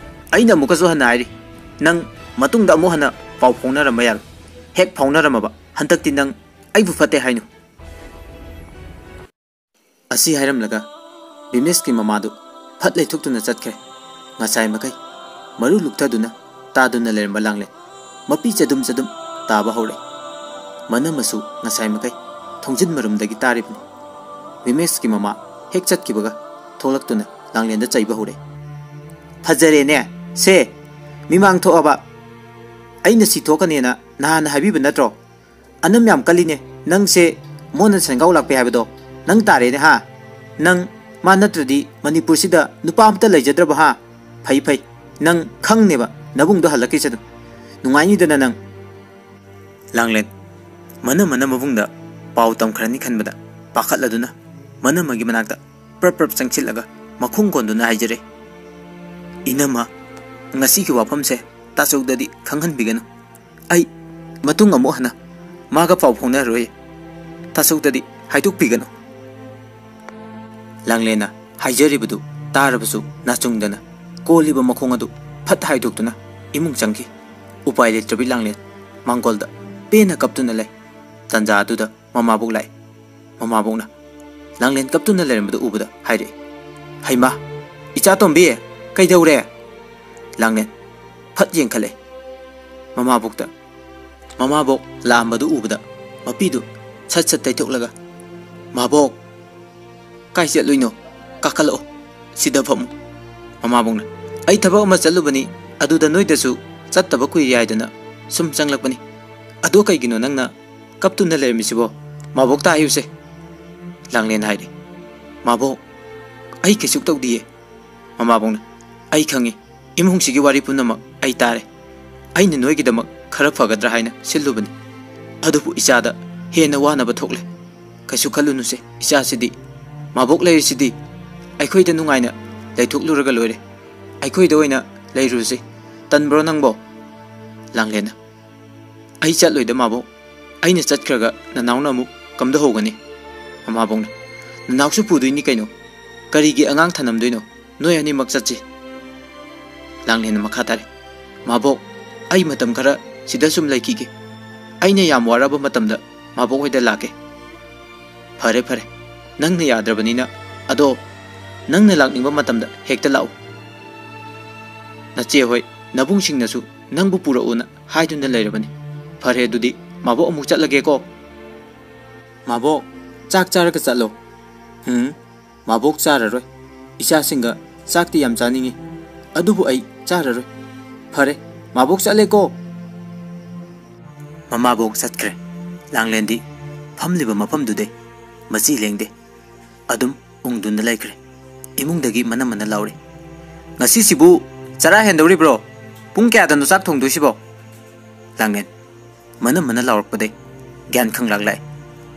ꯑꯩꯅ ꯑꯃꯨꯛꯀꯁꯨ ꯍꯟꯅ ꯍꯥꯏꯔꯤ, ꯅꯪ ꯃꯇꯨꯡꯗ ꯑꯃꯨꯛ ꯍꯟꯅ ꯄꯥꯎ ꯐꯥꯎꯅꯔꯝꯕ ꯌꯥꯔꯣꯏ꯫ ꯍꯦꯛ ꯐꯥꯎꯅꯔꯝꯃꯕ, ꯍꯟꯗꯛꯇꯤ ꯅꯪ ꯑꯩꯕꯨ ꯐꯠꯇꯦ ꯍꯥꯏꯅꯨ꯫ ꯑꯁꯤ ꯍꯥꯏꯔꯝꯂꯒ ꯕꯤꯃꯦꯁꯀꯤ ꯃꯃꯥꯗꯨ ꯐꯠ ꯂꯩꯊꯣꯛꯇꯨꯅ ꯆꯠꯈ꯭ꯔꯦ꯫ ꯉꯁꯥꯏ ꯃꯈꯩ ꯃꯔꯨ ꯂꯨꯛꯊꯗꯨꯅ ꯇꯥꯗꯨꯅ ꯂꯩꯔꯝꯕ ꯂꯥꯡꯂꯦꯟ ꯃꯄꯤ ꯆꯗꯨꯝ ꯆꯗꯨꯝ ꯇꯥꯕ ꯍꯧꯔꯛꯏ꯫ ꯃꯅꯝ ꯑꯁꯨ ꯉꯁꯥꯏ ꯃꯈꯩ ꯊꯣꯡꯖꯤꯟ ꯃꯔꯨꯝꯗꯒꯤ ꯇꯥꯔꯤꯕꯅꯤ꯫ ꯕꯤꯃꯦꯁꯀꯤ ꯃꯃꯥ ꯍꯦꯛ ꯆꯠꯈꯤꯕꯒ ꯊꯣꯛꯂꯛꯇꯨꯅ ꯂꯥꯡꯂꯦꯟꯗ ꯆꯩꯕ ꯍꯧꯔꯛꯏ꯫ "ꯐꯖꯔꯦꯅꯦ ꯁꯦ! ꯃꯤꯃꯥꯡ ꯊꯣꯛꯑꯕ! ꯑꯩꯅ ꯁꯤ ꯊꯣꯛꯀꯅꯦꯅ ꯅꯍꯥꯟꯅ ꯍꯥꯏꯕꯤꯕ ꯅꯠꯇ꯭ꯔꯣ? ꯑꯅꯝ ꯌꯥꯝ ꯀꯜꯂꯤꯅꯦ꯫ ꯅꯪꯁꯦ ꯃꯣꯟꯅ ꯁꯦꯟꯒꯥꯎ ꯂꯥꯛꯄꯤ ꯍꯥꯏꯕꯗꯣ ꯅꯪ ꯇꯥꯔꯦꯅꯦ ꯍꯥ? ꯅꯪ ꯃꯥ ꯅꯠꯇ꯭ꯔꯗꯤ ꯃꯅꯤꯄꯨꯔꯁꯤꯗ ꯅꯨꯄꯥ ꯑꯝꯇ ꯂꯩꯖꯗ꯭ꯔꯕ ꯍꯥ? ꯐꯩ ꯐꯩ, ꯅꯪ ꯈꯪꯅꯦꯕ ꯅꯕꯨꯡꯗꯣ ꯍꯜꯂꯛꯈꯤꯁꯅꯨ꯫ ꯅꯨꯡꯉꯥꯏꯅꯤꯗꯅ ꯅꯪ꯫" ꯂꯥꯡꯂꯦꯟ ꯃꯅꯝ ꯃꯅꯝ ꯃꯕꯨꯡꯗ ꯄꯥꯎ ꯇꯝꯈ꯭ꯔꯅꯤ ꯈꯟꯕꯗ ꯄꯥꯈꯠꯂꯗꯨꯅ ꯃꯅꯝꯃꯒꯤ ꯃꯅꯥꯛꯇ ꯄ꯭ꯔꯞ ꯄ꯭ꯔꯞ ꯆꯪꯁꯤꯜꯂꯒ ꯃꯈꯣꯡ ꯀꯣꯟꯗꯨꯅ ꯍꯥꯏꯖꯔꯦ, "ꯏꯅꯝꯃ, ꯉꯁꯤꯒꯤ ꯋꯥꯐꯝꯁꯦ ꯇꯥꯆꯧꯗꯗꯤ ꯈꯪꯍꯟꯕꯤꯒꯅꯨ꯫ ꯑꯩ ꯃꯇꯨꯡ ꯑꯃꯨꯛ ꯍꯟꯅ ꯃꯥꯒ ꯄꯥꯎ ꯐꯥꯎꯅꯔꯔꯣꯏ꯫ ꯇꯥꯆꯧꯗꯗꯤ ꯍꯥꯏꯗꯣꯛꯄꯤꯒꯅꯨ꯫" ꯂꯥꯡꯂꯦꯟꯅ ꯍꯥꯏꯖꯔꯤꯕꯗꯨ ꯇꯥꯔꯕꯁꯨ ꯅꯥꯆꯨꯡꯗꯅ ꯀꯣꯜꯂꯤꯕ ꯃꯈꯣꯡ ꯑꯗꯨ ꯐꯠ ꯍꯥꯏꯗꯣꯛꯇꯨꯅ ꯏꯃꯨꯡ ꯆꯪꯈꯤ꯫ ꯎꯄꯥꯏ ꯂꯩꯇ꯭ꯔꯕꯤ ꯂꯥꯡꯂꯦꯟ ꯃꯥꯡꯒꯣꯜꯗ ꯄꯦꯟꯅ ꯀꯞꯇꯨꯅ ꯂꯩ꯫ ꯇꯟꯖꯥ ꯑꯗꯨꯗ ꯃꯃꯥꯕꯣꯛ ꯂꯥꯛꯏ꯫ ꯃꯃꯥꯕꯣꯛꯅ ꯂꯥꯡꯂꯦꯟ ꯀꯞꯇꯨꯅ ꯂꯩꯔꯝꯕꯗꯨ ꯎꯕꯗ ꯍꯥꯏꯔꯛꯏ, "ꯍꯩꯃꯥ, ꯏꯆꯥ ꯇꯣꯝꯕꯤ, ꯀꯩꯗꯧꯔꯦ?" ꯂꯥꯡꯂꯦꯟ ꯐꯠ ꯌꯦꯡꯈꯠꯂꯛꯏ꯫ ꯃꯃꯥꯕꯣꯛꯇ, ꯃꯃꯥꯕꯣꯛ ꯂꯥꯛꯑꯝꯕꯗꯨ ꯎꯕꯗ ꯃꯄꯤꯗꯨ ꯁꯠ ꯁꯠ ꯇꯩꯊꯣꯛꯂꯒ, "ꯃꯥꯕꯣꯛ, ꯀꯥꯏ ꯆꯠꯂꯨꯏꯅꯣ? ꯀꯥꯈꯠꯂꯛꯑꯣ, ꯁꯤꯗ ꯐꯝꯃꯨ꯫" ꯃꯃꯥꯕꯣꯛꯅ, "ꯑꯩ ꯊꯕꯛ ꯑꯃ ꯆꯠꯂꯨꯕꯅꯤ, ꯑꯗꯨꯗ ꯅꯣꯏꯗꯁꯨ ꯆꯠꯇꯕ ꯀꯨꯏꯔꯦ ꯍꯥꯏꯗꯅ ꯁꯨꯝ ꯆꯪꯂꯛꯄꯅꯤ꯫ ꯑꯗꯣ ꯀꯩꯒꯤꯅꯣ ꯅꯪꯅ ꯀꯞꯇꯨꯅ ꯂꯩꯔꯝꯃꯤꯁꯤꯕꯣ? ꯃꯥꯕꯣꯛꯇ ꯍꯥꯏꯌꯨꯁꯦ꯫" ꯂꯥꯡꯂꯦꯟ ꯍꯥꯏꯔꯤ, "ꯃꯥꯕꯣꯛ, ꯑꯩ ꯀꯩꯁꯨ ꯇꯧꯗꯤꯌꯦ꯫" ꯃꯃꯥꯕꯣꯛꯅ, "ꯑꯩ ꯈꯪꯉꯤ, ꯏꯃꯨꯡꯁꯤꯒꯤ ꯋꯥꯔꯤ ꯄꯨꯝꯅꯃꯛ ꯑꯩ ꯇꯥꯔꯦ꯫ ꯑꯩꯅ ꯅꯣꯏꯒꯤꯗꯃꯛ ꯈꯔ ꯐꯒꯗ꯭ꯔꯥ ꯍꯥꯏꯅ ꯁꯤꯜꯂꯨꯕꯅꯤ, ꯑꯗꯨꯕꯨ ꯏꯆꯥꯗ ꯍꯦꯟꯅ ꯋꯥꯅꯕ ꯊꯣꯛꯂꯦ꯫ ꯀꯩꯁꯨ ꯈꯜꯂꯨꯅꯨꯁꯦ, ꯏꯆꯥꯁꯤꯗꯤ ꯃꯥꯕꯣꯛ ꯂꯩꯔꯤꯁꯤꯗꯤ꯫ ꯑꯩꯈꯣꯏꯗ ꯅꯨꯡꯉꯥꯏꯅ ꯂꯩꯊꯣꯛꯂꯨꯔꯒ ꯂꯣꯏꯔꯦ꯫ ꯑꯩꯈꯣꯏꯗ ꯑꯣꯏꯅ ꯂꯩꯔꯨꯁꯤ꯫ ꯇꯟꯕ꯭ꯔꯣ ꯅꯪꯕꯣ?" ꯂꯥꯡꯂꯦꯟꯅ, "ꯑꯩ ꯆꯠꯂꯣꯏꯗ ꯃꯥꯕꯣꯛ꯫ ꯑꯩꯅ ꯆꯠꯈ꯭ꯔꯒ ꯅꯅꯥꯎꯅ ꯑꯃꯨꯛ ꯀꯝꯗꯧꯍꯧꯒꯅꯤ?" ꯃꯃꯥꯕꯣꯛꯅ, "ꯅꯅꯥꯎꯁꯨ ꯄꯨꯗꯣꯏꯅꯤ ꯀꯩꯅꯣ꯫ ꯀꯔꯤꯒꯤ ꯑꯉꯥꯡ ꯊꯅꯝꯗꯣꯏꯅꯣ? ꯅꯣꯏ ꯑꯅꯤꯃꯛ ꯆꯠꯁꯤ꯫" ꯂꯥꯡꯂꯦꯟꯅ ꯃꯈꯥ ꯇꯥꯔꯦ, "ꯃꯥꯕꯣꯛ, ꯑꯩ ꯃꯇꯝ ꯈꯔ ꯁꯤꯗ ꯁꯨꯝ ꯂꯩꯈꯤꯒꯦ꯫ ꯑꯩꯅ ꯌꯥꯝ ꯋꯥꯔꯕ ꯃꯇꯝꯗ ꯃꯥꯕꯣꯛ ꯍꯣꯏꯗ ꯂꯥꯛꯀꯦ꯫" "ꯐꯔꯦ, ꯐꯔꯦ, ꯅꯪꯅ ꯌꯥꯗ꯭ꯔꯕꯅꯤꯅ꯫ ꯑꯗꯣ ꯅꯪꯅ ꯂꯥꯛꯅꯤꯡꯕ ꯃꯇꯝꯗ ꯍꯦꯛꯇ ꯂꯥꯛꯎ꯫ ꯅꯆꯦ ꯍꯣꯏ, ꯅꯕꯨꯡꯁꯤꯡꯅꯁꯨ ꯅꯪꯕꯨ ꯄꯨꯔꯛꯎꯅ ꯍꯥꯏꯗꯨꯅ ꯂꯩꯔꯕꯅꯤ꯫ ꯐꯔꯦ, ꯑꯗꯨꯗꯤ ꯃꯥꯕꯣꯛ ꯑꯃꯨꯛ ꯆꯠꯂꯒꯦꯀꯣ꯫" "ꯃꯥꯕꯣꯛ, ꯆꯥꯛ ꯆꯥꯔꯒ ꯆꯠꯂꯣ꯫" "ꯎꯝ, ꯃꯥꯕꯣꯛ ꯆꯥꯔꯔꯣꯏ꯫ ꯏꯆꯥꯁꯤꯡꯒ ꯆꯥꯛꯇꯤ ꯌꯥꯝ ꯆꯥꯅꯤꯡꯉꯤ, ꯑꯗꯨꯕꯨ ꯑꯩ ꯆꯥꯔꯔꯣꯏ꯫ ꯐꯔꯦ, ꯃꯥꯕꯣꯛ ꯆꯠꯂꯦꯀꯣ꯫" ꯃꯃꯥꯕꯣꯛ ꯆꯠꯈ꯭ꯔꯦ꯫ ꯂꯥꯡꯂꯦꯟꯗꯤ ꯐꯝꯂꯤꯕ ꯃꯐꯝꯗꯨꯗꯩ ꯃꯆꯤ ꯂꯦꯡꯗꯦ꯫ ꯑꯗꯨꯝ ꯎꯪꯗꯨꯅ ꯂꯩꯈ꯭ꯔꯦ꯫ ꯏꯃꯨꯡꯗꯒꯤ ꯃꯅꯝ ꯃꯅ ꯂꯥꯎꯔꯤ꯫ "ꯉꯁꯤꯁꯤꯕꯨ ꯆꯔꯥ ꯍꯦꯟꯗꯧꯔꯤꯕ꯭ꯔꯣ? ꯄꯨꯡ ꯀꯌꯥꯗꯅꯣ ꯆꯥꯛ ꯊꯣꯡꯗꯣꯏꯁꯤꯕꯣ?" ꯂꯥꯡꯂꯦꯟ ꯃꯅꯝ ꯃꯅ ꯂꯥꯎꯔꯛꯄꯗꯩ ꯒ꯭ꯌꯥꯟ ꯈꯪꯂꯥꯛ ꯂꯥꯛꯑꯦ꯫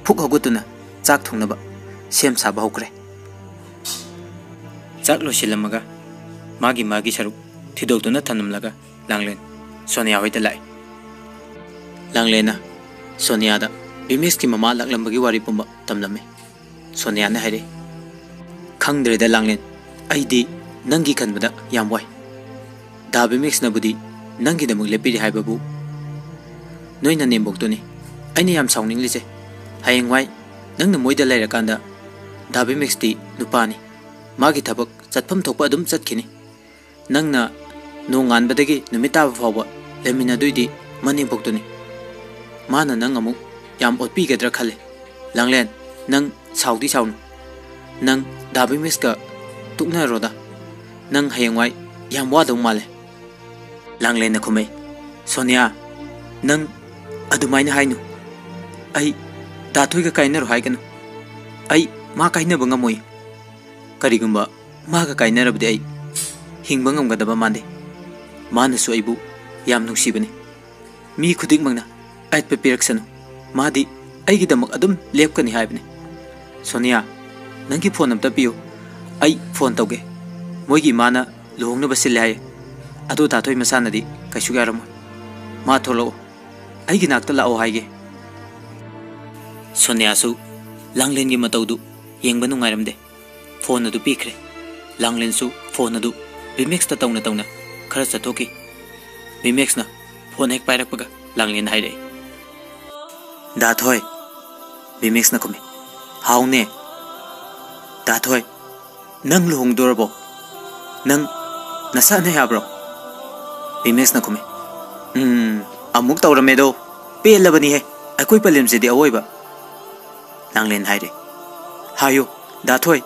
ꯐꯨꯛ ꯍꯧꯒꯠꯇꯨꯅ ꯆꯥꯛ ꯊꯣꯡꯅꯕ ꯁꯦꯝ ꯁꯥꯕ ꯍꯧꯈ꯭ꯔꯦ꯫ ꯆꯥꯛ ꯂꯣꯏꯁꯤꯜꯂꯝꯃꯒ ꯃꯥꯒꯤ ꯃꯥꯒꯤ ꯁꯔꯨꯛ ꯊꯤꯗꯣꯛꯇꯨꯅ ꯊꯝꯂꯝꯂꯒ ꯂꯥꯡꯂꯦꯟ ꯁꯣꯅꯤꯌꯥ ꯍꯣꯏꯗ ꯂꯥꯛꯏ꯫ ꯂꯥꯡꯂꯦꯟꯅ ꯁꯣꯅꯤꯌꯥꯗ ꯕꯤꯃꯦꯁꯀꯤ ꯃꯃꯥ ꯂꯥꯛꯂꯝꯕꯒꯤ ꯋꯥꯔꯤ ꯄꯨꯝꯕ ꯇꯝꯂꯝꯃꯤ꯫ ꯁꯣꯅꯤꯌꯥꯅ ꯍꯥꯏꯔꯛꯏ, "ꯈꯪꯗ꯭ꯔꯦꯗ ꯂꯥꯡꯂꯦꯟ, ꯑꯩꯗꯤ ꯅꯪꯒꯤ ꯈꯟꯕꯗ ꯌꯥꯝ ꯋꯥꯏ꯫ ꯗꯥ ꯕꯤꯃꯦꯛꯁꯅꯕꯨꯗꯤ ꯅꯪꯒꯤꯗꯃꯛ ꯂꯦꯞꯄꯤꯔꯤ ꯍꯥꯏꯕꯕꯨ ꯅꯣꯏ ꯅꯅꯦꯝꯕꯣꯛꯇꯨꯅꯤ꯫ ꯑꯩꯅ ꯌꯥꯝ ꯁꯥꯎꯅꯤꯡꯂꯤꯁꯦ, ꯍꯌꯦꯡꯋꯥꯏ ꯅꯪꯅ ꯃꯣꯏꯗ ꯂꯩꯔꯀꯥꯟꯗ ꯗꯥ ꯕꯤꯃꯦꯛꯁꯇꯤ ꯅꯨꯄꯥꯅꯤ꯫ ꯃꯥꯒꯤ ꯊꯕꯛ ꯆꯠꯐꯝ ꯊꯣꯛꯄ ꯑꯗꯨꯝ ꯆꯠꯈꯤꯅꯤ꯫ ꯅꯪꯅ ꯅꯣꯡꯉꯥꯟꯕꯗꯒꯤ ꯅꯨꯃꯤꯠ ꯇꯥꯕ ꯐꯥꯎꯕ ꯂꯩꯃꯤꯟꯅꯗꯣꯏꯗꯤ ꯃꯅꯦꯝꯄꯣꯛꯇꯨꯅꯤ꯫ ꯃꯥꯅ ꯅꯪ ꯑꯃꯨꯛ ꯌꯥꯝ ꯑꯣꯠꯄꯤꯒꯗ꯭ꯔꯥ ꯈꯜꯂꯦ꯫ ꯂꯥꯡꯂꯦꯟ, ꯅꯪ ꯁꯥꯎꯗꯤ ꯁꯥꯎꯅꯨ꯫ ꯅꯪ ꯗꯥ ꯕꯤꯃꯦꯁꯀ ꯇꯣꯛꯅꯔꯣꯗ꯫ ꯅꯪ ꯍꯌꯦꯡꯋꯥꯏ ꯌꯥꯝ ꯋꯥꯗꯧ ꯃꯥꯜꯂꯦ꯫" ꯂꯥꯡꯂꯦꯟꯅ ꯈꯨꯝꯃꯩ, "ꯁꯣꯅꯤꯌꯥ, ꯅꯪ ꯑꯗꯨꯃꯥꯏꯅ ꯍꯥꯏꯅꯨ꯫ ꯑꯩ ꯗꯥ ꯊꯣꯏꯒ ꯀꯥꯏꯅꯔꯣ ꯍꯥꯏꯒꯅꯨ꯫ ꯑꯩ ꯃꯥ ꯀꯥꯏꯅꯕ ꯉꯝꯃꯣꯏ꯫ ꯀꯔꯤꯒꯨꯝꯕ ꯃꯥꯒ ꯀꯥꯏꯅꯔꯕꯗꯤ ꯑꯩ ꯍꯤꯡꯕ ꯉꯝꯒꯗꯕ ꯃꯥꯟꯗꯦ꯫ ꯃꯥꯅꯁꯨ ꯑꯩꯕꯨ ꯌꯥꯝ ꯅꯨꯡꯁꯤꯕꯅꯤ꯫ ꯃꯤ ꯈꯨꯗꯤꯡꯃꯛꯅ ꯑꯌꯦꯠꯄ ꯄꯤꯔꯛꯁꯅꯨ꯫ ꯃꯥꯗꯤ ꯑꯩꯒꯤꯗꯃꯛ ꯑꯗꯨꯝ ꯂꯦꯞꯀꯅꯤ ꯍꯥꯏꯕꯅꯤ꯫ ꯁꯣꯅꯤꯌꯥ, ꯅꯪꯒꯤ ꯐꯣꯟ ꯑꯝꯇ ꯄꯤꯌꯨ꯫ ꯑꯩ ꯐꯣꯟ ꯇꯧꯒꯦ꯫ ꯃꯣꯏꯒꯤ ꯏꯃꯥꯅ ꯂꯨꯍꯣꯡꯅꯕ ꯁꯤꯜꯂꯦ ꯍꯥꯏꯌꯦ꯫ ꯑꯗꯣ ꯗꯥ ꯊꯣꯏ ꯃꯁꯥꯅꯗꯤ ꯀꯩꯁꯨ ꯌꯥꯔꯝꯃꯣꯏ꯫ ꯃꯥ ꯊꯣꯛꯂꯛꯑꯣ, ꯑꯩꯒꯤ ꯅꯥꯛꯇ ꯂꯥꯛꯑꯣ ꯍꯥꯏꯒꯦ꯫ ꯁꯣꯅꯤꯌꯥꯁꯨ ꯂꯥꯡꯂꯦꯟꯒꯤ ꯃꯇꯧꯗꯨ ꯌꯦꯡꯕ ꯅꯨꯡꯉꯥꯏꯔꯝꯗꯦ꯫ ꯐꯣꯟ ꯑꯗꯨ ꯄꯤꯈ꯭ꯔꯦ꯫ ꯂꯥꯡꯂꯦꯟꯁꯨ ꯐꯣꯟ ꯑꯗꯨ ꯕꯤꯃꯦꯛꯁꯇ ꯇꯧꯅ ꯇꯧꯅ ꯈꯔ ꯆꯠꯊꯣꯛꯈꯤ꯫ ꯕꯤꯃꯦꯛꯁꯅ ꯐꯣꯟ ꯍꯦꯛ ꯄꯥꯏꯔꯛꯄꯒ ꯂꯥꯡꯂꯦꯟ ꯍꯥꯏꯔꯛꯏ, "ꯗꯥ ꯊꯣꯏ?" ꯕꯤꯃꯦꯛꯁꯅ ꯈꯨꯝꯃꯤ, "ꯍꯥꯎꯅꯦ꯫ ꯗꯥ ꯊꯣꯏ, ꯅꯪ ꯂꯨꯍꯣꯡꯗꯣꯔꯕꯣ? ꯅꯪ ꯅꯁꯥꯅ ꯌꯥꯕ꯭ꯔꯣ?" ꯕꯤꯃꯦꯛꯁꯅ ꯈꯨꯝꯃꯤ, "ꯎꯝ, ꯑꯃꯨꯛ ꯇꯧꯔꯝꯃꯦꯗꯣ꯫ ꯄꯦꯜꯂꯕꯅꯤꯍꯦ, ꯑꯩꯈꯣꯏ ꯄꯂꯦꯝꯁꯤꯗꯤ ꯑꯋꯣꯏꯕ꯫" ꯂꯥꯡꯂꯦꯟ ꯍꯥꯏꯔꯦ, "ꯍꯥꯏꯌꯨ, ꯗꯥ ꯊꯣꯏ,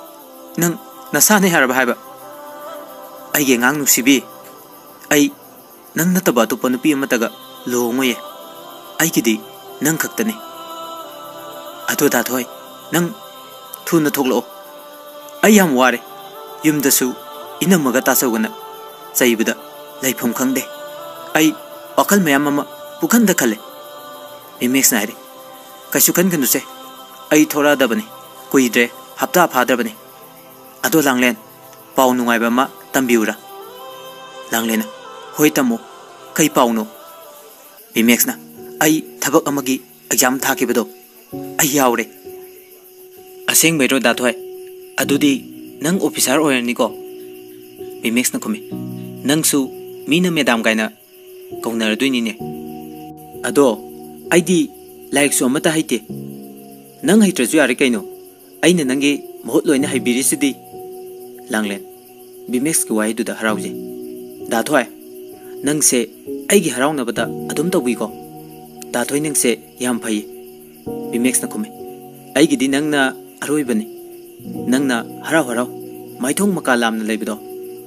ꯅꯪ ꯅꯁꯥꯅ ꯌꯥꯔꯕ ꯍꯥꯏꯕ?" "ꯑꯩꯒꯤ ꯑꯉꯥꯡ ꯅꯨꯡꯁꯤꯕꯤ, ꯑꯩ ꯅꯪ ꯅꯠꯇꯕ ꯑꯇꯣꯞꯄ ꯅꯨꯄꯤ ꯑꯃꯠꯇꯒ ꯂꯨꯍꯣꯡꯉꯣꯏꯌꯦ꯫ ꯑꯩꯒꯤꯗꯤ ꯅꯪ ꯈꯛꯇꯅꯤ꯫ ꯑꯗꯣ ꯗꯥ ꯊꯣꯏ, ꯅꯪ ꯊꯨꯅ ꯊꯣꯛꯂꯛꯑꯣ꯫ ꯑꯩ ꯌꯥꯝ ꯋꯥꯔꯦ꯫ ꯌꯨꯝꯗꯁꯨ ꯏꯅꯝꯃꯒ ꯇꯥꯆꯧꯒꯅ ꯆꯩꯕꯗ ꯂꯩꯐꯝ ꯈꯪꯗꯦ꯫ ꯑꯩ ꯋꯥꯈꯜ ꯃꯌꯥꯝ ꯑꯃ ꯄꯨꯈꯟꯗ ꯈꯜꯂꯦ꯫" ꯕꯤꯃꯦꯛꯁꯅ ꯍꯥꯏꯔꯤ, "ꯀꯩꯁꯨ ꯈꯟꯒꯅꯨꯁꯦ꯫ ꯑꯩ ꯊꯣꯔꯛꯑꯗꯕꯅꯤ꯫ ꯀꯨꯏꯗ꯭ꯔꯦ, ꯍꯞꯇꯥ ꯐꯥꯗ꯭ꯔꯕꯅꯤ꯫ ꯑꯗꯣ ꯂꯥꯡꯂꯦꯟ, ꯄꯥꯎ ꯅꯨꯡꯉꯥꯏꯕ ꯑꯃ ꯇꯝꯕꯤꯌꯨꯔꯥ?" ꯂꯥꯡꯂꯦꯟꯅ, "ꯍꯣꯏ, ꯇꯝꯃꯣ꯫ ꯀꯩ ꯄꯥꯎꯅꯣ?" ꯕꯤꯃꯦꯛꯁꯅ, "ꯑꯩ ꯊꯕꯛ ꯑꯃꯒꯤ ꯑꯦꯛꯖꯥꯝ ꯊꯥꯈꯤꯕꯗꯣ, ꯑꯩ ꯌꯥꯎꯔꯦ꯫" "ꯑꯁꯦꯡꯕꯩꯔꯣ ꯗꯥ ꯊꯣꯏ? ꯑꯗꯨꯗꯤ ꯅꯪ ꯑꯣꯐꯤꯁꯥꯔ ꯑꯣꯏꯔꯅꯤꯀꯣ?" ꯕꯤꯃꯦꯛꯁꯅ ꯈꯨꯝꯃꯤ, "ꯅꯪꯁꯨ ꯃꯤꯅ ꯃꯦꯗꯥꯝ ꯀꯥꯏꯅ ꯀꯧꯅꯔꯗꯣꯏꯅꯤꯅꯦ꯫ ꯑꯗꯣ ꯑꯩꯗꯤ ꯂꯥꯏꯔꯤꯛꯁꯨ ꯑꯃꯠꯇ ꯍꯩꯇꯦ꯫ ꯅꯪ ꯍꯩꯇ꯭ꯔꯁꯨ ꯌꯥꯔꯦ ꯀꯩꯅꯣ, ꯑꯩꯅ ꯅꯪꯒꯤ ꯃꯍꯨꯠ ꯂꯣꯏꯅ ꯍꯩꯕꯤꯔꯤꯁꯤꯗꯤ꯫" ꯂꯥꯡꯂꯦꯟ, ꯕꯤꯃꯦꯛꯁꯀꯤ ꯋꯥꯍꯩꯗꯨꯗ ꯍꯔꯥꯎꯖꯩ꯫ "ꯗꯥ ꯊꯣꯏ, ꯅꯪꯁꯦ ꯑꯩꯒꯤ ꯍꯔꯥꯎꯅꯕꯗ ꯑꯗꯨꯝ ꯇꯧꯕꯤꯀꯣ꯫ ꯗꯥ ꯊꯣꯏ, ꯅꯪꯁꯦ ꯌꯥꯝ ꯐꯩꯌꯦ꯫" ꯕꯤꯃꯦꯛꯁꯅ ꯈꯨꯝꯃꯤ, "ꯑꯩꯒꯤꯗꯤ ꯅꯪꯅ ꯑꯔꯣꯏꯕꯅꯤ꯫ ꯅꯪꯅ ꯍꯔꯥꯎ ꯍꯔꯥꯎ ꯃꯥꯏꯊꯣꯡ ꯃꯀꯥ ꯂꯥꯝꯅ ꯂꯩꯕꯗꯣ,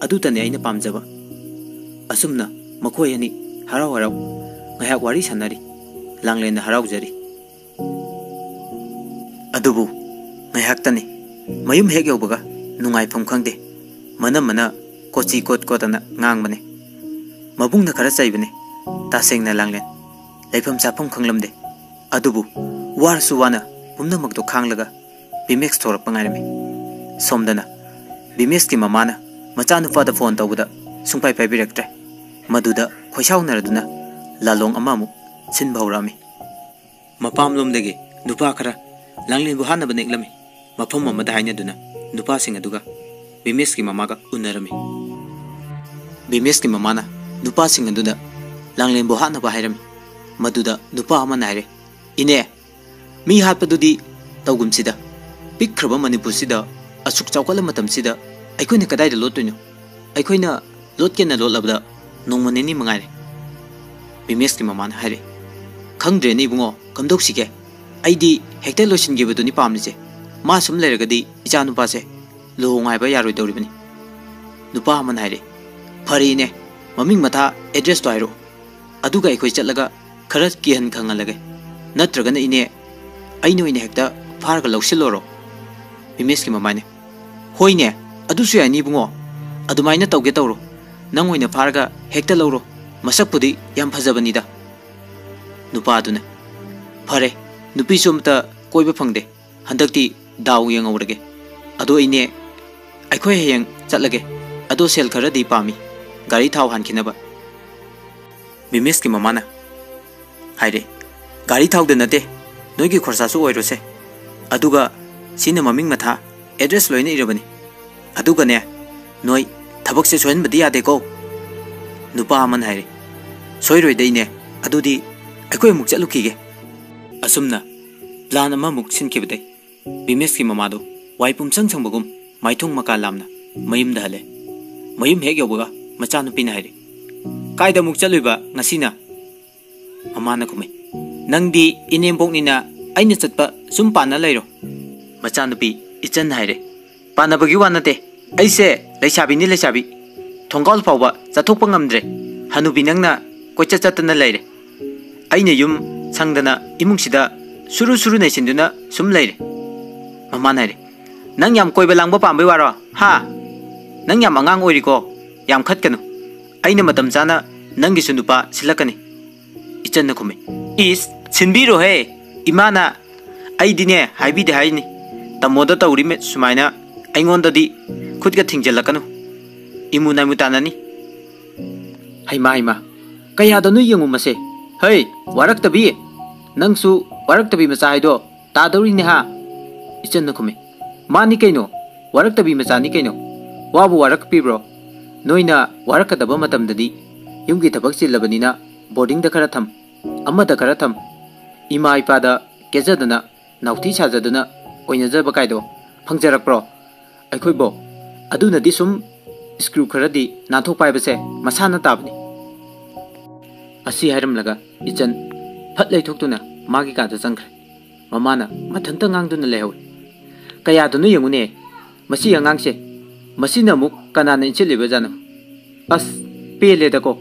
ꯑꯗꯨꯇꯅꯤ ꯑꯩꯅ ꯄꯥꯝꯖꯕ꯫" ꯑꯁꯨꯝꯅ ꯃꯈꯣꯏ ꯑꯅꯤ ꯍꯔꯥꯎ ꯍꯔꯥꯎ ꯉꯥꯏꯍꯥꯛ ꯋꯥꯔꯤ ꯁꯥꯟꯅꯔꯤ꯫ ꯂꯥꯡꯂꯦꯟꯅ ꯍꯔꯥꯎꯖꯔꯤ꯫ ꯑꯗꯨꯕꯨ ꯉꯥꯏꯍꯥꯛꯇꯅꯤ꯫ ꯃꯌꯨꯝ ꯍꯦꯛ ꯌꯧꯕꯒ ꯅꯨꯡꯉꯥꯏꯐꯝ ꯈꯪꯗꯦ꯫ ꯃꯅꯝ ꯃꯅ ꯀꯣꯆꯤ ꯀꯣꯠ ꯀꯣꯠꯇꯅ ꯉꯥꯡꯕꯅꯦ꯫ ꯃꯕꯨꯡꯅ ꯈꯔ ꯆꯩꯕꯅꯦ꯫ ꯇꯁꯦꯡꯅ ꯂꯥꯡꯂꯦꯟ ꯂꯩꯐꯝ ꯆꯥꯐꯝ ꯈꯪꯂꯝꯗꯦ꯫ ꯑꯗꯨꯕꯨ ꯋꯥꯔꯁꯨ ꯋꯥꯅ ꯄꯨꯝꯅꯃꯛꯇꯣ ꯈꯥꯡꯂꯒ ꯕꯤꯃꯦꯛꯁ ꯊꯣꯔꯛꯄ ꯉꯥꯏꯔꯝꯃꯤ꯫ ꯁꯣꯝꯗꯅ ꯕꯤꯃꯦꯁꯀꯤ ꯃꯃꯥꯅ ꯃꯆꯥꯅꯨꯄꯥꯗ ꯐꯣꯟ ꯇꯧꯕꯗ ꯁꯨꯡꯄꯥꯏ ꯄꯥꯏꯕꯤꯔꯛꯇ꯭ꯔꯦ꯫ ꯃꯗꯨꯗ ꯈꯣꯏꯁꯥꯎꯅꯔꯗꯨꯅ ꯂꯥꯂꯣꯡ ꯑꯃꯃꯨꯛ ꯁꯤꯟꯕ ꯍꯧꯔꯛꯑꯝꯃꯤ꯫ ꯃꯄꯥꯝꯂꯣꯝꯗꯒꯤ ꯅꯨꯄꯥ ꯈꯔ ꯂꯥꯡꯂꯦꯟꯕꯨ ꯍꯥꯠꯅꯕ ꯅꯦꯛꯂꯝꯃꯤ꯫ ꯃꯐꯝ ꯑꯃꯗ ꯍꯥꯏꯅꯗꯨꯅ ꯅꯨꯄꯥꯁꯤꯡ ꯑꯗꯨꯒ ꯕꯤꯃꯦꯁꯀꯤ ꯃꯃꯥꯒ ꯎꯅꯔꯝꯃꯤ꯫ ꯕꯤꯃꯦꯁꯀꯤ ꯃꯃꯥꯅ ꯅꯨꯄꯥꯁꯤꯡ ꯑꯗꯨꯗ ꯂꯥꯡꯂꯦꯟꯕꯨ ꯍꯥꯠꯅꯕ ꯍꯥꯏꯔꯝꯃꯤ꯫ ꯃꯗꯨꯗ ꯅꯨꯄꯥ ꯑꯃꯅ ꯍꯥꯏꯔꯦ, "ꯏꯅꯦ, ꯃꯤ ꯍꯥꯠꯄꯗꯨꯗꯤ ꯇꯧꯒꯨꯝꯁꯤꯗ꯫ ꯄꯤꯛꯈ꯭ꯔꯕ ꯃꯅꯤꯄꯨꯔꯁꯤꯗ, ꯑꯁꯨꯛ ꯆꯥꯎꯈꯠꯂ ꯃꯇꯝꯁꯤꯗ ꯑꯩꯈꯣꯏꯅ ꯀꯗꯥꯏꯗ ꯂꯣꯠꯇꯣꯏꯅꯣ? ꯑꯩꯈꯣꯏꯅ ꯂꯣꯠꯀꯦꯅ ꯂꯣꯠꯂꯕꯗ ꯅꯣꯡꯃ ꯅꯤꯅꯤ ꯃꯉꯥꯏꯔꯦ꯫" ꯕꯤꯃꯦꯁꯀꯤ ꯃꯃꯥꯅ ꯍꯥꯏꯔꯦ, "ꯈꯪꯗ꯭ꯔꯦꯅꯦ ꯏꯕꯨꯡꯉꯣ, ꯀꯝꯗꯧꯁꯤꯒꯦ? ꯑꯩꯗꯤ ꯍꯦꯛꯇ ꯂꯣꯏꯁꯤꯟꯈꯤꯕꯗꯨꯅꯤ ꯄꯥꯝꯂꯤꯁꯦ꯫ ꯃꯥ ꯁꯨꯝ ꯂꯩꯔꯒꯗꯤ ꯏꯆꯥ ꯅꯨꯄꯥꯁꯦ ꯂꯨꯍꯣꯡ ꯍꯥꯏꯕ ꯌꯥꯔꯣꯏꯗꯧꯔꯤꯕꯅꯤ꯫" ꯅꯨꯄꯥ ꯑꯃꯅ ꯍꯥꯏꯔꯦ, "ꯐꯔꯦꯅꯦ, ꯃꯃꯤꯡ ꯃꯊꯥ, ꯑꯦꯗ꯭ꯔꯦꯁꯇꯣ ꯍꯥꯏꯔꯛꯑꯣ꯫ ꯑꯗꯨꯒ ꯑꯩꯈꯣꯏ ꯆꯠꯂꯒ ꯈꯔ ꯀꯤꯍꯟ ꯈꯪꯍꯜꯂꯒꯦ꯫ ꯅꯠꯇ꯭ꯔꯒꯅ ꯏꯅꯦ, ꯑꯩꯅ ꯑꯣꯏꯅ ꯍꯦꯛꯇ ꯐꯥꯔꯒ ꯂꯧꯁꯤꯜꯂꯣꯔꯣ?" ꯕꯤꯃꯦꯁꯀꯤ ꯃꯃꯥꯅ, "ꯍꯣꯏꯅꯦ, ꯑꯗꯨꯁꯨ ꯌꯥꯏꯅꯤ ꯏꯕꯨꯡꯉꯣ꯫ ꯑꯗꯨꯃꯥꯏꯅ ꯇꯧꯒꯦ ꯇꯧꯔꯣ꯫ ꯅꯪ ꯑꯣꯏꯅ ꯐꯥꯔꯒ ꯍꯦꯛꯇ ꯂꯧꯔꯣ꯫ ꯃꯁꯛꯄꯨꯗꯤ ꯌꯥꯝ ꯐꯖꯕꯅꯤꯗ꯫" ꯅꯨꯄꯥꯗꯨꯅ, "ꯐꯔꯦ, ꯅꯨꯄꯤꯁꯨ ꯑꯃꯇ ꯀꯣꯏꯕ ꯐꯪꯗꯦ꯫ ꯍꯟꯗꯛꯇꯤ ꯗꯥꯎ ꯌꯦꯡꯍꯧꯔꯒꯦ꯫ ꯑꯗꯣ ꯏꯅꯦ, ꯑꯩꯈꯣꯏ ꯍꯌꯦꯡ ꯆꯠꯂꯒꯦ꯫ ꯑꯗꯣ ꯁꯦꯜ ꯈꯔꯗꯤ ꯄꯥꯝꯃꯤ, ꯒꯥꯔꯤ ꯊꯥꯎ ꯍꯥꯟꯈꯤꯅꯕ꯫" ꯕꯤꯃꯦꯁꯀꯤ ꯃꯃꯥꯅ ꯍꯥꯏꯔꯦ, "ꯒꯥꯔꯤ ꯊꯥꯎꯗ ꯅꯠꯇꯦ, ꯅꯣꯏꯒꯤ ꯈꯣꯔꯁꯥꯁꯨ ꯑꯣꯏꯔꯣꯁꯦ꯫ ꯑꯗꯨꯒ ꯁꯤꯅ ꯃꯃꯤꯡ ꯃꯊꯥ, ꯑꯦꯗ꯭ꯔꯦꯁ ꯂꯣꯏꯅ ꯏꯔꯕꯅꯤ꯫ ꯑꯗꯨꯒꯅꯦ, ꯅꯣꯏ ꯊꯕꯛꯁꯦ ꯁꯣꯏꯍꯟꯕꯗꯤ ꯌꯥꯗꯦꯀꯣ꯫" ꯅꯨꯄꯥ ꯑꯃꯅ ꯍꯥꯏꯔꯦ, "ꯁꯣꯏꯔꯣꯏꯗ ꯏꯅꯦ, ꯑꯗꯨꯗꯤ ꯑꯩꯈꯣꯏ ꯑꯃꯨꯛ ꯆꯠꯂꯨꯈꯤꯒꯦ꯫" ꯑꯁꯨꯝꯅ ꯄ꯭ꯂꯥꯟ ꯑꯃꯃꯨꯛ ꯁꯤꯟꯈꯤꯕꯗꯩ ꯕꯤꯃꯦꯁꯀꯤ ꯃꯃꯥꯗꯣ ꯋꯥꯏ ꯄꯨꯝꯁꯪ ꯁꯪꯕꯒꯨꯝ ꯃꯥꯏꯊꯣꯡ ꯃꯀꯥ ꯂꯥꯝꯅ ꯃꯌꯨꯝꯗ ꯍꯜꯂꯦ꯫ ꯃꯌꯨꯝ ꯍꯦꯛ ꯌꯧꯕꯒ ꯃꯆꯥꯅꯨꯄꯤꯅ ꯍꯥꯏꯔꯦ, "ꯀꯥꯏꯗ ꯑꯃꯨꯛ ꯆꯠꯂꯨꯏꯕ ꯉꯁꯤꯅ?" ꯃꯃꯥꯅ ꯈꯨꯝꯃꯤ, "ꯅꯪꯗꯤ ꯏꯅꯦꯝꯕꯣꯛꯅꯤꯅ ꯑꯩꯅ ꯆꯠꯄ ꯁꯨꯝ ꯄꯥꯟꯅ ꯂꯩꯔꯣ꯫" ꯃꯆꯥꯅꯨꯄꯤ ꯏꯆꯟꯅ ꯍꯥꯏꯔꯦ, "ꯄꯥꯟꯅꯕꯒꯤ ꯋꯥ ꯅꯠꯇꯦ꯫ ꯑꯩꯁꯦ ꯂꯩꯁꯥꯕꯤꯅꯤ ꯂꯩꯁꯥꯕꯤ꯫ ꯊꯣꯡꯒꯥꯜ ꯐꯥꯎꯕ ꯆꯠꯊꯣꯛꯄ ꯉꯝꯗ꯭ꯔꯦ꯫ ꯍꯅꯨꯕꯤ ꯅꯪꯅ ꯀꯣꯏꯆꯠ ꯆꯠꯇꯅ ꯂꯩꯔꯦ꯫ ꯑꯩꯅ ꯌꯨꯝ ꯁꯪꯗꯅ ꯏꯃꯨꯡꯁꯤꯗ ꯁꯨꯔꯨ ꯁꯨꯔꯨ ꯅꯩꯁꯤꯟꯗꯨꯅ ꯁꯨꯝ ꯂꯩꯔꯦ꯫" ꯃꯃꯥꯅ ꯍꯥꯏꯔꯦ, "ꯅꯪ ꯌꯥꯝ ꯀꯣꯏꯕ ꯂꯥꯡꯕ ꯄꯥꯝꯕꯩ ꯋꯥꯔꯣ? ꯍꯥ? ꯅꯪ ꯌꯥꯝ ꯑꯉꯥꯡ ꯑꯣꯏꯔꯤꯀꯣ꯫ ꯌꯥꯝ ꯈꯠꯀꯅꯨ꯫ ꯑꯩꯅ ꯃꯇꯝ ꯆꯥꯅ ꯅꯪꯒꯤꯁꯨ ꯅꯨꯄꯥ ꯁꯤꯜꯂꯛꯀꯅꯤ꯫" ꯏꯆꯟꯅ ꯈꯨꯝꯃꯤ, "ꯏꯁ, ꯁꯤꯟꯕꯤꯔꯣꯍꯦ꯫ ꯏꯃꯥꯅ ꯑꯩꯗꯤꯅꯦ ꯍꯥꯏꯕꯤꯗꯦ ꯍꯥꯏꯅꯤ꯫ ꯇꯥꯃꯣꯗ ꯇꯧꯔꯤ ꯃꯦ-, ꯁꯨꯃꯥꯏꯅ ꯑꯩꯉꯣꯟꯗꯗꯤ ꯈꯨꯠꯀ ꯊꯤꯡꯖꯤꯜꯂꯛꯀꯅꯨ꯫ ꯏꯃꯨ ꯅꯥꯏꯃꯨ ꯇꯥꯅꯅꯤ꯫ ꯍꯩꯃꯥ, ꯍꯩꯃꯥ, ꯀꯌꯥꯗꯅꯣ ꯌꯦꯡꯉꯨ ꯃꯁꯦ꯫ ꯍꯩ, ꯋꯥꯔꯛꯇꯕꯤ, ꯅꯪꯁꯨ ꯋꯥꯔꯛꯇꯕꯤ ꯃꯆꯥ ꯍꯥꯏꯗꯣ ꯇꯥꯗꯧꯔꯤꯅꯦ ꯍꯥ?" ꯏꯆꯟꯅ ꯈꯨꯝꯃꯤ꯫ "ꯃꯥꯅꯤ ꯀꯩꯅꯣ, ꯋꯥꯔꯛꯇꯕꯤ ꯃꯆꯥꯅꯤ ꯀꯩꯅꯣ꯫ ꯋꯥꯕꯨ ꯋꯥꯔꯛꯄꯤꯕ꯭ꯔꯣ? ꯅꯣꯏꯅ ꯋꯥꯔꯛꯀꯗꯕ ꯃꯇꯝꯗꯗꯤ ꯌꯨꯝꯒꯤ ꯊꯕꯛ ꯆꯤꯜꯂꯕꯅꯤꯅ ꯕꯣꯔꯗꯤꯡꯗ ꯈꯔ ꯊꯝ, ꯑꯃꯗ ꯈꯔ ꯊꯝ, ꯏꯃꯥ ꯏꯄꯥꯗ ꯀꯦꯖꯗꯅ ꯅꯥꯎꯊꯤ ꯁꯥꯖꯗꯨꯅ ꯑꯣꯏꯅꯖꯕ ꯀꯥꯏꯗꯣ ꯐꯪꯖꯔꯛꯄ꯭ꯔꯣ? ꯑꯩꯈꯣꯏꯕꯣ, ꯑꯗꯨꯅꯗꯤ ꯁꯨꯝ ꯁ꯭ꯀ꯭ꯔꯨ ꯈꯔꯗꯤ ꯅꯥꯟꯊꯣꯛꯄ ꯍꯥꯏꯕꯁꯦ ꯃꯁꯥꯅ ꯇꯥꯕꯅꯤ꯫" ꯑꯁꯤ ꯍꯥꯏꯔꯝꯂꯒ ꯏꯆꯟ ꯐꯠ ꯂꯩꯊꯣꯛꯇꯨꯅ ꯃꯥꯒꯤ ꯀꯥꯗ ꯆꯪꯈ꯭ꯔꯦ꯫ ꯃꯃꯥꯅ ꯃꯊꯟꯇ ꯉꯥꯡꯗꯨꯅ ꯂꯩꯍꯧꯏ꯫ "ꯀꯌꯥꯗꯅꯣ ꯌꯦꯡꯉꯨꯅꯦ, ꯃꯁꯤ ꯑꯉꯥꯡꯁꯦ, ꯃꯁꯤꯅ ꯑꯃꯨꯛ ꯀꯅꯥꯅ ꯏꯟꯁꯤꯜꯂꯤꯕꯖꯥꯠꯅꯣ? ꯑꯁ, ꯄꯦꯜꯂꯦꯗꯀꯣ꯫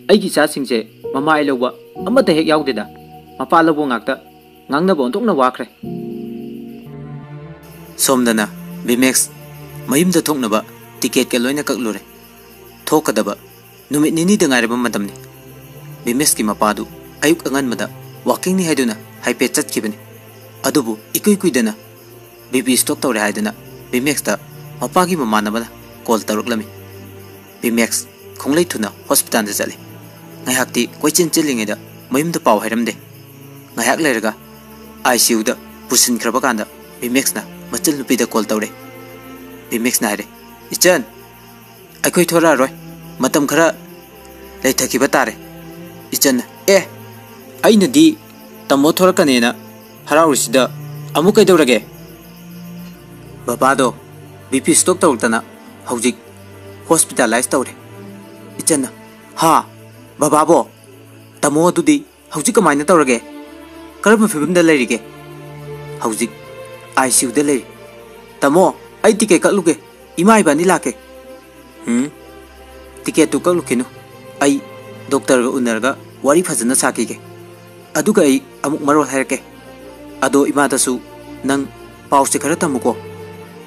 ꯑꯩꯒꯤ ꯏꯆꯥꯁꯤꯡꯁꯦ ꯃꯃꯥ ꯑꯩ ꯂꯧꯕ ꯑꯃꯠꯇ ꯍꯦꯛ ꯌꯥꯎꯗꯦꯗ꯫ ꯃꯄꯥ ꯂꯧꯕ ꯉꯥꯛꯇ꯫ ꯉꯥꯡꯅꯕ ꯑꯣꯟꯊꯣꯛꯅ ꯋꯥꯈ꯭ꯔꯦ꯫" ꯁꯣꯝꯗꯅ ꯚꯤꯃꯦꯛꯁ ꯃꯌꯨꯝꯗ ꯊꯣꯛꯅꯕ ꯇꯤꯀꯦꯠꯀ ꯂꯣꯏꯅ ꯀꯛꯂꯨꯔꯦ꯫ ꯊꯣꯛꯀꯗꯕ ꯅꯨꯃꯤꯠ ꯅꯤꯅꯤꯗ ꯉꯥꯏꯔꯕ ꯃꯇꯝꯅꯤ꯫ ꯚꯤꯃꯦꯛꯁꯀꯤ ꯃꯄꯥꯗꯨ ꯑꯌꯨꯛ ꯑꯉꯟꯕꯗ ꯋꯥꯀꯤꯡꯅꯤ ꯍꯥꯏꯗꯨꯅ ꯍꯥꯏꯐꯦꯠ ꯆꯠꯈꯤꯕꯅꯤ꯫ ꯑꯗꯨꯕꯨ ꯏꯀꯨꯏ ꯀꯨꯏꯗꯅ ꯕꯤ ꯄꯤ ꯁ꯭ꯇꯣꯛ ꯇꯧꯔꯦ ꯍꯥꯏꯗꯨꯅ ꯚꯤꯃꯦꯛꯁꯇ ꯃꯄꯥꯒꯤ ꯃꯃꯥꯟꯅꯕꯅ ꯀꯣꯜ ꯇꯧꯔꯛꯂꯝꯃꯤ꯫ ꯚꯤꯃꯦꯛꯁ ꯈꯣꯡꯂꯩ ꯊꯨꯅ ꯍꯣꯁꯄꯤꯇꯥꯜꯗ ꯆꯠꯂꯤ꯫ ꯉꯥꯏꯍꯥꯛꯇꯤ ꯀꯣꯏꯆꯦꯟ ꯆꯦꯜꯂꯤꯉꯩꯗ ꯃꯌꯨꯝꯗ ꯄꯥꯎ ꯍꯥꯏꯔꯝꯗꯦ꯫ ꯉꯥꯏꯍꯥꯛ ꯂꯩꯔꯒ ꯑꯥꯏ ꯁꯤ ꯌꯨꯗ ꯄꯨꯁꯤꯟꯈ꯭ꯔꯕ ꯀꯥꯟꯗ ꯚꯤꯃꯦꯛꯁꯅ ꯃꯆꯜꯅꯨꯄꯤꯗ ꯀꯣꯜ ꯇꯧꯔꯦ꯫ ꯚꯤꯃꯦꯛꯁꯅ ꯍꯥꯏꯔꯦ, "ꯏꯆꯟ, ꯑꯩꯈꯣꯏ ꯊꯣꯔꯛꯑꯔꯣꯏ꯫ ꯃꯇꯝ ꯈꯔ ꯂꯩꯊꯈꯤꯕ ꯇꯥꯔꯦ꯫" ꯏꯆꯟꯅ, "ꯑꯦ, ꯑꯩꯅꯗꯤ ꯇꯥꯃꯣ ꯊꯣꯔꯛꯀꯅꯦꯅ ꯍꯔꯥꯎꯔꯤꯁꯤꯗ ꯑꯃꯨꯛ ꯀꯩꯗꯧꯔꯒꯦ?" "ꯕꯕꯥꯗꯣ ꯕꯤ ꯄꯤ ꯁ꯭ꯇꯣꯛ ꯇꯧꯔꯛꯇꯅ ꯍꯧꯖꯤꯛ ꯍꯣꯁꯄꯤꯇꯥꯂꯥꯏꯁ ꯇꯧꯔꯦ꯫" ꯏꯆꯟꯅ, "ꯍꯥ? ꯕꯕꯥꯕꯣ? ꯇꯥꯃꯣ ꯑꯗꯨꯗꯤ ꯍꯧꯖꯤꯛ ꯀꯃꯥꯏꯅ ꯇꯧꯔꯒꯦ? ꯀꯔꯝꯕ ꯐꯤꯕꯝꯗ ꯂꯩꯔꯤꯒꯦ?" "ꯍꯧꯖꯤꯛ ꯑꯥꯏ ꯁꯤ ꯌꯨꯗ ꯂꯩꯔꯤ꯫" "ꯇꯥꯃꯣ, ꯑꯩ ꯇꯤꯀꯦꯠ ꯀꯛꯂꯨꯒꯦ, ꯏꯃꯥ ꯏꯕꯥꯅꯤ ꯂꯥꯛꯀꯦ꯫" "ꯎꯝ, ꯇꯤꯀꯦꯠꯇꯨ ꯀꯛꯂꯨꯈꯤꯅꯨ, ꯑꯩ ꯗꯣꯛꯇꯔꯒ ꯎꯅꯔꯒ ꯋꯥꯔꯤ ꯐꯖꯅ ꯁꯥꯈꯤꯒꯦ, ꯑꯗꯨꯒ ꯑꯩ ꯑꯃꯨꯛ ꯃꯔꯣꯜ ꯍꯥꯏꯔꯛꯀꯦ꯫ ꯑꯗꯣ ꯏꯃꯥꯗꯁꯨ ꯅꯪ ꯄꯥꯎꯁꯦ ꯈꯔ ꯇꯝꯃꯨꯀꯣ꯫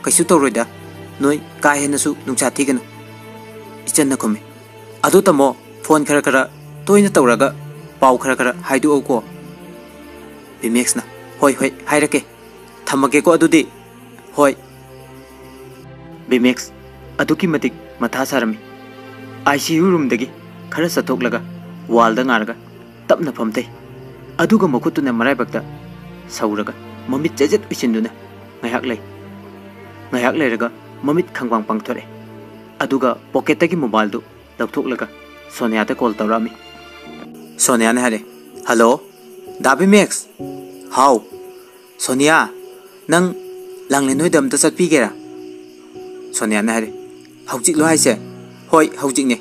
ꯀꯩꯁꯨ ꯇꯧꯔꯣꯏꯗ, ꯅꯣꯏ ꯀꯥ ꯍꯦꯟꯅꯁꯨ ꯅꯨꯡꯁꯥ ꯊꯤꯒꯅꯨ꯫" ꯏꯆꯟꯅ ꯈꯨꯝꯃꯤ, "ꯑꯗꯣ ꯇꯥꯃꯣ, ꯐꯣꯟ ꯈꯔ ꯈꯔ ꯇꯣꯏꯅ ꯇꯧꯔꯒ ꯄꯥꯎ ꯈꯔ ꯈꯔ ꯍꯥꯏꯗꯣꯛꯎꯀꯣ꯫" ꯚꯤꯃꯦꯛꯁꯅ, "ꯍꯣꯏ, ꯍꯣꯏ, ꯍꯥꯏꯔꯛꯀꯦ꯫ ꯊꯝꯃꯒꯦꯀꯣ ꯑꯗꯨꯗꯤ꯫" "ꯍꯣꯏ꯫" ꯕꯤꯃꯦꯛꯁ ꯑꯗꯨꯛꯀꯤ ꯃꯇꯤꯛ ꯃꯊꯥ ꯁꯥꯔꯝꯃꯤ꯫ ꯑꯥꯏ ꯁꯤ ꯌꯨ ꯔꯨꯝꯗꯒꯤ ꯈꯔ ꯆꯠꯊꯣꯛꯂꯒ ꯋꯥꯜꯗ ꯉꯥꯔꯒ ꯇꯞꯅ ꯐꯝꯊꯩ꯫ ꯑꯗꯨꯒ ꯃꯈꯨꯠꯇꯨꯅ ꯃꯔꯥꯏꯕꯛꯇ ꯁꯧꯔꯒ ꯃꯃꯤꯠ ꯆꯦꯖꯦꯠ ꯎꯏꯁꯤꯟꯗꯨꯅ ꯉꯥꯏꯍꯥꯛ ꯂꯩ꯫ ꯉꯥꯏꯍꯥꯛ ꯂꯩꯔꯒ ꯃꯃꯤꯠ ꯈꯪꯄꯥꯡ ꯄꯥꯡꯊꯣꯔꯛꯑꯦ꯫ ꯑꯗꯨꯒ ꯄꯣꯀꯦꯠꯇꯒꯤ ꯃꯣꯕꯥꯏꯜꯗꯨ ꯂꯧꯊꯣꯛꯂꯒ ꯁꯣꯅꯤꯌꯥꯗ ꯀꯣꯜ ꯇꯧꯔꯛꯑꯝꯃꯤ꯫ ꯁꯣꯅꯤꯌꯥꯅ ꯍꯥꯏꯔꯦ, "ꯍꯜꯂꯣ, ꯗꯥ ꯕꯤꯃꯦꯛꯁ?" "ꯍꯥꯎ꯫ ꯁꯣꯅꯤꯌꯥ, ꯅꯪ ꯂꯥꯡꯂꯦꯟ ꯍꯣꯏꯗ ꯑꯝꯇ ꯆꯠꯄꯤꯒꯦꯔꯥ?" ꯁꯣꯅꯤꯌꯥꯅ ꯍꯥꯏꯔꯦ, "ꯍꯧꯖꯤꯛꯂꯣ ꯍꯥꯏꯁꯦ?" "ꯍꯣꯏ, ꯍꯧꯖꯤꯛꯅꯦ꯫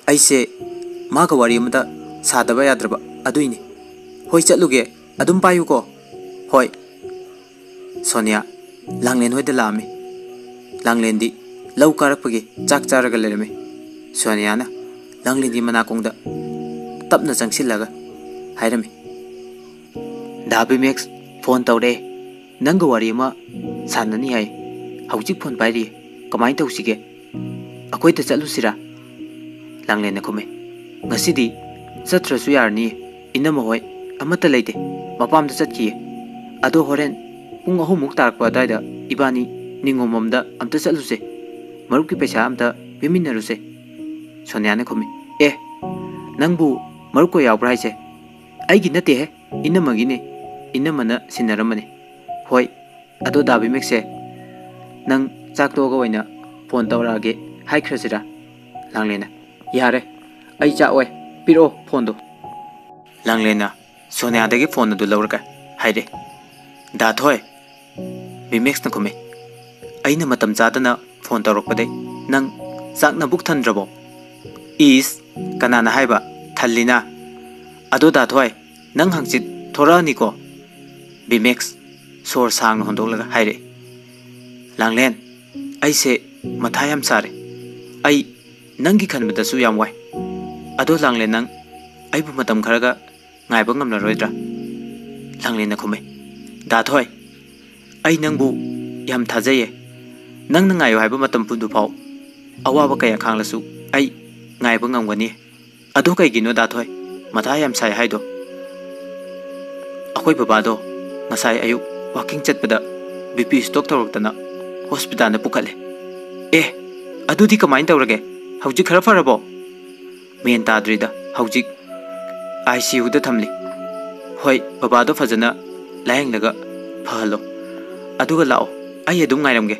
ꯑꯩꯁꯦ ꯃꯥꯒ ꯋꯥꯔꯤ ꯑꯃꯇ ꯁꯥꯗꯕ ꯌꯥꯗ꯭ꯔꯕ, ꯑꯗꯨꯏꯅꯦ꯫ ꯍꯣꯏ, ꯆꯠꯂꯨꯒꯦ꯫ ꯑꯗꯨꯝ ꯄꯥꯏꯌꯨꯀꯣ꯫ ꯍꯣꯏ꯫" ꯁꯣꯅꯤꯌꯥ ꯂꯥꯡꯂꯦꯟ ꯍꯣꯏꯗ ꯂꯥꯛꯑꯝꯃꯤ꯫ ꯂꯥꯡꯂꯦꯟꯗꯤ ꯂꯧ ꯀꯥꯔꯛꯄꯒꯤ ꯆꯥꯛ ꯆꯥꯔꯒ ꯂꯩꯔꯝꯃꯤ꯫ ꯁꯣꯅꯤꯌꯥꯅ ꯂꯥꯡꯂꯦꯟꯒꯤ ꯃꯅꯥꯀꯣꯡꯗ ꯇꯞꯅ ꯆꯪꯁꯤꯜꯂꯒ ꯍꯥꯏꯔꯝꯃꯤ, "ꯗꯥ ꯕꯤꯃꯦꯛꯁ ꯐꯣꯟ ꯇꯧꯔꯛꯑꯦ꯫ ꯅꯪꯒ ꯋꯥꯔꯤ ꯑꯃ ꯁꯥꯟꯅꯅꯤ ꯍꯥꯏ꯫ ꯍꯧꯖꯤꯛ ꯐꯣꯟ ꯄꯥꯏꯔꯤꯌꯦ꯫ ꯀꯃꯥꯏꯅ ꯇꯧꯁꯤꯒꯦ? ꯑꯩꯈꯣꯏꯗ ꯆꯠꯂꯨꯁꯤꯔꯥ?" ꯂꯥꯡꯂꯦꯟꯅ ꯈꯨꯝꯃꯦ, "ꯉꯁꯤꯗꯤ ꯆꯠꯇ꯭ꯔꯁꯨ ꯌꯥꯔꯅꯤꯌꯦ꯫ ꯏꯅꯝꯃ ꯍꯣꯏ ꯑꯃꯠꯇ ꯂꯩꯇꯦ꯫ ꯃꯄꯥꯝꯗ ꯆꯠꯈꯤꯌꯦ꯫ ꯑꯗꯣ ꯍꯣꯔꯦꯟ ꯄꯨꯡ ꯑꯍꯨꯝꯃꯨꯛ ꯇꯥꯔꯛꯄ ꯑꯗꯨꯋꯥꯏꯗ ꯏꯕꯥꯅꯤ ꯅꯤꯉꯣꯝꯕꯝꯗ ꯑꯝꯇ ꯆꯠꯂꯨꯁꯦ꯫ ꯃꯔꯨꯞꯀꯤ ꯄꯩꯁꯥ ꯑꯝꯇ ꯄꯤꯃꯤꯟꯅꯔꯨꯁꯦ꯫" ꯁꯣꯅꯤꯌꯥꯅ ꯈꯨꯝꯃꯤ, "ꯑꯦ, ꯅꯪꯕꯨ ꯃꯔꯨꯞꯀ ꯌꯥꯎꯕ꯭ꯔꯥ ꯍꯥꯏꯁꯦ?" "ꯑꯩꯒꯤ ꯅꯠꯇꯦꯍꯦ, ꯏꯅꯝꯃꯒꯤꯅꯦ꯫ ꯏꯅꯝꯃꯅ ꯁꯤꯟꯅꯔꯝꯕꯅꯦ꯫" "ꯍꯣꯏ, ꯑꯗꯣ ꯗꯥ ꯕꯤꯃꯦꯛꯁꯦ ꯅꯪ ꯆꯥꯛ ꯇꯣꯛꯑꯒ ꯑꯣꯏꯅ ꯐꯣꯟ ꯇꯧꯔꯛꯑꯒꯦ ꯍꯥꯏꯈ꯭ꯔꯁꯤꯔꯥ?" ꯂꯥꯡꯂꯦꯟꯅ, "ꯌꯥꯔꯦ, ꯑꯩ ꯆꯥꯛ ꯑꯣꯏ, ꯄꯤꯔꯛꯑꯣ ꯐꯣꯟꯗꯣ꯫" ꯂꯥꯡꯂꯦꯟꯅ ꯁꯣꯅꯤꯌꯥꯗꯒꯤ ꯐꯣꯟ ꯑꯗꯨ ꯂꯧꯔꯒ ꯍꯥꯏꯔꯦ, "ꯗꯥ ꯊꯣꯏ?" ꯕꯤꯃꯦꯛꯁꯅ ꯈꯨꯝꯃꯦ, "ꯑꯩꯅ ꯃꯇꯝ ꯆꯥꯗꯅ ꯐꯣꯟ ꯇꯧꯔꯛꯄꯗꯩ ꯅꯪ ꯆꯥꯛ ꯅꯕꯨꯛ ꯊꯟꯗ꯭ꯔꯕꯣ?" "ꯏꯁ, ꯀꯅꯥꯅ ꯍꯥꯏꯕ? ꯊꯜꯂꯤꯅ꯫ ꯑꯗꯣ ꯗꯥ ꯊꯣꯏ, ꯅꯪ ꯍꯪꯆꯤꯠ ꯊꯣꯔꯛꯑꯅꯤꯀꯣ?" ꯕꯤꯃꯦꯛꯁ ꯁꯣꯔ ꯁꯥꯡꯅ ꯍꯣꯟꯗꯣꯛꯂꯒ ꯍꯥꯏꯔꯛꯑꯦ, "ꯂꯥꯡꯂꯦꯟ, ꯑꯩꯁꯦ ꯃꯊꯥ ꯌꯥꯝ ꯁꯥꯔꯦ꯫ ꯑꯩ ꯅꯪꯒꯤ ꯈꯟꯕꯗꯁꯨ ꯌꯥꯝ ꯋꯥꯏ꯫ ꯑꯗꯣ ꯂꯥꯡꯂꯦꯟ, ꯅꯪ ꯑꯩꯕꯨ ꯃꯇꯝ ꯈꯔꯒ ꯉꯥꯏꯕ ꯉꯝꯂꯔꯣꯏꯗ꯭ꯔꯥ?" ꯂꯥꯡꯂꯦꯟꯅ ꯈꯨꯝꯃꯦ, "ꯗꯥ ꯊꯣꯏ, ꯑꯩ ꯅꯪꯕꯨ ꯌꯥꯝ ꯊꯥꯖꯩꯌꯦ꯫ ꯅꯪꯅ ꯉꯥꯏꯌꯨ ꯍꯥꯏꯕ ꯃꯇꯝ ꯄꯨꯝꯗꯨꯐꯥꯎ ꯑꯋꯥꯕ ꯀꯌꯥ ꯈꯥꯡꯂꯁꯨ ꯑꯩ ꯉꯥꯏꯕ ꯉꯝꯒꯅꯤ꯫ ꯑꯗꯣ ꯀꯩꯒꯤꯅꯣ ꯗꯥ ꯊꯣꯏ ꯃꯊꯥ ꯌꯥꯝ ꯁꯥꯏ ꯍꯥꯏꯗꯣ?" "ꯑꯩꯈꯣꯏ ꯕꯕꯥꯗꯣ ꯉꯁꯥꯏ ꯑꯌꯨꯛ ꯋꯥꯀꯤꯡ ꯆꯠꯄꯗ ꯕꯤ ꯄꯤ ꯁ꯭ꯇ꯭ꯔꯣꯛ ꯇꯧꯔꯛꯇꯅ ꯍꯣꯁꯄꯤꯇꯥꯜꯗ ꯄꯨꯈꯠꯂꯦ꯫ ꯑꯦ, ꯑꯗꯨꯗꯤ ꯀꯃꯥꯏꯅ ꯇꯧꯔꯒꯦ? ꯍꯧꯖꯤꯛ ꯈꯔ ꯐꯔꯕꯣ? ꯃꯦꯟ ꯇꯥꯗ꯭ꯔꯤꯗ, ꯍꯧꯖꯤꯛ ꯑꯥꯏ ꯁꯤ ꯌꯨꯗ ꯊꯝꯂꯤ꯫ ꯍꯣꯏ, ꯕꯕꯥꯗꯣ ꯐꯖꯅ ꯂꯥꯌꯦꯡꯂꯒ ꯐꯍꯜꯂꯣ꯫ ꯑꯗꯨꯒ ꯂꯥꯛꯑꯣ, ꯑꯩ ꯑꯗꯨꯝ ꯉꯥꯏꯔꯝꯒꯦ꯫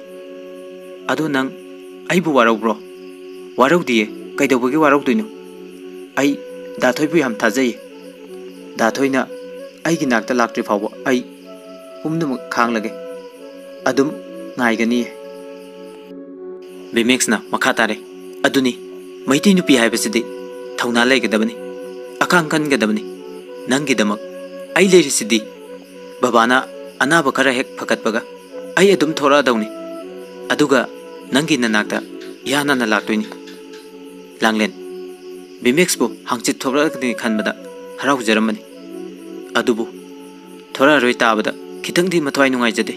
ꯑꯗꯣ ꯅꯪ ꯑꯩꯕꯨ ꯋꯥꯔꯧꯕ꯭ꯔꯣ? ꯋꯥꯔꯧꯗꯤꯌꯦ, ꯀꯩꯗꯧꯕꯒꯤ ꯋꯥꯔꯧꯗꯣꯏꯅꯣ? ꯑꯩ ꯗꯥ ꯊꯣꯏꯕꯨ ꯌꯥꯝ ꯊꯥꯖꯩꯌꯦ꯫ ꯗꯥ ꯊꯣꯏꯅ ꯑꯩꯒꯤ ꯅꯥꯛꯇ ꯂꯥꯛꯇ꯭ꯔꯤ ꯐꯥꯎꯕ ꯑꯩ ꯄꯨꯝꯅꯃꯛ ꯈꯥꯡꯂꯒꯦ꯫ ꯑꯗꯨꯝ ꯉꯥꯏꯒꯅꯤꯌꯦ꯫ ꯕꯤꯃꯦꯛꯁꯅ ꯃꯈꯥ ꯇꯥꯔꯦ, "ꯑꯗꯨꯅꯤ, ꯃꯩꯇꯩ ꯅꯨꯄꯤ ꯍꯥꯏꯕꯁꯤꯗꯤ ꯊꯧꯅꯥ ꯂꯩꯒꯗꯕꯅꯤ, ꯑꯈꯥꯡ ꯀꯟꯒꯗꯕꯅꯤ꯫ ꯅꯪꯒꯤꯗꯃꯛ ꯑꯩ ꯂꯩꯔꯤꯁꯤꯗꯤ꯫ ꯕꯕꯥꯅ ꯑꯅꯥꯕ ꯈꯔ ꯍꯦꯛ ꯐꯒꯠꯄꯒ ꯑꯩ ꯑꯗꯨꯝ ꯊꯣꯔꯛꯑꯗꯧꯅꯤ꯫ ꯑꯗꯨꯒ ꯅꯪꯒꯤ ꯅꯅꯥꯛꯇ ꯏꯍꯥꯟ ꯍꯥꯟꯅ ꯂꯥꯛꯇꯣꯏꯅꯤ꯫" ꯂꯥꯡꯂꯦꯟ ꯕꯤꯃꯦꯛꯁꯄꯨ ꯍꯪꯆꯤꯠ ꯊꯣꯛꯂꯛꯑꯒꯅꯤ ꯈꯟꯕꯗ ꯍꯔꯥꯎꯖꯔꯝꯕꯅꯤ꯫ ꯑꯗꯨꯕꯨ ꯊꯣꯔꯛꯑꯔꯣꯏ ꯇꯥꯕꯗ ꯈꯤꯇꯪꯗꯤ ꯃꯊ꯭ꯋꯥꯏ ꯅꯨꯡꯉꯥꯏꯖꯗꯦ꯫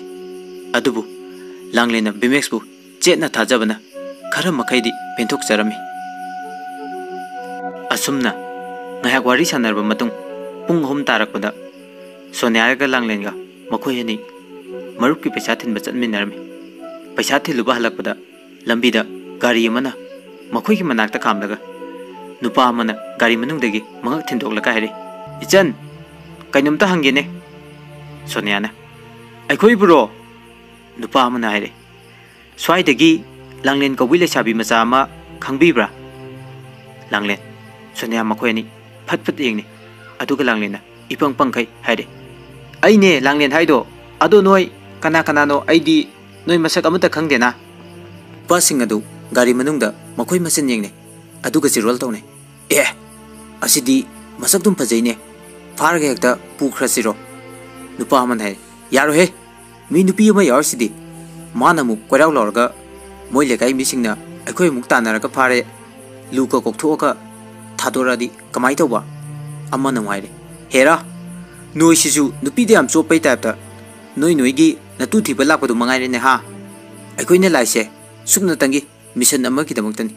ꯑꯗꯨꯕꯨ ꯂꯥꯡꯂꯦꯟꯅ ꯕꯤꯃꯦꯛꯁꯄꯨ ꯆꯦꯠꯅ ꯊꯥꯖꯕꯅ ꯈꯔ ꯃꯈꯩꯗꯤ ꯄꯦꯟꯊꯣꯛꯆꯔꯝꯃꯤ꯫ ꯑꯁꯨꯝꯅ ꯉꯥꯏꯍꯥꯛ ꯋꯥꯔꯤ ꯁꯥꯟꯅꯔꯕ ꯃꯇꯨꯡ, ꯄꯨꯡ ꯑꯍꯨꯝ ꯇꯥꯔꯛꯄꯗ ꯁꯣꯅꯤꯌꯥꯒ ꯂꯥꯡꯂꯦꯟꯒ ꯃꯈꯣꯏ ꯑꯅꯤ ꯃꯔꯨꯞꯀꯤ ꯄꯩꯁꯥ ꯊꯤꯟꯕ ꯆꯠꯃꯤꯟꯅꯔꯝꯃꯤ꯫ ꯄꯩꯁꯥ ꯊꯤꯜꯂꯨꯕ ꯍꯜꯂꯛꯄꯗ ꯂꯝꯕꯤꯗ ꯒꯥꯔꯤ ꯑꯃꯅ ꯃꯈꯣꯏꯒꯤ ꯃꯅꯥꯛꯇ ꯈꯥꯝꯂꯒ ꯅꯨꯄꯥ ꯑꯃꯅ ꯒꯥꯔꯤ ꯃꯅꯨꯡꯗꯒꯤ ꯃꯉꯛ ꯊꯤꯟꯗꯣꯛꯂꯒ ꯍꯥꯏꯔꯛꯏ, "ꯏꯆꯟ, ꯀꯩꯅꯣꯝꯇ ꯍꯪꯒꯦꯅꯦ꯫" ꯁꯣꯅꯤꯌꯥꯅ, "ꯑꯩꯈꯣꯏꯕꯨꯔꯣ?" ꯅꯨꯄꯥ ꯑꯃꯅ ꯍꯥꯏꯔꯛꯏ, "ꯁ꯭ꯋꯥꯏꯗꯒꯤ ꯂꯥꯡꯂꯦꯟ ꯀꯧꯕꯤ ꯂꯩꯁꯥꯕꯤ ꯃꯆꯥ ꯑꯃ ꯈꯪꯕꯤꯕ꯭ꯔꯥ?" ꯂꯥꯡꯂꯦꯟ, ꯁꯣꯅꯤꯌꯥ ꯃꯈꯣꯏ ꯑꯅꯤ ꯐꯠ ꯐꯠ ꯌꯦꯡꯅꯩ꯫ ꯑꯗꯨꯒ ꯂꯥꯡꯂꯦꯟꯅ ꯏꯄꯪ ꯄꯪꯈꯩ ꯍꯥꯏꯔꯦ, "ꯑꯩꯅꯦ ꯂꯥꯡꯂꯦꯟ ꯍꯥꯏꯗꯣ꯫ ꯑꯗꯣ ꯅꯣꯏ ꯀꯅꯥ ꯀꯅꯥꯅꯣ? ꯑꯩꯗꯤ ꯅꯣꯏ ꯃꯁꯛ ꯑꯃꯠꯇ ꯈꯪꯗꯦꯅ꯫" ꯅꯨꯄꯥꯁꯤꯡ ꯑꯗꯨ ꯒꯥꯔꯤ ꯃꯅꯨꯡꯗ ꯃꯈꯣꯏ ꯃꯁꯦꯟ ꯌꯦꯡꯅꯩ꯫ ꯑꯗꯨꯒ ꯆꯤꯔꯣꯜ ꯇꯧꯅꯩ, "ꯑꯦ, ꯑꯁꯤꯗꯤ ꯃꯁꯛꯇꯨꯝ ꯐꯖꯩꯅꯦ, ꯐꯥꯔꯒ ꯍꯦꯛꯇ ꯄꯨꯈ꯭ꯔꯁꯤꯔꯣ?" ꯅꯨꯄꯥ ꯑꯃꯅ ꯍꯥꯏ, "ꯌꯥꯔꯣꯏꯍꯦ, ꯃꯤ ꯅꯨꯄꯤ ꯑꯃ ꯌꯥꯎꯔꯤꯁꯤꯗꯤ, ꯃꯥꯅ ꯑꯃꯨꯛ ꯀꯣꯏꯔꯥꯎ ꯂꯥꯎꯔꯒ ꯃꯣꯏ ꯂꯩꯀꯥꯏ ꯃꯤꯁꯤꯡꯅ ꯑꯩꯈꯣꯏ ꯑꯃꯨꯛ ꯇꯥꯟꯅꯔꯒ ꯐꯥꯔꯦ, ꯂꯨꯒ ꯀꯣꯛꯊꯣꯛꯑꯒ ꯊꯥꯗꯣꯔꯛꯑꯗꯤ ꯀꯃꯥꯏ ꯇꯧꯕ?" ꯑꯃꯅ ꯑꯃꯨꯛ ꯍꯥꯏꯔꯦ, "ꯍꯦꯔꯥ, ꯅꯣꯏꯁꯤꯁꯨ ꯅꯨꯄꯤꯗ ꯌꯥꯝ ꯆꯣꯞꯄꯩ ꯇꯥꯏꯞꯇ, ꯅꯣꯏ ꯅꯣꯏꯒꯤ ꯅꯇꯨ ꯊꯤꯕ ꯂꯥꯛꯄꯗꯨ ꯃꯉꯥꯏꯔꯦꯅꯦ ꯍꯥ? ꯑꯩꯈꯣꯏꯅ ꯂꯥꯛꯏꯁꯦ ꯁꯨꯞꯅꯇꯪꯒꯤ ꯃꯤꯁꯟ ꯑꯃꯒꯤꯗꯃꯛꯇꯅꯤ꯫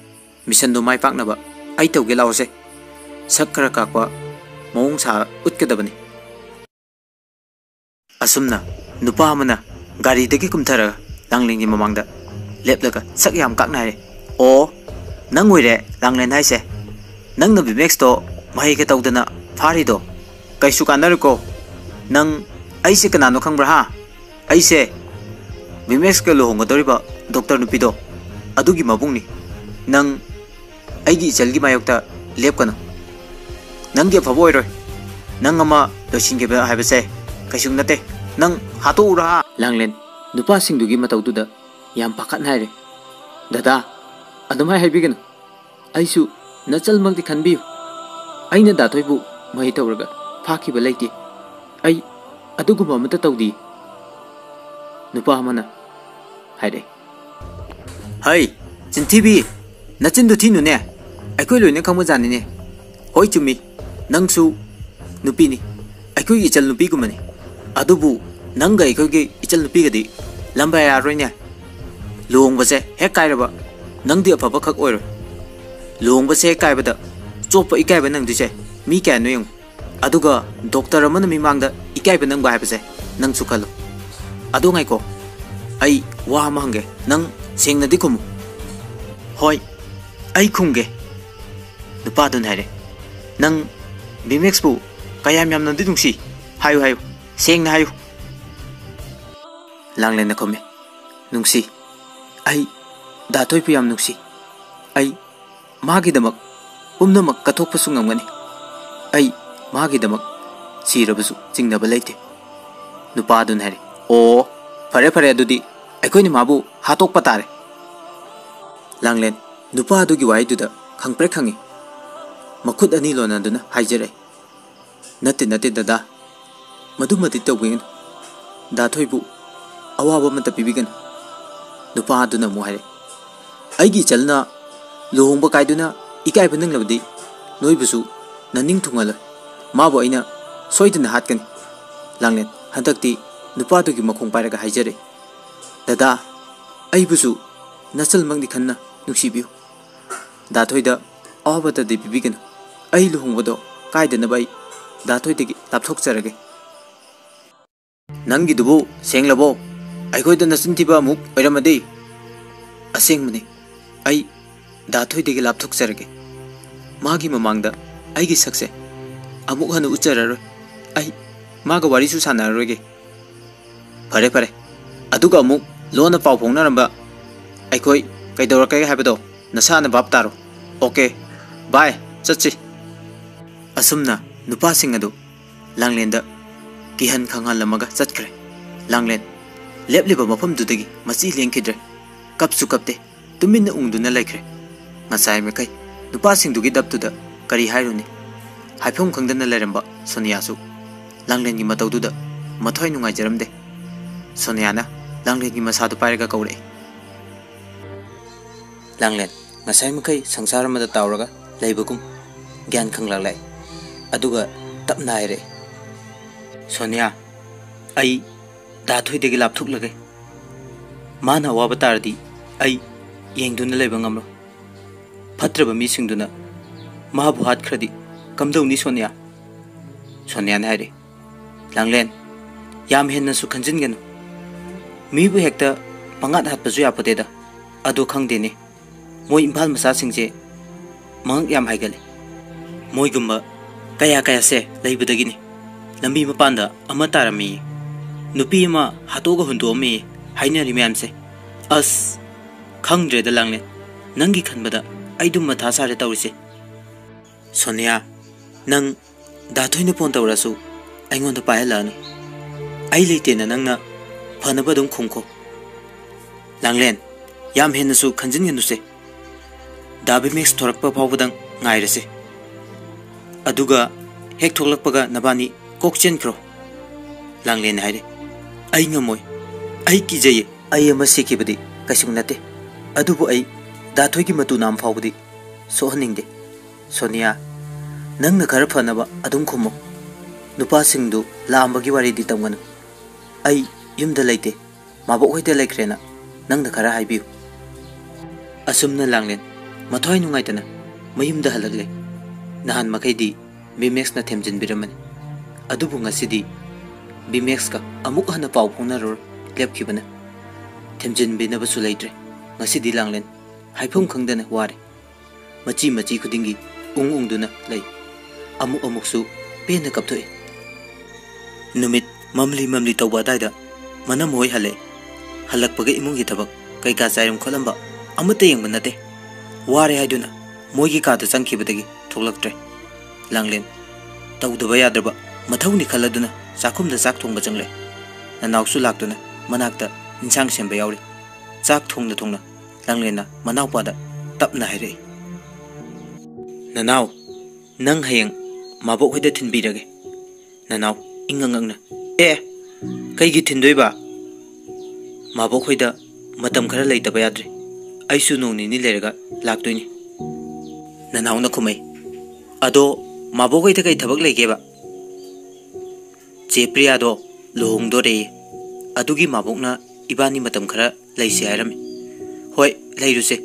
ꯃꯤꯁꯟꯗꯣ ꯃꯥꯏ ꯄꯥꯛꯅꯕ ꯑꯩ ꯇꯧꯒꯦ, ꯂꯥꯛꯑꯣꯁꯦ꯫ ꯁꯛ ꯈꯔ ꯀꯥꯛꯄ ꯃꯑꯣꯡ ꯁꯥ ꯎꯠꯀꯗꯕꯅꯤ꯫" ꯑꯁꯨꯝꯅ ꯅꯨꯄꯥ ꯑꯃꯅ ꯒꯥꯔꯤꯗꯒꯤ ꯀꯨꯝꯊꯔꯒ ꯂꯥꯡꯂꯦꯟꯒꯤ ꯃꯃꯥꯡꯗ ꯂꯦꯞꯂꯒ ꯁꯛ ꯌꯥꯝ ꯀꯥꯛꯅ ꯍꯥꯏꯔꯦ, "ꯑꯣ, ꯅꯪ ꯑꯣꯏꯔꯦ ꯂꯥꯡꯂꯦꯟ ꯍꯥꯏꯁꯦ? ꯅꯪꯅ ꯕꯤꯃꯦꯛꯁꯇꯣ ꯃꯍꯩꯒ ꯇꯧꯗꯅ ꯐꯥꯔꯤꯗꯣ? ꯀꯩꯁꯨ ꯀꯥꯟꯅꯔꯣꯏꯀꯣ꯫ ꯅꯪ ꯑꯩꯁꯦ ꯀꯅꯥꯅꯣ ꯈꯪꯕ꯭ꯔꯥ, ꯍꯥ? ꯑꯩꯁꯦ ꯕꯤꯃꯦꯛꯁꯀ ꯂꯨꯍꯣꯡꯒꯗꯧꯔꯤꯕ ꯗꯣꯛꯇꯔ ꯅꯨꯄꯤꯗꯣ, ꯑꯗꯨꯒꯤ ꯃꯕꯨꯡꯅꯤ꯫ ꯅꯪ ꯑꯩꯒꯤ ꯏꯆꯜꯒꯤ ꯃꯥꯌꯣꯛꯇ ꯂꯦꯞꯀꯅꯨ꯫ ꯅꯪꯗꯤ ꯑꯐꯕ ꯑꯣꯏꯔꯣꯏ꯫ ꯅꯪ ꯑꯃ ꯂꯣꯏꯁꯤꯟꯈꯤꯕ ꯍꯥꯏꯕꯁꯦ ꯀꯩꯁꯨ ꯅꯠꯇꯦ꯫ ꯅꯪ ꯍꯥꯠꯇꯣꯛꯎꯔꯥ?" ꯂꯥꯡꯂꯦꯟ ꯅꯨꯄꯥꯁꯤꯡꯗꯨꯒꯤ ꯃꯇꯧꯗꯨꯗ ꯌꯥꯝ ꯄꯥꯈꯠꯅ ꯍꯥꯏꯔꯦ, "ꯗꯗꯥ, ꯑꯗꯨꯃꯥꯏꯅ ꯍꯥꯏꯕꯤꯒꯅꯨ꯫ ꯑꯩꯁꯨ ꯅꯆꯜꯃꯛꯇꯤ ꯈꯟꯕꯤꯌꯨ꯫ ꯑꯩꯅ ꯗꯥꯊꯣꯏꯕꯨ ꯃꯍꯩ ꯇꯧꯔꯒ ꯐꯥꯈꯤꯕ ꯂꯩꯇꯦ꯫ ꯑꯩ ꯑꯗꯨꯒꯨꯝꯕ ꯑꯃꯠꯇ ꯇꯧꯗꯦ"꯫ ꯅꯨꯄꯥ ꯑꯃꯅ ꯍꯥꯏꯔꯛꯑꯦ, "ꯍꯩ, ꯆꯤꯟꯊꯤꯕꯤ, ꯅꯆꯤꯟꯗꯨ ꯊꯤꯅꯨꯅꯦ꯫ ꯑꯩꯈꯣꯏ ꯂꯣꯏꯅ ꯈꯪꯕꯖꯥꯠꯅꯤꯅꯦ꯫ ꯍꯣꯏ, ꯆꯨꯝꯃꯤ, ꯅꯪꯁꯨ ꯅꯨꯄꯤꯅꯤ, ꯑꯩꯈꯣꯏꯒꯤ ꯏꯆꯜ ꯅꯨꯄꯤꯒꯨꯝꯕꯅꯤ꯫ ꯑꯗꯨꯕꯨ ꯅꯪꯒ ꯑꯩꯈꯣꯏꯒꯤ ꯏꯆꯜ ꯅꯨꯄꯤꯒꯗꯤ ꯂꯝꯕ ꯌꯥꯔꯔꯣꯏꯅꯦ꯫ ꯂꯨꯍꯣꯡꯕꯁꯦ ꯍꯦꯛ ꯀꯥꯏꯔꯕ ꯅꯪꯗꯤ ꯑꯐꯕ ꯈꯛ ꯑꯣꯏꯔꯣꯏ꯫ ꯂꯨꯍꯣꯡꯕꯁꯦ ꯍꯦꯛ ꯀꯥꯏꯕꯗ ꯆꯣꯞꯄ ꯏꯀꯥꯏꯕ ꯅꯪꯗꯣꯏꯁꯦ ꯃꯤ ꯀꯌꯥꯅꯣ ꯌꯦꯡꯉꯨ꯫ ꯑꯗꯨꯒ ꯗꯣꯛꯇꯔ ꯑꯃꯅ ꯃꯤꯃꯥꯡꯗ ꯏꯀꯥꯏꯕ ꯅꯪꯕ ꯍꯥꯏꯕꯁꯦ ꯅꯪꯁꯨ ꯈꯜꯂꯨ꯫ ꯑꯗꯣ ꯉꯥꯏꯀꯣ, ꯑꯩ ꯋꯥ ꯑꯃ ꯍꯪꯒꯦ, ꯅꯪ ꯁꯦꯡꯅꯗꯤ ꯈꯨꯝꯃꯨ"꯫ "ꯍꯣꯏ, ꯑꯩ ꯈꯨꯝꯒꯦ"꯫ ꯅꯨꯄꯥꯗꯨꯅ ꯍꯥꯏꯔꯦ, "ꯅꯪ ꯕꯤꯃꯦꯛꯁꯄꯨ ꯀꯌꯥꯝ ꯌꯥꯝꯅꯗꯤ ꯅꯨꯡꯁꯤ? ꯍꯥꯏꯌꯨ, ꯍꯥꯏꯌꯨ, ꯁꯦꯡꯅ ꯍꯥꯏꯌꯨ"꯫ ꯂꯥꯡꯂꯦꯟꯅ ꯈꯨꯝꯃꯦ, "ꯅꯨꯡꯁꯤ꯫ ꯑꯩ ꯗꯥꯊꯣꯏꯕꯨ ꯌꯥꯝ ꯅꯨꯡꯁꯤ꯫ ꯑꯩ ꯃꯥꯒꯤꯗꯃꯛ ꯄꯨꯝꯅꯃꯛ ꯀꯠꯊꯣꯛꯄꯁꯨ ꯉꯝꯒꯅꯤ꯫ ꯑꯩ ꯃꯥꯒꯤꯗꯃꯛ ꯁꯤꯔꯕꯁꯨ ꯆꯤꯡꯅꯕ ꯂꯩꯇꯦ"꯫ ꯅꯨꯄꯥꯗꯨꯅ ꯍꯥꯏꯔꯦ, "ꯑꯣ, ꯐꯔꯦ, ꯐꯔꯦ, ꯑꯗꯨꯗꯤ ꯑꯩꯈꯣꯏꯅ ꯃꯥꯕꯨ ꯍꯥꯠꯇꯣꯛꯄ ꯇꯥꯔꯦ"꯫ ꯂꯥꯡꯂꯦꯟ ꯅꯨꯄꯥ ꯑꯗꯨꯒꯤ ꯋꯥꯍꯩꯗꯨꯗ ꯈꯪꯄ꯭ꯔꯦꯛ ꯈꯪꯉꯤ꯫ ꯃꯈꯨꯠ ꯑꯅꯤ ꯂꯣꯟꯅꯗꯨꯅ ꯍꯥꯏꯖꯔꯛꯏ, "ꯅꯠꯇꯦ, ꯅꯠꯇꯦ, ꯗꯗꯥ, ꯃꯗꯨꯃꯗꯤ ꯇꯧꯕꯤꯒꯅꯨ꯫ ꯗꯥ ꯊꯣꯏꯕꯨ ꯑꯋꯥꯕ ꯑꯃꯠꯇ ꯄꯤꯕꯤꯒꯅꯨ"꯫ ꯅꯨꯄꯥ ꯑꯗꯨꯅ ꯑꯃꯨꯛ ꯍꯥꯏꯔꯛꯏ, "ꯑꯩꯒꯤ ꯏꯆꯜꯅ ꯂꯨꯍꯣꯡꯕ ꯀꯥꯏꯗꯨꯅ ꯏꯀꯥꯏꯕ ꯅꯪꯂꯕꯗꯤ ꯅꯣꯏꯕꯨꯁꯨ ꯅꯅꯤꯡ ꯊꯨꯡꯍꯜꯂꯣꯏ꯫ ꯃꯥꯕꯨ ꯑꯩꯅ ꯁꯣꯏꯗꯅ ꯍꯥꯠꯀꯅꯤ"꯫ ꯂꯥꯡꯂꯦꯟ ꯍꯟꯗꯛꯇꯤ ꯅꯨꯄꯥꯗꯨꯒꯤ ꯃꯈꯣꯡ ꯄꯥꯏꯔꯒ ꯍꯥꯏꯖꯔꯛꯏ, "ꯗꯗꯥ, ꯑꯩꯕꯨꯁꯨ ꯅꯆꯜꯃꯛꯅꯤ ꯈꯟꯅ ꯅꯨꯡꯁꯤꯕꯤꯌꯨ꯫ ꯗꯥ ꯊꯣꯏꯗ ꯑꯋꯥꯕꯇꯗꯤ ꯄꯤꯕꯤꯒꯅꯨ꯫ ꯑꯩ ꯂꯨꯍꯣꯡꯕꯗꯣ ꯀꯥꯏꯗꯅꯕ ꯑꯩ ꯗꯥ ꯊꯣꯏꯗꯒꯤ ꯂꯥꯞꯊꯣꯛꯆꯔꯒꯦ"꯫ "ꯅꯪꯒꯤꯗꯨꯕꯨ ꯁꯦꯡꯂꯕꯣ? ꯑꯩꯈꯣꯏꯗ ꯅꯆꯤꯟ ꯊꯤꯕ ꯑꯃꯨꯛ ꯑꯣꯏꯔꯝꯃꯗꯤ"꯫ "ꯑꯁꯦꯡꯕꯅꯤ, ꯑꯩ ꯗꯥ ꯊꯣꯏꯗꯒꯤ ꯂꯥꯞꯊꯣꯛꯆꯔꯒꯦ꯫ ꯃꯥꯒꯤ ꯃꯃꯥꯡꯗ ꯑꯩꯒꯤ ꯁꯛꯁꯦ ꯑꯃꯨꯛ ꯍꯟꯅ ꯎꯠꯆꯔꯔꯣꯏ꯫ ꯑꯩ ꯃꯥꯒ ꯋꯥꯔꯤꯁꯨ ꯁꯥꯟꯅꯔꯔꯣꯏꯒꯦ꯫" "ꯐꯔꯦ, ꯐꯔꯦ꯫ ꯑꯗꯨꯒ ꯑꯃꯨꯛ ꯂꯣꯟꯅ ꯄꯥꯎ ꯐꯥꯎꯅꯔꯝꯕ ꯑꯩꯈꯣꯏ ꯀꯩꯗꯧꯔꯛꯀꯦ ꯍꯥꯏꯕꯗꯣ ꯅꯁꯥꯅ ꯚꯥꯞ ꯇꯥꯔꯣ꯫ ꯑꯣꯀꯦ, ꯕꯥꯏ, ꯆꯠꯁꯤ꯫" ꯑꯁꯨꯝꯅ ꯅꯨꯄꯥꯁꯤꯡ ꯑꯗꯨ ꯂꯥꯡꯂꯦꯟꯗ ꯀꯤꯍꯟ ꯈꯪꯍꯜꯂꯝꯃꯒ ꯆꯠꯈ꯭ꯔꯦ꯫ ꯂꯥꯡꯂꯦꯟ ꯂꯦꯞꯂꯤꯕ ꯃꯐꯝꯗꯨꯗꯒꯤ ꯃꯆꯤ ꯂꯦꯡꯈꯤꯗ꯭ꯔꯦ꯫ ꯀꯞꯁꯨ ꯀꯞꯇꯦ, ꯇꯨꯃꯤꯟꯅ ꯎꯪꯗꯨꯅ ꯂꯩꯈ꯭ꯔꯦ꯫ ꯉꯁꯥꯏ ꯃꯈꯩ ꯅꯨꯄꯥꯁꯤꯡꯗꯨꯒꯤ ꯗꯞꯇꯨꯗ ꯀꯔꯤ ꯍꯥꯏꯔꯨꯅꯤ? ꯍꯥꯏꯐꯝ ꯈꯪꯗꯅ ꯂꯩꯔꯝꯕ ꯁꯣꯅꯤꯌꯥꯁꯨ ꯂꯥꯡꯂꯦꯟꯒꯤ ꯃꯇꯧꯗꯨꯗ ꯃꯊ꯭ꯋꯥꯏ ꯅꯨꯡꯉꯥꯏꯖꯔꯝꯗꯦ꯫ ꯁꯣꯅꯤꯌꯥꯅ ꯂꯥꯡꯂꯦꯟꯒꯤ ꯃꯁꯥꯗꯨ ꯄꯥꯏꯔꯒ ꯀꯧꯔꯛꯏ꯫ ꯂꯥꯡꯂꯦꯟ, ꯉꯁꯥꯏ ꯃꯈꯩ ꯁꯪꯁꯥꯔ ꯑꯃꯗ ꯇꯥꯎꯔꯒ ꯂꯩꯕꯒꯨꯝ ꯒ꯭ꯌꯥꯟ ꯈꯪꯂꯛꯂꯦ꯫ ꯑꯗꯨꯒ ꯇꯞꯅ ꯍꯥꯏꯔꯛꯑꯦ, "ꯁꯣꯅꯤꯌꯥ, ꯑꯩ ꯗꯥ ꯊꯣꯏꯗꯒꯤ ꯂꯥꯞꯊꯣꯛꯂꯒꯦ꯫ ꯃꯥꯅ ꯑꯋꯥꯕ ꯇꯥꯔꯗꯤ ꯑꯩ ꯌꯦꯡꯗꯨꯅ ꯂꯩꯕ ꯉꯝꯂꯣꯏ꯫ ꯐꯠꯇ꯭ꯔꯕ ꯃꯤꯁꯤꯡꯗꯨꯅ ꯃꯥꯕꯨ ꯍꯥꯠꯈ꯭ꯔꯗꯤ ꯀꯝꯗꯧꯅꯤ, ꯁꯣꯅꯤꯌꯥ?" ꯁꯣꯅꯤꯌꯥꯅ ꯍꯥꯏꯔꯦ, "ꯂꯥꯡꯂꯦꯟ, ꯌꯥꯝ ꯍꯦꯟꯅꯁꯨ ꯈꯟꯖꯤꯟꯒꯅꯨ꯫ ꯃꯤꯕꯨ ꯍꯦꯛꯇ ꯄꯪꯍꯥꯠ ꯍꯥꯠꯄꯁꯨ ꯌꯥꯄꯣꯠꯇꯦꯗ꯫ ꯑꯗꯣ ꯈꯪꯗꯦꯅꯦ, ꯃꯣꯏ ꯏꯝꯐꯥꯜ ꯃꯆꯥꯁꯤꯡꯁꯦ ꯃꯉꯛ ꯌꯥꯝ ꯍꯥꯏꯒꯜꯂꯤ꯫ ꯃꯣꯏꯒꯨꯝꯕ ꯀꯌꯥ ꯀꯌꯥꯁꯦ ꯂꯩꯕꯗꯒꯤꯅꯤ ꯂꯝꯕꯤ ꯃꯄꯥꯟꯗ ꯑꯃ ꯇꯥꯔꯝꯃꯤ, ꯅꯨꯄꯤ ꯑꯃ ꯍꯥꯠꯇꯣꯛꯑꯒ ꯍꯨꯟꯗꯣꯛꯑꯝꯃꯤ ꯍꯥꯏꯅꯔꯤ ꯃꯌꯥꯝꯁꯦ꯫ ꯑꯁ, ꯈꯪꯗ꯭ꯔꯦꯗ ꯂꯥꯡꯂꯦꯟ, ꯅꯪꯒꯤ ꯈꯟꯕꯗ ꯑꯩ ꯑꯗꯨꯝ ꯃꯊꯥ ꯁꯥꯔꯦ ꯇꯧꯔꯤꯁꯦ꯫ ꯁꯣꯅꯤꯌꯥ, ꯅꯪ ꯗꯥ ꯊꯣꯏꯅ ꯐꯣꯟ ꯇꯧꯔꯁꯨ ꯑꯩꯉꯣꯟꯗ ꯄꯥꯏꯍꯜꯂꯛꯑꯅꯨ꯫ ꯑꯩ ꯂꯩꯇꯦꯅ ꯅꯪꯅ ꯐꯅꯕ ꯑꯗꯨꯝ ꯈꯨꯝꯈꯣ꯫" "ꯂꯥꯡꯂꯦꯟ, ꯌꯥꯝ ꯍꯦꯟꯅꯁꯨ ꯈꯟꯖꯤꯟꯒꯅꯨꯁꯦ꯫ ꯗꯥ ꯕꯤꯃꯦꯛꯁ ꯊꯣꯔꯛꯄ ꯐꯥꯎꯕꯗꯪ ꯉꯥꯏꯔꯁꯦ꯫ ꯑꯗꯨꯒ ꯍꯦꯛ ꯊꯣꯛꯂꯛꯄꯒ ꯅꯕꯥꯅꯤ ꯀꯣꯛ ꯆꯦꯟꯈ꯭ꯔꯣ꯫" ꯂꯥꯡꯂꯦꯟ ꯍꯥꯏꯔꯦ, "ꯑꯩ ꯉꯝꯃꯣꯏ꯫ ꯑꯩ ꯀꯤꯖꯩꯌꯦ꯫ ꯑꯩ ꯑꯃ ꯁꯤꯈꯤꯕꯗꯤ ꯀꯩꯁꯨ ꯅꯠꯇꯦ꯫ ꯑꯗꯨꯕꯨ ꯑꯩ ꯗꯥ ꯊꯣꯏꯒꯤ ꯃꯇꯨ ꯅꯥꯝ ꯐꯥꯎꯕꯗꯤ ꯁꯣꯛꯍꯟꯅꯤꯡꯗꯦ꯫ ꯁꯣꯅꯤꯌꯥ, ꯅꯪꯅ ꯈꯔ ꯐꯅꯕ ꯑꯗꯨꯝ ꯈꯨꯝꯃꯨ꯫ ꯅꯨꯄꯥꯁꯤꯡꯗꯨ ꯂꯥꯛꯑꯝꯕꯒꯤ ꯋꯥꯔꯤꯗꯤ ꯇꯝꯒꯅꯨ꯫ ꯑꯩ ꯌꯨꯝꯗ ꯂꯩꯇꯦ, ꯃꯥꯕꯣꯛ ꯍꯣꯏꯗ ꯂꯩꯈ꯭ꯔꯦꯅ ꯅꯪꯅ ꯈꯔ ꯍꯥꯏꯕꯤꯌꯨ꯫" ꯑꯁꯨꯝꯅ ꯂꯥꯡꯂꯦꯟ ꯃꯊ꯭ꯋꯥꯏ ꯅꯨꯡꯉꯥꯏꯇꯅ ꯃꯌꯨꯝꯗ ꯍꯜꯂꯛꯂꯦ꯫ ꯅꯍꯥꯟ ꯃꯈꯩꯗꯤ ꯕꯤꯃꯦꯛꯁꯅ ꯊꯦꯝꯖꯤꯟꯕꯤꯔꯝꯕꯅꯤ꯫ ꯑꯗꯨꯕꯨ ꯉꯁꯤꯗꯤ ꯕꯤꯃꯦꯛꯁꯀ ꯑꯃꯨꯛ ꯍꯟꯅ ꯄꯥꯎ ꯐꯥꯎꯅꯔꯔꯣꯏ ꯂꯦꯞꯈꯤꯕꯅ꯫ ꯊꯦꯝꯖꯤꯟꯕꯤꯅꯕꯁꯨ ꯂꯩꯇ꯭ꯔꯦ꯫ ꯉꯁꯤꯗꯤ ꯂꯥꯡꯂꯦꯟ ꯍꯥꯏꯐꯝ ꯈꯪꯗꯅ ꯋꯥꯔꯦ꯫ ꯃꯆꯤ ꯃꯆꯤ ꯈꯨꯗꯤꯡꯒꯤ ꯎꯪ ꯎꯪꯗꯨꯅ ꯂꯩ꯫ ꯑꯃꯨꯛ ꯑꯃꯨꯛꯁꯨ ꯄꯦꯟꯅ ꯀꯞꯊꯣꯛꯏ꯫ ꯅꯨꯃꯤꯠ ꯃꯝꯂꯤ ꯃꯝꯂꯤ ꯇꯧꯕ ꯑꯗꯥꯏꯗ ꯃꯅꯝ ꯍꯣꯏ ꯍꯜꯂꯛꯑꯦ꯫ ꯍꯜꯂꯛꯄꯒ ꯏꯃꯨꯡꯒꯤ ꯊꯕꯛ ꯀꯩꯀꯥ ꯆꯥꯏꯔꯝ ꯈꯣꯠꯂꯝꯕ ꯑꯃꯠꯇ ꯌꯦꯡꯕ ꯅꯠꯇꯦ꯫ ꯋꯥꯔꯦ ꯍꯥꯏꯗꯨꯅ ꯃꯣꯏꯒꯤ ꯀꯥꯗ ꯆꯪꯈꯤꯕꯗꯒꯤ ꯊꯣꯛꯂꯛꯇ꯭ꯔꯦ꯫ ꯂꯥꯡꯂꯦꯟ ꯇꯧꯗꯕ ꯌꯥꯗ꯭ꯔꯕ ꯃꯊꯧꯅꯤ ꯈꯜꯂꯗꯨꯅ ꯆꯥꯛꯈꯨꯝꯗ ꯆꯥꯛ ꯊꯣꯡꯕ ꯆꯪꯂꯛꯑꯦ꯫ ꯅꯅꯥꯎꯁꯨ ꯂꯥꯛꯇꯨꯅ ꯃꯅꯥꯛꯇ ꯏꯟꯁꯥꯡ ꯁꯦꯝꯕ ꯌꯥꯎꯔꯤ꯫ ꯆꯥꯛ ꯊꯣꯡꯅ ꯊꯣꯡꯅ ꯂꯥꯡꯂꯦꯟꯅ ꯃꯅꯥꯎꯄꯥꯗ ꯇꯞꯅ ꯍꯥꯏꯔꯛꯏ, "ꯅꯅꯥꯎ, ꯅꯪ ꯍꯌꯦꯡ ꯃꯥꯕꯣꯛ ꯍꯣꯏꯗ ꯊꯤꯟꯕꯤꯔꯒꯦ꯫" ꯅꯅꯥꯎ ꯏꯪꯉꯪ ꯉꯛꯅ, "ꯑꯦ, ꯀꯩꯒꯤ ꯊꯤꯟꯗꯣꯏꯕ? ꯃꯥꯕꯣꯛ ꯍꯣꯏꯗ ꯃꯇꯝ ꯈꯔ ꯂꯩꯇꯕ ꯌꯥꯗ꯭ꯔꯦ꯫ ꯑꯩꯁꯨ ꯅꯣꯡ ꯅꯤꯅꯤ ꯂꯩꯔꯒ ꯂꯥꯛꯇꯣꯏꯅꯤ꯫" ꯅꯅꯥꯎꯅ ꯈꯨꯝꯃꯩ, "ꯑꯗꯣ ꯃꯥꯕꯣꯛ ꯍꯣꯏꯗ ꯀꯩ ꯊꯕꯛ ꯂꯩꯒꯦꯕ?" "ꯆꯦ ꯄ꯭ꯔꯤꯌꯥꯗꯣ ꯂꯨꯍꯣꯡꯗꯣꯔꯦꯌꯦ꯫ ꯑꯗꯨꯒꯤ ꯃꯥꯕꯣꯛꯅ ꯏꯕꯥꯅꯤ ꯃꯇꯝ ꯈꯔ ꯂꯩꯁꯤ ꯍꯥꯏꯔꯝꯃꯤ꯫" "ꯍꯣꯏ, ꯂꯩꯔꯨꯁꯦ꯫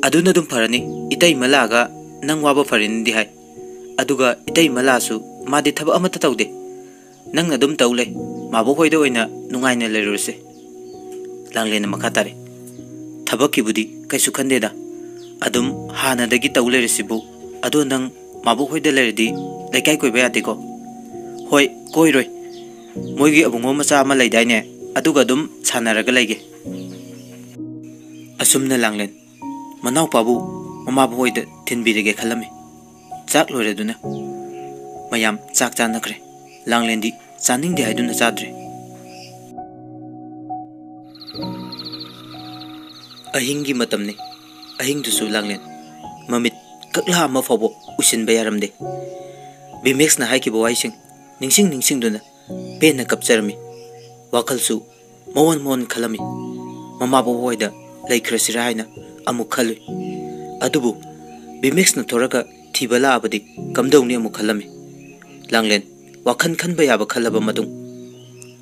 ꯑꯗꯨꯅ ꯑꯗꯨꯝ ꯐꯔꯅꯤ꯫ ꯏꯇꯩꯃ ꯂꯥꯛꯑꯒ ꯅꯪ ꯋꯥꯕ ꯐꯔꯦꯅꯗꯤ ꯍꯥꯏ꯫ ꯑꯗꯨꯒ ꯏꯇꯩꯃ ꯂꯥꯛꯑꯁꯨ ꯃꯥꯗꯤ ꯊꯕꯛ ꯑꯃꯠꯇ ꯇꯧꯗꯦ꯫ ꯅꯪꯅ ꯑꯗꯨꯝ ꯇꯧ ꯂꯩ꯫ ꯃꯥꯕꯣꯛ ꯍꯣꯏꯗ ꯑꯣꯏꯅ ꯅꯨꯡꯉꯥꯏꯅ ꯂꯩꯔꯨꯔꯁꯦ꯫" ꯂꯥꯡꯂꯦꯟꯅ ꯃꯈꯥ ꯇꯥꯔꯦ, "ꯊꯕꯛꯀꯤꯕꯨꯗꯤ ꯀꯩꯁꯨ ꯈꯟꯗꯦꯗ꯫ ꯑꯗꯨꯝ ꯍꯥꯟꯅꯗꯒꯤ ꯇꯧ ꯂꯩꯔꯁꯤꯕꯨ꯫ ꯑꯗꯣ ꯅꯪ ꯃꯥꯕꯣꯛ ꯍꯣꯏꯗ ꯂꯩꯔꯗꯤ ꯂꯩꯀꯥꯏ ꯀꯣꯏꯕ ꯌꯥꯗꯦꯀꯣ?" "ꯍꯣꯏ, ꯀꯣꯏꯔꯣꯏ꯫ ꯃꯣꯏꯒꯤ ꯑꯕꯨꯡꯉꯣ ꯃꯆꯥ ꯑꯃ ꯂꯩꯗꯥꯏꯅꯦ? ꯑꯗꯨꯒ ꯑꯗꯨꯝ ꯁꯥꯟꯅꯔꯒ ꯂꯩꯒꯦ꯫" ꯑꯁꯨꯝꯅ ꯂꯥꯡꯂꯦꯟ ꯃꯅꯥꯎꯄꯥꯕꯨ ꯃꯃꯥꯕꯣꯛ ꯍꯣꯏꯗ ꯊꯤꯟꯕꯤꯔꯒꯦ ꯈꯜꯂꯝꯃꯤ꯫ ꯆꯥꯛ ꯂꯣꯏꯔꯗꯨꯅ ꯃꯌꯥꯝ ꯆꯥꯛ ꯆꯥꯅꯈ꯭ꯔꯦ꯫ ꯂꯥꯡꯂꯦꯟꯗꯤ ꯆꯥꯅꯤꯡꯗꯦ ꯍꯥꯏꯗꯨꯅ ꯆꯥꯗ꯭ꯔꯦ꯫ ꯑꯍꯤꯡꯒꯤ ꯃꯇꯝꯅꯤ꯫ ꯑꯍꯤꯡꯗꯨꯁꯨ ꯂꯥꯡꯂꯦꯟ ꯃꯃꯤꯠ ꯀꯛꯂꯥ ꯑꯃ ꯐꯥꯎꯕ ꯎꯏꯁꯤꯟꯕ ꯌꯥꯔꯝꯗꯦ꯫ ꯕꯤꯃꯦꯛꯁꯅ ꯍꯥꯏꯈꯤꯕ ꯋꯥꯍꯩꯁꯤꯡ ꯅꯤꯡꯁꯤꯡ ꯅꯤꯡꯁꯤꯡꯗꯨꯅ ꯄꯦꯟꯅ ꯀꯞꯆꯔꯝꯃꯤ꯫ ꯋꯥꯈꯜꯁꯨ ꯃꯑꯣꯟ ꯃꯑꯣꯟ ꯈꯜꯂꯝꯃꯤ꯫ ꯃꯃꯥ ꯕꯕꯥ ꯍꯣꯏꯗ ꯂꯩꯈ꯭ꯔꯁꯤꯔꯥ ꯍꯥꯏꯅ ꯑꯃꯨꯛ ꯈꯜꯂꯨꯏ꯫ ꯑꯗꯨꯕꯨ ꯕꯤꯃꯦꯛꯁꯅ ꯊꯣꯔꯒ ꯊꯤꯕ ꯂꯥꯛꯑꯕꯗꯤ ꯀꯝꯗꯧꯅꯤ ꯑꯃꯨꯛ ꯈꯜꯂꯝꯃꯤ꯫ ꯂꯥꯡꯂꯦꯟ ꯋꯥꯈꯜ ꯈꯟꯕ ꯌꯥꯕ ꯈꯜꯂꯕ ꯃꯇꯨꯡ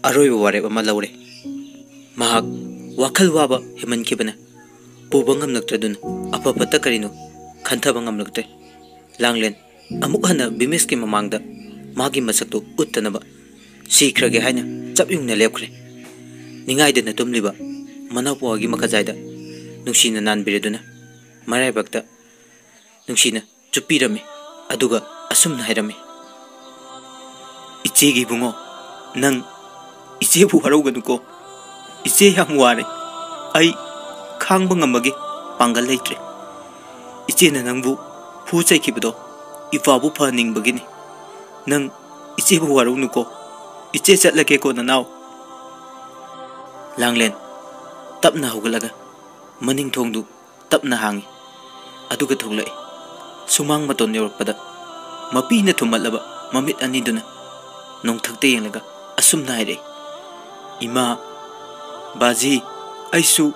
ꯑꯔꯣꯏꯕ ꯋꯥꯔꯦꯞ ꯑꯃ ꯂꯧꯔꯦ꯫ ꯃꯍꯥꯛ ꯋꯥꯈꯜ ꯋꯥꯕ ꯍꯦꯟꯃꯟꯈꯤꯕꯅ ꯄꯨꯕ ꯉꯝꯂꯛꯇ꯭ꯔꯗꯨꯅ ꯑꯐ ꯐꯠꯇ ꯀꯔꯤꯅꯣ ꯈꯟꯊꯕ ꯉꯝꯂꯛꯇ꯭ꯔꯦ꯫ ꯂꯥꯡꯂꯦꯟ ꯑꯃꯨꯛ ꯍꯟꯅ ꯕꯤꯃꯦꯛꯁꯀꯤ ꯃꯃꯥꯡꯗ ꯃꯥꯒꯤ ꯃꯁꯛꯇꯨ ꯎꯠꯇꯅꯕ ꯁꯤꯈ꯭ꯔꯒꯦ ꯍꯥꯏꯅ ꯆꯞ ꯌꯨꯡꯅ ꯂꯦꯞꯈ꯭ꯔꯦ꯫ ꯅꯤꯡꯉꯥꯏꯗꯅ ꯇꯨꯝꯂꯤꯕ ꯃꯅꯥꯎꯄꯥꯒꯤ ꯃꯈꯖꯥꯏꯗ ꯅꯨꯡꯁꯤꯅ ꯅꯥꯟꯕꯤꯔꯗꯨꯅ ꯃꯔꯥꯏꯕꯛꯇ ꯅꯨꯡꯁꯤꯅ ꯆꯨꯞꯄꯤꯔꯝꯃꯤ꯫ ꯑꯗꯨꯒ ꯑꯁꯨꯝꯅ ꯍꯥꯏꯔꯝꯃꯤ, "ꯏꯆꯦꯒꯤ ꯏꯕꯨꯡꯉꯣ, ꯅꯪ ꯏꯆꯦꯕꯨ ꯋꯥꯔꯧꯒꯅꯨꯀꯣ꯫ ꯏꯆꯦ ꯌꯥꯝ ꯋꯥꯔꯦ꯫ ꯑꯩ ꯈꯥꯡꯕ ꯉꯝꯕꯒꯤ ꯄꯥꯡꯒꯜ ꯂꯩꯇ꯭ꯔꯦ꯫ ꯏꯆꯦꯅ ꯅꯪꯕꯨ ꯐꯨ ꯆꯩꯈꯤꯕꯗꯣ ꯏꯄꯥꯕꯨ ꯐꯍꯟꯅꯤꯡꯕꯒꯤꯅꯤ꯫ ꯅꯪ ꯏꯆꯦꯕꯨ ꯋꯥꯔꯧꯅꯨꯀꯣ꯫ ꯏꯆꯦ ꯆꯠꯂꯒꯦꯀꯣ ꯅꯅꯥꯎ꯫" ꯂꯥꯡꯂꯦꯟ ꯇꯞꯅ ꯍꯧꯒꯠꯂꯒ ꯃꯅꯤꯡ ꯊꯣꯡꯗꯨ ꯇꯞꯅ ꯍꯥꯡꯉꯤ꯫ ꯑꯗꯨꯒ ꯊꯣꯛꯂꯛꯏ꯫ ꯁꯨꯃꯥꯡ ꯃꯇꯣꯟ ꯌꯧꯔꯛꯄꯗ ꯃꯄꯤꯅ ꯊꯨꯝꯃꯠꯂꯕ ꯃꯃꯤꯠ ꯑꯅꯤꯗꯨꯅ ꯅꯣꯡꯊꯛꯇ ꯌꯦꯡꯂꯒ ꯑꯁꯨꯝꯅ ꯍꯥꯏꯔꯛꯏ, "ꯏꯃꯥ, ꯕꯥꯖꯤ, ꯑꯩꯁꯨ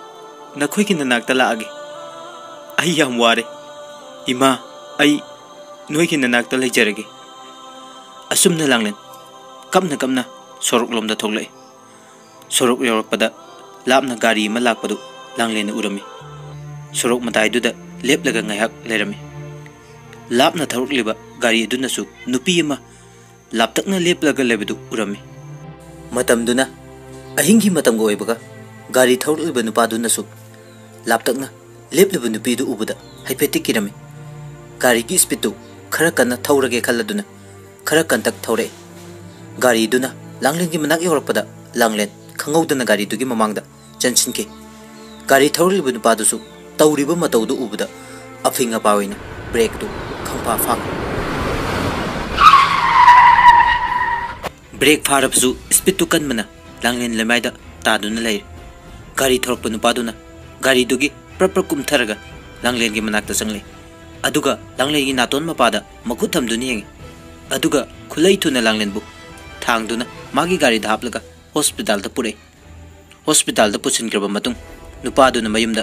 ꯅꯈꯣꯏꯒꯤ ꯅꯅꯥꯛꯇ ꯂꯥꯛꯑꯒꯦ꯫ ꯑꯩ ꯌꯥꯝ ꯋꯥꯔꯦ꯫ ꯏꯃꯥ, ꯑꯩ ꯅꯣꯏꯒꯤ ꯅꯅꯥꯛꯇ ꯂꯩꯖꯔꯒꯦ꯫" ꯑꯁꯨꯝꯅ ꯂꯥꯡꯂꯦꯟ ꯀꯞꯅ ꯀꯞꯅ ꯁꯣꯔꯣꯛꯂꯣꯝꯗ ꯊꯣꯛꯂꯛꯏ꯫ ꯁꯣꯔꯣꯛ ꯌꯧꯔꯛꯄꯗ ꯂꯥꯞꯅ ꯒꯥꯔꯤ ꯑꯃ ꯂꯥꯛꯄꯗꯨ ꯂꯥꯡꯂꯦꯟꯅ ꯎꯔꯝꯃꯤ꯫ ꯁꯣꯔꯣꯛ ꯃꯇꯥꯏꯗꯨꯗ ꯂꯦꯞꯂꯒ ꯉꯥꯏꯍꯥꯛ ꯂꯩꯔꯝꯃꯤ꯫ ꯂꯥꯞꯅ ꯊꯧꯔꯛꯂꯤꯕ ꯒꯥꯔꯤ ꯑꯗꯨꯅꯁꯨ ꯅꯨꯄꯤ ꯑꯃ ꯂꯥꯞꯇꯛꯅ ꯂꯦꯞꯂꯒ ꯂꯩꯕꯗꯨ ꯎꯔꯝꯃꯤ꯫ ꯃꯇꯝꯗꯨꯅ ꯑꯍꯤꯡꯒꯤ ꯃꯇꯝꯒ ꯑꯣꯏꯕꯒ ꯒꯥꯔꯤ ꯊꯧꯔꯛꯂꯤꯕ ꯅꯨꯄꯥꯗꯨꯅꯁꯨ ꯂꯥꯞꯇꯛꯅ ꯂꯦꯞꯂꯤꯕ ꯅꯨꯄꯤꯗꯨ ꯎꯕꯗ ꯍꯥꯏꯐꯦꯠꯇꯤ ꯀꯤꯔꯝꯃꯤ꯫ ꯒꯥꯔꯤꯒꯤ ꯁ꯭ꯄꯤꯠꯇꯨ ꯈꯔ ꯀꯟꯅ ꯊꯧꯔꯒꯦ ꯈꯜꯂꯗꯨꯅ ꯈꯔ ꯀꯟꯇꯛ ꯊꯧꯔꯛꯏ꯫ ꯒꯥꯔꯤꯗꯨꯅ ꯂꯥꯡꯂꯦꯟꯒꯤ ꯃꯅꯥꯛ ꯌꯧꯔꯛꯄꯗ ꯂꯥꯡꯂꯦꯟ ꯈꯪꯍꯧꯗꯅ ꯒꯥꯔꯤꯗꯨꯒꯤ ꯃꯃꯥꯡꯗ ꯆꯦꯟꯁꯤꯟꯈꯤ꯫ ꯒꯥꯔꯤ ꯊꯧꯔꯛꯂꯤꯕ ꯅꯨꯄꯥꯗꯨꯁꯨ ꯇꯧꯔꯤꯕ ꯃꯇꯧꯗꯨ ꯎꯕꯗ ꯑꯐꯤꯡ ꯑꯄꯥꯏ ꯑꯣꯏꯅ ꯕ꯭ꯔꯦꯛꯇꯨ ꯈꯪꯐꯥ ꯐꯥꯈꯤ꯫ ꯕ꯭ꯔꯦꯛ ꯐꯥꯔꯕꯁꯨ ꯁ꯭ꯄꯤꯠꯇꯨ ꯀꯟꯕꯅ ꯂꯥꯡꯂꯦꯟ ꯂꯩꯃꯥꯏꯗ ꯇꯥꯗꯨꯅ ꯂꯩꯔꯦ꯫ ꯒꯥꯔꯤ ꯊꯧꯔꯛꯄ ꯅꯨꯄꯥꯗꯨꯅ ꯒꯥꯔꯤꯗꯨꯒꯤ ꯄ꯭ꯔꯞ ꯄ꯭ꯔꯞ ꯀꯨꯝꯊꯔꯒ ꯂꯥꯡꯂꯦꯟꯒꯤ ꯃꯅꯥꯛꯇ ꯆꯪꯂꯛꯏ꯫ ꯑꯗꯨꯒ ꯂꯥꯡꯂꯦꯟꯒꯤ ꯅꯥꯇꯣꯟ ꯃꯄꯥꯗ ꯃꯈꯨꯠ ꯊꯝꯗꯨꯅ ꯌꯦꯡꯉꯤ꯫ ꯑꯗꯨꯒ ꯈꯨꯠꯂꯩ ꯊꯨꯅ ꯂꯥꯡꯂꯦꯟꯕꯨ ꯊꯥꯡꯗꯨꯅ ꯃꯥꯒꯤ ꯒꯥꯔꯤꯗ ꯍꯥꯞꯂꯒ ꯍꯣꯁꯄꯤꯇꯥꯜꯗ ꯄꯨꯔꯛꯏ꯫ ꯍꯣꯁꯄꯤꯇꯥꯜꯗ ꯄꯨꯁꯤꯟꯈ꯭ꯔꯕ ꯃꯇꯨꯡ ꯅꯨꯄꯥꯗꯨꯅ ꯃꯌꯨꯝꯗ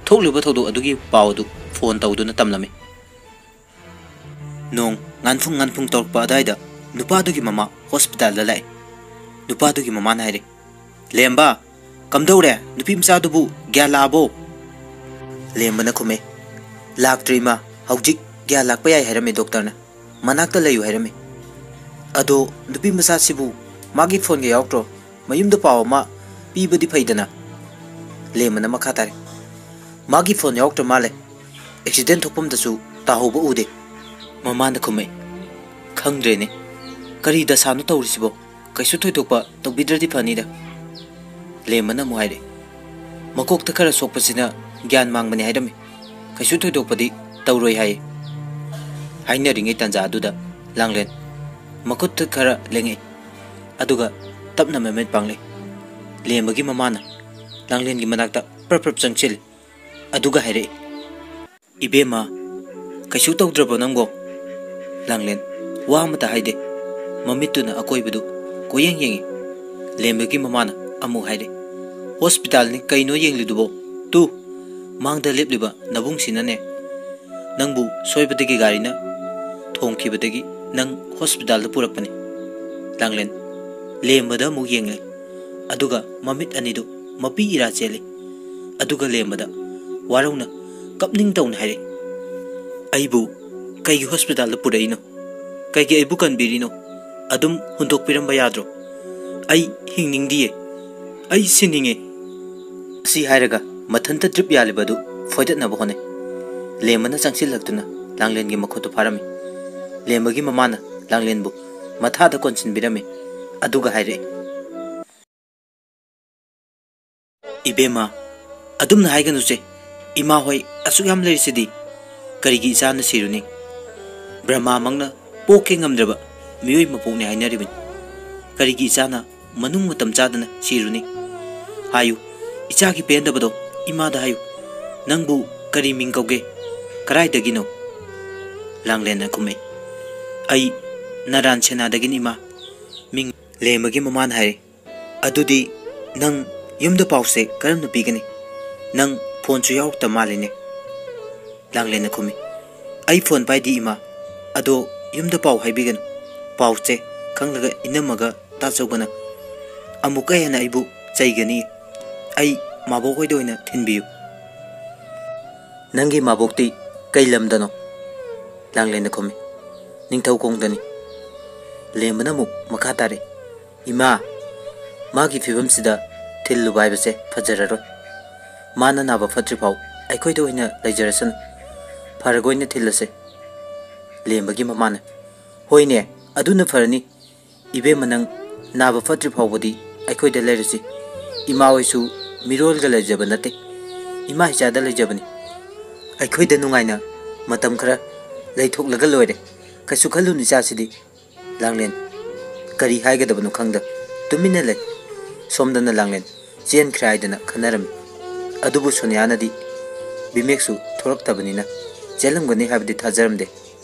ꯊꯣꯛꯂꯤꯕ ꯊꯧꯗꯣꯛ ꯑꯗꯨꯒꯤ ꯄꯥꯎ ꯑꯗꯨ ꯐꯣꯟ ꯇꯧꯗꯨꯅ ꯇꯝꯂꯝꯃꯤ꯫ ꯅꯣꯡ ꯉꯥꯟꯐꯨꯡ ꯉꯥꯟꯐꯨꯡ ꯇꯧꯔꯛꯄ ꯑꯗꯨꯋꯥꯏꯗ ꯅꯨꯄꯥꯗꯨꯒꯤ ꯃꯃꯥ ꯍꯣꯁꯄꯤꯇꯥꯜꯗ ꯂꯥꯛꯏ꯫ ꯅꯨꯄꯥꯗꯨꯒꯤ ꯃꯃꯥꯅ ꯍꯥꯏꯔꯦ, "ꯂꯦꯝꯕ, ꯀꯝꯗꯧꯔꯦ? ꯅꯨꯄꯤ ꯃꯆꯥꯗꯨꯕꯨ ꯒ꯭ꯌꯥꯟ ꯂꯥꯛꯑꯕꯣ?" ꯂꯦꯝꯕꯅ ꯈꯨꯝꯃꯦ, "ꯂꯥꯛꯇ꯭ꯔꯤ ꯏꯃꯥ, ꯍꯧꯖꯤꯛ ꯒ꯭ꯌꯥꯟ ꯂꯥꯛꯄ ꯌꯥꯏ ꯍꯥꯏꯔꯝꯃꯦ ꯗꯣꯛꯇꯔꯅ꯫ ꯃꯅꯥꯛꯇ ꯂꯩꯌꯨ ꯍꯥꯏꯔꯝꯃꯦ꯫ ꯑꯗꯣ ꯅꯨꯄꯤ ꯃꯆꯥꯁꯤꯕꯨ ꯃꯥꯒꯤ ꯐꯣꯟꯒ ꯌꯥꯎꯔꯛꯇ꯭ꯔꯣ? ꯃꯌꯨꯝꯗ ꯄꯥꯎ ꯑꯃ ꯄꯤꯕꯗꯤ ꯐꯩꯗꯅ꯫" ꯂꯦꯝꯕꯅ ꯃꯈꯥ ꯇꯥꯔꯦ, "ꯃꯥꯒꯤ ꯐꯣꯟ ꯌꯥꯎꯔꯛꯇ꯭ꯔ ꯃꯥꯜꯂꯦ꯫ ꯑꯦꯛꯁꯤꯗꯦꯟ ꯊꯣꯛꯐꯝꯗꯁꯨ ꯇꯥꯍꯧꯕ ꯎꯗꯦ"꯫ ꯃꯃꯥꯅ ꯈꯨꯝꯃꯛꯏ꯫ "ꯈꯪꯗ꯭ꯔꯦꯅꯦ, ꯀꯔꯤ ꯗꯁꯥꯅꯣ ꯇꯧꯔꯤꯁꯤꯕꯣ? ꯀꯩꯁꯨ ꯊꯣꯏꯗꯣꯛꯄ ꯇꯧꯕꯤꯗ꯭ꯔꯗꯤ ꯐꯅꯤꯗ"꯫ ꯂꯦꯝꯕꯅ ꯑꯃꯨꯛ ꯍꯥꯏꯔꯛꯏ꯫ "ꯃꯀꯣꯛꯇ ꯈꯔ ꯁꯣꯛꯄꯁꯤꯅ ꯒ꯭ꯌꯥꯟ ꯃꯥꯡꯕꯅꯤ ꯍꯥꯏꯔꯝꯃꯤ꯫ ꯀꯩꯁꯨ ꯊꯣꯏꯗꯣꯛꯄꯗꯤ ꯇꯧꯔꯣꯏ ꯍꯥꯏꯌꯦ"꯫ ꯍꯥꯏꯅꯔꯤꯉꯩ ꯇꯥꯟꯖꯥ ꯑꯗꯨꯗ ꯂꯥꯡꯂꯦꯟ ꯃꯈꯨꯠꯇ ꯈꯔ ꯂꯦꯡꯉꯛꯏ꯫ ꯑꯗꯨꯒ ꯇꯞꯅ ꯃꯃꯤꯠ ꯄꯥꯡꯂꯛꯏ꯫ ꯂꯦꯝꯕꯒꯤ ꯃꯃꯥꯅ ꯂꯥꯡꯂꯦꯟꯒꯤ ꯃꯅꯥꯛꯇ ꯄ꯭ꯔꯞ ꯄ꯭ꯔꯞ ꯆꯪꯁꯤꯜꯂꯤ꯫ ꯑꯗꯨꯒ ꯍꯥꯏꯔꯛꯏ, "ꯏꯕꯦꯝꯃ, ꯀꯩꯁꯨ ꯇꯧꯗ꯭ꯔꯕꯣ ꯅꯪꯕꯣ?" ꯂꯥꯡꯂꯦꯟ ꯋꯥ ꯑꯃꯇ ꯍꯥꯏꯗꯦ꯫ ꯃꯃꯤꯠꯇꯨꯅ ꯑꯀꯣꯏꯕꯗꯨ ꯀꯣꯏꯌꯦꯡ ꯌꯦꯡꯉꯤ꯫ ꯂꯦꯝꯕꯒꯤ ꯃꯃꯥꯅ ꯑꯃꯨꯛ ꯍꯥꯏꯔꯦ, "ꯍꯣꯁꯄꯤꯇꯥꯜꯅꯤ ꯀꯩꯅꯣ ꯌꯦꯡꯂꯤꯗꯨꯕꯣ? ꯇꯨ, ꯃꯥꯡꯗ ꯂꯦꯞꯂꯤꯕ ꯅꯕꯨꯡꯁꯤꯅꯅꯦ, ꯅꯪꯕꯨ ꯁꯣꯏꯕꯗꯒꯤ ꯒꯥꯔꯤꯅ ꯊꯣꯝꯈꯤꯕꯗꯒꯤ ꯅꯪ ꯍꯣꯁꯄꯤꯇꯥꯜꯗ ꯄꯨꯔꯛꯄꯅꯤ"꯫ ꯂꯥꯡꯂꯦꯟ ꯂꯦꯝꯕꯗ ꯑꯃꯨꯛ ꯌꯦꯡꯂꯦ꯫ ꯑꯗꯨꯒ ꯃꯃꯤꯠ ꯑꯅꯤꯗꯨ ꯃꯄꯤ ꯏꯔꯥ ꯆꯦꯜꯂꯤ꯫ ꯑꯗꯨꯒ ꯂꯦꯝꯕꯗ ꯋꯥꯔꯧꯅ ꯀꯞꯅꯤꯡ ꯇꯧꯅ ꯍꯥꯏꯔꯛꯏ, "ꯑꯩꯕꯨ ꯀꯩꯒꯤ ꯍꯣꯁꯄꯤꯇꯥꯜꯗ ꯄꯨꯔꯛꯏꯅꯣ? ꯀꯩꯒꯤ ꯑꯩꯕꯨ ꯀꯟꯕꯤꯔꯤꯅꯣ? ꯑꯗꯨꯝ ꯍꯨꯟꯗꯣꯛꯄꯤꯔꯝꯕ ꯌꯥꯗ꯭ꯔꯣ? ꯑꯩ ꯍꯤꯡꯅꯤꯡꯗꯤꯌꯦ꯫ ꯑꯩ ꯁꯤꯅꯤꯡꯉꯦ"꯫ ꯑꯁꯤ ꯍꯥꯏꯔꯒ ꯃꯊꯟꯇ ꯗ꯭ꯔꯤꯞ ꯌꯥꯜꯂꯤꯕ ꯑꯗꯨ ꯐꯣꯏꯗꯠꯅꯕ ꯍꯣꯠꯅꯩ꯫ ꯂꯦꯝꯕꯅ ꯆꯪꯁꯤꯜꯂꯛꯇꯨꯅ ꯂꯥꯡꯂꯦꯟꯒꯤ ꯃꯈꯨꯠꯇꯨ ꯐꯥꯔꯝꯃꯤ꯫ ꯂꯦꯝꯕꯒꯤ ꯃꯃꯥꯅ ꯂꯥꯡꯂꯦꯟꯕꯨ ꯃꯊꯥꯗ ꯀꯣꯟꯁꯤꯟꯕꯤꯔꯝꯃꯤ꯫ ꯑꯗꯨꯒ ꯍꯥꯏꯔꯛꯏ, "ꯏꯕꯦꯝꯃ, ꯑꯗꯨꯝꯅ ꯍꯥꯏꯒꯅꯨꯁꯦ꯫ ꯏꯃꯥ ꯍꯣꯏ ꯑꯁꯨꯛ ꯌꯥꯝ ꯂꯩꯔꯤꯁꯤꯗꯤ ꯀꯔꯤꯒꯤ ꯏꯆꯥꯅ ꯁꯤꯔꯨꯅꯤ? ꯕ꯭ꯔꯍꯃꯥꯃꯛꯅ ꯄꯣꯛꯀꯦ ꯉꯝꯗ꯭ꯔꯕ ꯃꯤꯑꯣꯏ ꯃꯄꯣꯛꯅꯤ ꯍꯥꯏꯅꯔꯤꯕꯅꯤ꯫ ꯀꯔꯤꯒꯤ ꯏꯆꯥꯅ ꯃꯅꯨꯡ ꯃꯇꯝ ꯆꯥꯗꯅ ꯁꯤꯔꯨꯅꯤ? ꯍꯥꯏꯌꯨ, ꯏꯆꯥꯒꯤ ꯄꯦꯟꯗꯕꯗꯣ ꯏꯃꯥꯗ ꯍꯥꯏꯌꯨ꯫ ꯅꯪꯕꯨ ꯀꯔꯤ ꯃꯤꯡ ꯀꯧꯒꯦ? ꯀꯗꯥꯏꯗꯒꯤꯅꯣ?" ꯂꯥꯡꯂꯦꯟꯅ ꯈꯨꯝꯃꯛꯏ, "ꯑꯩ ꯅꯔꯥꯟ ꯁꯦꯅꯥꯗꯒꯤꯅꯤ ꯏꯃꯥ"꯫ ꯃꯤꯡ ꯂꯦꯝꯕꯒꯤ ꯃꯃꯥꯅ ꯍꯥꯏꯔꯦ, "ꯑꯗꯨꯗꯤ ꯅꯪ ꯌꯨꯝꯗ ꯄꯥꯎꯁꯦ ꯀꯔꯝꯅ ꯄꯤꯒꯅꯤ? ꯅꯪ ꯐꯣꯟꯁꯨ ꯌꯥꯎꯔꯛꯇ ꯃꯥꯜꯂꯤꯅꯦ"꯫ ꯂꯥꯡꯂꯦꯟꯅ ꯈꯨꯝꯃꯤ, "ꯑꯩ ꯐꯣꯟ ꯄꯥꯏꯗꯦ ꯏꯃꯥ꯫ ꯑꯗꯣ ꯌꯨꯝꯗ ꯄꯥꯎ ꯍꯥꯏꯕꯤꯒꯅꯨ꯫ ꯄꯥꯎꯁꯦ ꯈꯪꯂꯒ ꯏꯅꯝꯃꯒ ꯇꯥꯆꯧꯒꯅ ꯑꯃꯨꯛꯀ ꯍꯦꯟꯅ ꯑꯩꯕꯨ ꯆꯩꯒꯅꯤ꯫ ꯑꯩ ꯃꯥꯕꯣꯛ ꯍꯣꯏꯗ ꯑꯣꯏꯅ ꯊꯤꯟꯕꯤꯌꯨ"꯫ "ꯅꯪꯒꯤ ꯃꯥꯕꯣꯛꯇꯤ ꯀꯩ ꯂꯝꯗꯅꯣ?" ꯂꯥꯡꯂꯦꯟꯅ ꯈꯨꯝꯃꯤ꯫ "ꯅꯤꯡꯊꯧꯈꯣꯡꯗꯅꯤ"꯫ ꯂꯦꯝꯕꯅ ꯑꯃꯨꯛ ꯃꯈꯥ ꯇꯥꯔꯛꯏ, "ꯏꯃꯥ, ꯃꯥꯒꯤ ꯐꯤꯕꯝꯁꯤꯗ ꯊꯤꯜꯂꯨꯕ ꯍꯥꯏꯕꯁꯦ ꯐꯖꯔꯔꯣꯏ꯫ ꯃꯥꯅ ꯅꯥꯕ ꯐꯠꯇ꯭ꯔꯤꯐꯥꯎ ꯑꯩꯈꯣꯏꯗ ꯑꯣꯏꯅ ꯂꯩꯖꯔꯁꯅꯨ꯫ ꯐꯔꯒ ꯑꯣꯏꯅ ꯊꯤꯜꯂꯁꯦ꯫ ꯂꯦꯝꯕꯒꯤ ꯃꯃꯥꯅ, "ꯍꯣꯏꯅꯦ, ꯑꯗꯨꯅ ꯐꯔꯅꯤ꯫ ꯏꯕꯦꯝꯃ, ꯅꯪ ꯅꯥꯕ ꯐꯠꯇ꯭ꯔꯤ ꯐꯥꯎꯕꯗꯤ ꯑꯩꯈꯣꯏꯗ ꯂꯩꯔꯁꯤ꯫ ꯏꯃꯥ ꯍꯣꯏꯁꯨ ꯃꯤꯔꯣꯜꯒ ꯂꯩꯖꯕ ꯅꯠꯇꯦ꯫ ꯏꯃꯥ ꯏꯆꯥꯗ ꯂꯩꯖꯕꯅꯤ꯫ ꯑꯩꯈꯣꯏꯗ ꯅꯨꯡꯉꯥꯏꯅ ꯃꯇꯝ ꯈꯔ ꯂꯩꯊꯣꯛꯂꯒ ꯂꯣꯏꯔꯦ꯫ ꯀꯩꯁꯨ ꯈꯜꯂꯨꯅꯨ, ꯏꯆꯥꯁꯤꯗꯤ꯫" ꯂꯥꯡꯂꯦꯟ ꯀꯔꯤ ꯍꯥꯏꯒꯗꯕꯅꯣ ꯈꯪꯗ ꯇꯨꯃꯤꯟꯅ ꯂꯩ꯫ ꯁꯣꯝꯗꯅ ꯂꯥꯡꯂꯦꯟ ꯆꯦꯟꯈ꯭ꯔꯦ ꯍꯥꯏꯗꯅ ꯈꯟꯅꯔꯝꯃꯤ꯫ ꯑꯗꯨꯕꯨ ꯁꯣꯅꯤꯌꯥꯅꯗꯤ ꯕꯤꯃꯦꯛꯁꯨ ꯊꯣꯛꯂꯛꯇꯕꯅꯤꯅ ꯆꯦꯜꯂꯝꯒꯅꯤ ꯍꯥꯏꯕꯗꯤ ꯊꯥꯖꯔꯝꯗꯦ꯫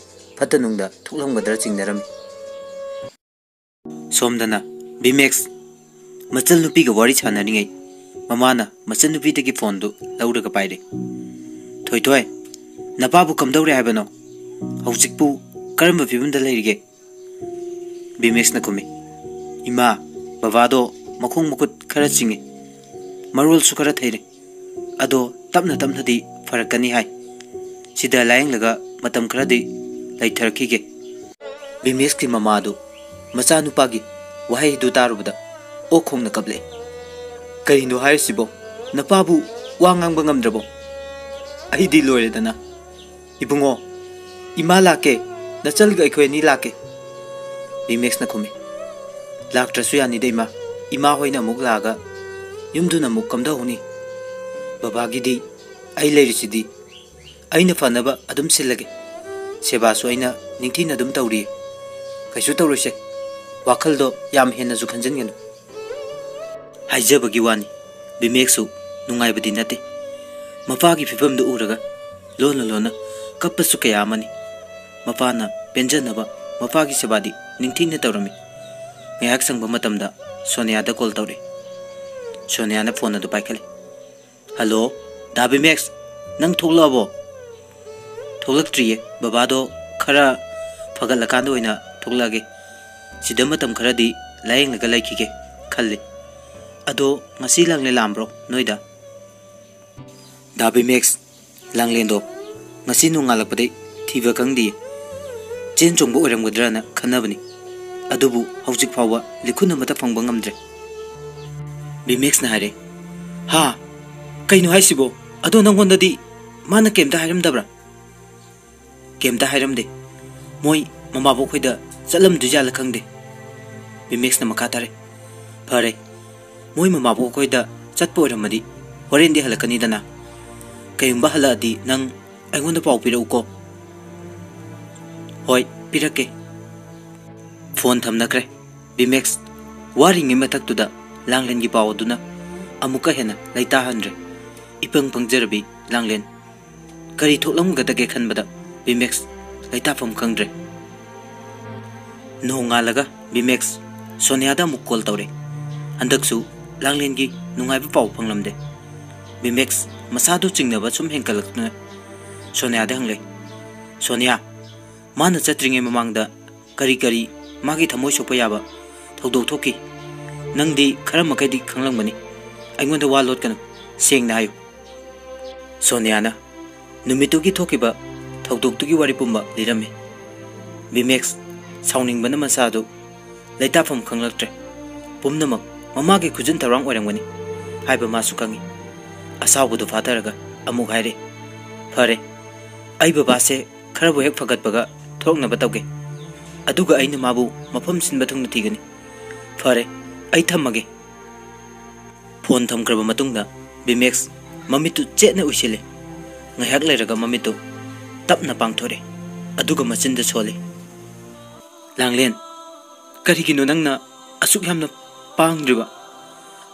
ꯐꯠꯇ ꯅꯨꯡꯗ ꯊꯣꯛꯂꯝꯒꯗ꯭ꯔꯥ ꯆꯤꯡꯅꯔꯝꯃꯤ꯫ ꯁꯣꯝꯗꯅ ꯕꯤꯃꯦꯛꯁ ꯃꯆꯜ ꯅꯨꯄꯤꯒ ꯋꯥꯔꯤ ꯁꯥꯟꯅꯔꯤꯉꯩ ꯃꯃꯥꯅ ꯃꯆꯟꯅꯨꯄꯤꯗꯒꯤ ꯐꯣꯟꯗꯨ ꯂꯧꯔꯒ ꯄꯥꯏꯔꯦ꯫ "ꯊꯣꯏꯊꯣꯏ, ꯅꯄꯥꯕꯨ ꯀꯝꯗꯧꯔꯦ ꯍꯥꯏꯕꯅꯣ? ꯍꯧꯖꯤꯛꯄꯨ ꯀꯔꯝꯕ ꯐꯤꯕꯝꯗ ꯂꯩꯔꯤꯒꯦ?" ꯕꯤꯃꯦꯛꯁꯅ ꯈꯨꯝꯃꯤ, "ꯏꯃꯥ, ꯕꯕꯥꯗꯣ ꯃꯈꯣꯡ ꯃꯈꯨꯠ ꯈꯔ ꯆꯤꯡꯉꯤ, ꯃꯔꯣꯜꯁꯨ ꯈꯔ ꯊꯩꯔꯦ꯫ ꯑꯗꯣ ꯇꯞꯅ ꯇꯞꯅꯗꯤ ꯐꯔꯛꯀꯅꯤ ꯍꯥꯏ꯫ ꯁꯤꯗ ꯂꯥꯌꯦꯡꯂꯒ ꯃꯇꯝ ꯈꯔꯗꯤ ꯂꯩꯊꯔꯛꯈꯤꯒꯦ꯫" ꯕꯤꯃꯦꯛꯁꯀꯤ ꯃꯃꯥꯗꯨ ꯃꯆꯥꯅꯨꯄꯥꯒꯤ ꯋꯥꯍꯩꯗꯨ ꯇꯥꯔꯨꯕꯗ ꯑꯣꯛ ꯈꯣꯡꯅ ꯀꯞꯂꯛꯏ꯫ "ꯀꯔꯤꯅꯣ ꯍꯥꯏꯔꯤꯁꯤꯕꯣ? ꯅꯄꯥꯕꯨ ꯋꯥ ꯉꯥꯡꯕ ꯉꯝꯗ꯭ꯔꯕꯣ? ꯑꯩꯗꯤ ꯂꯣꯏꯔꯦꯗꯅ꯫" "ꯏꯕꯨꯡꯉꯣ, ꯏꯃꯥ ꯂꯥꯛꯀꯦ, ꯅꯆꯜꯒ ꯑꯩꯈꯣꯏ ꯑꯅꯤ ꯂꯥꯛꯀꯦ꯫" ꯕꯤꯃꯦꯛꯁꯅ ꯈꯨꯝꯃꯤ, "ꯂꯥꯛꯇ꯭ꯔꯁꯨ ꯌꯥꯅꯤꯗ ꯏꯃꯥ, ꯏꯃꯥ ꯍꯣꯏꯅ ꯑꯃꯨꯛ ꯂꯥꯛꯑꯒ ꯌꯨꯝꯗꯨꯅ ꯑꯃꯨꯛ ꯀꯝꯗꯧꯍꯧꯅꯤ? ꯕꯕꯥꯒꯤꯗꯤ ꯑꯩ ꯂꯩꯔꯤꯁꯤꯗꯤ꯫ ꯑꯩꯅ ꯐꯅꯕ ꯑꯗꯨꯝ ꯁꯤꯜꯂꯒꯦ꯫ ꯁꯦꯕꯥꯁꯨ ꯑꯩꯅ ꯅꯤꯡꯊꯤꯅ ꯑꯗꯨꯝ ꯇꯧꯔꯤꯌꯦ꯫ ꯀꯩꯁꯨ ꯇꯧꯔꯣꯏꯁꯦ꯫ ꯋꯥꯈꯜꯗꯣ ꯌꯥꯝ ꯍꯦꯟꯅꯁꯨ ꯈꯟꯖꯤꯟꯒꯅꯨ꯫" ꯍꯥꯏꯖꯕꯒꯤ ꯋꯥꯅꯤ, ꯕꯤꯃꯦꯛꯁꯨ ꯅꯨꯡꯉꯥꯏꯕꯗꯤ ꯅꯠꯇꯦ꯫ ꯃꯄꯥꯒꯤ ꯐꯤꯕꯝꯗꯨ ꯎꯔꯒ ꯂꯣꯟꯅ ꯂꯣꯟꯅ ꯀꯞꯄꯁꯨ ꯀꯌꯥ ꯑꯃꯅꯤ꯫ ꯃꯄꯥꯅ ꯄꯦꯟꯖꯅꯕ ꯃꯄꯥꯒꯤ ꯁꯦꯕꯥꯗꯤ ꯅꯤꯡꯊꯤꯅ ꯇꯧꯔꯝꯃꯤ꯫ ꯉꯥꯏꯍꯥꯛ ꯁꯪꯕ ꯃꯇꯝꯗ ꯁꯣꯅꯤꯌꯥꯗ ꯀꯣꯜ ꯇꯧꯔꯛꯏ꯫ ꯁꯣꯅꯤꯌꯥꯅ ꯐꯣꯟ ꯑꯗꯨ ꯄꯥꯏꯈꯠꯂꯤ꯫ "ꯍꯜꯂꯣ, ꯗꯥ ꯕꯤꯃꯦꯛꯁ, ꯅꯪ ꯊꯣꯛꯂꯛꯑꯕꯣ?" "ꯊꯣꯛꯂꯛꯇ꯭ꯔꯤꯌꯦ, ꯕꯕꯥꯗꯣ ꯈꯔ ꯐꯒꯠꯂꯀꯥꯟꯗ ꯑꯣꯏꯅ ꯊꯣꯛꯂꯛꯑꯒꯦ꯫ ꯁꯤꯗ ꯃꯇꯝ ꯈꯔꯗꯤ ꯂꯥꯌꯦꯡꯂꯒ ꯂꯩꯈꯤꯒꯦ ꯈꯜꯂꯤ꯫ ꯑꯗꯣ ꯉꯁꯤ ꯂꯥꯡꯂꯦꯟ ꯂꯥꯛꯑꯝꯕ꯭ꯔꯣ ꯅꯣꯏꯗ?" "ꯗꯥ ꯕꯤꯃꯦꯛꯁ, ꯂꯥꯡꯂꯦꯟꯗꯣ ꯉꯁꯤ ꯅꯣꯡꯉꯥꯜꯂꯛꯄꯗꯩ ꯊꯤꯕ ꯈꯪꯗꯤꯌꯦ꯫ ꯆꯦꯟ ꯆꯣꯡꯕ ꯑꯣꯏꯔꯝꯒꯗ꯭ꯔꯅ ꯈꯟꯅꯕꯅꯤ꯫ ꯑꯗꯨꯕꯨ ꯍꯧꯖꯤꯛ ꯐꯥꯎꯕ ꯂꯤꯈꯨꯟ ꯑꯃꯠꯇ ꯐꯪꯕ ꯉꯝꯗ꯭ꯔꯦ꯫" ꯕꯤꯃꯦꯛꯁꯅ ꯍꯥꯏꯔꯦ, "ꯍꯥ? ꯀꯩꯅꯣ ꯍꯥꯏꯁꯤꯕꯣ? ꯑꯗꯣ ꯅꯪꯉꯣꯟꯗꯗꯤ ꯃꯥꯅ ꯀꯩꯝꯇ ꯍꯥꯏꯔꯝꯗꯕ꯭ꯔꯥ? ꯀꯩꯝꯇ ꯍꯥꯏꯔꯝꯗꯦ꯫ ꯃꯣꯏ ꯃꯃꯥꯕꯣꯛ ꯈꯣꯏꯗ ꯆꯠꯂꯝꯗꯣꯏꯖꯥꯠꯂ ꯈꯪꯗꯦ꯫ ꯕꯤꯃꯦꯛꯁꯅ ꯃꯈꯥ ꯇꯥꯔꯦ꯫ ꯐꯔꯦ, ꯃꯣꯏ ꯃꯃꯥꯕꯣꯛ ꯈꯣꯏꯗ ꯆꯠꯄ ꯑꯣꯏꯔꯝꯃꯗꯤ ꯍꯣꯔꯦꯟꯗꯤ ꯍꯜꯂꯛꯀꯅꯤꯗꯅ꯫ ꯀꯩꯒꯨꯝꯕ ꯍꯜꯂꯛꯑꯗꯤ ꯅꯪ ꯑꯩꯉꯣꯟꯗ ꯄꯥꯎ ꯄꯤꯔꯛꯎꯀꯣ꯫ ꯍꯣꯏ, ꯄꯤꯔꯛꯀꯦ꯫ ꯐꯣꯟ ꯊꯝꯅꯈ꯭ꯔꯦ꯫ ꯕꯤꯃꯦꯛꯁ ꯋꯥꯔꯤꯉꯩ ꯃꯊꯛꯇꯨꯗ ꯂꯥꯡꯂꯦꯟꯒꯤ ꯄꯥꯎ ꯑꯗꯨꯅ ꯑꯃꯨꯛꯀ ꯍꯦꯟꯅ ꯂꯩꯇꯥꯍꯟꯗ꯭ꯔꯦ꯫ ꯏꯄꯪ ꯄꯪꯖꯔꯕꯤ ꯂꯥꯡꯂꯦꯟ꯫ ꯀꯔꯤ ꯊꯣꯛꯂꯝꯒꯗꯒꯦ ꯈꯟꯕꯗ ꯕꯤꯃꯦꯛꯁ ꯂꯩꯇꯥꯐꯝ ꯈꯪꯗ꯭ꯔꯦ꯫ ꯅꯣꯡꯉꯥꯜꯂꯒ ꯕꯤꯃꯦꯛꯁ ꯁꯣꯅꯤꯌꯥꯗ ꯑꯃꯨꯛ ꯀꯣꯜ ꯇꯧꯔꯦ꯫ ꯍꯟꯗꯛꯁꯨ ꯂꯥꯡꯂꯦꯟꯒꯤ ꯅꯨꯡꯉꯥꯏꯕ ꯄꯥꯎ ꯐꯪꯂꯝꯗꯦ꯫ ꯕꯤꯃꯦꯛꯁ ꯃꯁꯥꯗꯨ ꯆꯤꯡꯅꯕ ꯁꯨꯝ ꯍꯦꯟꯒꯠꯂꯛꯇꯨꯅ ꯁꯣꯅꯤꯌꯥꯗ ꯍꯪꯂꯦ, "ꯁꯣꯅꯤꯌꯥ, ꯃꯥꯅ ꯆꯠꯇ꯭ꯔꯤꯉꯩ ꯃꯃꯥꯡꯗ ꯀꯔꯤ ꯀꯔꯤ ꯃꯥꯒꯤ ꯊꯃꯣꯏ ꯁꯣꯛꯄ ꯌꯥꯕ ꯊꯧꯗꯣꯛ ꯊꯣꯛꯈꯤ? ꯅꯪꯗꯤ ꯈꯔ ꯃꯈꯩꯗꯤ ꯈꯪꯂꯝꯒꯅꯤ꯫ ꯑꯩꯉꯣꯟꯗ ꯋꯥ ꯂꯣꯠꯀꯅꯨ, ꯁꯦꯡꯅ ꯍꯥꯏꯌꯨ꯫" ꯁꯣꯅꯤꯌꯥꯅ ꯅꯨꯃꯤꯠꯇꯨꯒꯤ ꯊꯣꯛꯈꯤꯕ ꯊꯧꯗꯣꯛꯇꯨꯒꯤ ꯋꯥꯔꯤ ꯄꯨꯝꯕ ꯂꯤꯔꯝꯃꯤ꯫ ꯕꯤꯃꯦꯛꯁ ꯁꯥꯎꯅꯤꯡꯕꯅ ꯃꯁꯥꯗꯨ ꯂꯩꯇꯥꯐꯝ ꯈꯪꯂꯛꯇ꯭ꯔꯦ꯫ ꯄꯨꯝꯅꯃꯛ ꯃꯃꯥꯒꯤ ꯈꯨꯖꯤꯟ ꯊꯧꯔꯥꯡ ꯑꯣꯏꯔꯝꯒꯅꯤ ꯍꯥꯏꯕ ꯃꯥꯁꯨ ꯈꯪꯏ꯫ ꯑꯁꯥꯎꯕꯗꯨ ꯐꯥꯊꯔꯒ ꯑꯃꯨꯛ ꯍꯥꯏꯔꯦ, "ꯐꯔꯦ, ꯑꯩ ꯕꯕꯥꯁꯦ ꯈꯔꯕꯨ ꯍꯦꯛ ꯐꯒꯠꯄꯒ ꯊꯣꯔꯛꯅꯕ ꯇꯧꯒꯦ꯫ ꯑꯗꯨꯒ ꯑꯩꯅ ꯃꯥꯕꯨ ꯃꯐꯝ ꯁꯤꯟꯕ ꯊꯨꯡꯅ ꯊꯤꯒꯅꯤ꯫ ꯐꯔꯦ, ꯑꯩ ꯊꯝꯃꯒꯦ꯫" ꯐꯣꯟ ꯊꯝꯈ꯭ꯔꯕ ꯃꯇꯨꯡꯗ ꯕꯤꯃꯦꯛꯁ ꯃꯃꯤꯠꯇꯨ ꯆꯦꯠꯅ ꯎꯏꯁꯤꯜꯂꯦ꯫ ꯉꯥꯏꯍꯥꯛ ꯂꯩꯔꯒ ꯃꯃꯤꯠꯇꯨ ꯇꯞꯅ ꯄꯥꯡꯊꯣꯔꯛꯑꯦ, ꯑꯗꯨꯒ ꯃꯆꯤꯟꯗ ꯁꯣꯜꯂꯤ, "ꯂꯥꯡꯂꯦꯟ, ꯀꯔꯤꯒꯤꯅꯣ ꯅꯪꯅ ꯑꯁꯨꯛ ꯌꯥꯝꯅ ꯄꯥꯡꯗ꯭ꯔꯤꯕ?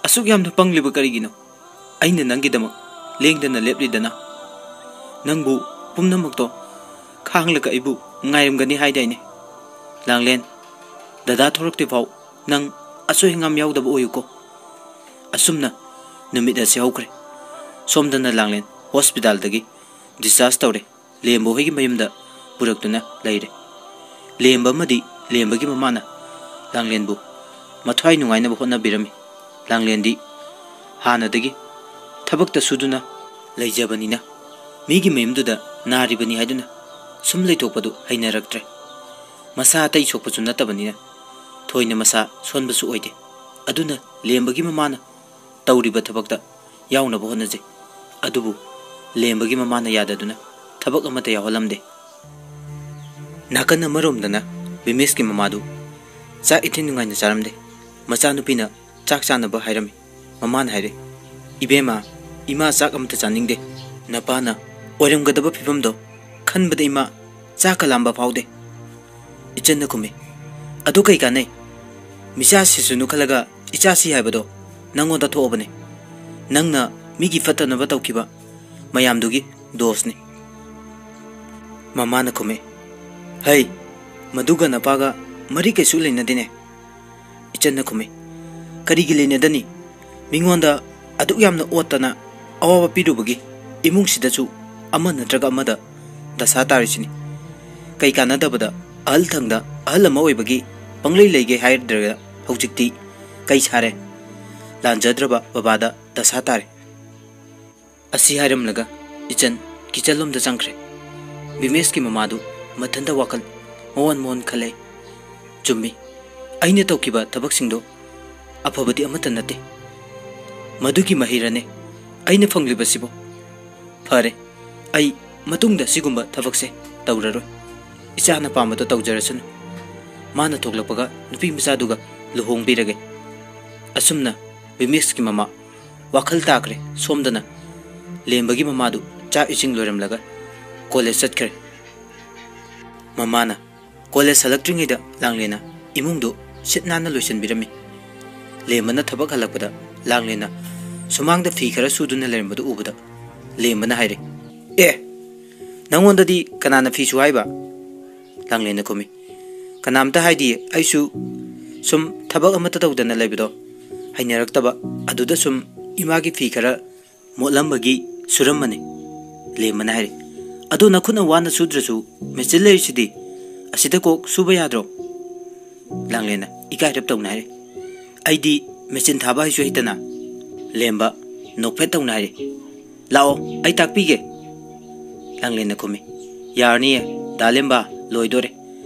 ꯑꯁꯨꯛ ꯌꯥꯝꯅ ꯄꯪꯂꯤꯕ ꯀꯔꯤꯒꯤꯅꯣ? ꯑꯩꯅ ꯅꯪꯒꯤꯗꯃꯛ ꯂꯦꯡꯗꯅ ꯂꯦꯞꯂꯤꯗꯅ꯫ ꯅꯪꯕꯨ ꯄꯨꯝꯅꯃꯛꯇꯣ ꯈꯥꯡꯂꯒ ꯑꯩꯕꯨ ꯉꯥꯏꯔꯝꯒꯅꯤ ꯍꯥꯏꯗꯥꯏꯅꯦ? ꯂꯥꯡꯂꯦꯟ, ꯗꯗꯥ ꯊꯣꯔꯛꯇ꯭ꯔꯤꯐꯥꯎ ꯅꯪ ꯑꯁꯣꯏ ꯑꯉꯥꯝ ꯌꯥꯎꯗꯕ ꯑꯣꯏꯌꯨꯀꯣ꯫" ꯑꯁꯨꯝꯅ ꯅꯨꯃꯤꯠ ꯑꯁꯤ ꯍꯧꯈ꯭ꯔꯦ꯫ ꯁꯣꯝꯗꯅ ꯂꯥꯡꯂꯦꯟ ꯍꯣꯁꯄꯤꯇꯥꯜꯗꯒꯤ ꯗꯤꯁꯆꯥꯔꯖ ꯇꯧꯔꯦ꯫ ꯂꯦꯝꯕ ꯍꯣꯏꯒꯤ ꯃꯌꯨꯝꯗ ꯄꯨꯔꯛꯇꯨꯅ ꯂꯩꯔꯦ꯫ ꯂꯦꯝꯕ ꯑꯃꯗꯤ ꯂꯦꯝꯕꯒꯤ ꯃꯃꯥꯅ ꯂꯥꯡꯂꯦꯟꯕꯨ ꯃꯊ꯭ꯋꯥꯏ ꯅꯨꯡꯉꯥꯏꯅꯕ ꯍꯣꯠꯅꯕꯤꯔꯝꯃꯤ꯫ ꯂꯥꯡꯂꯦꯟꯗꯤ ꯍꯥꯟꯅꯗꯒꯤ ꯊꯕꯛꯇ ꯁꯨꯗꯨꯅ ꯂꯩꯖꯕꯅꯤꯅ ꯃꯤꯒꯤ ꯃꯌꯨꯝꯗꯨꯗ ꯅꯥꯔꯤꯕꯅꯤ ꯍꯥꯏꯗꯨꯅ ꯁꯨꯝ ꯂꯩꯊꯣꯛꯄꯗꯨ ꯍꯩꯅꯔꯛꯇ꯭ꯔꯦ꯫ ꯃꯁꯥ ꯑꯇꯩ ꯁꯣꯛꯄꯁꯨ ꯅꯠꯇꯕꯅꯤꯅ ꯊꯣꯏꯅ ꯃꯁꯥ ꯁꯣꯟꯕꯁꯨ ꯑꯣꯏꯗꯦ꯫ ꯑꯗꯨꯅ ꯂꯦꯝꯕꯒꯤ ꯃꯃꯥꯅ ꯇꯧꯔꯤꯕ ꯊꯕꯛꯇ ꯌꯥꯎꯅꯕ ꯍꯣꯠꯅꯖꯩ꯫ ꯑꯗꯨꯕꯨ ꯂꯦꯝꯕꯒꯤ ꯃꯃꯥꯅ ꯌꯥꯗꯗꯨꯅ ꯊꯕꯛ ꯑꯃꯠꯇ ꯌꯥꯎꯍꯜꯂꯝꯗꯦ꯫ ꯅꯥꯀꯟ ꯑꯃꯔꯣꯝꯗꯅ ꯕꯤꯃꯦꯁꯀꯤ ꯃꯃꯥꯗꯨ ꯆꯥꯛ ꯏꯊꯤ ꯅꯨꯡꯉꯥꯏꯅ ꯆꯥꯔꯝꯗꯦ꯫ ꯃꯆꯥꯅꯨꯄꯤꯅ ꯆꯥꯛ ꯆꯥꯅꯕ ꯍꯥꯏꯔꯝꯃꯤ꯫ ꯃꯃꯥꯅ ꯍꯥꯏꯔꯦ, "ꯏꯕꯦꯝꯃ, ꯏꯃꯥ ꯆꯥꯛ ꯑꯃꯠꯇ ꯆꯥꯅꯤꯡꯗꯦ꯫ ꯅꯄꯥꯅ ꯑꯣꯏꯔꯝꯒꯗꯕ ꯐꯤꯕꯝꯗꯣ ꯈꯟꯕꯗ ꯏꯃꯥ ꯆꯥꯛꯀ ꯂꯥꯝꯕ ꯐꯥꯎꯗꯦ꯫" ꯏꯆꯟꯅ ꯈꯨꯝꯃꯤ, "ꯑꯗꯨ ꯀꯩ ꯀꯥꯟꯅꯩ? ꯃꯤꯆꯥ ꯁꯤꯁꯅꯨ ꯈꯜꯂꯒ ꯏꯆꯥ ꯁꯤ ꯍꯥꯏꯕꯗꯣ ꯅꯪꯉꯣꯟꯗ ꯊꯣꯛꯑꯕꯅꯦ꯫ ꯅꯪꯅ ꯃꯤꯒꯤ ꯐꯠꯇꯅꯕ ꯇꯧꯈꯤꯕ ꯃꯌꯥꯝꯗꯨꯒꯤ ꯗꯣꯁꯅꯤ꯫" ꯃꯃꯥꯅ ꯈꯨꯝꯃꯤ, "ꯍꯩ, ꯃꯗꯨꯒ ꯅꯄꯥꯒ ꯃꯔꯤ ꯀꯩꯁꯨ ꯂꯩꯅꯗꯦꯅꯦ꯫" ꯏꯆꯟꯅ ꯈꯨꯝꯃꯤ, "ꯀꯔꯤꯒꯤ ꯂꯩꯅꯗꯅꯤ? ꯃꯤꯉꯣꯟꯗ ꯑꯗꯨꯛ ꯌꯥꯝꯅ ꯑꯣꯠꯇꯅ ꯑꯋꯥꯕ ꯄꯤꯔꯨꯕꯒꯤ ꯏꯃꯨꯡꯁꯤꯗꯁꯨ ꯑꯃ ꯅꯠꯇ꯭ꯔꯒ ꯑꯃꯗ ꯗꯁꯥ ꯇꯥꯔꯤꯁꯤꯅꯤ꯫ ꯀꯩ ꯀꯥꯟꯅꯗꯕꯗ ꯑꯍꯜ ꯊꯪꯗ ꯑꯍꯜ ꯑꯃ ꯑꯣꯏꯕꯒꯤ ꯄꯪꯂꯩ ꯂꯩꯒꯦ ꯍꯥꯏꯗ꯭ꯔꯒ ꯍꯧꯖꯤꯛꯇꯤ ꯀꯩ ꯁꯥꯔꯦ? ꯂꯥꯟꯖꯗ꯭ꯔꯕ ꯕꯕꯥꯗ ꯗꯁꯥ ꯇꯥꯔꯦ꯫" ꯑꯁꯤ ꯍꯥꯏꯔꯝꯂꯒ ꯏꯆꯟ ꯀꯤꯆꯟꯂꯣꯝꯗ ꯆꯪꯈ꯭ꯔꯦ꯫ ꯕꯤꯃꯦꯁꯀꯤ ꯃꯃꯥꯗꯨ ꯃꯊꯟꯇ ꯋꯥꯈꯜ ꯃꯋꯣꯟ ꯃꯋꯣꯟ ꯈꯜꯂꯦ꯫ "ꯆꯨꯝꯃꯤ, ꯑꯩꯅ ꯇꯧꯈꯤꯕ ꯊꯕꯛꯁꯤꯡꯗꯣ ꯑꯐꯕꯗꯤ ꯑꯃꯠꯇ ꯅꯠꯇꯦ꯫ ꯃꯗꯨꯒꯤ ꯃꯍꯩꯔꯅꯦ ꯑꯩꯅ ꯐꯪꯂꯤꯕꯁꯤꯕꯣ? ꯐꯔꯦ, ꯑꯩ ꯃꯇꯨꯡꯗ ꯁꯤꯒꯨꯝꯕ ꯊꯕꯛꯁꯦ ꯇꯧꯔꯔꯣꯏ꯫ ꯏꯆꯥꯅ ꯄꯥꯝꯕꯗꯣ ꯇꯧꯖꯔꯁꯅꯨ꯫ ꯃꯥꯅ ꯊꯣꯛꯂꯛꯄꯒ ꯅꯨꯄꯤ ꯃꯆꯥꯗꯨꯒ ꯂꯨꯍꯣꯡꯕꯤꯔꯒꯦ꯫" ꯑꯁꯨꯝꯅ ꯕꯤꯃꯦꯁꯀꯤ ꯃꯃꯥ ꯋꯥꯈꯜ ꯇꯥꯈ꯭ꯔꯦ꯫ ꯁꯣꯝꯗꯅ ꯂꯦꯝꯕꯒꯤ ꯃꯃꯥꯗꯨ ꯆꯥꯛ ꯏꯁꯤꯡ ꯂꯣꯏꯔꯝꯂꯒ ꯀꯣꯂꯦꯖ ꯆꯠꯈ꯭ꯔꯦ꯫ ꯃꯃꯥꯅ ꯀꯣꯂꯦꯖ ꯍꯜꯂꯛꯇ꯭ꯔꯤꯉꯩꯗ ꯂꯥꯡꯂꯦꯟꯅ ꯏꯃꯨꯡꯗꯨ ꯁꯤꯠ ꯅꯥꯟꯅ ꯂꯣꯏꯁꯤꯟꯕꯤꯔꯝꯃꯤ꯫ ꯂꯦꯝꯕꯅ ꯊꯕꯛ ꯍꯜꯂꯛꯄꯗ ꯂꯥꯡꯂꯦꯟꯅ ꯁꯨꯃꯥꯡꯗ ꯐꯤ ꯈꯔ ꯁꯨꯗꯨꯅ ꯂꯩꯔꯝꯕꯗꯨ ꯎꯕꯗ ꯂꯦꯝꯕꯅ ꯍꯥꯏꯔꯦ, "ꯑꯦ, ꯅꯪꯉꯣꯟꯗꯗꯤ ꯀꯅꯥꯅ ꯐꯤ ꯁꯨ ꯍꯥꯏꯕ?" ꯂꯥꯡꯂꯦꯟꯅ ꯈꯨꯝꯃꯤ, "ꯀꯅꯥꯝꯇ ꯍꯥꯏꯗꯤꯌꯦ, ꯑꯩꯁꯨ ꯁꯨꯝ ꯊꯕꯛ ꯑꯃꯠꯇ ꯇꯧꯗꯅ ꯂꯩꯕꯗꯣ ꯍꯩꯅꯔꯛꯇꯕ, ꯑꯗꯨꯗ ꯁꯨꯝ ꯏꯃꯥꯒꯤ ꯐꯤ ꯈꯔ ꯃꯣꯠꯂꯝꯕꯒꯤ ꯁꯨꯔꯝꯕꯅꯤ꯫" ꯂꯦꯝꯕꯅ ꯍꯥꯏꯔꯦ, "ꯑꯗꯣ ꯅꯈꯨꯠꯅ ꯋꯥꯅ ꯁꯨꯗ꯭ꯔꯁꯨ ꯃꯦꯆꯤꯟ ꯂꯩꯔꯤꯁꯤꯗꯤ, ꯑꯁꯤꯗ ꯀꯣꯛ ꯁꯨꯕ ꯌꯥꯗ꯭ꯔꯣ?" ꯂꯥꯡꯂꯦꯟꯅ ꯏꯀꯥꯏꯔꯞ ꯇꯧꯅ ꯍꯥꯏꯔꯦ, "ꯑꯩꯗꯤ ꯃꯦꯆꯤꯟ ꯊꯥꯕ ꯍꯩꯁꯨ ꯍꯩꯇꯅ꯫" ꯂꯦꯝꯕ ꯅꯣꯛꯐꯦꯠ ꯇꯧꯅ ꯍꯥꯏꯔꯦ, "ꯂꯥꯛꯑꯣ, ꯑꯩ ꯇꯥꯛꯄꯤꯒꯦ꯫" ꯂꯥꯡꯂꯦꯟꯅ ꯈꯨꯝꯃꯤ, "ꯌꯥꯔꯅꯤꯌꯦ ꯗꯥ ꯂꯦꯝꯕ, ꯂꯣꯏꯗꯣꯔꯦ꯫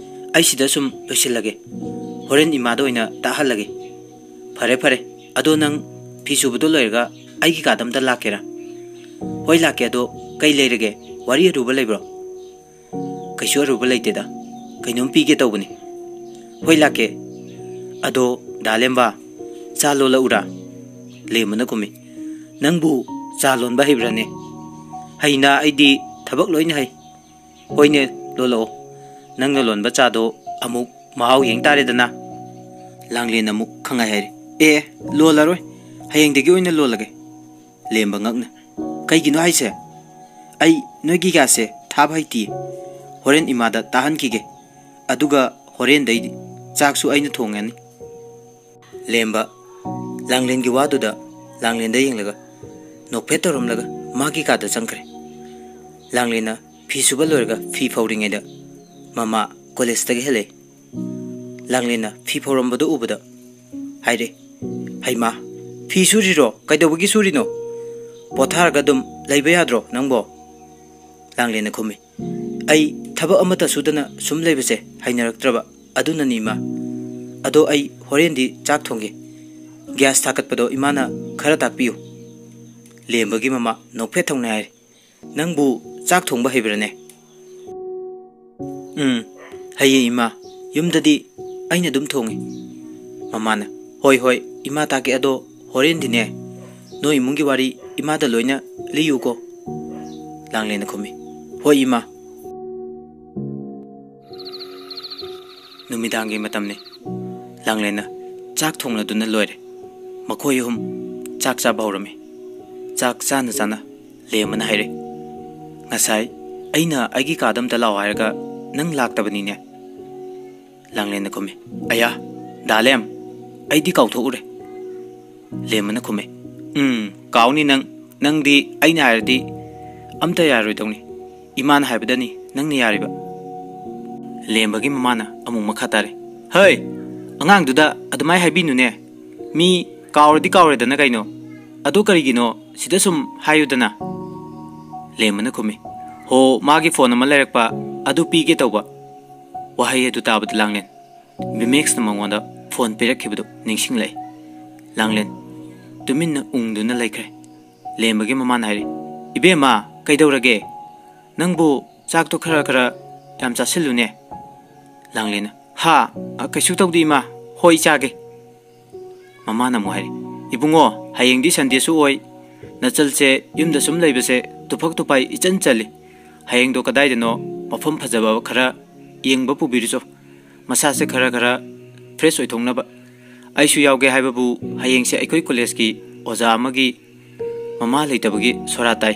ꯑꯩ ꯁꯤꯗ ꯁꯨꯝ ꯂꯣꯏꯁꯤꯜꯂꯒꯦ꯫ ꯍꯣꯔꯦꯟ ꯏꯃꯥꯗ ꯑꯣꯏꯅ ꯇꯥꯛꯍꯜꯂꯒꯦ꯫" "ꯐꯔꯦ, ꯐꯔꯦ꯫ ꯑꯗꯣ ꯅꯪ ꯐꯤ ꯁꯨꯕꯗꯣ ꯂꯣꯏꯔꯒ ꯑꯩꯒꯤ ꯀꯥꯗ ꯑꯝꯇ ꯂꯥꯛꯀꯦꯔꯥ?" "ꯍꯣꯏ, ꯂꯥꯛꯀꯦ꯫ ꯑꯗꯣ ꯀꯩ ꯂꯩꯔꯒꯦ? ꯋꯥꯔꯤ ꯑꯔꯨꯕ ꯂꯩꯕ꯭ꯔꯣ?" "ꯀꯩꯁꯨ ꯑꯔꯨꯕ ꯂꯩꯇꯦꯗ꯫ ꯀꯩꯅꯣꯝ ꯄꯤꯒꯦ ꯇꯧꯕꯅꯤ꯫" "ꯍꯣꯏ, ꯂꯥꯛꯀꯦ꯫ ꯑꯗꯣ ꯗꯥ ꯂꯦꯝꯕ, ꯆꯥ ꯂꯣꯜꯂꯛꯎꯔꯥ?" ꯂꯦꯝꯕꯅ ꯈꯨꯝꯃꯤ, "ꯅꯪꯕꯨ ꯆꯥ ꯂꯣꯟꯕ ꯍꯩꯕ꯭ꯔꯥꯅꯦ?" "ꯍꯩꯅ, ꯑꯩꯗꯤ ꯊꯕꯛ ꯂꯣꯏꯅ ꯍꯩ꯫" "ꯍꯣꯏꯅꯦ, ꯂꯣꯜꯂꯛꯑꯣ꯫ ꯅꯪꯅ ꯂꯣꯟꯕ ꯆꯥꯗꯣ ꯑꯃꯨꯛ ꯃꯍꯥꯎ ꯌꯦꯡ ꯇꯥꯔꯦꯗꯅ꯫" ꯂꯥꯡꯂꯦꯟ ꯑꯃꯨꯛ ꯈꯪꯉꯥꯏ ꯍꯥꯏꯔꯦ, "ꯑꯦ, ꯂꯣꯜꯂꯔꯣꯏ꯫ ꯍꯌꯦꯡꯗꯒꯤ ꯑꯣꯏꯅ ꯂꯣꯜꯂꯒꯦ꯫" ꯂꯦꯝꯕ ꯉꯛꯅ, "ꯀꯩꯒꯤꯅꯣ ꯍꯥꯏꯁꯦ? ꯑꯩ ꯅꯣꯏꯒꯤ ꯒ꯭ꯌꯥꯁꯁꯦ ꯊꯥꯕ ꯍꯩꯇꯤꯌꯦ꯫ ꯍꯣꯔꯦꯟ ꯏꯃꯥꯗ ꯇꯥꯍꯟꯈꯤꯒꯦ꯫ ꯑꯗꯨꯒ ꯍꯣꯔꯦꯟꯗꯩꯗꯤ ꯆꯥꯛꯁꯨ ꯑꯩꯅ ꯊꯣꯡꯉꯅꯤ꯫" ꯂꯦꯝꯕ ꯂꯥꯡꯂꯦꯟꯒꯤ ꯋꯥꯗꯨꯗ ꯂꯥꯡꯂꯦꯟꯗ ꯌꯦꯡꯂꯒ ꯅꯣꯛꯐꯦꯠ ꯇꯧꯔꯝꯂꯒ ꯃꯥꯒꯤ ꯀꯥꯗ ꯆꯪꯈ꯭ꯔꯦ꯫ ꯂꯥꯡꯂꯦꯟꯅ ꯐꯤ ꯁꯨꯕ ꯂꯣꯏꯔꯒ ꯐꯤ ꯐꯧꯔꯤꯉꯩꯗ ꯃꯃꯥ ꯀꯣꯂꯦꯖꯇꯒꯤ ꯍꯜꯂꯛꯑꯦ꯫ ꯂꯥꯡꯂꯦꯟꯅ ꯐꯤ ꯐꯧꯔꯝꯕꯗꯨ ꯎꯕꯗ ꯍꯥꯏꯔꯦ, "ꯍꯩꯃꯥ, ꯐꯤ ꯁꯨꯔꯤꯔꯣ? ꯀꯩꯗꯧꯕꯒꯤ ꯁꯨꯔꯤꯅꯣ? ꯄꯣꯊꯥꯔꯒ ꯑꯗꯨꯝ ꯂꯩꯕ ꯌꯥꯗ꯭ꯔꯣ ꯅꯪꯕꯣ?" ꯂꯥꯡꯂꯦꯟꯅ ꯈꯨꯝꯃꯤ, "ꯑꯩ ꯊꯕꯛ ꯑꯃꯠꯇ ꯁꯨꯗꯅ ꯁꯨꯝ ꯂꯩꯕꯁꯦ ꯍꯩꯅꯔꯛꯇ꯭ꯔꯕ, ꯑꯗꯨꯅꯅꯤ ꯏꯃꯥ꯫ ꯑꯗꯣ ꯑꯩ ꯍꯣꯔꯦꯟꯗꯤ ꯆꯥꯛ ꯊꯣꯡꯒꯦ꯫ ꯒ꯭ꯌꯥꯁ ꯊꯥꯒꯠꯄꯗꯣ ꯏꯃꯥꯅ ꯈꯔ ꯇꯥꯛꯄꯤꯌꯨ꯫" ꯂꯦꯝꯕꯒꯤ ꯃꯃꯥ ꯅꯣꯛꯐꯦꯠ ꯊꯧꯅ ꯍꯥꯏꯔꯦ, "ꯅꯪꯕꯨ ꯆꯥꯛ ꯊꯣꯡꯕ ꯍꯩꯕ꯭ꯔꯥꯅꯦ?" "ꯎꯝ, ꯍꯩꯌꯦ ꯏꯃꯥ꯫ ꯌꯨꯝꯗꯗꯤ ꯑꯩꯅ ꯑꯗꯨꯝ ꯊꯣꯡꯉꯤ꯫" ꯃꯃꯥꯅ, "ꯍꯣꯏ, ꯍꯣꯏ, ꯏꯃꯥ ꯇꯥꯛꯀꯦ꯫ ꯑꯗꯣ ꯍꯣꯔꯦꯟꯗꯤꯅꯦ, ꯅꯣꯏ ꯏꯃꯨꯡꯒꯤ ꯋꯥꯔꯤ ꯏꯃꯥꯗ ꯂꯣꯏꯅ ꯂꯤꯌꯨꯀꯣ꯫" ꯂꯥꯡꯂꯦꯟꯅ ꯈꯨꯝꯃꯤ, "ꯍꯣꯏ ꯏꯃꯥ꯫" ꯅꯨꯃꯤꯗꯥꯡꯒꯤ ꯃꯇꯝꯅꯤ꯫ ꯂꯥꯡꯂꯦꯟꯅ ꯆꯥꯛ ꯊꯣꯡꯂꯗꯨꯅ ꯂꯣꯏꯔꯦ꯫ ꯃꯈꯣꯏ ꯑꯍꯨꯝ ꯆꯥꯛ ꯆꯥꯕ ꯍꯧꯔꯝꯃꯤ꯫ ꯆꯥꯛ ꯆꯥꯅ ꯆꯥꯅ ꯂꯦꯝꯕꯅ ꯍꯥꯏꯔꯦ, "ꯉꯁꯥꯏ ꯑꯩꯅ ꯑꯩꯒꯤ ꯀꯥꯗ ꯑꯝꯇ ꯂꯥꯛꯑꯣ ꯍꯥꯏꯔꯒ ꯅꯪ ꯂꯥꯛꯇꯕꯅꯤꯅꯦ꯫" ꯂꯥꯡꯂꯦꯟꯅ ꯈꯨꯝꯃꯤ, "ꯑꯌꯥ, ꯗꯥ ꯂꯦꯝ, ꯑꯩꯗꯤ ꯀꯥꯎꯊꯣꯛꯎꯔꯦ꯫" ꯂꯦꯝꯕꯅ ꯈꯨꯝꯃꯤ, "ꯎꯝ, ꯀꯥꯎꯅꯤ ꯅꯪ꯫ ꯅꯪꯗꯤ ꯑꯩꯅ ꯍꯥꯏꯔꯗꯤ ꯑꯝꯇ ꯌꯥꯔꯣꯏꯗꯧꯅꯤ꯫ ꯏꯃꯥꯅ ꯍꯥꯏꯕꯗꯅꯤ ꯅꯪꯅ ꯌꯥꯔꯤꯕ꯫" ꯂꯦꯝꯕꯒꯤ ꯃꯃꯥꯅ ꯑꯃꯨꯛ ꯃꯈꯥ ꯇꯥꯔꯦ, "ꯍꯩ, ꯑꯉꯥꯡꯗꯨꯗ ꯑꯗꯨꯃꯥꯏ ꯍꯥꯏꯕꯤꯅꯨꯅꯦ꯫ ꯃꯤ ꯀꯥꯎꯔꯗꯤ ꯀꯥꯎꯔꯦꯗꯅ ꯀꯩꯅꯣ꯫ ꯑꯗꯨ ꯀꯔꯤꯒꯤꯅꯣ ꯁꯤꯗ ꯁꯨꯝ ꯍꯥꯏꯌꯨꯗꯅ꯫" ꯂꯦꯝꯕꯅ ꯈꯨꯝꯃꯤ, "ꯍꯣ, ꯃꯥꯒꯤ ꯐꯣꯟ ꯑꯃ ꯂꯩꯔꯛꯄ, ꯑꯗꯨ ꯄꯤꯒꯦ ꯇꯧꯕ꯫" ꯋꯥꯍꯩ ꯑꯗꯨ ꯇꯥꯕꯗ ꯂꯥꯡꯂꯦꯟ ꯕꯤꯃꯦꯛꯁꯅ ꯃꯉꯣꯟꯗ ꯐꯣꯟ ꯄꯤꯔꯛꯈꯤꯕꯗꯨ ꯅꯤꯡꯁꯤꯡꯂꯛꯏ꯫ ꯂꯥꯡꯂꯦꯟ ꯇꯨꯃꯤꯟꯅ ꯎꯪꯗꯨꯅ ꯂꯩꯈ꯭ꯔꯦ꯫ ꯂꯦꯝꯕꯒꯤ ꯃꯃꯥꯅ ꯍꯥꯏꯔꯤ, "ꯏꯕꯦꯝꯃ, ꯀꯩꯗꯧꯔꯒꯦ? ꯅꯪꯕꯨ ꯆꯥꯛꯇꯣ ꯈꯔ ꯈꯔ ꯌꯥꯝ ꯆꯥꯁꯤꯜꯂꯨꯅꯦ?" ꯂꯥꯡꯂꯦꯟꯅ, "ꯍꯥ? ꯑ, ꯀꯩꯁꯨ ꯇꯧꯗꯦ ꯏꯃꯥ, ꯍꯣꯏ ꯆꯥꯒꯦ꯫" ꯃꯃꯥꯅ ꯑꯃꯨꯛ ꯍꯥꯏꯔꯦ, "ꯏꯕꯨꯡꯉꯣ, ꯍꯌꯦꯡꯗꯤ ꯁꯟꯗꯦꯁꯨ ꯑꯣꯏ, ꯅꯆꯜꯁꯦ ꯌꯨꯝꯗ ꯁꯨꯝ ꯂꯩꯕꯁꯦ ꯇꯨꯐꯛ ꯇꯨꯐꯥꯏ ꯏꯆꯟ ꯆꯜꯂꯤ꯫ ꯍꯌꯦꯡꯗꯣ ꯀꯗꯥꯏꯗꯅꯣ ꯃꯐꯝ ꯐꯖꯕ ꯈꯔ ꯌꯦꯡꯕ ꯄꯨꯕꯤꯔꯨꯆꯣ, ꯃꯁꯥꯁꯦ ꯈꯔ ꯈꯔ ꯐ꯭ꯔꯦꯁ ꯑꯣꯏꯊꯣꯛꯅꯕ꯫ ꯑꯩꯁꯨ ꯌꯥꯎꯒꯦ ꯍꯥꯏꯕꯕꯨ ꯍꯌꯦꯡꯁꯦ ꯑꯩꯈꯣꯏ ꯀꯣꯂꯦꯖꯀꯤ ꯑꯣꯖꯥ ꯑꯃꯒꯤ ꯃꯃꯥ ꯂꯩꯇꯕꯒꯤ ꯁꯣꯔꯥ ꯇꯥꯏ꯫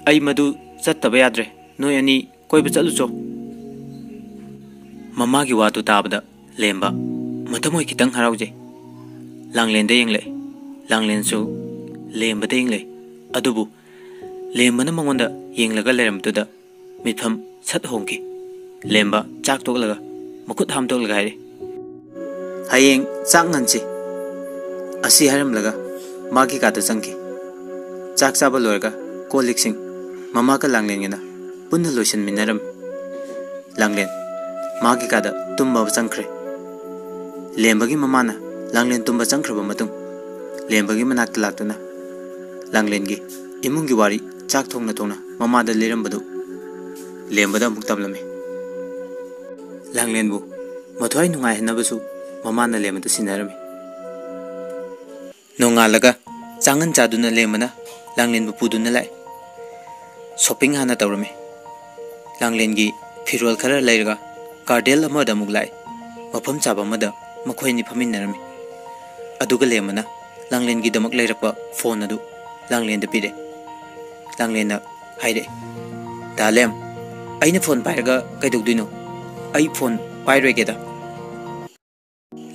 ꯑꯩ ꯃꯗꯨ ꯆꯠꯇꯕ ꯌꯥꯗ꯭ꯔꯦ꯫ ꯅꯣꯏ ꯑꯅꯤ ꯀꯣꯏꯕ ꯆꯠꯂꯨꯆꯣ꯫" ꯃꯃꯥꯒꯤ ꯋꯥꯗꯨ ꯇꯥꯕꯗ ꯂꯦꯝꯕ ꯃꯊꯃꯣꯏ ꯈꯤꯇꯪ ꯍꯔꯥꯎꯖꯩ꯫ ꯂꯥꯡꯂꯦꯟꯗ ꯌꯦꯡꯂꯛꯏ꯫ ꯂꯥꯡꯂꯦꯟꯁꯨ ꯂꯦꯝꯕꯗ ꯌꯦꯡꯂꯛꯏ꯫ ꯑꯗꯨꯕꯨ ꯂꯦꯝꯕꯅ ꯃꯉꯣꯟꯗ ꯌꯦꯡꯂꯒ ꯂꯩꯔꯝꯕꯗꯨꯗ ꯃꯤꯠꯐꯝ ꯁꯠ ꯍꯣꯡꯈꯤ꯫ ꯂꯦꯝꯕ ꯆꯥꯛ ꯇꯣꯛꯂꯒ ꯃꯈꯨꯠ ꯍꯥꯝꯗꯣꯛꯂꯒ ꯍꯥꯏꯔꯦ, "ꯍꯌꯦꯡ ꯆꯥꯛ ꯉꯟꯁꯤ꯫" ꯑꯁꯤ ꯍꯥꯏꯔꯝꯂꯒ ꯃꯥꯒꯤ ꯀꯥꯗ ꯆꯪꯈꯤ꯫ ꯆꯥꯛ ꯆꯥꯕ ꯂꯣꯏꯔꯒ ꯀꯣꯜ ꯂꯤꯛꯁꯤꯡ ꯃꯃꯥꯒ ꯂꯥꯡꯂꯦꯟꯒꯅ ꯄꯨꯟꯅ ꯂꯣꯏꯁꯤꯟꯃꯤꯟꯅꯔꯝꯃꯤ꯫ ꯂꯥꯡꯂꯦꯟ ꯃꯥꯒꯤ ꯀꯥꯗ ꯇꯨꯝꯕ ꯆꯪꯈ꯭ꯔꯦ꯫ ꯂꯦꯝꯕꯒꯤ ꯃꯃꯥꯅ ꯂꯥꯡꯂꯦꯟ ꯇꯨꯝꯕ ꯆꯪꯈ꯭ꯔꯕ ꯃꯇꯨꯡ, ꯂꯦꯝꯕꯒꯤ ꯃꯅꯥꯛꯇ ꯂꯥꯛꯇꯨꯅ ꯂꯥꯡꯂꯦꯟꯒꯤ ꯏꯃꯨꯡꯒꯤ ꯋꯥꯔꯤ ꯆꯥꯛ ꯊꯣꯡꯅ ꯊꯣꯡꯅ ꯃꯃꯥꯗ ꯂꯤꯔꯝꯕꯗꯨ ꯂꯦꯝꯕꯗ ꯑꯃꯨꯛ ꯇꯝꯂꯝꯃꯤ꯫ ꯂꯥꯡꯂꯦꯟꯕꯨ ꯃꯊ꯭ꯋꯥꯏ ꯅꯨꯡꯉꯥꯏꯍꯟꯅꯕꯁꯨ ꯃꯃꯥꯅ ꯂꯦꯝꯕꯗ ꯁꯤꯟꯅꯔꯝꯃꯤ꯫ ꯅꯣꯡꯉꯥꯜꯂꯒ ꯆꯥꯉꯟ ꯆꯥꯗꯨꯅ ꯂꯦꯝꯕꯅ ꯂꯥꯡꯂꯦꯟꯕꯨ ꯄꯨꯗꯨꯅ ꯂꯥꯛꯏ꯫ ꯁꯣꯄꯤꯡ ꯍꯥꯟꯅ ꯇꯧꯔꯝꯃꯤ꯫ ꯂꯥꯡꯂꯦꯟꯒꯤ ꯐꯤꯔꯣꯜ ꯈꯔ ꯂꯩꯔꯒ ꯒꯥꯔꯗꯦꯟ ꯑꯃꯗ ꯑꯃꯨꯛ ꯂꯥꯛꯏ꯫ ꯃꯐꯝ ꯆꯥꯕ ꯑꯃꯗ ꯃꯈꯣꯏ ꯑꯅꯤ ꯐꯝꯃꯤꯟꯅꯔꯝꯃꯤ꯫ ꯑꯗꯨꯒ ꯂꯦꯝꯕꯅ ꯂꯥꯡꯂꯦꯟꯒꯤꯗꯃꯛ ꯂꯩꯔꯛꯄ ꯐꯣꯟ ꯑꯗꯨ ꯂꯥꯡꯂꯦꯟꯗ ꯄꯤꯔꯦ꯫ ꯂꯥꯡꯂꯦꯟꯅ ꯍꯥꯏꯔꯛꯏ, "ꯗꯥ ꯂꯦꯝ, ꯑꯩꯅ ꯐꯣꯟ ꯄꯥꯏꯔꯒ ꯀꯩꯗꯧꯗꯣꯏꯅꯣ? ꯑꯩ ꯐꯣꯟ ꯄꯥꯏꯔꯣꯏꯒꯦꯗ꯫"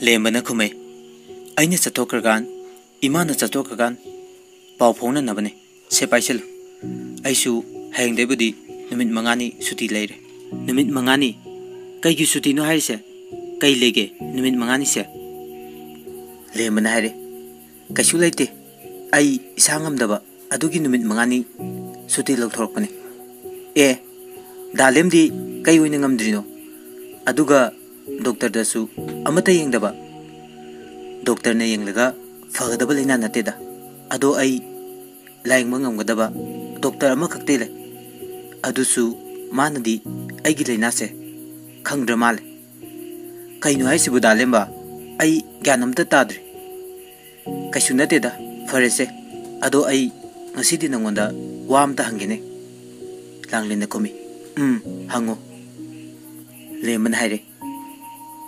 ꯂꯦꯝꯕꯅ ꯈꯨꯝꯃꯦ, "ꯑꯩꯅ ꯆꯠꯊꯣꯛꯈ꯭ꯔꯀꯥꯟ, ꯏꯃꯥꯅ ꯆꯠꯊꯣꯛꯈ꯭ꯔꯀꯥꯟ ꯄꯥꯎ ꯐꯥꯎꯅꯅꯕꯅꯦ꯫ ꯁꯦ ꯄꯥꯏꯁꯤꯜꯂꯨ꯫ ꯑꯩꯁꯨ ꯍꯌꯦꯡꯗꯩꯕꯨꯗꯤ ꯅꯨꯃꯤꯠ ꯃꯉꯥꯅꯤ ꯁꯨꯇꯤ ꯂꯩꯔꯦ꯫" "ꯅꯨꯃꯤꯠ ꯃꯉꯥꯅꯤ? ꯀꯩꯒꯤ ꯁꯨꯇꯤꯅꯣ ꯍꯥꯏꯔꯤꯁꯦ? ꯀꯩ ꯂꯩꯒꯦ ꯅꯨꯃꯤꯠ ꯃꯉꯥꯅꯤꯁꯦ?" ꯂꯦꯝꯕꯅ ꯍꯥꯏꯔꯦ, "ꯀꯩꯁꯨ ꯂꯩꯇꯦ꯫ ꯑꯩ ꯏꯁꯥ ꯉꯝꯗꯕ ꯑꯗꯨꯒꯤ ꯅꯨꯃꯤꯠ ꯃꯉꯥꯅꯤ ꯁꯨꯇꯤ ꯂꯧꯊꯣꯔꯛꯄꯅꯤ꯫" "ꯑꯦ, ꯗꯥ ꯂꯦꯝꯗꯤ ꯀꯩ ꯑꯣꯏꯅ ꯉꯝꯗ꯭ꯔꯤꯅꯣ?" "ꯑꯗꯨꯒ ꯗꯣꯛꯇꯔꯗꯁꯨ ꯑꯃꯠꯇ ꯌꯦꯡꯗꯕ?" "ꯗꯣꯛꯇꯔꯅ ꯌꯦꯡꯂꯒ ꯐꯒꯗꯕ ꯂꯥꯏꯅꯥ ꯅꯠꯇꯦꯗ꯫ ꯑꯗꯣ ꯑꯩ ꯂꯥꯌꯦꯡꯕ ꯉꯝꯒꯗꯕ ꯗꯣꯛꯇꯔ ꯑꯃꯈꯛꯇꯤ ꯂꯩ, ꯑꯗꯨꯁꯨ ꯃꯥꯅꯗꯤ ꯑꯩꯒꯤ ꯂꯥꯏꯅꯥꯁꯦ ꯈꯪꯗ꯭ꯔ ꯃꯥꯜꯂꯦ꯫ ꯀꯩꯅꯣ ꯍꯥꯏꯁꯤꯕꯨ, ꯗꯥ ꯂꯦꯝꯕ? ꯑꯩ ꯒ꯭ꯌꯥꯟ ꯑꯝꯇ ꯇꯥꯗ꯭ꯔꯦ꯫ "ꯀꯩꯁꯨ ꯅꯠꯇꯦꯗ, ꯐꯔꯦꯁꯦ꯫ ꯑꯗꯣ ꯑꯩ ꯉꯁꯤꯗꯤ ꯅꯪꯉꯣꯟꯗ ꯋꯥ ꯑꯝꯇ ꯍꯪꯒꯦꯅꯦ꯫" ꯂꯥꯡꯂꯦꯟꯅ ꯈꯨꯝꯃꯤ꯫ "ꯎꯝ, ꯍꯪꯉꯣ꯫" ꯂꯦꯝꯕꯅ ꯍꯥꯏꯔꯦ,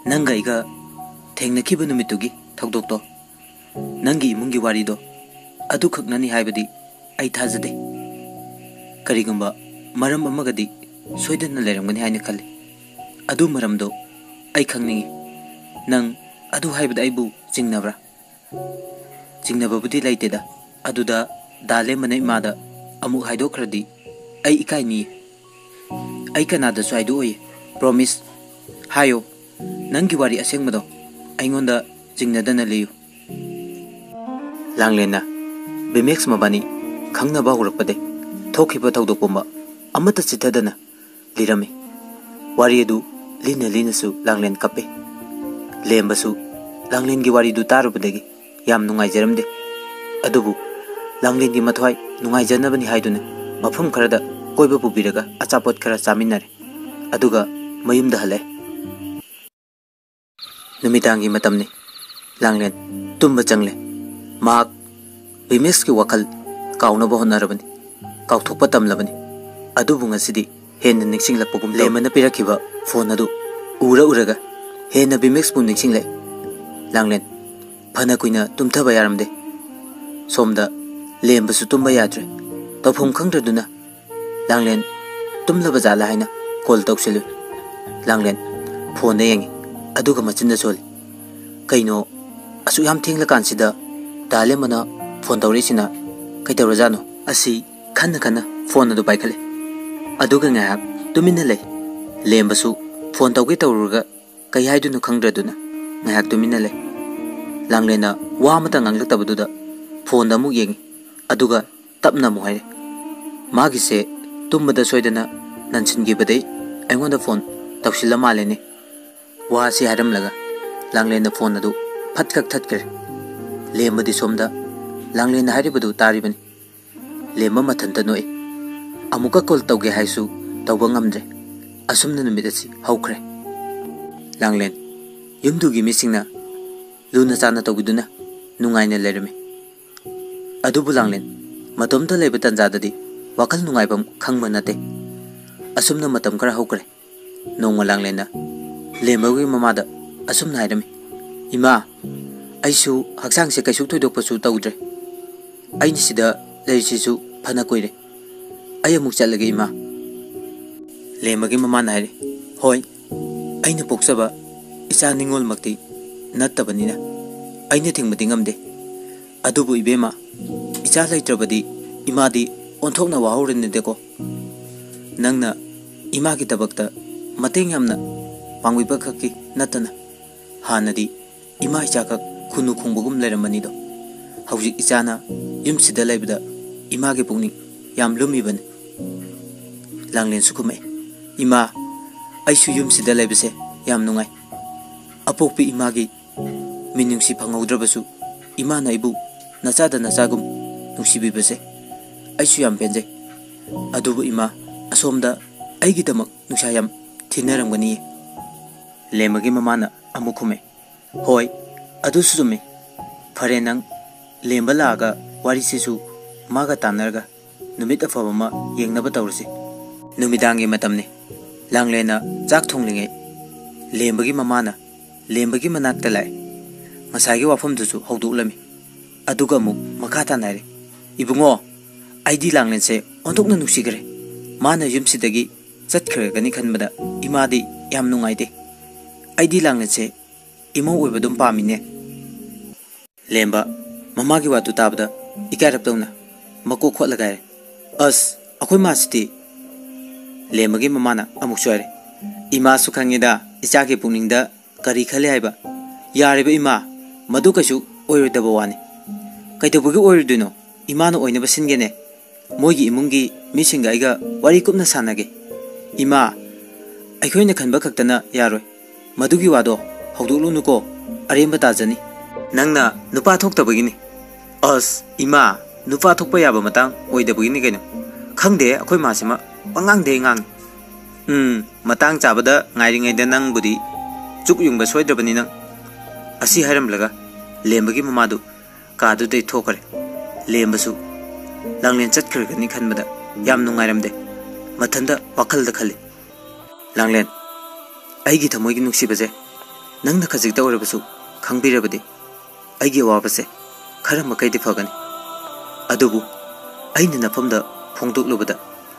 "ꯅꯪꯒ ꯑꯩꯒ ꯊꯦꯡꯅꯈꯤꯕ ꯅꯨꯃꯤꯠꯇꯨꯒꯤ ꯊꯧꯗꯣꯛꯇꯣ, ꯅꯪꯒꯤ ꯏꯃꯨꯡꯒꯤ ꯋꯥꯔꯤꯗꯣ, ꯑꯗꯨꯈꯛꯅꯅꯤ ꯍꯥꯏꯕꯗꯤ ꯑꯩ ꯊꯥꯖꯗꯦ꯫ ꯀꯔꯤꯒꯨꯝꯕ ꯃꯔꯝ ꯑꯃꯒꯗꯤ ꯁꯣꯏꯗꯅ ꯂꯩꯔꯝꯒꯅꯤ ꯍꯥꯏꯅ ꯈꯜꯂꯤ꯫ ꯑꯗꯨ ꯃꯔꯝꯗꯣ ꯑꯩ ꯈꯪꯅꯤꯡꯏ꯫ ꯅꯪ ꯑꯗꯨ ꯍꯥꯏꯕꯗ ꯑꯩꯕꯨ ꯆꯤꯡꯅꯕ꯭ꯔꯥ?" "ꯆꯤꯡꯅꯕꯕꯨꯗꯤ ꯂꯩꯇꯦꯗ꯫ ꯑꯗꯨꯗ ꯗꯥ ꯂꯦꯝꯕꯅ ꯏꯃꯥꯗ ꯑꯃꯨꯛ ꯍꯥꯏꯗꯣꯛꯈ꯭ꯔꯗꯤ ꯑꯩ ꯏꯀꯥꯏꯅꯤꯌꯦ꯫ ꯑꯩ ꯀꯅꯥꯗꯁꯨ ꯍꯥꯏꯗꯣꯛꯑꯣꯏꯌꯦ꯫ ꯄ꯭ꯔꯣꯃꯤꯁ꯫ ꯍꯥꯏꯌꯣ, ꯅꯪꯒꯤ ꯋꯥꯔꯤ ꯑꯁꯦꯡꯕꯗꯣ ꯑꯩꯉꯣꯟꯗ ꯆꯤꯡꯅꯗꯅ ꯂꯤꯌꯨ꯫" ꯂꯥꯡꯂꯦꯟꯅ ꯕꯤꯃꯦꯛꯁ ꯃꯕꯥꯅꯤ ꯈꯪꯅꯕ ꯍꯧꯔꯛꯄꯗꯩ ꯊꯣꯛꯈꯤꯕ ꯊꯧꯗꯣꯛ ꯄꯨꯝꯕ ꯑꯃꯠꯇ ꯆꯤꯠꯊꯗꯅ ꯂꯤꯔꯝꯃꯤ꯫ ꯋꯥꯔꯤ ꯑꯗꯨ ꯂꯤꯅ ꯂꯤꯅꯁꯨ ꯂꯥꯡꯂꯦꯟ ꯀꯞꯄꯤ꯫ ꯂꯦꯝꯕꯁꯨ ꯂꯥꯡꯂꯦꯟꯒꯤ ꯋꯥꯔꯤꯗꯨ ꯇꯥꯔꯨꯕꯗꯒꯤ ꯌꯥꯝ ꯅꯨꯡꯉꯥꯏꯖꯔꯝꯗꯦ꯫ ꯑꯗꯨꯕꯨ ꯂꯥꯡꯂꯦꯟꯒꯤ ꯃꯊ꯭ꯋꯥꯏ ꯅꯨꯡꯉꯥꯏꯖꯅꯕꯅꯤ ꯍꯥꯏꯗꯨꯅ ꯃꯐꯝ ꯈꯔꯗ ꯀꯣꯏꯕ ꯄꯨꯕꯤꯔꯒ ꯑꯆꯥꯄꯣꯠ ꯈꯔ ꯆꯥꯃꯤꯟꯅꯔꯦ꯫ ꯑꯗꯨꯒ ꯃꯌꯨꯝꯗ ꯍꯜꯂꯛꯑꯦ꯫ ꯅꯨꯃꯤꯗꯥꯡꯒꯤ ꯃꯇꯝꯅꯤ꯫ ꯂꯥꯡꯂꯦꯟ ꯇꯨꯝꯕ ꯆꯪꯂꯦ꯫ ꯃꯍꯥꯛ ꯕꯤꯃꯦꯛꯁꯀꯤ ꯋꯥꯈꯜ ꯀꯥꯎꯅꯕ ꯍꯣꯠꯅꯔꯕꯅꯤ꯫ ꯀꯥꯎꯊꯣꯛꯄ ꯇꯝꯂꯕꯅꯤ꯫ ꯑꯗꯨꯕꯨ ꯉꯁꯤꯗꯤ ꯍꯦꯟꯅ ꯅꯤꯡꯁꯤꯡꯂꯛꯄꯒꯨꯝ ꯇꯧꯏ꯫ ꯂꯦꯝꯕꯅ ꯄꯤꯔꯛꯈꯤꯕ ꯐꯣꯟ ꯑꯗꯨ ꯎꯔ ꯎꯔꯒ ꯍꯦꯟꯅ ꯕꯤꯃꯦꯛꯁꯄꯨ ꯅꯤꯡꯁꯤꯡꯂꯛꯏ꯫ ꯂꯥꯡꯂꯦꯟ ꯐꯅ ꯀꯨꯏꯅ ꯇꯨꯝꯊꯕ ꯌꯥꯔꯝꯗꯦ꯫ ꯁꯣꯝꯗ ꯂꯦꯝꯕꯁꯨ ꯇꯨꯝꯕ ꯌꯥꯗ꯭ꯔꯦ꯫ ꯇꯧꯐꯝ ꯈꯪꯗ꯭ꯔꯗꯨꯅ ꯂꯥꯡꯂꯦꯟ ꯇꯨꯝꯂꯕ ꯖꯥꯠꯂ ꯍꯥꯏꯅ ꯀꯣꯜ ꯇꯧꯁꯤꯜꯂꯨꯏ꯫ ꯂꯥꯡꯂꯦꯟ ꯐꯣꯟꯗ ꯌꯦꯡꯉꯤ, ꯑꯗꯨꯒ ꯃꯆꯤꯟꯗ ꯁꯣꯜꯂꯤ꯫ "ꯀꯩꯅꯣ, ꯑꯁꯨꯛ ꯌꯥꯝ ꯊꯦꯡꯂꯀꯥꯟꯁꯤꯗ ꯗꯥ ꯂꯦꯝꯕꯅ ꯐꯣꯟ ꯇꯧꯔꯛꯏꯁꯤꯅ ꯀꯩꯗꯧꯔꯖꯥꯠꯅꯣ?" ꯑꯁꯤ ꯈꯟꯅ ꯈꯟꯅ ꯐꯣꯟ ꯑꯗꯨ ꯄꯥꯏꯈꯠꯂꯦ꯫ ꯑꯗꯨꯒ ꯉꯥꯏꯍꯥꯛ ꯇꯨꯃꯤꯟꯅ ꯂꯩ꯫ ꯂꯦꯝꯕꯁꯨ ꯐꯣꯟ ꯇꯧꯒꯦ ꯇꯧꯔꯨꯔꯒ ꯀꯩ ꯍꯥꯏꯗꯣꯏꯅꯣ ꯈꯪꯗ꯭ꯔꯗꯨꯅ ꯉꯥꯏꯍꯥꯛ ꯇꯨꯃꯤꯟꯅ ꯂꯩ꯫ ꯂꯥꯡꯂꯦꯟꯅ ꯋꯥ ꯑꯃꯇ ꯉꯥꯡꯂꯛꯇꯕꯗꯨꯗ ꯐꯣꯟꯗ ꯑꯃꯨꯛ ꯌꯦꯡꯉꯤ, ꯑꯗꯨꯒ ꯇꯞꯅ ꯑꯃꯨꯛ ꯍꯥꯏꯔꯦ, "ꯃꯥꯒꯤꯁꯦ ꯇꯨꯝꯕꯗ ꯁꯣꯏꯗꯅ ꯅꯟꯁꯤꯟꯈꯤꯕꯗꯩ ꯑꯩꯉꯣꯟꯗ ꯐꯣꯟ ꯇꯧꯁꯤꯜꯂ ꯃꯥꯜꯂꯦꯅꯦ꯫" ꯋꯥꯁꯤ ꯍꯥꯏꯔꯝꯂꯒ ꯂꯥꯡꯂꯦꯟꯅ ꯐꯣꯟ ꯑꯗꯨ ꯐꯠ ꯀꯛꯊꯠꯈ꯭ꯔꯦ꯫ ꯂꯦꯝꯕꯗꯤ ꯁꯣꯝꯗ ꯂꯥꯡꯂꯦꯟꯅ ꯍꯥꯏꯔꯤꯕꯗꯨ ꯇꯥꯔꯤꯕꯅꯤ꯫ ꯂꯦꯝꯕ ꯃꯊꯟꯇ ꯅꯣꯛꯏ꯫ ꯑꯃꯨꯛꯀ ꯀꯣꯜ ꯇꯧꯒꯦ ꯍꯥꯏꯁꯨ ꯇꯧꯕ ꯉꯝꯗ꯭ꯔꯦ꯫ ꯑꯁꯨꯝꯅ ꯅꯨꯃꯤꯠ ꯑꯁꯤ ꯍꯧꯈ꯭ꯔꯦ꯫ ꯂꯥꯡꯂꯦꯟ, ꯌꯨꯝꯗꯨꯒꯤ ꯃꯤꯁꯤꯡꯅ ꯂꯨꯅ ꯆꯥꯟꯅ ꯇꯧꯕꯤꯗꯨꯅ ꯅꯨꯡꯉꯥꯏꯅ ꯂꯩꯔꯝꯃꯤ꯫ ꯑꯗꯨꯕꯨ ꯂꯥꯡꯂꯦꯟ ꯃꯇꯣꯝꯇ ꯂꯩꯕ ꯇꯥꯟꯖꯥꯗꯗꯤ ꯋꯥꯈꯜ ꯅꯨꯡꯉꯥꯏꯐꯝ ꯈꯪꯕ ꯅꯠꯇꯦ꯫ ꯑꯁꯨꯝꯅ ꯃꯇꯝ ꯈꯔ ꯍꯧꯈ꯭ꯔꯦ꯫ ꯅꯣꯡꯃ ꯂꯥꯡꯂꯦꯟꯅ ꯂꯦꯝꯕꯒꯤ ꯃꯃꯥꯗ ꯑꯁꯨꯝꯅ ꯍꯥꯏꯔꯝꯃꯤ, "ꯏꯃꯥ, ꯑꯩꯁꯨ ꯍꯛꯆꯥꯡꯁꯦ ꯀꯩꯁꯨ ꯊꯣꯏꯗꯣꯛꯄꯁꯨ ꯇꯧꯗ꯭ꯔꯦ꯫ ꯑꯩꯅ ꯁꯤꯗ ꯂꯩꯔꯤꯁꯤꯁꯨ ꯐꯅ ꯀꯨꯏꯔꯦ꯫ ꯑꯩ ꯑꯃꯨꯛ ꯆꯠꯂꯒꯦ, ꯏꯃꯥ꯫" ꯂꯦꯝꯕꯒꯤ ꯃꯃꯥꯅ ꯍꯥꯏꯔꯤ, "ꯍꯣꯏ, ꯑꯩꯅ ꯄꯣꯛꯆꯕ ꯏꯆꯥ ꯅꯤꯉꯣꯜꯃꯛꯇꯤ ꯅꯠꯇꯕꯅꯤꯅ ꯑꯩꯅ ꯊꯤꯡꯕꯗꯤ ꯉꯝꯗꯦ꯫ ꯑꯗꯨꯕꯨ ꯏꯕꯦꯝꯃ, ꯏꯆꯥ ꯂꯩꯇ꯭ꯔꯕꯗꯤ ꯏꯃꯥꯗꯤ ꯑꯣꯟꯊꯣꯛꯅ ꯋꯥꯍꯧꯔꯅꯤꯗꯀꯣ꯫ ꯅꯪꯅ ꯏꯃꯥꯒꯤ ꯊꯕꯛꯇ ꯃꯇꯦꯡ ꯌꯥꯝꯅ ꯄꯥꯡꯕꯤꯕ ꯈꯛꯀꯤ ꯅꯠꯇꯅ ꯍꯥꯟꯅꯗꯤ ꯏꯃꯥ ꯏꯆꯥꯈꯛ ꯈꯨꯅꯨ ꯈꯣꯡꯕꯒꯨꯝ ꯂꯩꯔꯝꯕꯅꯤꯗꯣ꯫ ꯍꯧꯖꯤꯛ ꯏꯆꯥꯅ ꯌꯨꯝꯁꯤꯗ ꯂꯩꯕꯗ ꯏꯃꯥꯒꯤ ꯄꯨꯛꯅꯤꯡ ꯌꯥꯝ ꯂꯨꯝꯃꯤꯕꯅꯤ꯫" ꯂꯥꯡꯂꯦꯟꯁꯨ ꯈꯨꯝꯃꯛꯏ, "ꯏꯃꯥ, ꯑꯩꯁꯨ ꯌꯨꯝꯁꯤꯗ ꯂꯩꯕꯁꯦ ꯌꯥꯝ ꯅꯨꯡꯉꯥꯏ꯫ ꯑꯄꯣꯛꯄꯤ ꯏꯃꯥꯒꯤ ꯃꯤꯅꯨꯡꯁꯤ ꯐꯪꯍꯧꯗ꯭ꯔꯕꯁꯨ ꯏꯃꯥꯅ ꯑꯩꯕꯨ ꯅꯆꯥꯗ ꯅꯆꯥꯒꯨꯝ ꯅꯨꯡꯁꯤꯕꯤꯕꯁꯦ ꯑꯩꯁꯨ ꯌꯥꯝ ꯄꯦꯟꯖꯩ꯫ ꯑꯗꯨꯕꯨ ꯏꯃꯥ, ꯑꯁꯣꯝꯗ ꯑꯩꯒꯤꯗꯃꯛ ꯅꯨꯡꯁꯥ ꯌꯥꯝ ꯊꯤꯟꯅꯔꯝꯒꯅꯤꯌꯦ꯫" ꯂꯦꯝꯕꯒꯤ ꯃꯃꯥꯅ ꯑꯃꯨꯛ ꯈꯨꯝꯃꯦ, "ꯍꯣꯏ, ꯑꯗꯨꯁꯨ ꯆꯨꯝꯃꯤ꯫ ꯐꯔꯦ, ꯅꯪ ꯂꯦꯝꯕ ꯂꯥꯛꯑꯒ ꯋꯥꯔꯤꯁꯤꯁꯨ ꯃꯥꯒ ꯇꯥꯟꯅꯔꯒ ꯅꯨꯃꯤꯠ ꯑꯐꯕ ꯑꯃ ꯌꯦꯡꯅꯕ ꯇꯧꯔꯁꯤ꯫" ꯅꯨꯃꯤꯗꯥꯡꯒꯤ ꯃꯇꯝꯅꯤ꯫ ꯂꯥꯡꯂꯦꯟꯅ ꯆꯥꯛ ꯊꯣꯡꯂꯤꯉꯩ ꯂꯦꯝꯕꯒꯤ ꯃꯃꯥꯅ ꯂꯦꯝꯕꯒꯤ ꯃꯅꯥꯛꯇ ꯂꯥꯛꯑꯦ꯫ ꯉꯁꯥꯏꯒꯤ ꯋꯥꯐꯝꯗꯨꯁꯨ ꯍꯧꯗꯣꯛꯂꯝꯃꯤ꯫ ꯑꯗꯨꯒ ꯑꯃꯨꯛ ꯃꯈꯥ ꯇꯥꯅ ꯍꯥꯏꯔꯦ, "ꯏꯕꯨꯡꯉꯣ, ꯑꯩꯗꯤ ꯂꯥꯡꯂꯦꯟꯁꯦ ꯑꯣꯟꯊꯣꯛꯅ ꯅꯨꯡꯁꯤꯈ꯭ꯔꯦ꯫ ꯃꯥꯅ ꯌꯨꯝꯁꯤꯗꯒꯤ ꯆꯠꯈ꯭ꯔꯒꯅꯤ ꯈꯟꯕꯗ ꯏꯃꯥꯗꯤ ꯌꯥꯝ ꯅꯨꯡꯉꯥꯏꯇꯦ꯫ ꯑꯩꯗꯤ ꯂꯥꯡꯂꯦꯟꯁꯦ ꯏꯃꯧ ꯑꯣꯏꯕ ꯑꯗꯨꯝ ꯄꯥꯝꯃꯤꯅꯦ꯫" ꯂꯦꯝꯕ ꯃꯃꯥꯒꯤ ꯋꯥꯗꯨ ꯇꯥꯕꯗ ꯏꯀꯥꯏꯔꯞ ꯇꯧꯅ ꯃꯀꯣꯛ ꯈꯣꯠꯂꯒ ꯍꯥꯏꯔꯦ, "ꯑꯁ, ꯑꯩꯈꯣꯏ ꯃꯥꯁꯤꯗꯤ!" ꯂꯦꯝꯕꯒꯤ ꯃꯃꯥꯅ ꯑꯃꯨꯛꯁꯨ ꯍꯥꯏꯔꯦ, "ꯏꯃꯥꯁꯨ ꯈꯪꯉꯤꯗ ꯏꯆꯥꯒꯤ ꯄꯨꯛꯅꯤꯡꯗ ꯀꯔꯤ ꯈꯜꯂꯤ ꯍꯥꯏꯕ꯫ ꯌꯥꯔꯦꯕ ꯏꯃꯥ, ꯃꯗꯨ ꯀꯩꯁꯨ ꯑꯣꯏꯔꯣꯏꯗꯕ ꯋꯥꯅꯤ꯫" "ꯀꯩꯗꯧꯕꯒꯤ ꯑꯣꯏꯔꯣꯏꯗꯣꯏꯅꯣ? ꯏꯃꯥꯅ ꯑꯣꯏꯅꯕ ꯁꯤꯟꯒꯦꯅꯦ꯫ ꯃꯣꯏꯒꯤ ꯏꯃꯨꯡꯒꯤ ꯃꯤꯁꯤꯡꯒ ꯑꯩꯒ ꯋꯥꯔꯤ ꯀꯨꯞꯅ ꯁꯥꯟꯅꯒꯦ꯫" "ꯏꯃꯥ, ꯑꯩꯈꯣꯏꯅ ꯈꯟꯕ ꯈꯛꯇꯅ ꯌꯥꯔꯣꯏ꯫ ꯃꯗꯨꯒꯤ ꯋꯥꯗꯣ ꯍꯧꯗꯣꯛꯂꯨꯅꯨꯀꯣ, ꯑꯔꯦꯝꯕ ꯇꯥꯖꯅꯤ꯫ ꯅꯪꯅ ꯅꯨꯄꯥ ꯊꯣꯛꯇꯕꯒꯤꯅꯤ꯫" "ꯑꯁ, ꯏꯃꯥ, ꯅꯨꯄꯥ ꯊꯣꯛꯄ ꯌꯥꯕ ꯃꯇꯥꯡ ꯑꯣꯏꯗꯕꯒꯤꯅꯤ ꯀꯩꯅꯣ꯫ ꯈꯪꯗꯦ, ꯑꯩꯈꯣꯏ ꯃꯥꯁꯤꯃ ꯄꯉꯥꯡꯗ ꯍꯦꯛ ꯉꯥꯡꯉꯤ꯫ ꯎꯝ, ꯃꯇꯥꯡ ꯆꯥꯕꯗ ꯉꯥꯏꯔꯤꯉꯩꯗ ꯅꯪꯕꯨꯗꯤ ꯆꯨꯛ ꯌꯨꯡꯕ ꯁꯣꯏꯗ꯭ꯔꯕꯅꯤ ꯅꯪ꯫ ꯑꯁꯤ ꯍꯥꯏꯔꯝꯂꯒ ꯂꯦꯝꯕꯒꯤ ꯃꯃꯥꯗꯨ ꯀꯥꯗꯨꯗꯩ ꯊꯣꯛꯈ꯭ꯔꯦ꯫ ꯂꯦꯝꯕꯁꯨ ꯂꯥꯡꯂꯦꯟ ꯆꯠꯈ꯭ꯔꯒꯅꯤ ꯈꯟꯕꯗ ꯌꯥꯝ ꯅꯨꯡꯉꯥꯏꯔꯝꯗꯦ꯫ ꯃꯊꯟꯇ ꯋꯥꯈꯜꯗ ꯈꯜꯂꯤ, "ꯂꯥꯡꯂꯦꯟ, ꯑꯩꯒꯤ ꯊꯃꯣꯏꯒꯤ ꯅꯨꯡꯁꯤꯕꯁꯦ ꯅꯪꯅ ꯈꯖꯤꯛꯇ ꯑꯣꯏꯔꯕꯁꯨ ꯈꯪꯕꯤꯔꯕꯗꯤ ꯑꯩꯒꯤ ꯑꯋꯥꯕꯁꯦ ꯈꯔ ꯃꯈꯩꯗꯤ ꯐꯒꯅꯤ꯫ ꯑꯗꯨꯕꯨ ꯑꯩꯅ ꯅꯐꯝꯗ ꯐꯣꯡꯗꯣꯛꯂꯨꯕꯗ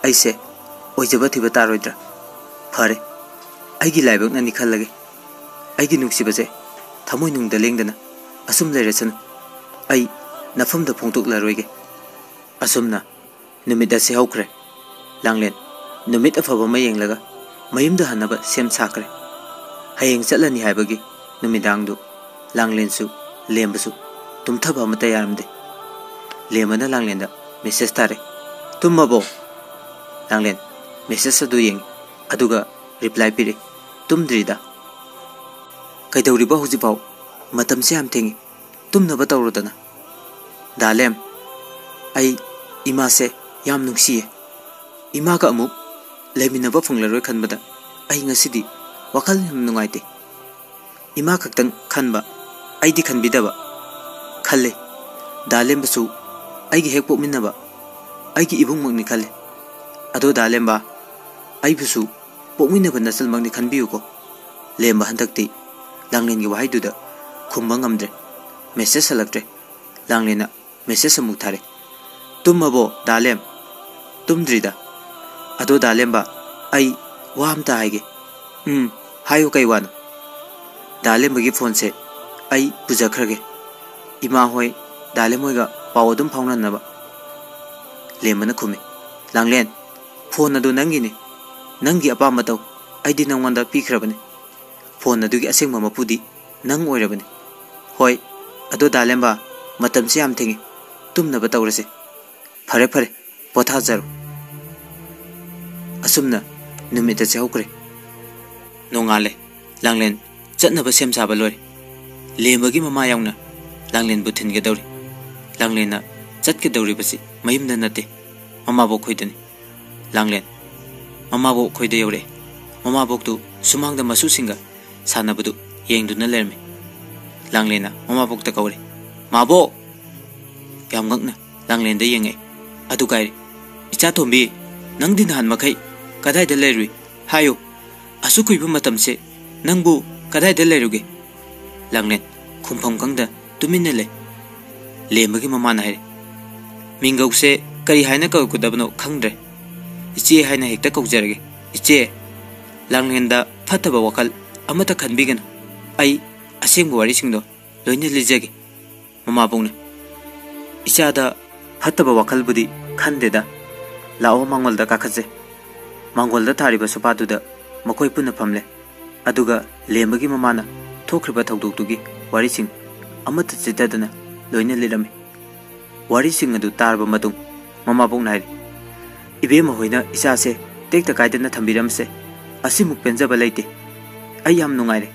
ꯑꯩꯁꯦ ꯑꯣꯏꯖꯕ ꯊꯤꯕ ꯇꯥꯔꯣꯏꯗ꯭ꯔꯥ? ꯐꯔꯦ, ꯑꯩꯒꯤ ꯂꯥꯏꯕꯛꯅꯅꯤ ꯈꯜꯂꯒꯦ꯫ ꯑꯩꯒꯤ ꯅꯨꯡꯁꯤꯕꯁꯦ ꯊꯃꯣꯏꯅꯨꯡꯗ ꯂꯦꯡꯗꯅ ꯑꯁꯨꯝ ꯂꯩꯔꯁꯅꯨ꯫ ꯑꯩ ꯅꯐꯝꯗ ꯐꯣꯡꯗꯣꯛꯂꯔꯣꯏꯒꯦ꯫" ꯑꯁꯨꯝꯅ ꯅꯨꯃꯤꯠ ꯑꯁꯤ ꯍꯧꯈ꯭ꯔꯦ꯫ ꯂꯥꯡꯂꯦꯟ ꯅꯨꯃꯤꯠ ꯑꯐꯕ ꯑꯃ ꯌꯦꯡꯂꯒ ꯃꯌꯨꯝꯗ ꯍꯟꯅꯕ ꯁꯦꯝ ꯁꯥꯈ꯭ꯔꯦ꯫ ꯍꯌꯦꯡ ꯆꯠꯂꯅꯤ ꯍꯥꯏꯕꯒꯤ ꯅꯨꯃꯤꯗꯥꯡꯗꯨ ꯂꯥꯡꯂꯦꯟꯁꯨ ꯂꯦꯝꯕꯁꯨ ꯇꯨꯝꯊꯕ ꯑꯃꯠꯇ ꯌꯥꯔꯝꯗꯦ꯫ ꯂꯦꯝꯕꯅ ꯂꯥꯡꯂꯦꯟꯗ ꯃꯦꯁꯦꯖ ꯊꯥꯔꯦ꯫ "ꯇꯨꯝꯃꯕꯣ?" ꯂꯥꯡꯂꯦꯟ ꯃꯦꯁꯦꯖ ꯑꯗꯨ ꯌꯦꯡꯉꯤ, ꯑꯗꯨꯒ ꯔꯤꯄ꯭ꯂꯥꯏ ꯄꯤꯔꯛꯏ, "ꯇꯨꯝꯗ꯭ꯔꯤꯗ꯫" "ꯀꯩꯗꯧꯔꯤꯕ ꯍꯧꯖꯤꯛꯐꯥꯎ? ꯃꯇꯝꯁꯦ ꯌꯥꯝ ꯊꯦꯡꯉꯤ, ꯇꯨꯝꯅꯕ ꯇꯧꯔꯣꯗꯅ꯫" "ꯗꯥ ꯂꯦꯝ, ꯑꯩ ꯏꯃꯥꯁꯦ ꯌꯥꯝ ꯅꯨꯡꯁꯤꯌꯦ꯫ ꯏꯃꯥꯒ ꯑꯃꯨꯛ ꯂꯩꯃꯤꯟꯅꯕ ꯐꯪꯂꯔꯣꯏ ꯈꯟꯕꯗ ꯑꯩ ꯉꯁꯤꯗꯤ ꯋꯥꯈꯜ ꯌꯥꯝ ꯅꯨꯡꯉꯥꯏꯇꯦ꯫ ꯏꯃꯥ ꯈꯛꯇꯪ ꯈꯟꯕ, ꯑꯩꯗꯤ ꯈꯟꯕꯤꯗꯕ ꯈꯜꯂꯦ꯫ ꯗꯥ ꯂꯦꯝꯕꯁꯨ ꯑꯩꯒꯤ ꯍꯦꯛ ꯄꯣꯛꯃꯤꯟꯅꯕ ꯑꯩꯒꯤ ꯏꯕꯨꯡꯃꯛꯅꯤ ꯈꯜꯂꯦ꯫ ꯑꯗꯣ ꯗꯥ ꯂꯦꯝꯕ, ꯑꯩꯕꯨꯁꯨ ꯄꯣꯛꯃꯤꯟꯅꯕ ꯅꯆꯜꯃꯛꯅꯤ ꯈꯟꯕꯤꯌꯨꯀꯣ꯫" ꯂꯦꯝꯕ ꯍꯟꯗꯛꯇꯤ ꯂꯥꯡꯂꯦꯟꯒꯤ ꯋꯥꯍꯩꯗꯨꯗ ꯈꯨꯝꯕ ꯉꯝꯗ꯭ꯔꯦ꯫ ꯃꯦꯁꯦꯖ ꯍꯜꯂꯛꯇ꯭ꯔꯦ꯫ ꯂꯥꯡꯂꯦꯟꯅ ꯃꯦꯁꯦꯖ ꯑꯃꯨꯛ ꯊꯥꯔꯦ꯫ "ꯇꯨꯝꯃꯕꯣ ꯗꯥ ꯂꯦꯝ?" "ꯇꯨꯝꯗ꯭ꯔꯤꯗ꯫" "ꯑꯗꯣ ꯗꯥ ꯂꯦꯝꯕ, ꯑꯩ ꯋꯥ ꯑꯝꯇ ꯍꯥꯏꯒꯦ꯫" "ꯎꯝ, ꯍꯥꯏꯌꯨ, ꯀꯩ ꯋꯥꯅꯣ?" "ꯗꯥ ꯂꯦꯝꯕꯒꯤ ꯐꯣꯟꯁꯦ ꯑꯩ ꯄꯨꯖꯈ꯭ꯔꯒꯦ, ꯏꯃꯥ ꯍꯣꯏ, ꯗꯥ ꯂꯦꯝ ꯍꯣꯏꯒ ꯄꯥꯎ ꯑꯗꯨꯝ ꯐꯥꯎꯅꯅꯕ꯫" ꯂꯦꯝꯕꯅ ꯈꯨꯝꯃꯤ, "ꯂꯥꯡꯂꯦꯟ, ꯐꯣꯟ ꯑꯗꯨ ꯅꯪꯒꯤꯅꯤ, ꯅꯪꯒꯤ ꯑꯄꯥꯝꯕ ꯇꯧ, ꯑꯩꯗꯤ ꯅꯪꯉꯣꯟꯗ ꯄꯤꯈ꯭ꯔꯕꯅꯤ꯫ ꯐꯣꯟ ꯑꯗꯨꯒꯤ ꯑꯁꯦꯡꯕ ꯃꯄꯨꯗꯤ ꯅꯪ ꯑꯣꯏꯔꯕꯅꯤ꯫ ꯍꯣꯏ, ꯑꯗꯣ ꯗꯥ ꯂꯦꯝꯕ, ꯃꯇꯝꯁꯦ ꯌꯥꯝ ꯊꯦꯡꯉꯤ, ꯇꯨꯝꯅꯕ ꯇꯧꯔꯁꯦ꯫ ꯐꯔꯦ, ꯐꯔꯦ, ꯄꯣꯊꯥꯖꯔꯣ꯫" ꯑꯁꯨꯝꯅ ꯅꯨꯃꯤꯠ ꯑꯁꯤ ꯍꯧꯈ꯭ꯔꯦ꯫ ꯅꯣꯡꯉꯥꯜꯂꯦ꯫ ꯂꯥꯡꯂꯦꯟ ꯆꯠꯅꯕ ꯁꯦꯝ ꯁꯥꯕ ꯂꯣꯏꯔꯦ꯫ ꯂꯦꯝꯕꯒꯤ ꯃꯃꯥ ꯌꯥꯎꯅ ꯂꯥꯡꯂꯦꯟꯕꯨ ꯊꯤꯟꯒꯗꯧꯔꯤ꯫ ꯂꯥꯡꯂꯦꯟꯅ ꯆꯠꯀꯗꯧꯔꯤꯕꯁꯤ ꯃꯌꯨꯝꯗ ꯅꯠꯇꯦ, ꯃꯃꯥꯕꯣꯛ ꯈꯣꯏꯗꯅꯤ꯫ ꯂꯥꯡꯂꯦꯟ ꯃꯃꯥꯕꯣꯛ ꯈꯣꯏꯗ ꯌꯧꯔꯛꯑꯦ꯫ ꯃꯃꯥꯕꯣꯛꯇꯨ ꯁꯨꯃꯥꯡꯗ ꯃꯁꯨꯁꯤꯡꯒ ꯁꯥꯟꯅꯕꯗꯨ ꯌꯦꯡꯗꯨꯅ ꯂꯩꯔꯝꯃꯤ꯫ ꯂꯥꯡꯂꯦꯟꯅ ꯃꯃꯥꯕꯣꯛꯇ ꯀꯧꯔꯦ, "ꯃꯥꯕꯣꯛ!" ꯌꯥꯝ ꯉꯛꯅ ꯂꯥꯡꯂꯦꯟꯗ ꯌꯦꯡꯉꯛꯑꯦ꯫ ꯑꯗꯨ ꯀꯥꯏꯔꯦ, "ꯏꯆꯥ ꯇꯣꯝꯕꯤ, ꯅꯪꯗꯤ ꯅꯍꯥꯟ ꯃꯈꯩ ꯀꯗꯥꯏꯗ ꯂꯩꯔꯨꯏ? ꯍꯥꯏꯌꯨ, ꯑꯁꯨꯛ ꯀꯨꯏꯕ ꯃꯇꯝꯁꯦ ꯅꯪꯕꯨ ꯀꯗꯥꯏꯗ ꯂꯩꯔꯨꯒꯦ?" ꯂꯥꯡꯂꯦꯟ ꯈꯨꯝꯐꯝ ꯈꯪꯗ ꯇꯨꯃꯤꯟꯅ ꯂꯩ꯫ ꯂꯦꯝꯕꯒꯤ ꯃꯃꯥꯅ ꯍꯥꯏꯔꯦ, "ꯃꯤꯡꯒꯧꯁꯦ ꯀꯔꯤ ꯍꯥꯏꯅ ꯀꯧꯒꯗꯕꯅꯣ ꯈꯪꯗ꯭ꯔꯦ꯫ ꯏꯆꯦ ꯍꯥꯏꯅ ꯍꯦꯛꯇ ꯀꯧꯖꯔꯒꯦ꯫ ꯏꯆꯦ, ꯂꯥꯡꯂꯦꯟꯗ ꯐꯠꯇꯕ ꯋꯥꯈꯜ ꯑꯃꯠꯇ ꯈꯟꯕꯤꯒꯅꯨ꯫ ꯑꯩ ꯑꯁꯦꯡꯕ ꯋꯥꯔꯤꯁꯤꯡꯗꯣ ꯂꯣꯏꯅ ꯂꯤꯖꯒꯦ꯫" ꯃꯃꯥꯕꯣꯛꯅ, "ꯏꯆꯥꯗ ꯐꯠꯇꯕ ꯋꯥꯈꯜꯕꯨꯗꯤ ꯈꯟꯗꯦꯗ꯫ ꯂꯥꯛꯑꯣ, ꯃꯥꯡꯒꯣꯜꯗ ꯀꯥꯈꯠꯁꯦ꯫" ꯃꯥꯡꯒꯣꯜꯗ ꯊꯥꯔꯤꯕ ꯁꯣꯐꯥꯗꯨꯗ ꯃꯈꯣꯏ ꯄꯨꯟꯅ ꯐꯝꯂꯦ꯫ ꯑꯗꯨꯒ ꯂꯦꯝꯕꯒꯤ ꯃꯃꯥꯅ ꯊꯣꯛꯈ꯭ꯔꯤꯕ ꯊꯧꯗꯣꯛꯇꯨꯒꯤ ꯋꯥꯔꯤꯁꯤꯡ ꯑꯃꯠꯇ ꯆꯤꯠꯊꯗꯅ ꯂꯣꯏꯅ ꯂꯤꯔꯝꯃꯤ꯫ ꯋꯥꯔꯤꯁꯤꯡ ꯑꯗꯨ ꯇꯥꯔꯕ ꯃꯇꯨꯡ, ꯃꯃꯥꯕꯣꯛꯅ ꯍꯥꯏꯔꯤ, "ꯏꯕꯦꯝꯃ ꯍꯣꯏꯅ ꯏꯆꯥꯁꯦ ꯇꯦꯛꯇ ꯀꯥꯏꯗꯅ ꯊꯝꯕꯤꯔꯝꯕꯁꯦ ꯑꯁꯤꯃꯨꯛ ꯄꯦꯟꯖꯕ ꯂꯩꯇꯦ꯫ ꯑꯩ ꯌꯥꯝ ꯅꯨꯡꯉꯥꯏꯔꯦ꯫"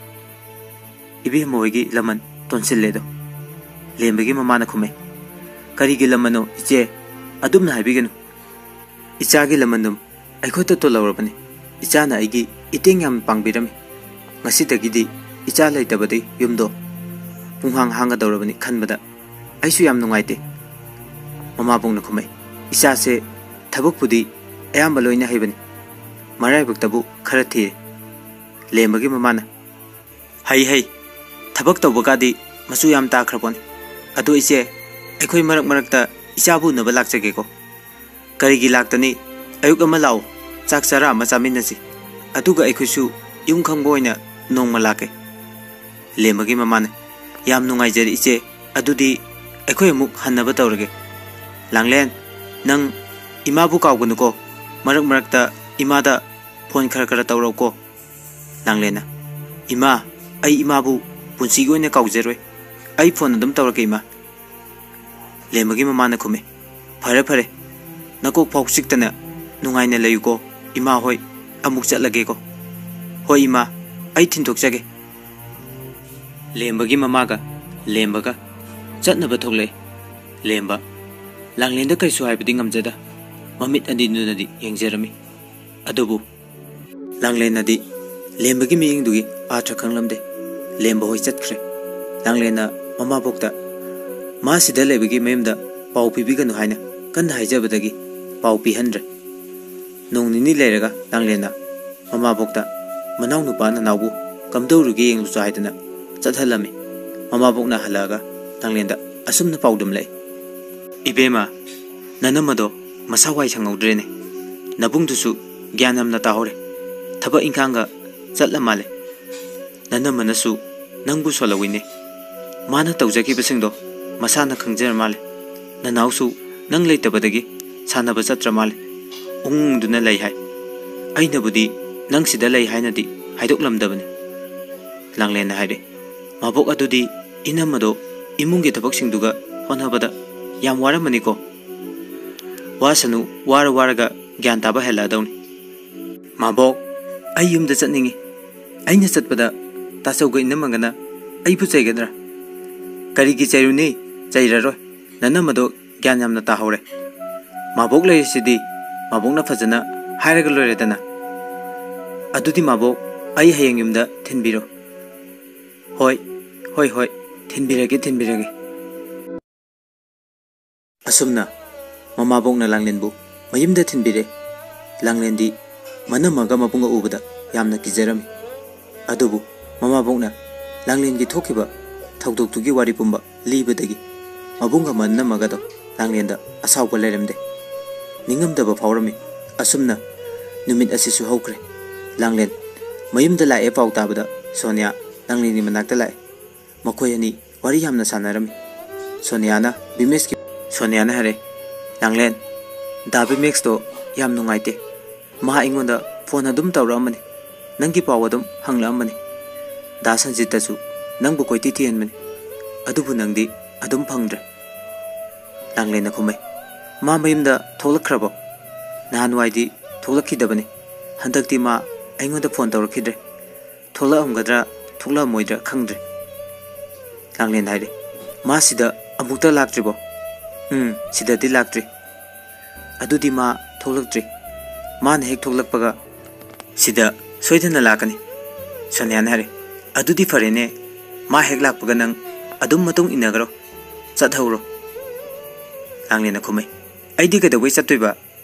"ꯏꯕꯦꯝꯃ ꯍꯣꯏꯒꯤ ꯂꯃꯟ ꯇꯣꯟꯁꯤꯜꯂꯦꯗꯣ?" ꯂꯦꯝꯕꯒꯤ ꯃꯃꯥꯅ ꯈꯨꯝꯃꯦ, "ꯀꯔꯤꯒꯤ ꯂꯃꯟꯅꯣ ꯏꯆꯦ? ꯑꯗꯨꯝꯅ ꯍꯥꯏꯕꯤꯒꯅꯨ꯫ ꯏꯆꯥꯒꯤ ꯂꯃꯟꯗꯨꯝ ꯑꯩꯈꯣꯏꯗ ꯇꯣꯜꯍꯧꯔꯕꯅꯤ꯫ ꯏꯆꯥꯅ ꯑꯩꯒꯤ ꯏꯇꯦꯡ ꯌꯥꯝ ꯄꯥꯡꯕꯤꯔꯝꯃꯤ꯫ ꯉꯁꯤꯗꯒꯤꯗꯤ ꯏꯆꯥ ꯂꯩꯇꯕꯗꯤ ꯌꯨꯝꯗꯣ ꯄꯨꯡꯍꯥꯡ ꯍꯥꯡꯒꯗꯧꯔꯕꯅꯤ ꯈꯟꯕꯗ ꯑꯩꯁꯨ ꯌꯥꯝ ꯅꯨꯡꯉꯥꯏꯇꯦ꯫" ꯃꯃꯥꯕꯣꯛꯅ ꯈꯨꯝꯃꯛꯏ, "ꯏꯆꯥꯁꯦ ꯊꯕꯛꯄꯨꯗꯤ ꯑꯌꯥꯝꯕ ꯂꯣꯏꯅ ꯍꯩꯕꯅꯤ, ꯃꯔꯥꯏꯕꯛꯇꯕꯨ ꯈꯔ ꯊꯤꯔꯦ꯫" ꯂꯦꯝꯕꯒꯤ ꯃꯃꯥꯅ, "ꯍꯩ, ꯍꯩ, ꯊꯕꯛ ꯇꯧꯕꯒꯗꯤ ꯃꯆꯨ ꯌꯥꯝ ꯇꯥꯈ꯭ꯔꯄꯣꯠꯅꯤ꯫ ꯑꯗꯣ ꯏꯆꯦ, ꯑꯩꯈꯣꯏ ꯃꯔꯛ ꯃꯔꯛꯇ ꯏꯆꯥꯕꯨ ꯎꯅꯕ ꯂꯥꯛꯆꯒꯦꯀꯣ꯫" "ꯀꯔꯤꯒꯤ ꯂꯥꯛꯇꯅꯤ? ꯑꯌꯨꯛ ꯑꯃ ꯂꯥꯛꯑꯣ, ꯆꯥꯛ ꯆꯔꯥ ꯑꯃ ꯆꯥꯃꯤꯟꯅꯁꯤ꯫ ꯑꯗꯨꯒ ꯑꯩꯈꯣꯏꯁꯨ ꯌꯨꯝ ꯈꯪꯕ ꯑꯣꯏꯅ ꯅꯣꯡꯃ ꯂꯥꯛꯀꯦ꯫" ꯂꯦꯝꯕꯒꯤ ꯃꯃꯥꯅ, "ꯌꯥꯝ ꯅꯨꯡꯉꯥꯏꯖꯔꯦ ꯏꯆꯦ, ꯑꯗꯨꯗꯤ ꯑꯩꯈꯣꯏ ꯑꯃꯨꯛ ꯍꯟꯅꯕ ꯇꯧꯔꯒꯦ꯫ ꯂꯥꯡꯂꯦꯟ, ꯅꯪ ꯏꯃꯥꯕꯨ ꯀꯥꯎꯒꯅꯨꯀꯣ, ꯃꯔꯛ ꯃꯔꯛꯇ ꯏꯃꯥꯗ ꯐꯣꯟ ꯈꯔ ꯈꯔ ꯇꯧꯔꯛꯎꯀꯣ꯫" ꯂꯥꯡꯂꯦꯟꯅ, "ꯏꯃꯥ, ꯑꯩ ꯏꯃꯥꯕꯨ ꯄꯨꯟꯁꯤꯒꯤ ꯑꯣꯏꯅ ꯀꯥꯎꯖꯔꯣꯏ꯫ ꯑꯩ ꯐꯣꯟ ꯑꯗꯨꯝ ꯇꯧꯔꯛꯀꯦ, ꯏꯃꯥ꯫" ꯂꯦꯝꯕꯒꯤ ꯃꯃꯥꯅ ꯈꯨꯝꯃꯤ, "ꯐꯔꯦ, ꯐꯔꯦ, ꯅꯀꯣꯛ ꯐꯥꯎ ꯆꯤꯛꯇꯅ ꯅꯨꯡꯉꯥꯏꯅ ꯂꯩꯌꯨꯀꯣ ꯏꯃꯥ ꯍꯣꯏ, ꯑꯃꯨꯛ ꯆꯠꯂꯒꯦꯀꯣ꯫" "ꯍꯣꯏ ꯏꯃꯥ, ꯑꯩ ꯊꯤꯟꯗꯣꯛꯆꯒꯦ꯫" ꯂꯦꯝꯕꯒꯤ ꯃꯃꯥꯒ ꯂꯦꯝꯕꯒ ꯆꯠꯅꯕ ꯊꯣꯛꯂꯛꯏ꯫ ꯂꯦꯝꯕ, ꯂꯥꯡꯂꯦꯟꯗ ꯀꯔꯤꯁꯨ ꯍꯥꯏꯕꯗꯤ ꯉꯝꯖꯗ, ꯃꯃꯤꯠ ꯑꯅꯤꯗꯨꯅꯗꯤ ꯌꯦꯡꯖꯔꯝꯃꯤ꯫ ꯑꯗꯨꯕꯨ ꯂꯥꯡꯂꯦꯟꯅꯗꯤ ꯂꯦꯝꯕꯒꯤ ꯃꯤꯠꯌꯦꯡꯗꯨꯒꯤ ꯑꯥꯔꯊ ꯈꯪꯂꯝꯗꯦ꯫ ꯂꯦꯝꯕ ꯍꯣꯏ ꯆꯠꯈ꯭ꯔꯦ꯫ ꯂꯥꯡꯂꯦꯟꯅ ꯃꯃꯥꯕꯣꯛꯇ ꯃꯥ ꯁꯤꯗ ꯂꯩꯕꯒꯤ ꯃꯌꯨꯝꯗ ꯄꯥꯎ ꯄꯤꯕꯤꯒꯅꯨ ꯍꯥꯏꯅ ꯀꯟꯅ ꯍꯥꯏꯖꯕꯗꯒꯤ ꯄꯥꯎ ꯄꯤꯍꯟꯗ꯭ꯔꯦ꯫ ꯅꯣꯡ ꯅꯤꯅꯤ ꯂꯩꯔꯒ ꯂꯥꯡꯂꯦꯟꯅ ꯃꯃꯥꯕꯣꯛꯇ, "ꯃꯅꯥꯎ ꯅꯨꯄꯥ ꯅꯅꯥꯎꯕꯨ ꯀꯝꯗꯧꯔꯤꯒꯦ ꯌꯦꯡꯂꯨꯆꯣ" ꯍꯥꯏꯗꯅ ꯆꯠꯍꯜꯂꯝꯃꯤ꯫ ꯃꯃꯥꯕꯣꯛꯅ ꯍꯜꯂꯛꯑꯒ ꯂꯥꯡꯂꯦꯟꯗ ꯑꯁꯨꯝꯅ ꯄꯥꯎꯗꯝꯂꯛꯏ, "ꯏꯕꯦꯝꯃ, ꯅꯅꯝꯃꯗꯣ ꯃꯁꯥ ꯋꯥꯏ ꯁꯪꯍꯧꯗ꯭ꯔꯦꯅꯦ꯫ ꯅꯕꯨꯡꯗꯨꯁꯨ ꯒ꯭ꯌꯥꯟ ꯌꯥꯝꯅ ꯇꯥꯍꯧꯔꯦ꯫ ꯊꯕꯛ ꯏꯪꯈꯥꯡꯒ ꯆꯠꯂ ꯃꯥꯜꯂꯦ꯫ ꯅꯅꯝꯃꯅꯁꯨ ꯅꯪꯕꯨ ꯁꯣꯜꯍꯧꯏꯅꯦ꯫ ꯃꯥꯅ ꯇꯧꯖꯈꯤꯕꯁꯤꯡꯗꯣ ꯃꯁꯥꯅ ꯈꯪꯖꯔ ꯃꯥꯜꯂꯦ꯫ ꯅꯅꯥꯎꯁꯨ ꯅꯪ ꯂꯩꯇꯕꯗꯒꯤ ꯁꯥꯟꯅꯕ ꯆꯠꯇ꯭ꯔ ꯃꯥꯜꯂꯦ꯫ ꯎꯪꯗꯨꯅ ꯂꯩ ꯍꯥꯏ꯫ ꯑꯩꯅꯕꯨꯗꯤ ꯅꯪ ꯁꯤꯗ ꯂꯩ ꯍꯥꯏꯅꯗꯤ ꯍꯥꯏꯗꯣꯛꯂꯝꯗꯕꯅꯤ"꯫ ꯂꯥꯡꯂꯦꯟꯅ ꯍꯥꯏꯔꯦ, "ꯃꯕꯣꯛ, ꯑꯗꯨꯗꯤ ꯏꯅꯝꯃꯗꯣ ꯏꯃꯨꯡꯒꯤ ꯊꯕꯛꯁꯤꯡꯗꯨꯒ ꯍꯣꯠꯅꯕꯗ ꯌꯥꯝ ꯋꯥꯔꯝꯃꯅꯤꯀꯣ?" "ꯋꯥꯁꯅꯨ, ꯋꯥꯔ ꯋꯥꯔꯒ ꯒ꯭ꯌꯥꯟ ꯇꯥꯕ ꯍꯦꯜꯂꯛꯑꯗꯧꯅꯤ"꯫ "ꯃꯕꯣꯛ, ꯑꯩ ꯌꯨꯝꯗ ꯆꯠꯅꯤꯡꯉꯤ꯫ ꯑꯩꯅ ꯆꯠꯄꯗ ꯇꯥꯆꯧꯒ ꯏꯅꯝꯃꯒꯅ ꯑꯩꯕꯨ ꯆꯩꯒꯗ꯭ꯔꯥ?" "ꯀꯔꯤꯒꯤ ꯆꯩꯔꯨꯅꯤ? ꯆꯩꯔꯔꯣꯏ꯫ ꯅꯅꯝꯃꯗꯣ ꯒ꯭ꯌꯥꯟ ꯌꯥꯝꯅ ꯇꯥꯍꯧꯔꯦ꯫ ꯃꯕꯣꯛ ꯂꯩꯔꯤꯁꯤꯗꯤ, ꯃꯕꯣꯛꯅ ꯐꯖꯅ ꯍꯥꯏꯔꯒ ꯂꯣꯏꯔꯦꯗꯅ꯫ ꯑꯗꯨꯗꯤ ꯃꯕꯣꯛ, ꯑꯩ ꯍꯌꯦꯡ ꯌꯨꯝꯗ ꯊꯤꯟꯕꯤꯔꯣ"꯫ "ꯍꯣꯏ, ꯍꯣꯏ, ꯍꯣꯏ, ꯊꯤꯟꯕꯤꯔꯒꯦ, ꯊꯤꯟꯕꯤꯔꯒꯦ"꯫ ꯑꯁꯨꯝꯅ ꯃꯃꯥꯕꯣꯛꯅ ꯂꯥꯡꯂꯦꯟꯕꯨ ꯃꯌꯨꯝꯗ ꯊꯤꯟꯕꯤꯔꯦ꯫ ꯂꯥꯡꯂꯦꯟꯗꯤ ꯃꯅꯝꯃꯒ ꯃꯕꯨꯡꯒ ꯎꯕꯗ ꯌꯥꯝꯅ ꯀꯤꯖꯔꯝꯃꯤ꯫ ꯑꯗꯨꯕꯨ ꯃꯃꯥꯕꯣꯛꯅ ꯂꯥꯡꯂꯦꯟꯒꯤ ꯊꯣꯛꯈꯤꯕ ꯊꯧꯗꯣꯛꯇꯨꯒꯤ ꯋꯥꯔꯤ ꯄꯨꯝꯕ ꯂꯤꯕꯗꯒꯤ ꯃꯕꯨꯡꯒ ꯃꯅꯝꯃꯒꯗꯣ ꯂꯥꯡꯂꯦꯟꯗ ꯑꯁꯥꯎꯕ ꯂꯩꯔꯝꯗꯦ꯫ ꯅꯤꯡꯉꯝꯗꯕ ꯐꯥꯎꯔꯝꯃꯤ꯫ ꯑꯁꯨꯝꯅ ꯅꯨꯃꯤꯠ ꯑꯁꯤꯁꯨ ꯍꯧꯈ꯭ꯔꯦ꯫ ꯂꯥꯡꯂꯦꯟ ꯃꯌꯨꯝꯗ ꯂꯥꯛꯑꯦ ꯄꯥꯎ ꯇꯥꯕꯗ ꯁꯣꯅꯤꯌꯥ ꯂꯥꯡꯂꯦꯟꯒꯤ ꯃꯅꯥꯛꯇ ꯂꯥꯛꯑꯦ꯫ ꯃꯈꯣꯏ ꯑꯅꯤ ꯋꯥꯔꯤ ꯌꯥꯝꯅ ꯁꯥꯟꯅꯔꯝꯃꯤ꯫ ꯁꯣꯅꯤꯌꯥꯅ ꯕꯤꯃꯦꯁꯀꯤ, ꯁꯣꯅꯤꯌꯥꯅ ꯍꯥꯏꯔꯦ, "ꯂꯥꯡꯂꯦꯟ, ꯗꯥ ꯕꯤꯃꯦꯛꯁꯇꯣ ꯌꯥꯝ ꯅꯨꯡꯉꯥꯏꯇꯦ꯫ ꯃꯥ ꯑꯩꯉꯣꯟꯗ ꯐꯣꯟ ꯑꯗꯨꯝ ꯇꯧꯔꯛꯑꯝꯕꯅꯤ, ꯅꯪꯒꯤ ꯄꯥꯎ ꯑꯗꯨꯝ ꯍꯪꯂꯛꯑꯝꯕꯅꯤ꯫ ꯗꯥ ꯁꯟꯖꯤꯠꯇꯁꯨ ꯅꯪꯕꯨ ꯀꯣꯏꯊꯤ ꯊꯤꯍꯟꯕꯅꯤ, ꯑꯗꯨꯕꯨ ꯅꯪꯗꯤ ꯑꯗꯨꯝ ꯐꯪꯗ꯭ꯔꯦ"꯫ ꯂꯥꯡꯂꯦꯟꯅ ꯈꯨꯝꯃꯦ, "ꯃꯥ ꯃꯌꯨꯝꯗ ꯊꯣꯛꯂꯛꯈ꯭ꯔꯕꯣ? ꯅꯍꯥꯟꯋꯥꯏꯗꯤ ꯊꯣꯛꯂꯛꯈꯤꯗꯕꯅꯤ, ꯍꯟꯗꯛꯇꯤ ꯃꯥ ꯑꯩꯉꯣꯟꯗ ꯐꯣꯟ ꯇꯧꯔꯛꯈꯤꯗ꯭ꯔꯦ꯫ ꯊꯣꯛꯂꯛꯑꯝꯒꯗ꯭ꯔꯥ ꯊꯣꯛꯂꯛꯑꯝꯃꯣꯏꯗ꯭ꯔꯥ ꯈꯪꯗ꯭ꯔꯦ"꯫ ꯂꯥꯡꯂꯦꯟ ꯍꯥꯏꯔꯦ, "ꯃꯥ ꯁꯤꯗ ꯑꯃꯨꯛꯇ ꯂꯥꯛꯇ꯭ꯔꯤꯕꯣ?" "ꯎꯝ, ꯁꯤꯗꯗꯤ ꯂꯥꯛꯇ꯭ꯔꯤ꯫ ꯑꯗꯨꯗꯤ ꯃꯥ ꯊꯣꯛꯂꯛꯇ꯭ꯔꯤ꯫ ꯃꯥꯅ ꯍꯦꯛ ꯊꯣꯛꯂꯛꯄꯒ ꯁꯤꯗ ꯁꯣꯏꯗꯅ ꯂꯥꯛꯀꯅꯤ", ꯁꯣꯅꯤꯌꯥꯅ ꯍꯥꯏꯔꯦ꯫ "ꯑꯗꯨꯗꯤ ꯐꯔꯦꯅꯦ, ꯃꯥ ꯍꯦꯛ ꯂꯥꯛꯄꯒ ꯅꯪ ꯑꯗꯨꯝ ꯃꯇꯨꯡ ꯏꯟꯅꯈ꯭ꯔꯣ, ꯆꯠꯍꯧꯔꯣ", ꯂꯥꯡꯂꯦꯟꯅ ꯈꯨꯝꯃꯦ꯫ "ꯑꯩꯗꯤ ꯀꯩꯗꯧꯕꯩ ꯆꯠꯇꯣꯏꯕ?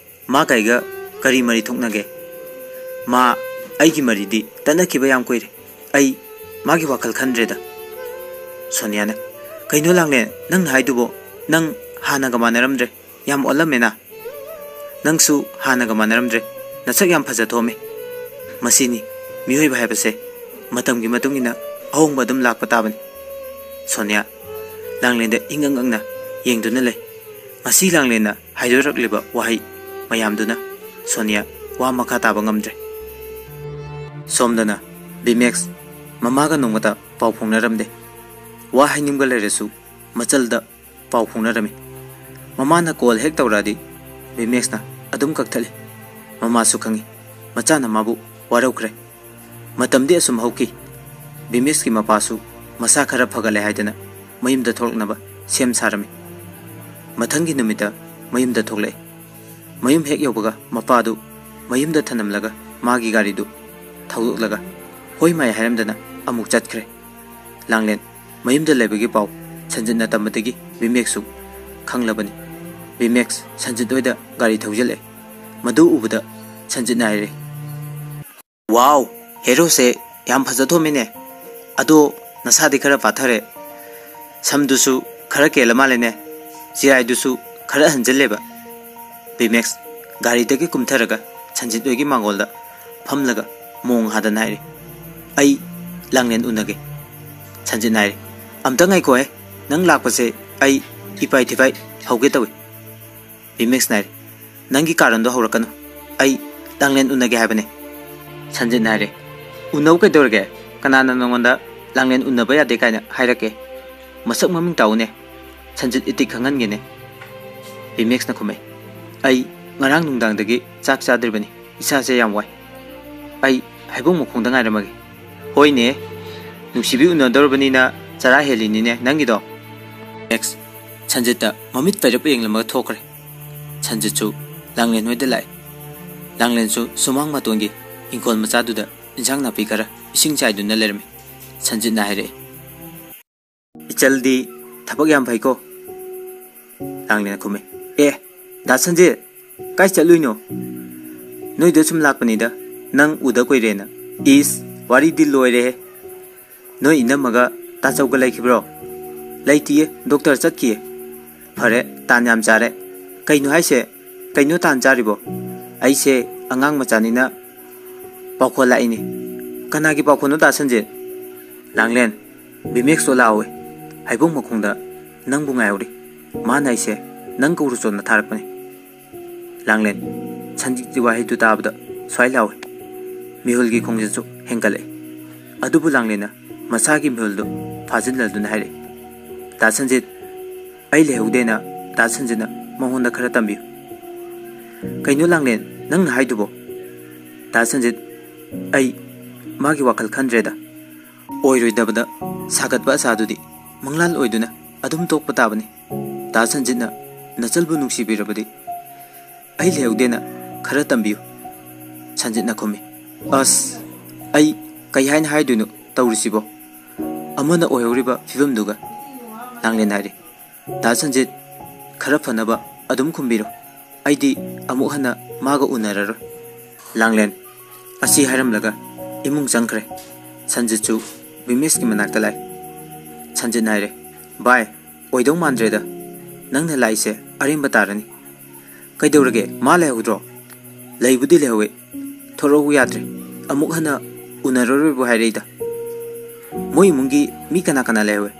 ꯃꯥ ꯀꯩꯒ ꯀꯔꯤ ꯃꯔꯤ ꯊꯣꯛꯅꯒꯦ? ꯃꯥ ꯑꯩꯒꯤ ꯃꯔꯤꯗꯤ ꯇꯠꯅꯈꯤꯕ ꯌꯥꯝ ꯀꯨꯏꯔꯦ꯫ ꯑꯩ ꯃꯥꯒꯤ ꯋꯥꯈꯜ ꯈꯟꯗ꯭ꯔꯦꯗ"꯫ ꯁꯣꯅꯤꯌꯥꯅ, "ꯀꯩꯅꯣ ꯂꯥꯡꯂꯦꯟ, ꯅꯪꯅ ꯍꯥꯏꯗꯨꯕꯣ? ꯅꯪ ꯍꯥꯟꯅꯒ ꯃꯥꯟꯅꯔꯝꯗ꯭ꯔꯦ, ꯌꯥꯝ ꯑꯣꯜꯂꯝꯃꯦꯅ꯫ ꯅꯪꯁꯨ ꯍꯥꯟꯅꯒ ꯃꯥꯟꯅꯔꯝꯗ꯭ꯔꯦ, ꯅꯁꯛ ꯌꯥꯝ ꯐꯖ ꯊꯣꯛꯑꯝꯃꯦ꯫ ꯃꯁꯤꯅꯤ ꯃꯤꯑꯣꯏꯕ ꯍꯥꯏꯕꯁꯦ, ꯃꯇꯝꯒꯤ ꯃꯇꯨꯡ ꯏꯟꯅ ꯑꯍꯣꯡꯕ ꯑꯗꯨꯝ ꯂꯥꯛꯄ ꯇꯥꯕꯅꯤ"꯫ ꯁꯣꯅꯤꯌꯥ ꯂꯥꯡꯂꯦꯟꯗ ꯏꯪ ꯑꯪ ꯑꯪꯅ ꯌꯦꯡꯗꯨꯅ ꯂꯩ꯫ ꯉꯁꯤ ꯂꯥꯡꯂꯦꯟꯅ ꯍꯥꯏꯗꯣꯔꯛꯂꯤꯕ ꯋꯥꯍꯩ ꯃꯌꯥꯝꯗꯨꯅ ꯁꯣꯅꯤꯌꯥ ꯋꯥ ꯃꯈꯥ ꯇꯥꯕ ꯉꯝꯗ꯭ꯔꯦ꯫ ꯁꯣꯝꯗꯅ ꯕꯤꯃꯦꯛꯁ ꯃꯃꯥꯒ ꯅꯣꯡꯃꯇ ꯄꯥꯎ ꯐꯥꯎꯅꯔꯝꯗꯦ꯫ ꯋꯥ ꯍꯥꯏꯅꯤꯡꯕ ꯂꯩꯔꯁꯨ ꯃꯆꯜꯗ ꯄꯥꯎ ꯐꯥꯎꯅꯔꯝꯃꯤ꯫ ꯃꯃꯥꯅ ꯀꯣꯜ ꯍꯦꯛ ꯇꯧꯔꯛꯑꯗꯤ ꯕꯤꯃꯦꯛꯁꯅ ꯑꯗꯨꯝ ꯀꯛꯊꯠꯂꯤ꯫ ꯃꯃꯥꯁꯨ ꯈꯪꯉꯤ, ꯃꯆꯥꯅ ꯃꯥꯕꯨ ꯋꯥꯔꯧꯈ꯭ꯔꯦ꯫ ꯃꯇꯝꯗꯤ ꯑꯁꯨꯝ ꯍꯧꯈꯤ꯫ ꯕꯤꯃꯦꯛꯁꯀꯤ ꯃꯄꯥꯁꯨ ꯃꯁꯥ ꯈꯔ ꯐꯒꯠꯂꯦ ꯍꯥꯏꯗꯅ ꯃꯌꯨꯝꯗ ꯊꯣꯛꯂꯛꯅꯕ ꯁꯦꯝ ꯁꯥꯔꯝꯃꯤ꯫ ꯃꯊꯪꯒꯤ ꯅꯨꯃꯤꯠꯇ ꯃꯌꯨꯝꯗ ꯊꯣꯛꯂꯛꯑꯦ꯫ ꯃꯌꯨꯝ ꯍꯦꯛ ꯌꯧꯕꯒ ꯃꯄꯥꯗꯨ ꯃꯌꯨꯝꯗ ꯊꯅꯝꯂꯒ ꯃꯥꯒꯤ ꯒꯥꯔꯤꯗꯨ ꯊꯧꯗꯣꯛꯂꯒ ꯍꯣꯏ ꯃꯥꯏ ꯍꯥꯏꯔꯝꯗꯅ ꯑꯃꯨꯛ ꯆꯠꯈ꯭ꯔꯦ꯫ ꯂꯥꯡꯂꯦꯟ ꯃꯌꯨꯝꯗ ꯂꯩꯕꯒꯤ ꯄꯥꯎ ꯁꯟꯖꯤꯠꯅ ꯇꯝꯕꯗꯒꯤ ꯕꯤꯃꯦꯛꯁꯨ ꯈꯪꯂꯕꯅꯤ꯫ ꯕꯤꯃꯦꯛꯁ ꯁꯟꯖꯤꯠ ꯍꯣꯏꯗ ꯒꯥꯔꯤ ꯊꯧꯖꯤꯜꯂꯛꯑꯦ꯫ ꯃꯗꯨ ꯎꯕꯗ ꯁꯟꯖꯤꯠꯅ ꯍꯥꯏꯔꯦ, "ꯋꯥꯎ, ꯍꯦꯔꯣꯁꯦ ꯌꯥꯝ ꯐꯖ ꯊꯣꯛꯑꯝꯃꯤꯅꯦ꯫ ꯑꯗꯣ ꯅꯁꯥꯗꯤ ꯈꯔ ꯄꯥꯊꯔꯦ꯫ ꯁꯝꯗꯨꯁꯨ ꯈꯔ ꯀꯦꯜꯂ ꯃꯥꯜꯂꯦꯅꯦ꯫ ꯆꯤꯔꯥꯏꯗꯨꯁꯨ ꯈꯔ ꯍꯟꯖꯤꯜꯂꯦꯕ"꯫ ꯕꯤꯃꯦꯛꯁ ꯒꯥꯔꯤꯗꯒꯤ ꯀꯨꯝꯊꯔꯒ ꯁꯟꯖꯤꯠ ꯍꯣꯏꯒꯤ ꯃꯥꯡꯒꯣꯜꯗ ꯐꯝꯂꯒ ꯃꯣꯡ ꯍꯥꯗꯅ ꯍꯥꯏꯔꯤ, "ꯑꯩ ꯂꯥꯡꯂꯦꯟ ꯎꯅꯒꯦ"꯫ ꯁꯟꯖꯤꯠꯅ ꯍꯥꯏꯔꯤ, "ꯑꯝꯇ ꯉꯥꯏꯈꯣꯍꯦ, ꯅꯪ ꯂꯥꯛꯄꯁꯦ ꯑꯩ ꯏꯄꯥꯏ ꯊꯤꯄꯥꯏ ꯍꯧꯒꯦ ꯇꯧꯏ"꯫ ꯕꯤꯃꯦꯛꯁꯅ ꯍꯥꯏꯔꯤ, "ꯅꯪꯒꯤ ꯀꯥꯔꯟꯗꯣ ꯍꯧꯔꯛꯀꯅꯨ, ꯑꯩ ꯂꯥꯡꯂꯦꯟ ꯎꯅꯒꯦ ꯍꯥꯏꯕꯅꯦ"꯫ ꯁꯟꯖꯤꯠꯅ ꯍꯥꯏꯔꯦ, "ꯎꯅꯧ ꯀꯩꯗꯧꯔꯒꯦ? ꯀꯅꯥꯅ ꯅꯉꯣꯟꯗ ꯂꯥꯡꯂꯦꯟ ꯎꯅꯕ ꯌꯥꯗꯦ ꯀꯥꯏꯅ ꯍꯥꯏꯔꯛꯀꯦ? ꯃꯁꯛ ꯃꯃꯤꯡ ꯇꯥꯛꯎꯅꯦ, ꯁꯟꯖꯤꯠ ꯏꯇꯤꯛ ꯈꯪꯍꯟꯒꯦꯅꯦ"꯫ ꯕꯤꯃꯦꯛꯁꯅ ꯈꯨꯝꯃꯦ, "ꯑꯩ ꯉꯔꯥꯡ ꯅꯨꯡꯗꯥꯡꯗꯒꯤ ꯆꯥꯛ ꯆꯥꯗ꯭ꯔꯤꯕꯅꯤ, ꯏꯁꯥꯁꯦ ꯌꯥꯝ ꯋꯥꯏ꯫ ꯑꯩ ꯍꯩꯕꯣꯡ ꯃꯈꯣꯡꯗ ꯉꯥꯏꯔꯝꯃꯒꯦ"꯫ "ꯍꯣꯏꯅꯦ, ꯅꯨꯡꯁꯤꯕꯤ ꯎꯅꯗꯧꯔꯕꯅꯤꯅ ꯆꯔꯥ ꯍꯦꯜꯂꯤꯅꯤꯅꯦ ꯅꯪꯒꯤꯗꯣ"꯫ ꯕꯤꯃꯦꯛꯁ ꯁꯟꯖꯤꯠꯇ ꯃꯃꯤꯠ ꯄꯩꯔꯞ ꯌꯦꯡꯂꯝꯃꯒ ꯊꯣꯛꯈ꯭ꯔꯦ꯫ ꯁꯟꯖꯤꯠꯁꯨ ꯂꯥꯡꯂꯦꯟ ꯍꯣꯏꯗ ꯂꯥꯛꯑꯦ꯫ ꯂꯥꯡꯂꯦꯟꯁꯨ ꯁꯨꯃꯥꯡ ꯃꯇꯣꯟꯒꯤ ꯏꯪꯈꯣꯜ ꯃꯆꯥꯗꯨꯗ ꯏꯟꯁꯥꯡ ꯅꯥꯄꯤ ꯈꯔ ꯏꯁꯤꯡ ꯆꯥꯏꯗꯨꯅ ꯂꯩꯔꯝꯃꯤ꯫ ꯁꯟꯖꯤꯠꯅ ꯍꯥꯏꯔꯛꯑꯦ, "ꯏꯆꯜꯗꯤ ꯊꯕꯛ ꯌꯥꯝ ꯐꯩꯀꯣ?" ꯂꯥꯡꯂꯦꯟꯅ ꯈꯨꯝꯃꯦ, "ꯑꯦ, ꯗꯥ ꯁꯟꯖꯤꯠ, ꯀꯥꯏ ꯆꯠꯂꯨꯏꯅꯣ? ꯅꯣꯏꯗ ꯁꯨꯝ ꯂꯥꯛꯄꯅꯤꯗ, ꯅꯪ ꯎꯗ ꯀꯨꯏꯔꯦꯅ꯫ ꯏꯁ, ꯋꯥꯔꯤꯗꯤ ꯂꯣꯏꯔꯦꯍꯦ꯫ ꯅꯣꯏ ꯏꯅꯝꯃꯒ ꯇꯥꯆꯧꯒ ꯂꯩꯈꯤꯕ꯭ꯔꯣ?" "ꯂꯩꯇꯤꯌꯦ, ꯗꯣꯛꯇꯔ ꯆꯠꯈꯤꯌꯦ꯫" "ꯐꯔꯦ, ꯇꯥꯟ ꯌꯥꯝ ꯆꯥꯔꯦ꯫ ꯀꯩꯅꯣ ꯍꯥꯏꯁꯦ? ꯀꯩꯅꯣ ꯇꯥꯟ ꯆꯥꯔꯤꯕꯣ?" "ꯑꯩꯁꯦ ꯑꯉꯥꯡ ꯃꯆꯥꯅꯤꯅ ꯄꯥꯎꯈꯣꯜ ꯂꯥꯛꯏꯅꯦ꯫" "ꯀꯅꯥꯒꯤ ꯄꯥꯎꯈꯣꯜꯅꯣ, ꯗꯥ ꯁꯟꯖꯤꯠ?" "ꯂꯥꯡꯂꯦꯟ, ꯚꯤꯃꯦꯛꯁꯇꯣ ꯂꯥꯛꯍꯧꯋꯦ꯫ ꯍꯩꯕꯣꯡ ꯃꯈꯣꯡꯗ ꯅꯪꯕꯨ ꯉꯥꯏꯍꯧꯔꯤ꯫ ꯃꯥꯅ ꯑꯩꯁꯦ ꯅꯪ ꯀꯧꯔꯨꯆꯣꯅ ꯊꯥꯔꯛꯄꯅꯦ꯫" ꯂꯥꯡꯂꯦꯟ, ꯁꯟꯖꯤꯠꯀꯤ ꯋꯥꯍꯩꯗꯨ ꯇꯥꯕꯗ ꯁ꯭ꯋꯥꯏ ꯂꯥꯎꯏ꯫ ꯃꯤꯍꯨꯜꯒꯤ ꯈꯣꯡꯖꯦꯜꯁꯨ ꯍꯦꯟꯒꯠꯂꯛꯏ꯫ ꯑꯗꯨꯕꯨ ꯂꯥꯡꯂꯦꯟꯅ ꯃꯁꯥꯒꯤ ꯃꯤꯍꯨꯜꯗꯨ ꯐꯥꯖꯤꯜꯂꯗꯨꯅ ꯍꯥꯏꯔꯛꯏ, "ꯗꯥ ꯁꯟꯖꯤꯠ, ꯑꯩ ꯂꯩꯍꯧꯗꯦꯅ ꯗꯥ ꯁꯟꯖꯤꯠꯅ ꯃꯉꯣꯟꯗ ꯈꯔ ꯇꯝꯕꯤꯌꯨ꯫" "ꯀꯩꯅꯣ ꯂꯥꯡꯂꯦꯟ, ꯅꯪꯅ ꯍꯥꯏꯗꯨꯕꯣ?" "ꯗꯥ ꯁꯟꯖꯤꯠ, ꯑꯩ ꯃꯥꯒꯤ ꯋꯥꯈꯜ ꯈꯟꯗ꯭ꯔꯦꯗ꯫ ꯑꯣꯏꯔꯣꯏꯗꯕꯗ ꯁꯥꯒꯠꯄ ꯑꯁꯥꯗꯨꯗꯤ ꯃꯪꯂꯥꯟ ꯑꯣꯏꯗꯨꯅ ꯑꯗꯨꯝ ꯇꯣꯛꯄ ꯇꯥꯕꯅꯤ꯫ ꯗꯥ ꯁꯟꯖꯤꯠꯅ ꯅꯆꯜꯕꯨ ꯅꯨꯡꯁꯤꯕꯤꯔꯕꯗꯤ ꯑꯩ ꯂꯩꯍꯧꯗꯦꯅ ꯈꯔ ꯇꯝꯕꯤꯌꯨ꯫" ꯁꯟꯖꯤꯠꯅ ꯈꯨꯝꯃꯤ, "ꯑꯁ, ꯑꯩ ꯀꯩ ꯍꯥꯏꯅ ꯍꯥꯏꯗꯣꯏꯅꯣ ꯇꯧꯔꯤꯁꯤꯕꯣ? ꯑꯃꯅ ꯑꯣꯏꯍꯧꯔꯤꯕ ꯐꯤꯕꯝꯗꯨꯒ꯫" ꯂꯥꯡꯂꯦꯟ ꯍꯥꯏꯔꯤ, "ꯗꯥ ꯁꯟꯖꯤꯠ, ꯈꯔ ꯐꯅꯕ ꯑꯗꯨꯝ ꯈꯨꯝꯕꯤꯔꯣ꯫ ꯑꯩꯗꯤ ꯑꯃꯨꯛ ꯍꯟꯅ ꯃꯥꯒ ꯎꯅꯔꯔꯣꯏ꯫" ꯂꯥꯡꯂꯦꯟ ꯑꯁꯤ ꯍꯥꯏꯔꯝꯂꯒ ꯏꯃꯨꯡ ꯆꯪꯈ꯭ꯔꯦ꯫ ꯁꯟꯖꯤꯠꯁꯨ ꯕꯤꯃꯦꯁꯀꯤ ꯃꯅꯥꯛꯇ ꯂꯥꯛꯏ꯫ ꯁꯟꯖꯤꯠꯅ ꯍꯥꯏꯔꯦ, "ꯚꯥꯏ, ꯑꯣꯏꯗꯧ ꯃꯥꯟꯗ꯭ꯔꯦꯗ꯫ ꯅꯪꯅ ꯂꯥꯛꯏꯁꯦ ꯑꯔꯦꯝꯕ ꯇꯥꯔꯅꯤ꯫" "ꯀꯩꯗꯧꯔꯒꯦ? ꯃꯥ ꯂꯩꯍꯧꯗ꯭ꯔꯣ?" "ꯂꯩꯕꯨꯗꯤ ꯂꯩꯍꯧꯋꯦ꯫ ꯊꯣꯔꯛꯎ ꯌꯥꯗ꯭ꯔꯦ꯫ ꯑꯃꯨꯛ ꯍꯟꯅ ꯎꯅꯔꯔꯣꯏꯕꯨ ꯍꯥꯏꯔꯛꯏꯗ꯫" "ꯃꯣꯏ ꯏꯃꯨꯡꯒꯤ ꯃꯤ ꯀꯅꯥ ꯀꯅꯥ ꯂꯩꯍꯧꯋꯦ?"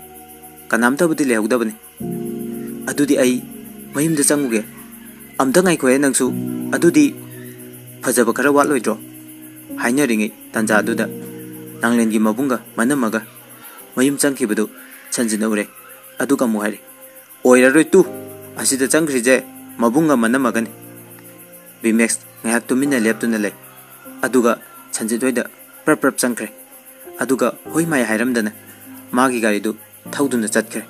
"ꯀꯅꯥꯝꯇꯕꯨꯗꯤ ꯂꯩꯍꯧꯗꯕꯅꯤ꯫" "ꯑꯗꯨꯗꯤ ꯑꯩ ꯃꯌꯨꯝꯗ ꯆꯪꯉꯨꯒꯦ꯫" "ꯑꯝꯇ ꯉꯥꯏꯈꯣꯍꯦ ꯅꯪꯁꯨ꯫ ꯑꯗꯨꯗꯤ ꯐꯖꯕ ꯈꯔ ꯋꯥꯠꯂꯣꯏꯗ꯭ꯔꯣ?" ꯍꯥꯏꯅꯔꯤꯉꯩ ꯇꯥꯟꯖꯥꯗꯨꯗ ꯂꯥꯡꯂꯦꯟꯒꯤ ꯃꯕꯨꯡꯒ ꯃꯅꯝꯃꯒ ꯃꯌꯨꯝ ꯆꯪꯈꯤꯕꯗꯨ ꯁꯟꯖꯤꯠꯅ ꯎꯔꯦ꯫ ꯑꯗꯨꯒ ꯑꯃꯨꯛ ꯍꯥꯏꯔꯦ, "ꯑꯣꯏꯔꯔꯣꯏ ꯇꯨ, ꯑꯁꯤꯗ ꯆꯪꯈ꯭ꯔꯤꯁꯦ ꯃꯕꯨꯡꯒ ꯃꯅꯝꯃꯒꯅꯤ꯫" ꯚꯤꯃꯦꯛꯁ ꯉꯥꯏꯍꯥꯛ ꯇꯨꯃꯤꯟꯅ ꯂꯦꯞꯇꯨꯅ ꯂꯩ꯫ ꯑꯗꯨꯒ ꯁꯟꯖꯤꯠ ꯍꯣꯏꯗ ꯄ꯭ꯔꯞ ꯄ꯭ꯔꯞ ꯆꯪꯈ꯭ꯔꯦ꯫ ꯑꯗꯨꯒ ꯍꯣꯏ ꯃꯥꯏ ꯍꯥꯏꯔꯝꯗꯅ ꯃꯥꯒꯤ ꯒꯥꯔꯤꯗꯨ ꯊꯧꯗꯨꯅ ꯆꯠꯈ꯭ꯔꯦ꯫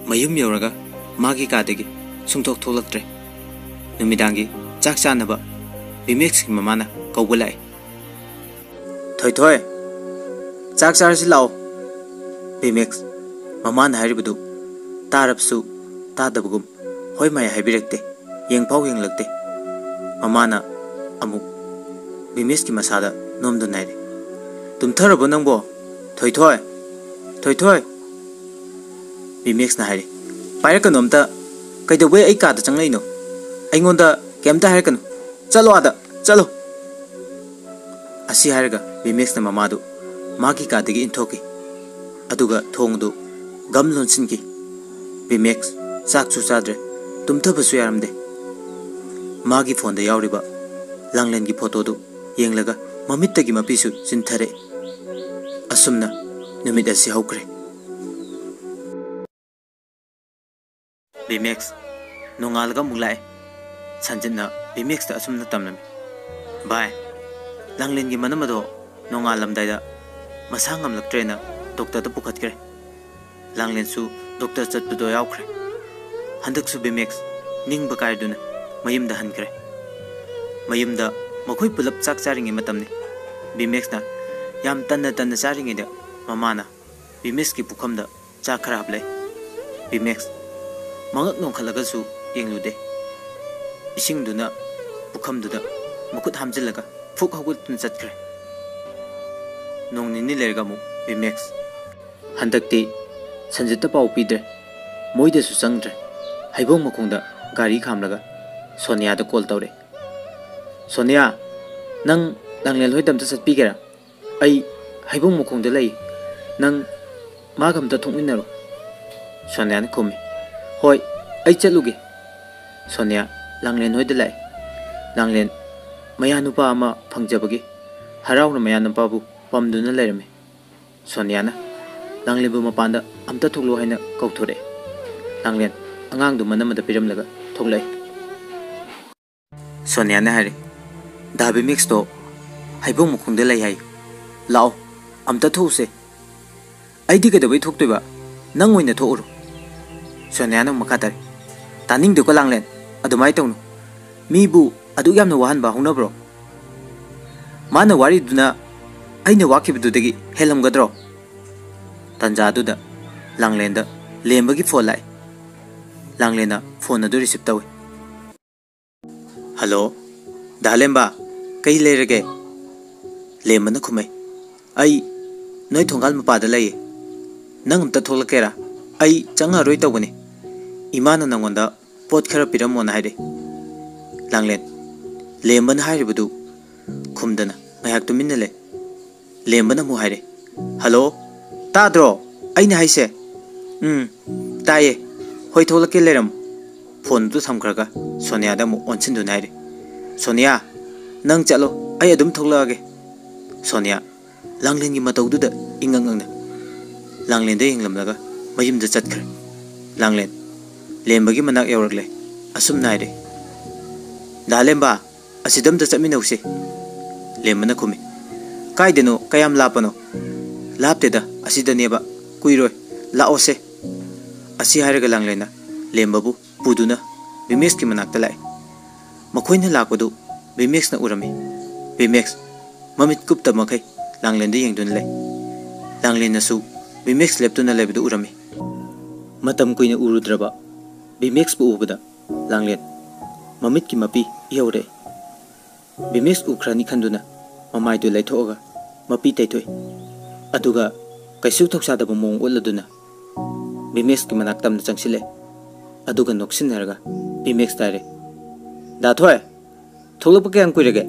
ꯃꯌꯨꯝ ꯌꯧꯔꯒ ꯃꯥꯒꯤ ꯀꯥꯗꯒꯤ ꯁꯨꯡꯊꯣꯛ ꯊꯣꯛꯂꯛꯇ꯭ꯔꯦ꯫ ꯅꯨꯃꯤꯗꯥꯡꯒꯤ ꯆꯥꯛ ꯆꯥꯅꯕ ꯕꯤꯃꯦꯛꯁꯀꯤ ꯃꯃꯥꯅ ꯀꯧꯕ ꯂꯥꯛꯏ꯫ "ꯊꯣꯏꯊꯣꯏ, ꯆꯥꯛ ꯆꯥꯔꯁꯤ ꯂꯥꯛꯑꯣ꯫" ꯕꯤꯃꯦꯛꯁ ꯃꯃꯥꯅ ꯍꯥꯏꯔꯤꯕꯗꯨ ꯇꯥꯔꯕꯁꯨ ꯇꯥꯗꯕꯒꯨꯝ ꯍꯣꯏ ꯃꯥꯏ ꯍꯥꯏꯕꯤꯔꯛꯇꯦ꯫ ꯌꯦꯡꯐꯥꯎ ꯌꯦꯡꯂꯛꯇꯦ꯫ ꯃꯃꯥꯅ ꯑꯃꯨꯛ ꯕꯤꯃꯦꯛꯁꯀꯤ ꯃꯁꯥꯗ ꯅꯣꯝꯗꯨꯅ ꯍꯥꯏꯔꯦ, "ꯇꯨꯝꯊꯔꯕꯣ ꯅꯪꯕꯣ? ꯊꯣꯏꯊꯣꯏ, ꯊꯣꯏꯊꯣꯏ!" ꯕꯤꯃꯦꯛꯁꯅ ꯍꯥꯏꯔꯦ, "ꯄꯥꯏꯔꯛꯀꯅꯨ ꯑꯝꯇ꯫ ꯀꯩꯗꯧꯕꯩ ꯑꯩ ꯀꯥꯗ ꯆꯪꯂꯛꯏꯅꯣ? ꯑꯩꯉꯣꯟꯗ ꯀꯩꯝꯇ ꯍꯥꯏꯔꯛꯀꯅꯨ꯫ ꯆꯠꯂꯣ ꯑꯥꯗ, ꯆꯠꯂꯣ!" ꯑꯁꯤ ꯍꯥꯏꯔꯒ ꯕꯤꯃꯦꯛꯁꯅ ꯃꯃꯥꯗꯨ ꯃꯥꯒꯤ ꯀꯥꯗꯒꯤ ꯏꯟꯊꯣꯛꯈꯤ꯫ ꯑꯗꯨꯒ ꯊꯣꯡꯗꯨ ꯒꯝ ꯂꯣꯟꯁꯤꯟꯈꯤ꯫ ꯕꯤꯃꯦꯛꯁ ꯆꯥꯛꯁꯨ ꯆꯥꯗ꯭ꯔꯦ, ꯇꯨꯝꯊꯕꯁꯨ ꯌꯥꯔꯝꯗꯦ꯫ ꯃꯥꯒꯤ ꯐꯣꯟꯗ ꯌꯥꯎꯔꯤꯕ ꯂꯥꯡꯂꯦꯟꯒꯤ ꯐꯣꯇꯣꯗꯨ ꯌꯦꯡꯂꯒ ꯃꯃꯤꯠꯇꯒꯤ ꯃꯄꯤꯁꯨ ꯆꯤꯟꯊꯔꯛꯏ꯫ ꯑꯁꯨꯝꯅ ꯅꯨꯃꯤꯠ ꯑꯁꯤ ꯍꯧꯈ꯭ꯔꯦ꯫ ꯕꯤꯃꯦꯛꯁ ꯅꯣꯡꯉꯥꯜꯂꯒ ꯑꯃꯨꯛ ꯂꯥꯛꯑꯦ꯫ ꯁꯟꯖꯤꯠꯅ ꯕꯤꯃꯦꯛꯁꯇ ꯑꯁꯨꯝꯅ ꯇꯝꯂꯝꯃꯤ, "ꯚꯥꯏ, ꯂꯥꯡꯂꯦꯟꯒꯤ ꯃꯅꯝ ꯑꯗꯣ ꯅꯣꯡꯉꯥꯜꯂꯝꯗꯥꯏꯗ ꯃꯁꯥ ꯉꯝꯂꯛꯇ꯭ꯔꯦꯅ ꯗꯣꯛꯇꯔꯗ ꯄꯨꯈꯠꯈ꯭ꯔꯦ꯫ ꯂꯥꯡꯂꯦꯟꯁꯨ ꯗꯣꯛꯇꯔ ꯆꯠꯄꯗꯣ ꯌꯥꯎꯈ꯭ꯔꯦ꯫ ꯍꯟꯗꯛꯁꯨ ꯕꯤꯃꯦꯛꯁ ꯅꯤꯡꯕ ꯀꯥꯏꯗꯨꯅ ꯃꯌꯨꯝꯗ ꯍꯟꯈ꯭ꯔꯦ꯫ ꯃꯌꯨꯝꯗ ꯃꯈꯣꯏ ꯄꯨꯂꯞ ꯆꯥꯛ ꯆꯥꯔꯤꯉꯩ ꯃꯇꯝꯅꯤ꯫ ꯕꯤꯃꯦꯛꯁꯅ ꯌꯥꯝ ꯇꯟꯅ ꯇꯟꯅ ꯆꯥꯔꯤꯉꯩꯗ ꯃꯃꯥꯅ ꯕꯤꯃꯦꯛꯁꯀꯤ ꯄꯨꯈꯝꯗ ꯆꯥꯛ ꯈꯔ ꯍꯥꯞꯂꯛꯏ꯫ ꯕꯤꯃꯦꯛꯁ ꯃꯉꯛ ꯅꯣꯡꯈꯠꯂꯒꯁꯨ ꯌꯦꯡꯂꯨꯗꯦ꯫ ꯏꯁꯤꯡꯗꯨꯅ ꯄꯨꯈꯝꯗꯨꯗ ꯃꯈꯨꯠ ꯍꯥꯝꯖꯤꯜꯂꯒ ꯐꯨꯛ ꯍꯧꯒꯠꯇꯨꯅ ꯆꯠꯈ꯭ꯔꯦ꯫ ꯅꯣꯡ ꯅꯤꯅꯤ ꯂꯩꯔꯒ ꯑꯃꯨꯛ ꯕꯤꯃꯦꯛꯁ꯫ ꯍꯟꯗꯛꯇꯤ ꯁꯟꯖꯤꯠꯇ ꯄꯥꯎ ꯄꯤꯗ꯭ꯔꯦ, ꯃꯣꯏꯗꯁꯨ ꯆꯪꯗ꯭ꯔꯦ꯫ ꯍꯩꯕꯣꯡ ꯃꯈꯣꯡꯗ ꯒꯥꯔꯤ ꯈꯥꯝꯂꯒ ꯁꯣꯅꯤꯌꯥꯗ ꯀꯣꯜ ꯇꯧꯔꯦ꯫ "ꯁꯣꯅꯤꯌꯥ, ꯅꯪ ꯂꯥꯡꯂꯦꯟ ꯍꯣꯏꯗ ꯑꯝꯇ ꯆꯠꯄꯤꯒꯦꯔꯥ? ꯑꯩ ꯍꯩꯕꯣꯡ ꯃꯈꯣꯡꯗ ꯂꯩ, ꯅꯪ ꯃꯥꯒ ꯑꯝꯇ ꯊꯣꯛꯃꯤꯟꯅꯔꯣ꯫" ꯁꯣꯅꯤꯌꯥꯅ ꯈꯨꯝꯃꯤ, "ꯍꯣꯏ, ꯑꯩ ꯆꯠꯂꯨꯒꯦ꯫" ꯁꯣꯅꯤꯌꯥ ꯂꯥꯡꯂꯦꯟ ꯍꯣꯏꯗ ꯂꯥꯛꯏ꯫ ꯂꯥꯡꯂꯦꯟ ꯃꯌꯥꯅꯨꯄꯥ ꯑꯃ ꯐꯪꯖꯕꯒꯤ ꯍꯔꯥꯎꯅ ꯃꯌꯥꯅꯨꯄꯥꯕꯨ ꯄꯝꯗꯨꯅ ꯂꯩꯔꯝꯃꯤ꯫ ꯁꯣꯅꯤꯌꯥꯅ ꯂꯥꯡꯂꯦꯟꯕꯨ ꯃꯄꯥꯟꯗ ꯑꯝꯇ ꯊꯣꯛꯂꯛꯑꯣ ꯍꯥꯏꯅ ꯀꯧꯊꯣꯔꯛꯑꯦ꯫ ꯂꯥꯡꯂꯦꯟ ꯑꯉꯥꯡꯗꯨ ꯃꯅꯝ ꯑꯃꯗ ꯄꯤꯔꯝꯂꯒ ꯊꯣꯛꯂꯛꯏ꯫ ꯁꯣꯅꯤꯌꯥꯅ ꯍꯥꯏꯔꯦ, "ꯗꯥ ꯕꯤꯃꯦꯛꯁꯇꯣ ꯍꯩꯕꯣꯡ ꯃꯈꯣꯡꯗ ꯂꯩ ꯍꯥꯏ꯫ ꯂꯥꯛꯑꯣ, ꯑꯝꯇ ꯊꯣꯛꯎꯁꯦ꯫" "ꯑꯩꯗꯤ ꯀꯩꯗꯧꯕꯩ ꯊꯣꯛꯇꯣꯏꯕ? ꯅꯪ ꯑꯣꯏꯅ ꯊꯣꯛꯎꯔꯣ꯫" ꯁꯣꯅꯤꯌꯥꯅ ꯃꯈꯥ ꯇꯥꯔꯦ, "ꯇꯥꯅꯤꯡꯗꯦꯀꯣ ꯂꯥꯡꯂꯦꯟ, ꯑꯗꯨꯃꯥꯏꯅ ꯇꯧꯅꯨ꯫ ꯃꯤꯕꯨ ꯑꯗꯨꯛ ꯌꯥꯝꯅ ꯋꯥꯍꯟꯕ ꯍꯧꯅꯕ꯭ꯔꯣ? ꯃꯥꯅ ꯋꯥꯔꯤꯗꯨꯅ ꯑꯩꯅ ꯋꯥꯈꯤꯕꯗꯨꯗꯒꯤ ꯍꯦꯜꯂꯝꯒꯗ꯭ꯔꯣ?" ꯇꯥꯟꯖꯥꯗꯨꯗ ꯂꯥꯡꯂꯦꯟꯗ ꯂꯦꯝꯕꯒꯤ ꯐꯣꯟ ꯂꯥꯛꯏ꯫ ꯂꯥꯡꯂꯦꯟꯅ ꯐꯣꯟ ꯑꯗꯨ ꯔꯤꯁꯤꯞ ꯇꯧꯏ꯫ "ꯍꯜꯂꯣ, ꯗꯥ ꯂꯦꯝꯕ, ꯀꯩ ꯂꯩꯔꯒꯦ?" ꯂꯦꯝꯕꯅ ꯈꯨꯝꯃꯩ, "ꯑꯩ ꯅꯣꯏ ꯊꯣꯡꯒꯥꯜ ꯃꯄꯥꯗ ꯂꯩꯌꯦ꯫ ꯅꯪ ꯑꯝꯇ ꯊꯣꯛꯂꯛꯀꯦꯔꯥ? ꯑꯩ ꯆꯪꯉꯔꯣꯏ ꯇꯧꯕꯅꯦ꯫ ꯏꯃꯥꯅ ꯅꯪꯉꯣꯟꯗ ꯄꯣꯠ ꯈꯔ ꯄꯤꯔꯝꯃꯣꯅ ꯍꯥꯏꯔꯛꯑꯦ꯫" ꯂꯥꯡꯂꯦꯟ ꯂꯦꯝꯕꯅ ꯍꯥꯏꯔꯤꯕꯗꯨ ꯈꯨꯝꯗꯅ ꯉꯥꯏꯍꯥꯛ ꯇꯨꯃꯤꯟꯅ ꯂꯩ꯫ ꯂꯦꯝꯕꯅ ꯑꯃꯨꯛ ꯍꯥꯏꯔꯦ, "ꯍꯜꯂꯣ, ꯇꯥꯗ꯭ꯔꯣ ꯑꯩꯅ ꯍꯥꯏꯁꯦ?" "ꯎꯝ, ꯇꯥꯏꯌꯦ꯫ ꯍꯣꯏ, ꯊꯣꯛꯂꯛꯀꯦ, ꯂꯩꯔꯝꯃꯣ꯫" ꯐꯣꯟꯗꯨ ꯊꯝꯈ꯭ꯔꯒ ꯁꯣꯅꯤꯌꯥꯗ ꯑꯃꯨꯛ ꯑꯣꯟꯁꯤꯟꯗꯨꯅ ꯍꯥꯏꯔꯦ, "ꯁꯣꯅꯤꯌꯥ, ꯅꯪ ꯆꯠꯂꯣ, ꯑꯩ ꯑꯗꯨꯝ ꯊꯣꯛꯂꯛꯑꯒꯦ꯫" ꯁꯣꯅꯤꯌꯥ ꯂꯥꯡꯂꯦꯟꯒꯤ ꯃꯇꯧꯗꯨꯗ ꯏꯉꯛ ꯉꯛꯅ ꯂꯥꯡꯂꯦꯟꯗ ꯌꯦꯡꯂꯝꯂꯒ ꯃꯌꯨꯝꯗ ꯆꯠꯈ꯭ꯔꯦ꯫ ꯂꯥꯡꯂꯦꯟ ꯂꯦꯝꯕꯒꯤ ꯃꯅꯥꯛ ꯌꯧꯔꯛꯂꯦ꯫ ꯑꯁꯨꯝꯅ ꯍꯥꯏꯔꯦ, "ꯗꯥ ꯂꯦꯝꯕ, ꯑꯁꯤꯗ ꯑꯝꯇ ꯆꯠꯃꯤꯟꯅꯧꯁꯦ꯫" ꯂꯦꯝꯕꯅ ꯈꯨꯝꯃꯤ, "ꯀꯥꯏꯗꯅꯣ? ꯀꯌꯥꯝ ꯂꯥꯞꯄꯅꯣ?" "ꯂꯥꯞꯇꯦꯗ, ꯑꯁꯤꯗꯅꯦꯕ, ꯀꯨꯏꯔꯣꯏ, ꯂꯥꯛꯑꯣꯁꯦ꯫" ꯑꯁꯤ ꯍꯥꯏꯔꯒ ꯂꯥꯡꯂꯦꯟꯅ ꯂꯦꯝꯕꯕꯨ ꯄꯨꯗꯨꯅ ꯕꯤꯃꯦꯛꯁꯀꯤ ꯃꯅꯥꯛꯇ ꯂꯥꯛꯑꯦ꯫ ꯃꯈꯣꯏꯅ ꯂꯥꯛꯄꯗꯨ ꯕꯤꯃꯦꯛꯁꯅ ꯎꯔꯝꯃꯤ꯫ ꯕꯤꯃꯦꯛꯁ ꯃꯃꯤꯠ ꯀꯨꯞꯇ ꯃꯈꯩ ꯂꯥꯡꯂꯦꯟꯗ ꯌꯦꯡꯗꯨꯅ ꯂꯩ꯫ ꯂꯥꯡꯂꯦꯟꯅꯁꯨ ꯕꯤꯃꯦꯛꯁ ꯂꯦꯞꯇꯨꯅ ꯂꯩꯕꯗꯨ ꯎꯔꯝꯃꯤ꯫ ꯃꯇꯝ ꯀꯨꯏꯅ ꯎꯔꯨꯗ꯭ꯔꯕ ꯕꯤꯃꯦꯛꯁꯄꯨ ꯎꯕꯗ ꯂꯥꯡꯂꯦꯟ ꯃꯃꯤꯠꯀꯤ ꯃꯄꯤ ꯏꯍꯧꯔꯛꯏ꯫ ꯕꯤꯃꯦꯛꯁ ꯎꯈ꯭ꯔꯅꯤ ꯈꯟꯗꯨꯅ ꯃꯃꯥꯏꯗꯨ ꯂꯩꯊꯣꯛꯑꯒ ꯃꯄꯤ ꯇꯩꯊꯣꯛꯏ꯫ ꯑꯗꯨꯒ ꯀꯩꯁꯨ ꯊꯧꯁꯥꯗꯕ ꯃꯑꯣꯡ ꯎꯠꯂꯗꯨꯅ ꯕꯤꯃꯦꯛꯁꯀꯤ ꯃꯅꯥꯛ ꯇꯝꯅ ꯆꯪꯁꯤꯜꯂꯛꯏ꯫ ꯑꯗꯨꯒ ꯅꯣꯛꯁꯤꯟꯅꯔꯒ ꯕꯤꯃꯦꯛꯁꯇ ꯍꯥꯏꯔꯦ, "ꯗꯥ ꯊꯣꯏ, ꯊꯣꯛꯂꯛꯄ ꯀꯌꯥꯝ ꯀꯨꯏꯔꯒꯦ?"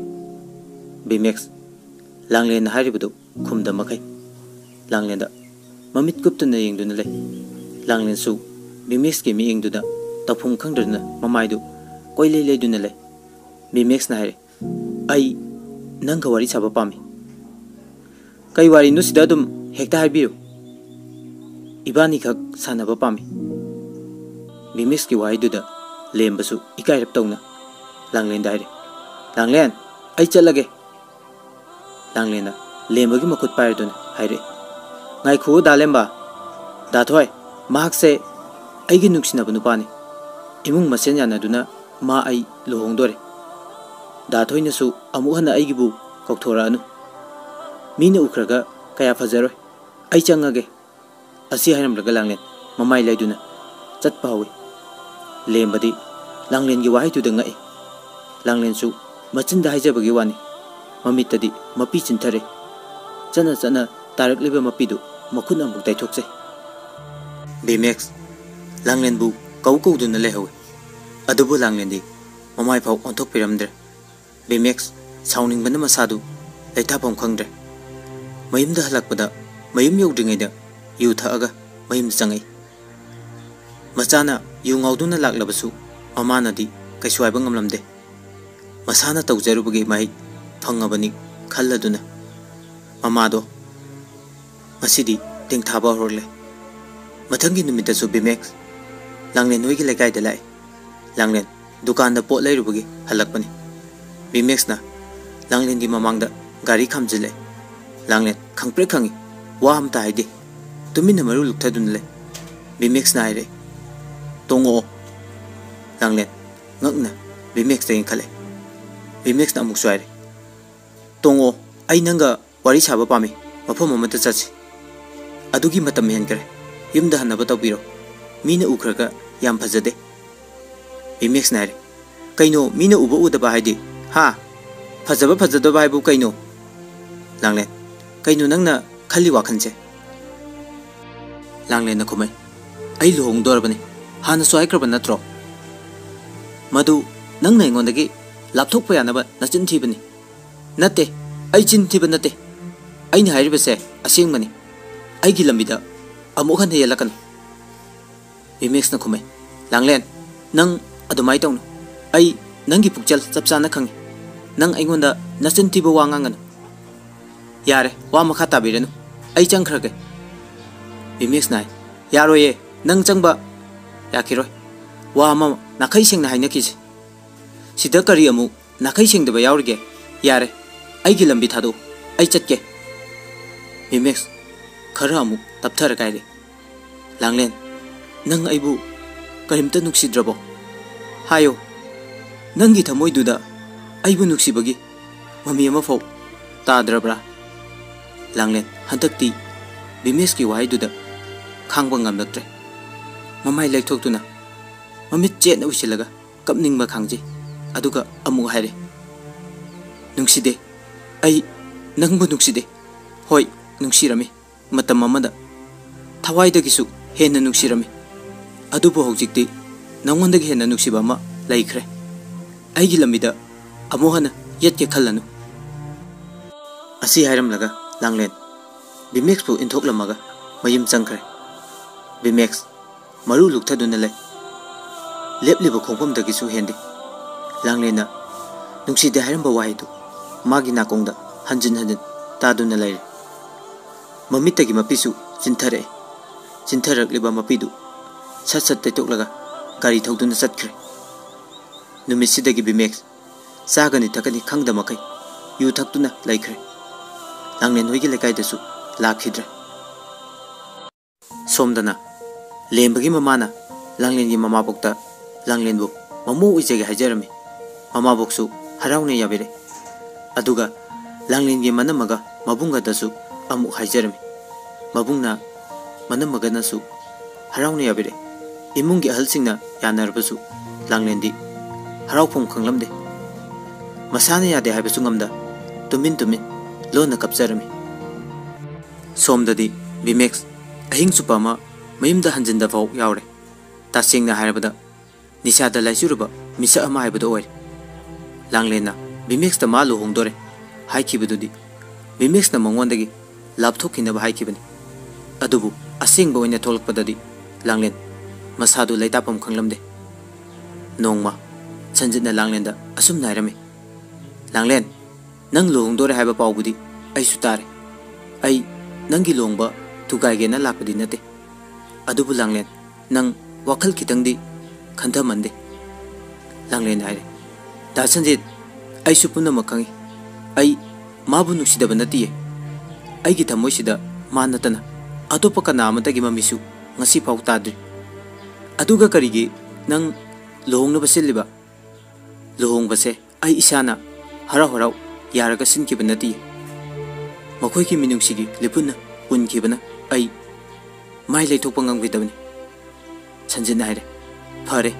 ꯕꯤꯃꯦꯛꯁ ꯂꯥꯡꯂꯦꯟꯅ ꯍꯥꯏꯔꯤꯕꯗꯨ ꯈꯨꯝꯗ ꯃꯈꯩ ꯂꯥꯡꯂꯦꯟꯗ ꯃꯃꯤꯠ ꯀꯨꯞꯇꯨꯅ ꯌꯦꯡꯗꯨꯅ ꯂꯩ꯫ ꯂꯥꯡꯂꯦꯟꯁꯨ ꯕꯤꯃꯦꯛꯁꯀꯤ ꯃꯤꯠꯌꯦꯡꯗꯨꯗ ꯇꯧꯐꯝ ꯈꯪꯗꯗꯨꯅ ꯃꯃꯥꯏꯗꯨ ꯀꯣꯏꯂꯩ ꯂꯩꯗꯨꯅ ꯂꯩ꯫ ꯕꯤꯃꯦꯛꯁꯅ ꯍꯥꯏꯔꯦ, "ꯑꯩ ꯅꯪꯒ ꯋꯥꯔꯤ ꯁꯥꯕ ꯄꯥꯝꯃꯤ꯫" "ꯀꯩ ꯋꯥꯔꯤꯅꯣ ꯁꯤꯗ ꯑꯗꯨꯝ ꯍꯦꯛꯇ ꯍꯥꯏꯕꯤꯌꯨ꯫ ꯏꯕꯥꯅꯤꯈꯛ ꯁꯥꯟꯅꯕ ꯄꯥꯝꯃꯤ꯫" ꯕꯤꯃꯦꯛꯁꯀꯤ ꯋꯥꯍꯩꯗꯨꯗ ꯂꯦꯝꯕꯁꯨ ꯏꯀꯥꯏꯔꯞ ꯇꯧꯅ ꯂꯥꯡꯂꯦꯟꯗ ꯍꯥꯏꯔꯦ, "ꯂꯥꯡꯂꯦꯟ, ꯑꯩ ꯆꯠꯂꯒꯦ꯫" ꯂꯥꯡꯂꯦꯟꯅ ꯂꯦꯝꯕꯒꯤ ꯃꯈꯨꯠ ꯄꯥꯏꯔꯗꯨꯅ ꯍꯥꯏꯔꯛꯏ, "ꯉꯥꯏꯈꯨꯑꯣ ꯗꯥ ꯂꯦꯝꯕ, ꯗꯥ ꯊꯣꯏ, ꯃꯍꯥꯛꯁꯦ ꯑꯩꯒꯤ ꯅꯨꯡꯁꯤꯅꯕ ꯅꯨꯄꯥꯅꯤ꯫ ꯏꯃꯨꯡ ꯃꯁꯦꯟ ꯌꯥꯅꯗꯨꯅ ꯃꯥ ꯑꯩ ꯂꯨꯍꯣꯡꯗꯣꯔꯦ꯫ ꯗꯥ ꯊꯣꯏꯅꯁꯨ ꯑꯃꯨꯛ ꯍꯟꯅ ꯑꯩꯒꯤꯕꯨ ꯀꯧꯊꯣꯔꯛꯑꯅꯨ꯫ ꯃꯤꯅ ꯎꯈ꯭ꯔꯒ ꯀꯌꯥ ꯐꯖꯔꯣꯏ꯫ ꯑꯩ ꯆꯪꯉꯒꯦ꯫ ꯑꯁꯤ ꯍꯥꯏꯔꯝꯂꯒ ꯂꯥꯡꯂꯦꯟ ꯃꯃꯥꯏ ꯂꯩꯗꯨꯅ ꯆꯠꯄ ꯍꯧꯏ꯫ ꯂꯦꯝꯕꯗꯤ ꯂꯥꯡꯂꯦꯟꯒꯤ ꯋꯥꯍꯩꯗꯨꯗ ꯉꯛꯏ꯫ ꯂꯥꯡꯂꯦꯟꯁꯨ ꯃꯆꯤꯟꯗ ꯍꯥꯏꯖꯕꯒꯤ ꯋꯥꯅꯤ, ꯃꯃꯤꯠꯇꯗꯤ ꯃꯄꯤ ꯆꯤꯟꯊꯔꯦ꯫ ꯆꯠꯅ ꯆꯠꯅ ꯇꯥꯔꯛꯂꯤꯕ ꯃꯄꯤꯗꯨ ꯃꯈꯨꯠꯅ ꯑꯃꯨꯛ ꯇꯩꯊꯣꯛꯆꯩ꯫ ꯕꯤꯃꯦꯛꯁ, ꯂꯥꯡꯂꯦꯟꯕꯨ ꯀꯧ ꯀꯧꯗꯨꯅ ꯂꯩꯍꯧꯏ꯫ ꯑꯗꯨꯕꯨ ꯂꯥꯡꯂꯦꯟꯗꯤ ꯃꯃꯥꯏ ꯐꯥꯎ ꯑꯣꯟꯊꯣꯛꯄꯤꯔꯝꯗ꯭ꯔꯦ꯫ ꯕꯤꯃꯦꯛꯁ ꯁꯥꯎꯅꯤꯡꯕꯅ ꯃꯁꯥꯗꯨ ꯂꯩꯊꯥꯐꯝ ꯈꯪꯗ꯭ꯔꯦ꯫ ꯃꯌꯨꯝꯗ ꯍꯜꯂꯛꯄꯗ ꯃꯌꯨꯝ ꯌꯧꯗ꯭ꯔꯤꯉꯩꯗ ꯌꯨ ꯊꯛꯑꯒ ꯃꯌꯨꯝꯗ ꯆꯪꯉꯛꯏ꯫ ꯃꯆꯥꯅ ꯌꯨ ꯉꯥꯎꯗꯨꯅ ꯂꯥꯛꯂꯕꯁꯨ ꯃꯃꯥꯅꯗꯤ ꯀꯩꯁꯨ ꯍꯥꯏꯕ ꯉꯝꯂꯝꯗꯦ꯫ ꯃꯁꯥꯅ ꯇꯧꯖꯔꯨꯕꯒꯤ ꯃꯍꯩ ꯐꯪꯉꯕꯅꯤ ꯈꯜꯂꯗꯨꯅ ꯃꯃꯥꯗꯣ ꯉꯁꯤꯗꯤ ꯇꯦꯡꯊꯥꯕ ꯍꯧꯔꯛꯂꯦ꯫ ꯃꯊꯪꯒꯤ ꯅꯨꯃꯤꯠꯇꯁꯨ ꯕꯤꯃꯦꯛꯁ ꯂꯥꯡꯂꯦꯟ ꯍꯣꯏꯒꯤ ꯂꯩꯀꯥꯏꯗ ꯂꯥꯛꯏ꯫ ꯂꯥꯡꯂꯦꯟ ꯗꯨꯀꯥꯟꯗ ꯄꯣꯠ ꯂꯩꯔꯨꯕꯒꯤ ꯍꯜꯂꯛꯄꯅꯤ꯫ ꯕꯤꯃꯦꯛꯁꯅ ꯂꯥꯡꯂꯦꯟꯒꯤ ꯃꯃꯥꯡꯗ ꯒꯥꯔꯤ ꯈꯥꯝꯖꯤꯜꯂꯦ꯫ ꯂꯥꯡꯂꯦꯟ ꯈꯪꯄ꯭ꯔꯦꯛ ꯈꯪꯏ, ꯋꯥ ꯑꯃꯇ ꯍꯥꯏꯗꯦ꯫ ꯇꯨꯃꯤꯟꯅ ꯃꯔꯨ ꯂꯨꯛꯊꯗꯨꯅ ꯂꯩ꯫ ꯕꯤꯃꯦꯛꯁꯅ ꯍꯥꯏꯔꯛꯏ, "ꯇꯣꯡꯉꯛꯑꯣ꯫" ꯂꯥꯡꯂꯦꯟ ꯉꯛꯅ ꯕꯤꯃꯦꯛꯁꯇ ꯌꯦꯡꯈꯠꯂꯦ꯫ ꯕꯤꯃꯦꯛꯁꯅ ꯑꯃꯨꯛꯁꯨ ꯍꯥꯏꯔꯦ, "ꯇꯣꯡꯉꯛꯑꯣ, ꯑꯩ ꯅꯪꯒ ꯋꯥꯔꯤ ꯁꯥꯕ ꯄꯥꯝꯃꯤ, ꯃꯐꯝ ꯑꯃꯗ ꯆꯠꯁꯤ꯫" "ꯑꯗꯨꯒꯤ ꯃꯇꯝ ꯍꯦꯟꯈ꯭ꯔꯦ, ꯌꯨꯝꯗ ꯍꯟꯅꯕ ꯇꯧꯕꯤꯔꯣ, ꯃꯤꯅ ꯎꯈ꯭ꯔꯒ ꯌꯥꯝ ꯐꯖꯗꯦ꯫" ꯕꯤꯃꯦꯛꯁꯅ ꯍꯥꯏꯔꯦ, "ꯀꯩꯅꯣ ꯃꯤꯅ ꯎꯕ ꯎꯗꯕ ꯍꯥꯏꯗꯤ? ꯍꯥ? ꯐꯖꯕ ꯐꯖꯗꯕ ꯍꯥꯏꯕꯨ ꯀꯩꯅꯣ?" ꯂꯥꯡꯂꯦꯟ, "ꯀꯩꯅꯣ ꯅꯪꯅ ꯈꯜꯂꯤ ꯋꯥꯈꯜꯁꯦ?" ꯂꯥꯡꯂꯦꯟꯅ ꯈꯨꯝꯃꯩ, "ꯑꯩ ꯂꯨꯍꯣꯡꯗꯣꯔꯕꯅꯤ, ꯍꯥꯟꯅꯁꯨ ꯍꯥꯏꯈ꯭ꯔꯕ ꯅꯠꯇ꯭ꯔꯣ? ꯃꯗꯨ ꯅꯪꯅ ꯑꯩꯉꯣꯟꯗꯒꯤ ꯂꯥꯞꯊꯣꯛꯄ ꯌꯥꯅꯕ ꯅꯆꯤꯟ ꯊꯤꯕꯅꯤ꯫" "ꯅꯠꯇꯦ, ꯑꯩ ꯆꯤꯟ ꯊꯤꯕ ꯅꯠꯇꯦ꯫ ꯑꯩꯅ ꯍꯥꯏꯔꯤꯕꯁꯦ ꯑꯁꯦꯡꯕꯅꯤ꯫ ꯑꯩꯒꯤ ꯂꯝꯕꯤꯗ ꯑꯃꯨꯛ ꯍꯟꯅ ꯌꯦꯜꯂꯛꯀꯅꯨ꯫" ꯕꯤꯃꯦꯛꯁꯅ ꯈꯨꯝꯃꯩ, "ꯂꯥꯡꯂꯦꯟ, ꯅꯪ ꯑꯗꯨꯃꯥꯏ ꯇꯧꯅꯨ꯫ ꯑꯩ ꯅꯪꯒꯤ ꯄꯨꯛꯆꯦꯜ ꯆꯞ ꯆꯥꯅ ꯈꯪꯏ꯫ ꯅꯪ ꯑꯩꯉꯣꯟꯗ ꯅꯆꯤꯟ ꯊꯤꯕ ꯋꯥ ꯉꯥꯡꯒꯅꯨ꯫ ꯌꯥꯔꯦ, ꯋꯥ ꯃꯈꯥ ꯇꯥꯕꯤꯔꯅꯨ꯫ ꯑꯩ ꯆꯪꯈ꯭ꯔꯒꯦ꯫" ꯕꯤꯃꯦꯛꯁꯅ ꯍꯥꯏ, "ꯌꯥꯔꯣꯏꯌꯦ, ꯅꯪ ꯆꯪꯕ ꯌꯥꯈꯤꯔꯣꯏ꯫ ꯋꯥ ꯑꯃ ꯅꯥꯈꯩ ꯁꯦꯡꯅ ꯍꯥꯏꯅꯈꯤꯁꯤ꯫ ꯁꯤꯗ ꯀꯔꯤ ꯑꯃꯨꯛ ꯅꯥꯈꯩ ꯁꯦꯡꯗꯕ ꯌꯥꯎꯔꯤꯒꯦ? ꯌꯥꯔꯦ, ꯑꯩꯒꯤ ꯂꯝꯕꯤ ꯊꯥꯗꯣꯛꯎ, ꯑꯩ ꯆꯠꯀꯦ꯫" ꯕꯤꯃꯦꯛꯁ ꯈꯔ ꯑꯃꯨꯛ ꯇꯞꯊꯔ ꯀꯥꯏꯔꯦ꯫ "ꯂꯥꯡꯂꯦꯟ, ꯅꯪ ꯑꯩꯕꯨ ꯀꯔꯤꯝꯇ ꯅꯨꯡꯁꯤꯗ꯭ꯔꯕꯣ? ꯍꯥꯏꯌꯣ, ꯅꯪꯒꯤ ꯊꯃꯣꯏꯗꯨꯗ ꯑꯩꯕꯨ ꯅꯨꯡꯁꯤꯕꯒꯤ ꯃꯃꯤ ꯑꯃꯐꯥꯎ ꯇꯥꯗ꯭ꯔꯕ꯭ꯔꯥ? ꯂꯥꯡꯂꯦꯟ ꯍꯟꯗꯛꯇꯤ ꯕꯤꯃꯦꯁꯀꯤ ꯋꯥꯍꯩꯗꯨꯗ ꯈꯥꯡꯕ ꯉꯝꯂꯛꯇ꯭ꯔꯦ꯫ ꯃꯃꯥꯏ ꯂꯩꯊꯣꯛꯇꯨꯅ ꯃꯃꯤꯠ ꯆꯦꯠꯅ ꯎꯏꯁꯤꯜꯂꯒ ꯀꯞꯅꯤꯡꯕ ꯈꯥꯡꯖꯩ꯫ ꯑꯗꯨꯒ ꯑꯃꯨꯛ ꯍꯥꯏꯔꯦ, "ꯅꯨꯡꯁꯤꯗꯦ, ꯑꯩ ꯅꯪꯕꯨ ꯅꯨꯡꯁꯤꯗꯦ꯫ ꯍꯣꯏ, ꯅꯨꯡꯁꯤꯔꯝꯃꯤ, ꯃꯇꯝ ꯑꯃꯗ ꯊꯋꯥꯏꯗꯒꯤꯁꯨ ꯍꯦꯟꯅ ꯅꯨꯡꯁꯤꯔꯝꯃꯤ꯫ ꯑꯗꯨꯕꯨ ꯍꯧꯖꯤꯛꯇꯤ ꯅꯉꯣꯟꯗꯒꯤ ꯍꯦꯟꯅ ꯅꯨꯡꯁꯤꯕ ꯑꯃ ꯂꯩꯈ꯭ꯔꯦ꯫ ꯑꯩꯒꯤ ꯂꯝꯕꯤꯗ ꯑꯃꯨꯛ ꯍꯟꯅ ꯌꯦꯠꯀꯦ ꯈꯜꯂꯅꯨ"꯫ ꯑꯁꯤ ꯍꯥꯏꯔꯝꯂꯒ ꯂꯥꯡꯂꯦꯟ ꯕꯤꯃꯦꯛꯁꯄꯨ ꯏꯟꯊꯣꯛꯂꯝꯃꯒ ꯃꯌꯨꯝ ꯆꯪꯈ꯭ꯔꯦ꯫ ꯕꯤꯃꯦꯛꯁ ꯃꯔꯨ ꯂꯨꯛꯊꯗꯨꯅ ꯂꯩ꯫ ꯂꯦꯞꯂꯤꯕ ꯈꯣꯡꯐꯝꯗꯒꯤꯁꯨ ꯍꯦꯟꯗꯦ꯫ ꯂꯥꯡꯂꯦꯟꯅ ꯅꯨꯡꯁꯤꯗꯦ ꯍꯥꯏꯔꯝꯕ ꯋꯥꯍꯩꯗꯨ ꯃꯥꯒꯤ ꯅꯥꯀꯣꯡꯗ ꯍꯟꯖꯤꯟ ꯍꯟꯖꯤꯟ ꯇꯥꯗꯨꯅ ꯂꯩꯔꯦ꯫ ꯃꯃꯤꯠꯇꯒꯤ ꯃꯄꯤꯁꯨ ꯆꯤꯟꯊꯔꯛꯑꯦ꯫ ꯆꯤꯟꯊꯔꯛꯂꯤꯕ ꯃꯄꯤꯗꯨ ꯁꯠ ꯁꯠ ꯇꯩꯊꯣꯛꯂꯒ ꯒꯥꯔꯤ ꯊꯧꯗꯨꯅ ꯆꯠꯈ꯭ꯔꯦ꯫ ꯅꯨꯃꯤꯠꯁꯤꯗꯒꯤ ꯕꯤꯃꯦꯛꯁ ꯆꯥꯒꯅꯤ ꯊꯛꯀꯅꯤ ꯈꯪꯗ ꯃꯈꯩ ꯌꯨ ꯊꯛꯇꯨꯅ ꯂꯩꯈ꯭ꯔꯦ꯫ ꯂꯥꯡꯂꯦꯟ ꯍꯣꯏꯒꯤ ꯂꯩꯀꯥꯏꯗꯁꯨ ꯂꯥꯛꯈꯤꯗ꯭ꯔꯦ꯫ ꯁꯣꯝꯗꯅ ꯂꯦꯝꯕꯒꯤ ꯃꯃꯥꯅ ꯂꯥꯡꯂꯦꯟꯒꯤ ꯃꯃꯥꯕꯣꯛꯇ ꯂꯥꯡꯂꯦꯟꯕꯨ ꯃꯃꯧ ꯑꯣꯏꯖꯒꯦ ꯍꯥꯏꯖꯔꯝꯃꯤ꯫ ꯃꯃꯥꯕꯣꯛꯁꯨ ꯍꯔꯥꯎꯅ ꯌꯥꯕꯤꯔꯦ꯫ ꯑꯗꯨꯒ ꯂꯥꯡꯂꯦꯟꯒꯤ ꯃꯅꯝꯃꯒ ꯃꯕꯨꯡꯒꯗꯁꯨ ꯑꯃꯨꯛ ꯍꯥꯏꯖꯔꯝꯃꯤ꯫ ꯃꯕꯨꯡꯅ ꯃꯅꯝꯃꯒꯅꯁꯨ ꯍꯔꯥꯎꯅ ꯌꯥꯕꯤꯔꯦ꯫ ꯏꯃꯨꯡꯒꯤ ꯑꯍꯜꯁꯤꯡꯅ ꯌꯥꯅꯔꯕꯁꯨ ꯂꯥꯡꯂꯦꯟꯗꯤ ꯍꯔꯥꯎꯐꯝ ꯈꯪꯂꯝꯗꯦ꯫ ꯃꯁꯥꯅ ꯌꯥꯗꯦ ꯍꯥꯏꯕꯁꯨ ꯉꯝꯗ ꯇꯨꯃꯤꯟ ꯇꯨꯃꯤꯟ ꯂꯣꯟꯅ ꯀꯞꯆꯔꯝꯃꯤ꯫ ꯁꯣꯝꯗꯗꯤ ꯕꯤꯃꯦꯛꯁ ꯑꯍꯤꯡ ꯆꯨꯞꯄ ꯑꯃ ꯃꯌꯨꯝꯗ ꯍꯟꯖꯤꯟꯗ ꯐꯥꯎ ꯌꯥꯎꯔꯦ꯫ ꯇꯁꯦꯡꯅ ꯍꯥꯏꯔꯕꯗ ꯅꯤꯁꯥꯗ ꯂꯥꯏꯆꯨꯔꯕ ꯃꯤꯁꯛ ꯑꯃ ꯍꯥꯏꯕꯗꯨ ꯑꯣꯏꯔꯦ꯫ ꯂꯥꯡꯂꯦꯟꯅ ꯕꯤꯃꯦꯛꯁꯇ ꯃꯥ ꯂꯨꯍꯣꯡꯗꯣꯔꯦ ꯍꯥꯏꯈꯤꯕꯗꯨꯗꯤ ꯕꯤꯃꯦꯛꯁꯅ ꯃꯉꯣꯟꯗꯒꯤ ꯂꯥꯞꯊꯣꯛꯈꯤꯅꯕ ꯍꯥꯏꯈꯤꯕꯅꯤ꯫ ꯑꯗꯨꯕꯨ ꯑꯁꯦꯡꯕ ꯑꯣꯏꯅ ꯊꯣꯛꯂꯛꯄꯗꯗꯤ ꯂꯥꯡꯂꯦꯟ ꯃꯁꯥꯗꯨ ꯂꯩꯇꯥꯐꯝ ꯈꯪꯂꯝꯗꯦ꯫ ꯅꯣꯡꯃ ꯁꯟꯖꯤꯠꯅ ꯂꯥꯡꯂꯦꯟꯗ ꯑꯁꯨꯝꯅ ꯍꯥꯏꯔꯝꯃꯤ, "ꯂꯥꯡꯂꯦꯟ, ꯅꯪ ꯂꯨꯍꯣꯡꯗꯣꯔꯦ ꯍꯥꯏꯕ ꯄꯥꯎꯕꯨꯗꯤ ꯑꯩꯁꯨ ꯇꯥꯔꯦ꯫ ꯑꯩ ꯅꯪꯒꯤ ꯂꯨꯍꯣꯡꯕ ꯊꯨꯒꯥꯏꯒꯦꯅ ꯂꯥꯛꯄꯗꯤ ꯅꯠꯇꯦ꯫ ꯑꯗꯨꯕꯨ ꯂꯥꯡꯂꯦꯟ, ꯅꯪ ꯋꯥꯈꯜ ꯈꯤꯇꯪꯗꯤ ꯈꯟꯊꯃꯟꯗꯦ"꯫ ꯂꯥꯡꯂꯦꯟ ꯍꯥꯏꯔꯦ, "ꯗꯥ ꯁꯟꯖꯤꯠ, ꯑꯩꯁꯨ ꯄꯨꯝꯅꯃꯛ ꯈꯪꯏ꯫ ꯑꯩ ꯃꯥꯕꯨ ꯅꯨꯡꯁꯤꯗꯕ ꯅꯠꯇꯤꯌꯦ꯫ ꯑꯩꯒꯤ ꯊꯃꯣꯏꯁꯤꯗ ꯃꯥ ꯅꯠꯇꯅ ꯑꯇꯣꯞꯄ ꯀꯅꯥ ꯑꯃꯠꯇꯒꯤ ꯃꯃꯤꯁꯨ ꯉꯁꯤ ꯐꯥꯎ ꯇꯥꯗ꯭ꯔꯤ"꯫ "ꯑꯗꯨꯒ ꯀꯔꯤꯒꯤ ꯅꯪ ꯂꯨꯍꯣꯡꯅꯕ ꯁꯤꯜꯂꯤꯕ? ꯂꯨꯍꯣꯡꯕꯁꯦ ꯑꯩ ꯏꯁꯥꯅ ꯍꯔꯥꯎ ꯍꯔꯥꯎ ꯌꯥꯔꯒ ꯁꯤꯟꯈꯤꯕ ꯅꯠꯇꯦ꯫ ꯃꯈꯣꯏꯒꯤ ꯃꯤꯅꯨꯡꯁꯤꯒꯤ ꯂꯤꯄꯨꯟꯅ ꯄꯨꯟꯈꯤꯕꯅ ꯑꯩ ꯃꯥꯏ ꯂꯩꯊꯣꯛꯄ ꯉꯝꯈꯤꯗꯕꯅꯤ꯫" ꯁꯟꯖꯤꯠꯅ ꯍꯥꯏꯔꯦ, "ꯐꯔꯦ,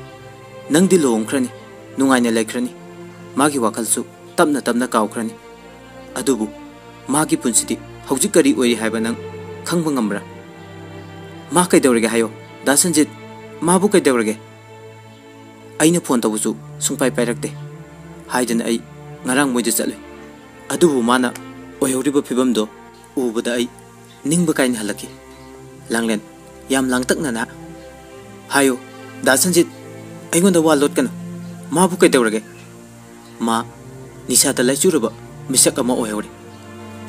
ꯅꯪꯗꯤ ꯂꯨꯍꯣꯡꯈ꯭ꯔꯅꯤ, ꯅꯨꯡꯉꯥꯏꯅ ꯂꯩꯈ꯭ꯔꯅꯤ꯫ ꯃꯥꯒꯤ ꯋꯥꯈꯜꯁꯨ ꯇꯞꯅ ꯇꯞꯅ ꯀꯥꯎꯈ꯭ꯔꯅꯤ꯫ ꯑꯗꯨꯕꯨ ꯃꯥꯒꯤ ꯄꯨꯟꯁꯤꯗꯤ ꯍꯧꯖꯤꯛ ꯀꯔꯤ ꯑꯣꯏꯔꯤ ꯍꯥꯏꯕ ꯅꯪ ꯈꯪꯕ ꯉꯝꯕ꯭ꯔꯥ? ꯃꯥ ꯀꯩꯗꯧꯔꯒꯦ ꯍꯥꯏꯌꯣ, ꯗꯥ ꯁꯟꯖꯤꯠ, ꯃꯥꯕꯨ ꯀꯩꯗꯧꯔꯒꯦ? ꯑꯩꯅ ꯐꯣꯟ ꯇꯧꯕꯁꯨ ꯁꯨꯡꯄꯥꯏ ꯄꯥꯏꯔꯛꯇꯦ" ꯍꯥꯏꯗꯅ ꯑꯩ ꯉꯔꯥꯡ ꯃꯣꯏꯗ ꯆꯠꯂꯨꯏ꯫ ꯑꯗꯨꯕꯨ ꯃꯥꯅ ꯑꯣꯏꯍꯧꯔꯤꯕ ꯐꯤꯕꯝꯗꯣ ꯎꯕꯗ ꯑꯩ ꯅꯤꯡꯕ ꯀꯥꯏꯅ ꯍꯜꯂꯛꯈꯤ꯫ ꯂꯥꯡꯂꯦꯟ, ꯌꯥꯝ ꯂꯥꯡꯇꯛꯅꯅ, "ꯍꯥꯏꯌꯨ, ꯗꯥ ꯁꯟꯖꯤꯠ, ꯑꯩꯉꯣꯟꯗ ꯋꯥ ꯂꯣꯠꯀꯅꯨ꯫ ꯃꯥꯕꯨ ꯀꯩꯗꯧꯔꯒꯦ? ꯃꯥ ꯅꯤꯁꯥꯗ ꯂꯥꯏꯆꯨꯔꯕ ꯃꯤꯁꯛ ꯑꯃ ꯑꯣꯏꯍꯧꯔꯦ꯫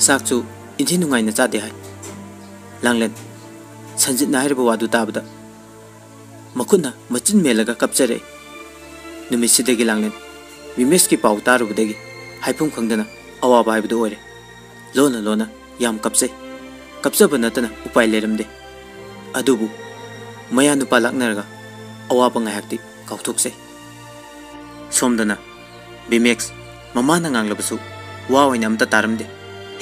ꯆꯥꯛꯁꯨ ꯏꯟꯊꯤ ꯅꯨꯡꯉꯥꯏꯅ ꯆꯥꯗꯦ ꯍꯥꯏ꯫" ꯂꯥꯡꯂꯦꯟ, ꯁꯟꯖꯤꯠꯅ ꯍꯥꯏꯔꯤꯕ ꯋꯥꯗꯨ ꯇꯥꯕꯗ ꯃꯈꯨꯠꯅ ꯃꯆꯤꯟ ꯃꯦꯜꯂꯒ ꯀꯞꯆꯔꯛꯏ꯫ ꯅꯨꯃꯤꯠꯁꯤꯗꯒꯤ ꯂꯥꯡꯂꯦꯟ ꯕꯤꯃꯦꯁꯀꯤ ꯄꯥꯎ ꯇꯥꯔꯨꯕꯗꯒꯤ ꯍꯥꯏꯐꯝ ꯈꯪꯗꯅ ꯑꯋꯥꯕ ꯍꯥꯏꯕꯗꯨ ꯑꯣꯏꯔꯦ꯫ ꯂꯣꯟꯅ ꯂꯣꯟꯅ ꯌꯥꯝ ꯀꯞꯆꯩ꯫ ꯀꯞꯆꯕ ꯅꯠꯇꯅ ꯎꯄꯥꯏ ꯂꯩꯔꯝꯗꯦ꯫ ꯑꯗꯨꯕꯨ ꯃꯌꯥ ꯅꯨꯄꯥ ꯂꯥꯛꯅꯔꯒ ꯑꯋꯥꯕ ꯉꯥꯏꯍꯥꯛꯇꯤ ꯀꯥꯎꯊꯣꯛꯆꯩ꯫ ꯁꯣꯝꯗꯅ ꯕꯤꯃꯦꯛꯁ ꯃꯃꯥꯅ ꯉꯥꯡꯂꯕꯁꯨ ꯋꯥ ꯑꯣꯏꯅ ꯑꯝꯇ ꯇꯥꯔꯝꯗꯦ꯫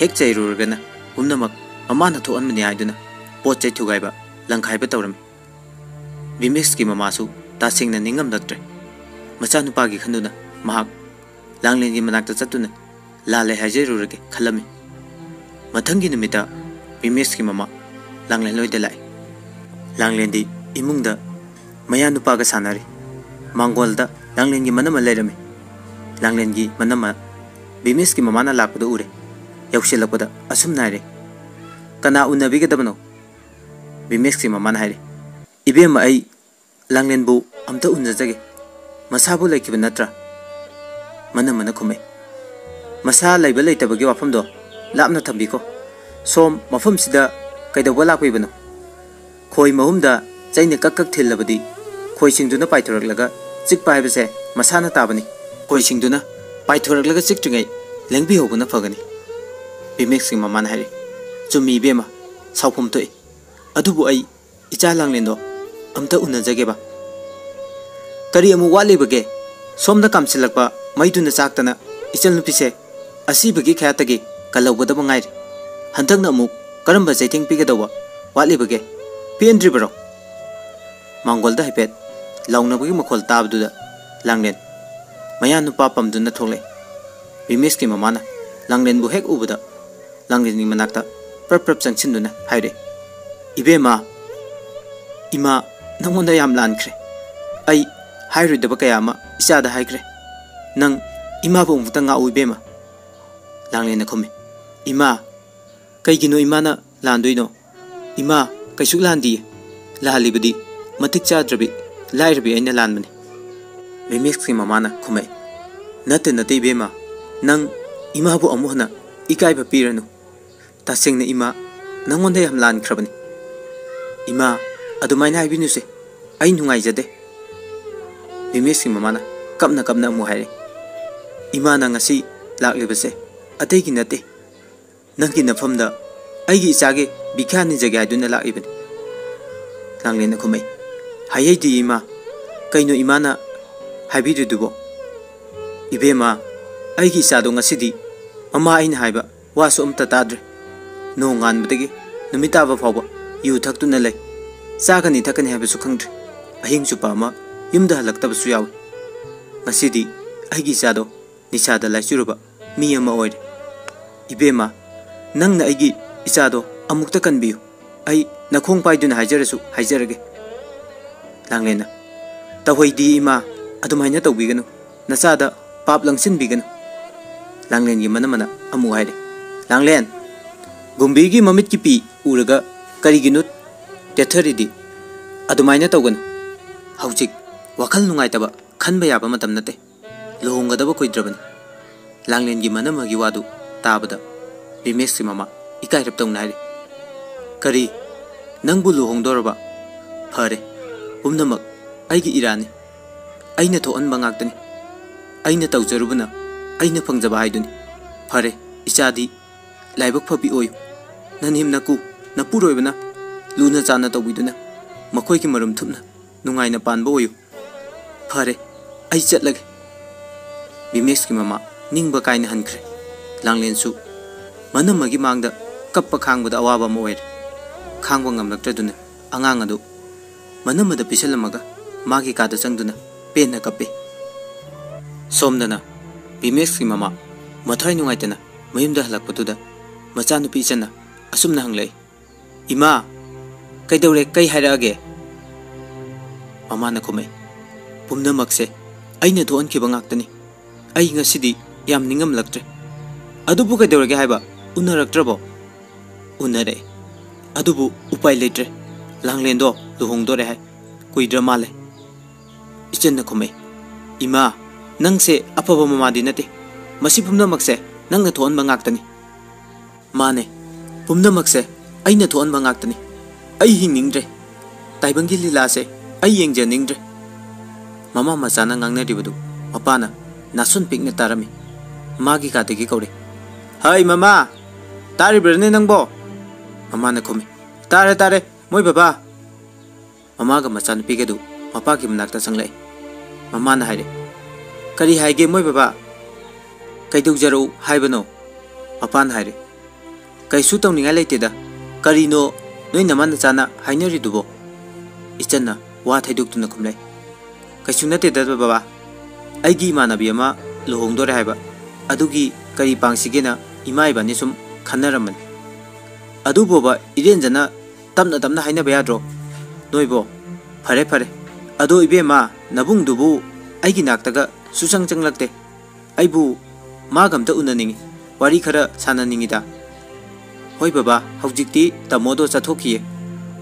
ꯍꯦꯛ ꯆꯩꯔꯨꯔꯒꯅ ꯄꯨꯝꯅꯃꯛ ꯃꯃꯥꯅ ꯊꯣꯛꯍꯟꯕꯅꯤ ꯍꯥꯏꯗꯨꯅ ꯄꯣꯠ ꯆꯩ ꯊꯨꯒꯥꯏꯕ, ꯂꯪꯈꯥꯏꯕ ꯇꯧꯔꯝꯃꯤ꯫ ꯕꯤꯃꯦꯛꯁꯀꯤ ꯃꯃꯥꯁꯨ ꯇꯁꯦꯡꯅ ꯅꯤꯡꯉꯝꯂꯛꯇ꯭ꯔꯦ꯫ ꯃꯆꯥꯅꯨꯄꯥꯒꯤ ꯈꯟꯗꯨꯅ ꯃꯍꯥꯛ ꯂꯥꯡꯂꯦꯟꯒꯤ ꯃꯅꯥꯛꯇ ꯆꯠꯇꯨꯅ ꯂꯥꯜꯂꯦ ꯍꯥꯏꯖꯔꯨꯔꯒꯦ ꯈꯜꯂꯝꯃꯤ꯫ ꯃꯊꯪꯒꯤ ꯅꯨꯃꯤꯠꯇ ꯕꯤꯃꯦꯛꯁꯀꯤ ꯃꯃꯥ ꯂꯥꯡꯂꯦꯟ ꯂꯣꯏꯗ ꯂꯥꯛꯏ꯫ ꯂꯥꯡꯂꯦꯟꯗꯤ ꯏꯃꯨꯡꯗ ꯃꯌꯥ ꯅꯨꯄꯥꯒ ꯁꯥꯟꯅꯔꯤ꯫ ꯃꯥꯡꯒꯣꯜꯗ ꯂꯥꯡꯂꯦꯟꯒꯤ ꯃꯅꯝ ꯑꯃ ꯂꯩꯔꯝꯃꯤ꯫ ꯂꯥꯡꯂꯦꯟꯒꯤ ꯃꯅꯝ ꯑꯃ ꯕꯤꯃꯦꯛꯁꯀꯤ ꯃꯃꯥꯅ ꯂꯥꯛꯄꯗꯨ ꯎꯔꯦ꯫ ꯌꯧꯁꯤꯜꯂꯛꯄꯗ ꯑꯁꯨꯝꯅ ꯍꯥꯏꯔꯦ, "ꯀꯅꯥ ꯎꯅꯕꯤꯒꯗꯕꯅꯣ?" ꯕꯤꯃꯦꯛꯁꯀꯤ ꯃꯃꯥꯅ ꯍꯥꯏꯔꯦ, "ꯏꯕꯦꯝꯃ, ꯑꯩ ꯂꯥꯡꯂꯦꯟꯕꯨ ꯑꯝꯇ ꯎꯅꯖꯒꯦ꯫ ꯃꯁꯥꯕꯨ ꯂꯩꯈꯤꯕ ꯅꯠꯇ꯭ꯔꯥ?" ꯃꯅꯝ ꯑꯃꯅ ꯈꯨꯝꯃꯦ, "ꯃꯁꯥ ꯂꯩꯕ ꯂꯩꯇꯕꯒꯤ ꯋꯥꯐꯝꯗꯣ ꯂꯥꯞꯅ ꯊꯝꯕꯤꯈꯣ꯫ ꯁꯣꯝ ꯃꯐꯝꯁꯤꯗ ꯀꯩꯗꯧꯕ ꯂꯥꯛꯄꯤꯕꯅꯣ? ꯈꯣꯏ ꯃꯍꯨꯝꯗ ꯆꯩꯅ ꯀꯛ ꯀꯛ ꯊꯤꯜꯂꯕꯗꯤ ꯈꯣꯏꯁꯤꯡꯗꯨꯅ ꯄꯥꯏꯊꯣꯔꯛꯂꯒ ꯆꯤꯛꯄ ꯍꯥꯏꯕꯁꯦ ꯃꯁꯥꯅ ꯇꯥꯕꯅꯤ꯫ ꯈꯣꯏꯁꯤꯡꯗꯨꯅ ꯄꯥꯏꯊꯣꯔꯛꯂꯒ ꯆꯤꯛꯇ꯭ꯔꯤꯉꯩ ꯂꯦꯡꯕꯤꯍꯧꯕꯅ ꯐꯒꯅꯤ꯫" ꯕꯤꯃꯦꯛꯁꯀꯤ ꯃꯃꯥꯅ ꯍꯥꯏꯔꯛꯏ, "ꯆꯨꯝꯃꯤ ꯏꯕꯦꯝꯃ, ꯁꯥꯎꯐꯝ ꯊꯣꯛꯏ꯫ ꯑꯗꯨꯕꯨ ꯑꯩ ꯏꯆꯥ ꯂꯥꯡꯂꯦꯟꯗꯣ ꯑꯝꯇ ꯎꯅꯖꯒꯦꯕ꯫ "ꯀꯔꯤ ꯑꯃꯨꯛ ꯋꯥꯠꯂꯤꯕꯒꯦ? ꯁꯣꯝꯗ ꯀꯥꯝꯁꯤꯜꯂꯛꯄ ꯃꯩꯗꯨꯅ ꯆꯥꯛꯇꯅ ꯏꯆꯜꯅꯨꯄꯤꯁꯦ ꯑꯁꯤꯕꯒꯤ ꯈꯌꯥꯠꯇꯒꯤ ꯀꯜꯍꯧꯒꯗꯕ ꯉꯥꯏꯔꯦ꯫ ꯍꯟꯗꯛꯅ ꯑꯃꯨꯛ ꯀꯔꯝꯕ ꯆꯩꯊꯦꯡ ꯄꯤꯒꯗꯧꯕ ꯋꯥꯠꯂꯤꯕꯒꯦ? ꯄꯦꯟꯗ꯭ꯔꯤꯕꯔꯣ?" ꯃꯥꯡꯒꯣꯜꯗ ꯍꯥꯏꯐꯦꯠ ꯂꯥꯎꯅꯕꯒꯤ ꯃꯈꯣꯜ ꯇꯥꯕꯗꯨꯗ ꯂꯥꯡꯂꯦꯟ ꯃꯌꯥ ꯅꯨꯄꯥ ꯄꯝꯗꯨꯅ ꯊꯣꯛꯂꯛꯏ꯫ ꯔꯤꯃꯦꯁꯀꯤ ꯃꯃꯥꯅ ꯂꯥꯡꯂꯦꯟꯕꯨ ꯍꯦꯛ ꯎꯕꯗ ꯂꯥꯡꯂꯦꯟꯒꯤ ꯃꯅꯥꯛꯇ ꯄ꯭ꯔꯞ ꯄ꯭ꯔꯞ ꯆꯪꯁꯤꯟꯗꯨꯅ ꯍꯥꯏꯔꯦ, "ꯏꯕꯦꯝꯃ, ꯏꯃꯥ ꯅꯪꯉꯣꯟꯗ ꯌꯥꯝ ꯂꯥꯟꯈ꯭ꯔꯦ꯫ ꯑꯩ ꯍꯥꯏꯔꯣꯏꯗꯕ ꯀꯌꯥ ꯑꯃ ꯏꯆꯥꯗ ꯍꯥꯏꯈ꯭ꯔꯦ꯫ ꯅꯪ ꯏꯃꯥꯕꯨ ꯑꯃꯨꯛꯇ ꯉꯥꯛꯎ ꯏꯕꯦꯝꯃ꯫" ꯂꯥꯡꯂꯦꯟꯅ ꯈꯨꯝꯃꯤ, "ꯏꯃꯥ, ꯀꯩꯒꯤꯅꯣ ꯏꯃꯥꯅ ꯂꯥꯟꯗꯣꯏꯅꯣ? ꯏꯃꯥ, ꯀꯩꯁꯨ ꯂꯥꯟꯗꯤꯌꯦ꯫ ꯂꯥꯜꯂꯤꯕꯗꯤ ꯃꯇꯤꯛ ꯆꯥꯗ꯭ꯔꯕꯤ, ꯂꯥꯏꯔꯕꯤ ꯑꯩꯅ ꯂꯥꯟꯕꯅꯤ꯫" ꯔꯤꯃꯦꯁꯀꯤ ꯃꯃꯥꯅ ꯈꯨꯝꯃꯛꯏ, "ꯅꯠꯇꯦ, ꯅꯠꯇꯦ ꯏꯕꯦꯝꯃ, ꯅꯪ ꯏꯃꯥꯕꯨ ꯑꯃꯨꯛ ꯍꯟꯅ ꯏꯀꯥꯏꯕ ꯄꯤꯔꯅꯨ꯫ ꯇꯁꯦꯡꯅ ꯏꯃꯥ ꯅꯪꯉꯣꯟꯗ ꯌꯥꯝ ꯂꯥꯟꯈ꯭ꯔꯕꯅꯤ꯫ ꯏꯃꯥ, ꯑꯗꯨꯃꯥꯏꯅ ꯍꯥꯏꯕꯤꯅꯨꯁꯦ, ꯑꯩ ꯅꯨꯡꯉꯥꯏꯖꯗꯦ꯫" ꯔꯤꯃꯦꯁꯀꯤ ꯃꯃꯥꯅ ꯀꯞꯅ ꯀꯞꯅ ꯑꯃꯨꯛ ꯍꯥꯏꯔꯦ, "ꯏꯃꯥꯅ ꯉꯁꯤ ꯂꯥꯛꯂꯤꯕꯁꯦ ꯑꯇꯩꯒꯤ ꯅꯠꯇꯦ, ꯅꯪꯒꯤ ꯅꯐꯝꯗ ꯑꯩꯒꯤ ꯏꯆꯥꯒꯤ ꯚꯤꯈ꯭ꯌꯥ ꯅꯤꯖꯒꯦ ꯍꯥꯏꯗꯨꯅ ꯂꯥꯛꯂꯤꯕꯅꯤ꯫" ꯂꯥꯡꯂꯦꯟꯅ ꯈꯨꯝꯃꯛꯏ, "ꯍꯥꯏꯍꯩꯗꯦ ꯏꯃꯥ, ꯀꯩꯅꯣ ꯏꯃꯥꯅ ꯍꯥꯏꯕꯤꯔꯤꯗꯨꯕꯣ? ꯏꯕꯦꯝꯃ, ꯑꯩꯒꯤ ꯏꯆꯥꯗꯣ ꯉꯁꯤꯗꯤ ꯃꯃꯥ ꯑꯩꯅ ꯍꯥꯏꯕ ꯋꯥꯁꯨ ꯑꯃꯠꯇ ꯇꯥꯗ꯭ꯔꯦ꯫ ꯅꯣꯡ ꯉꯥꯟꯕꯗꯒꯤ ꯅꯨꯃꯤꯠ ꯇꯥꯕ ꯐꯥꯎꯕ ꯌꯨ ꯊꯛꯇꯨꯅ ꯂꯩ꯫ ꯆꯥꯒꯅꯤ ꯊꯛꯀꯅꯤ ꯍꯥꯏꯕꯁꯨ ꯈꯪꯗ꯭ꯔꯦ꯫ ꯑꯍꯤꯡ ꯆꯨꯞꯄ ꯑꯃ ꯌꯨꯝꯗ ꯍꯜꯂꯛꯇꯕꯁꯨ ꯌꯥꯎꯏ꯫ ꯉꯁꯤꯗꯤ ꯑꯩꯒꯤ ꯏꯆꯥꯗꯣ ꯅꯤꯁꯥꯗ ꯂꯥꯏꯆꯨꯔꯕ ꯃꯤ ꯑꯃ ꯑꯣꯏꯔꯦ꯫ ꯏꯕꯦꯝꯃ, ꯅꯪꯅ ꯑꯩꯒꯤ ꯏꯆꯥꯗꯣ ꯑꯃꯨꯛꯇ ꯀꯟꯕꯤꯌꯨ꯫ ꯑꯩ ꯅꯈꯣꯡ ꯄꯥꯏꯗꯨꯅ ꯍꯥꯏꯖꯔꯁꯨ ꯍꯥꯏꯖꯔꯒꯦ꯫" ꯂꯥꯡꯂꯦꯟꯅ, "ꯇꯧꯍꯩꯗꯦ ꯏꯃꯥ, ꯑꯗꯨꯃꯥꯏꯅ ꯇꯧꯕꯤꯒꯅꯨ꯫ ꯅꯆꯥꯗ ꯄꯥꯞ ꯂꯪꯁꯤꯟꯕꯤꯒꯅꯨ꯫" ꯂꯥꯡꯂꯦꯟꯒꯤ ꯃꯅꯝꯃꯅ ꯑꯃꯨꯛ ꯍꯥꯏꯔꯦ, "ꯂꯥꯡꯂꯦꯟ, ꯒꯨꯝꯕꯤꯒꯤ ꯃꯃꯤꯠꯀꯤ ꯄꯤ ꯎꯔꯒ ꯀꯔꯤꯒꯤꯅꯣ ꯇꯦꯠꯊꯔꯤꯗꯤ? ꯑꯗꯨꯃꯥꯏꯅ ꯇꯧꯒꯅꯨ꯫ ꯍꯧꯖꯤꯛ ꯋꯥꯈꯜ ꯅꯨꯡꯉꯥꯏꯇꯕ ꯈꯟꯕ ꯌꯥꯕ ꯃꯇꯝ ꯅꯠꯇꯦ꯫ ꯂꯨꯍꯣꯡꯒꯗꯕ ꯀꯨꯏꯗ꯭ꯔꯕꯅꯤ꯫" ꯂꯥꯡꯂꯦꯟꯒꯤ ꯃꯅꯝꯃꯒꯤ ꯋꯥꯗꯨ ꯇꯥꯕꯗ ꯔꯤꯃꯦꯁꯀꯤ ꯃꯃꯥ ꯏꯀꯥꯏꯔꯞ ꯇꯧꯅ ꯍꯥꯏꯔꯤ, "ꯀꯔꯤ? ꯅꯪꯕꯨ ꯂꯨꯍꯣꯡꯗꯣꯔꯕ? ꯐꯔꯦ, ꯄꯨꯝꯅꯃꯛ ꯑꯩꯒꯤ ꯏꯔꯥꯟꯅꯤ꯫ ꯑꯩꯅ ꯊꯣꯛꯍꯟꯕ ꯉꯥꯛꯇꯅꯤ꯫ ꯑꯩꯅ ꯇꯧꯖꯔꯨꯕꯅ ꯑꯩꯅ ꯐꯪꯖꯕ ꯍꯥꯏꯗꯨꯅꯤ꯫ ꯐꯔꯦ, ꯏꯆꯥꯗꯤ ꯂꯥꯏꯕꯛ ꯐꯕꯤ ꯑꯣꯏꯌꯨ꯫ ꯅꯅꯦꯝ ꯅꯀꯨ ꯅꯄꯨꯔꯣꯏꯕꯅ ꯂꯨꯅ ꯆꯥꯟꯅ ꯇꯧꯕꯤꯗꯨꯅ ꯃꯈꯣꯏꯒꯤ ꯃꯔꯨꯝ ꯊꯨꯞꯅ ꯅꯨꯡꯉꯥꯏꯅ ꯄꯥꯟꯕ ꯑꯣꯏꯌꯨ꯫ ꯐꯔꯦ, ꯑꯩ ꯆꯠꯂꯒꯦ꯫ ꯕꯤꯃꯦꯛꯁꯀꯤ ꯃꯃꯥ ꯅꯤꯡꯕ ꯀꯥꯏꯅ ꯍꯟꯈ꯭ꯔꯦ꯫ ꯂꯥꯡꯂꯦꯟꯁꯨ ꯃꯅꯝꯃꯒꯤ ꯃꯥꯡꯗ ꯀꯞꯄ ꯈꯥꯡꯕꯗ ꯑꯋꯥꯕ ꯑꯃ ꯑꯣꯏꯔꯦ꯫ ꯈꯥꯡꯕ ꯉꯝꯂꯛꯇ꯭ꯔꯗꯨꯅ ꯑꯉꯥꯡ ꯑꯗꯨ ꯃꯅꯝꯃꯗ ꯄꯤꯁꯜꯂꯝꯃꯒ ꯃꯥꯒꯤ ꯀꯥꯗ ꯆꯪꯗꯨꯅ ꯄꯦꯟꯅ ꯀꯞꯄꯤ꯫ ꯁꯣꯝꯗꯅ ꯕꯤꯃꯦꯛꯁꯀꯤ ꯃꯃꯥ ꯃꯊ꯭ꯋꯥꯏ ꯅꯨꯡꯉꯥꯏꯇꯅ ꯃꯌꯨꯝꯗ ꯍꯜꯂꯛꯄꯗꯨꯗ ꯃꯆꯥꯅꯨꯄꯤ ꯏꯆꯟꯅ ꯑꯁꯨꯝꯅ ꯍꯪꯂꯛꯏ, "ꯏꯃꯥ, ꯀꯩꯗꯧꯔꯦ? ꯀꯩ ꯍꯥꯏꯔꯛꯑꯒꯦ?" ꯃꯃꯥꯅ ꯈꯨꯝꯃꯛꯏ, "ꯄꯨꯝꯅꯃꯛꯁꯦ ꯑꯩꯅ ꯊꯣꯛꯍꯟꯈꯤꯕ ꯉꯥꯛꯇꯅꯤ꯫ ꯑꯩ ꯉꯁꯤꯗꯤ ꯌꯥꯝ ꯅꯤꯡꯉꯝꯂꯛꯇ꯭ꯔꯦ꯫ ꯑꯗꯨꯕꯨ ꯀꯩꯗꯧꯔꯒꯦ ꯍꯥꯏꯕ? ꯎꯅꯔꯛꯇ꯭ꯔꯕꯣ?" "ꯎꯅꯔꯛꯑꯦ꯫ ꯑꯗꯨꯕꯨ ꯎꯄꯥꯏ ꯂꯩꯇ꯭ꯔꯦ꯫ ꯂꯥꯡꯂꯦꯟꯗꯣ ꯂꯨꯍꯣꯡꯗꯣꯔꯦ ꯍꯥꯏ꯫ ꯀꯨꯏꯗ꯭ꯔ ꯃꯥꯜꯂꯦ꯫" ꯏꯆꯟꯅ ꯈꯨꯝꯃꯛꯏ, "ꯏꯃꯥ, ꯅꯪꯁꯦ ꯑꯐꯕ ꯃꯃꯥꯗꯤ ꯅꯠꯇꯦ꯫ ꯃꯁꯤ ꯄꯨꯝꯅꯃꯛꯁꯦ ꯅꯪꯅ ꯊꯣꯛꯍꯟꯕ ꯉꯥꯛꯇꯅꯤ꯫" "ꯃꯥꯅꯦ, ꯄꯨꯝꯅꯃꯛꯁꯦ ꯑꯩꯅ ꯊꯣꯛꯍꯟꯕ ꯉꯥꯛꯇꯅꯤ꯫ ꯑꯩ ꯍꯤꯡꯅꯤꯡꯗ꯭ꯔꯦ꯫ ꯇꯥꯏꯕꯪꯒꯤ ꯂꯤꯂꯥꯁꯦ ꯑꯩ ꯌꯦꯡꯖꯅꯤꯡꯗ꯭ꯔꯦ꯫" ꯃꯃꯥ ꯃꯆꯥꯅ ꯉꯥꯡꯅꯔꯤꯕꯗꯨ ꯃꯄꯥꯅ ꯅꯥꯁꯣꯟ ꯄꯤꯛꯅ ꯇꯥꯔꯝꯃꯤ꯫ ꯃꯥꯒꯤ ꯀꯥꯗꯒꯤ ꯀꯧꯔꯦ, "ꯍꯩ ꯃꯃꯥ, ꯇꯥꯔꯤꯕ꯭ꯔꯅꯦ ꯅꯪꯕꯣ?" ꯃꯃꯥꯅ ꯈꯨꯝꯃꯤ, "ꯇꯥꯔꯦ, ꯇꯥꯔꯦ, ꯃꯣꯏ ꯕꯕꯥ꯫" ꯃꯃꯥꯒ ꯃꯆꯥꯅꯨꯄꯤꯒꯗꯨ ꯃꯄꯥꯒꯤ ꯃꯅꯥꯛꯇ ꯆꯪꯂꯛꯏ꯫ ꯃꯃꯥꯅ ꯍꯥꯏꯔꯦ, "ꯀꯔꯤ ꯍꯥꯏꯒꯦ ꯃꯣꯏ ꯕꯕꯥ? ꯀꯩꯗꯧꯖꯔꯛꯎ ꯍꯥꯏꯕꯅꯣ?" ꯃꯄꯥꯅ ꯍꯥꯏꯔꯦ, "ꯀꯩꯁꯨ ꯇꯧꯅꯤꯡꯉꯥꯏ ꯂꯩꯇꯦꯗ꯫ ꯀꯔꯤꯅꯣ ꯅꯣꯏ ꯅꯃꯥ ꯅꯆꯥꯅ ꯍꯥꯏꯅꯔꯤꯗꯨꯕꯣ?" ꯏꯆꯟꯅ ꯋꯥ ꯊꯩꯗꯣꯛꯇꯨꯅ ꯈꯨꯝꯂꯛꯏ, "ꯀꯩꯁꯨ ꯅꯠꯇꯦꯗ ꯕꯕꯥ, ꯑꯩꯒꯤ ꯏꯃꯥꯟꯅꯕꯤ ꯑꯃ ꯂꯨꯍꯣꯡꯗꯣꯔꯦ ꯍꯥꯏꯕ, ꯑꯗꯨꯒꯤ ꯀꯔꯤ ꯄꯥꯡꯁꯤꯒꯦꯅ ꯏꯃꯥ ꯏꯕꯥꯅꯤ ꯁꯨꯝ ꯈꯟꯅꯔꯝꯕꯅꯤ꯫" "ꯑꯗꯨꯕꯣꯕ ꯏꯔꯦꯟꯖꯅ ꯇꯞꯅ ꯇꯞꯅ ꯍꯥꯏꯅꯕ ꯌꯥꯗ꯭ꯔꯣ ꯅꯣꯏꯕꯣ?" "ꯐꯔꯦ ꯐꯔꯦ, ꯑꯗꯣ ꯏꯕꯦꯝꯃ, ꯅꯕꯨꯡꯗꯨꯕꯨ ꯑꯩꯒꯤ ꯅꯥꯛꯇꯒ ꯁꯨꯆꯪ ꯆꯪꯂꯛꯇꯦ꯫ ꯑꯩꯕꯨ ꯃꯥꯒ ꯑꯝꯇ ꯎꯅꯅꯤꯡꯉꯤ, ꯋꯥꯔꯤ ꯈꯔ ꯁꯥꯟꯅꯅꯤꯡꯉꯤꯗ꯫" "ꯍꯣꯏ ꯕꯕꯥ, ꯍꯧꯖꯤꯛꯇꯤ ꯇꯥꯃꯣꯗꯣ ꯆꯠꯊꯣꯛꯈꯤꯌꯦ,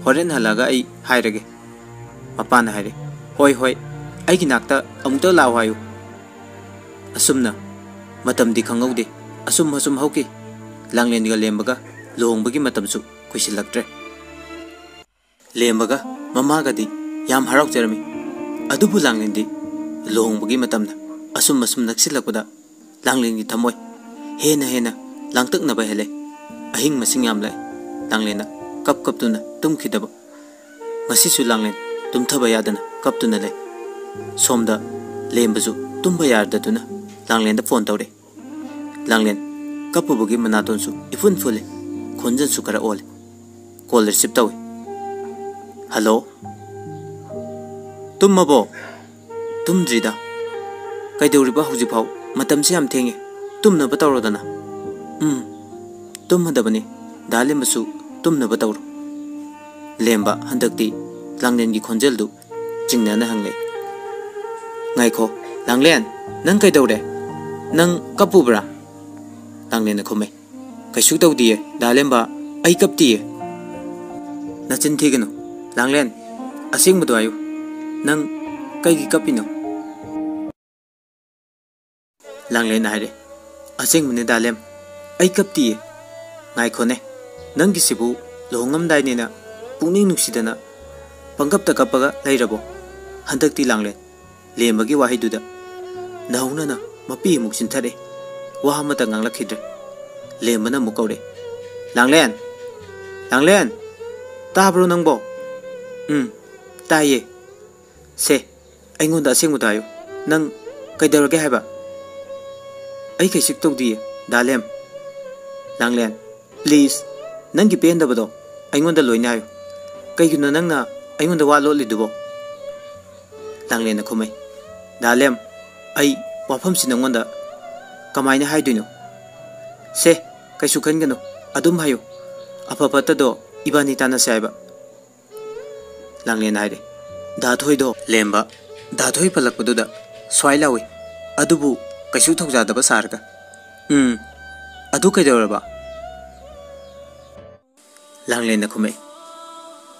ꯍꯣꯔꯦꯟ ꯍꯜꯂꯛꯑꯒ ꯑꯩ ꯍꯥꯏꯔꯒꯦ꯫" ꯃꯄꯥꯅ ꯍꯥꯏꯔꯦ, "ꯍꯣꯏ ꯍꯣꯏ, ꯑꯩꯒꯤ ꯅꯥꯛꯇ ꯑꯃꯨꯛꯇ ꯂꯥꯛꯑꯣ ꯍꯥꯏꯌꯨ꯫" ꯑꯁꯨꯝꯅ ꯃꯇꯝꯗꯤ ꯈꯪꯍꯧꯗꯦ, ꯑꯁꯨꯝ ꯑꯁꯨꯝ ꯍꯧꯈꯤ꯫ ꯂꯥꯡꯂꯦꯟꯒ ꯂꯦꯝꯕꯒ ꯂꯨꯍꯣꯡꯕꯒꯤ ꯃꯇꯝꯁꯨ ꯀꯨꯏꯁꯤꯜꯂꯛꯇ꯭ꯔꯦ꯫ ꯂꯦꯝꯕꯒ ꯃꯃꯥꯒꯗꯤ ꯌꯥꯝ ꯍꯔꯥꯎꯖꯔꯝꯃꯤ꯫ ꯑꯗꯨꯕꯨ ꯂꯥꯡꯂꯦꯟꯗꯤ ꯂꯨꯍꯣꯡꯕꯒꯤ ꯃꯇꯝꯅ ꯑꯁꯨꯝ ꯑꯁꯨꯝ ꯅꯛꯁꯤꯜꯂꯛꯄꯗ ꯂꯥꯡꯂꯦꯟꯒꯤ ꯊꯃꯣꯏ ꯍꯦꯟꯅ ꯍꯦꯟꯅ ꯂꯥꯡꯇꯛꯅꯕ ꯍꯦꯜꯂꯦ꯫ ꯑꯍꯤꯡ ꯃꯁꯤꯡ ꯌꯥꯝꯂꯛꯑꯦ꯫ ꯂꯥꯡꯂꯦꯟꯅ ꯀꯞ ꯀꯞꯇꯨꯅ ꯇꯨꯝꯈꯤꯗꯕ꯫ ꯉꯁꯤꯁꯨ ꯂꯥꯡꯂꯦꯟ ꯇꯨꯝꯊꯕ ꯌꯥꯗꯅ ꯀꯞꯇꯨꯅ ꯂꯩ꯫ ꯁꯣꯝꯗ ꯂꯦꯝꯕꯁꯨ ꯇꯨꯝꯕ ꯌꯥꯗꯗꯨꯅ ꯂꯥꯡꯂꯦꯟꯗ ꯐꯣꯟ ꯇꯧꯔꯦ꯫ ꯂꯥꯡꯂꯦꯟ ꯀꯞꯄꯨꯕꯒꯤ ꯃꯅꯥꯇꯣꯟꯁꯨ ꯏꯐꯨꯟ ꯐꯨꯜꯂꯦ, ꯈꯣꯟꯖꯦꯜꯁꯨ ꯈꯔ ꯑꯣꯜꯂꯦ꯫ ꯀꯣꯜ ꯔꯤꯁꯤꯞ ꯇꯧꯏ꯫ "ꯍꯜꯂꯣ, ꯇꯨꯝꯃꯕꯣ?" "ꯇꯨꯝꯗ꯭ꯔꯤꯗ꯫ ꯀꯩꯗꯧꯔꯤꯕ ꯍꯧꯖꯤꯛꯐꯥꯎ? ꯃꯇꯝꯁꯦ ꯌꯥꯝ ꯊꯦꯡꯉꯦ꯫ ꯇꯨꯝꯅꯕ ꯇꯧꯔꯣꯗꯅ꯫" "ꯎꯝ, ꯇꯨꯝꯃꯗꯕꯅꯤ꯫ ꯗꯥ ꯂꯦꯝꯕꯁꯨ ꯇꯨꯝꯅꯕ ꯇꯧꯔꯣ꯫" ꯂꯦꯝꯕ ꯍꯟꯗꯛꯇꯤ ꯂꯥꯡꯂꯦꯟꯒꯤ ꯈꯣꯟꯖꯦꯜꯗꯨ ꯆꯤꯡꯅꯅ ꯍꯪꯂꯛꯏ꯫ "ꯉꯥꯏꯈꯣ, ꯂꯥꯡꯂꯦꯟ, ꯅꯪ ꯀꯩꯗꯧꯔꯦ? ꯅꯪ ꯀꯞꯄꯨꯕ꯭ꯔꯥ?" ꯂꯥꯡꯂꯦꯟꯅ ꯈꯨꯝꯃꯦ꯫ "ꯀꯩꯁꯨ ꯇꯧꯗꯤꯌꯦ, ꯗꯥ ꯂꯦꯝꯕ, ꯑꯩ ꯀꯞꯇꯤꯌꯦ꯫" "ꯅꯆꯤꯟ ꯊꯤꯒꯅꯨ, ꯂꯥꯡꯂꯦꯟ, ꯑꯁꯦꯡꯕꯗꯣ ꯍꯥꯏꯌꯨ꯫ ꯅꯪ ꯀꯩꯒꯤ ꯀꯞꯄꯤꯅꯣ?" ꯂꯥꯡꯂꯦꯟꯅ ꯍꯥꯏꯔꯦ꯫ "ꯑꯁꯦꯡꯕꯅꯦ ꯗꯥ ꯂꯦꯝ, ꯑꯩ ꯀꯞꯇꯤꯌꯦ꯫ ꯉꯥꯏꯈꯣꯅꯦ, ꯅꯪꯒꯤꯁꯤꯕꯨ ꯂꯨꯍꯣꯡꯉꯝꯗꯥꯏꯅꯦꯅ ꯄꯨꯛꯅꯤꯡ ꯅꯨꯡꯁꯤꯗꯅ ꯄꯪꯀꯞꯇ ꯀꯞꯄꯒ ꯂꯩꯔꯕꯣ?" ꯍꯟꯗꯛꯇꯤ ꯂꯥꯡꯂꯦꯟ ꯂꯦꯝꯕꯒꯤ ꯋꯥꯍꯩꯗꯨꯗ ꯅꯧꯍꯧꯅꯅ ꯃꯄꯤ ꯑꯃꯨꯛ ꯆꯤꯟꯊꯔꯛꯑꯦ꯫ ꯋꯥ ꯑꯃꯇ ꯉꯥꯡꯂꯛꯈꯤꯗ꯭ꯔꯦ꯫ ꯂꯦꯝꯕꯅ ꯑꯃꯨꯛ ꯀꯧꯔꯦ꯫ "ꯂꯥꯡꯂꯦꯟ! ꯂꯥꯡꯂꯦꯟ! ꯇꯥꯕ꯭ꯔꯣ ꯅꯪꯕꯣ?" "ꯎꯝ, ꯇꯥꯏꯌꯦ꯫" "ꯁꯦ, ꯑꯩꯉꯣꯟꯗ ꯑꯁꯦꯡꯕꯗꯣ ꯍꯥꯏꯌꯨ꯫ ꯅꯪ ꯀꯩꯗꯧꯔꯒꯦ ꯍꯥꯏꯕ?" "ꯑꯩ ꯀꯩꯁꯨ ꯇꯧꯗꯤꯌꯦ, ꯗꯥ ꯂꯦꯝ꯫" "ꯂꯥꯡꯂꯦꯟ, ꯄ꯭ꯂꯤꯖ, ꯅꯪꯒꯤ ꯄꯦꯟꯗꯕꯗꯣ ꯑꯩꯉꯣꯟꯗ ꯂꯣꯏꯅ ꯍꯥꯏꯌꯨ꯫ ꯀꯩꯒꯤꯅꯣ ꯅꯪꯅ ꯑꯩꯉꯣꯟꯗ ꯋꯥ ꯂꯣꯠꯂꯤꯗꯨꯕꯣ?" ꯂꯥꯡꯂꯦꯟꯅ ꯈꯨꯝꯃꯩ꯫ "ꯗꯥ ꯂꯦꯝ, ꯑꯩ ꯋꯥꯐꯝꯁꯤ ꯅꯪꯉꯣꯟꯗ ꯀꯃꯥꯏꯅ ꯍꯥꯏꯗꯣꯏꯅꯣ?" "ꯁꯦ, ꯀꯩꯁꯨ ꯈꯟꯒꯅꯨ, ꯑꯗꯨꯝ ꯍꯥꯏꯌꯨ꯫ ꯑꯐ ꯐꯠꯇꯗꯣ ꯏꯕꯥꯅꯤ ꯇꯥꯟꯅꯁꯦ ꯍꯥꯏꯕ꯫" ꯂꯥꯡꯂꯦꯟ ꯍꯥꯏꯔꯦ꯫ "ꯗꯥ ꯊꯣꯏꯗꯣ?" ꯂꯦꯝꯕ ꯗꯥ ꯊꯣꯏ ꯄꯜꯂꯛꯄꯗꯨꯗ ꯁ꯭ꯋꯥꯏ ꯂꯥꯎꯏ, ꯑꯗꯨꯕꯨ ꯀꯩꯁꯨ ꯊꯧꯖꯥꯗꯕ ꯁꯥꯔꯒ꯫ "ꯎꯝ, ꯑꯗꯨ ꯀꯩꯗꯧꯔꯕ?" ꯂꯥꯡꯂꯦꯟꯅ ꯈꯨꯝꯃꯛꯏ꯫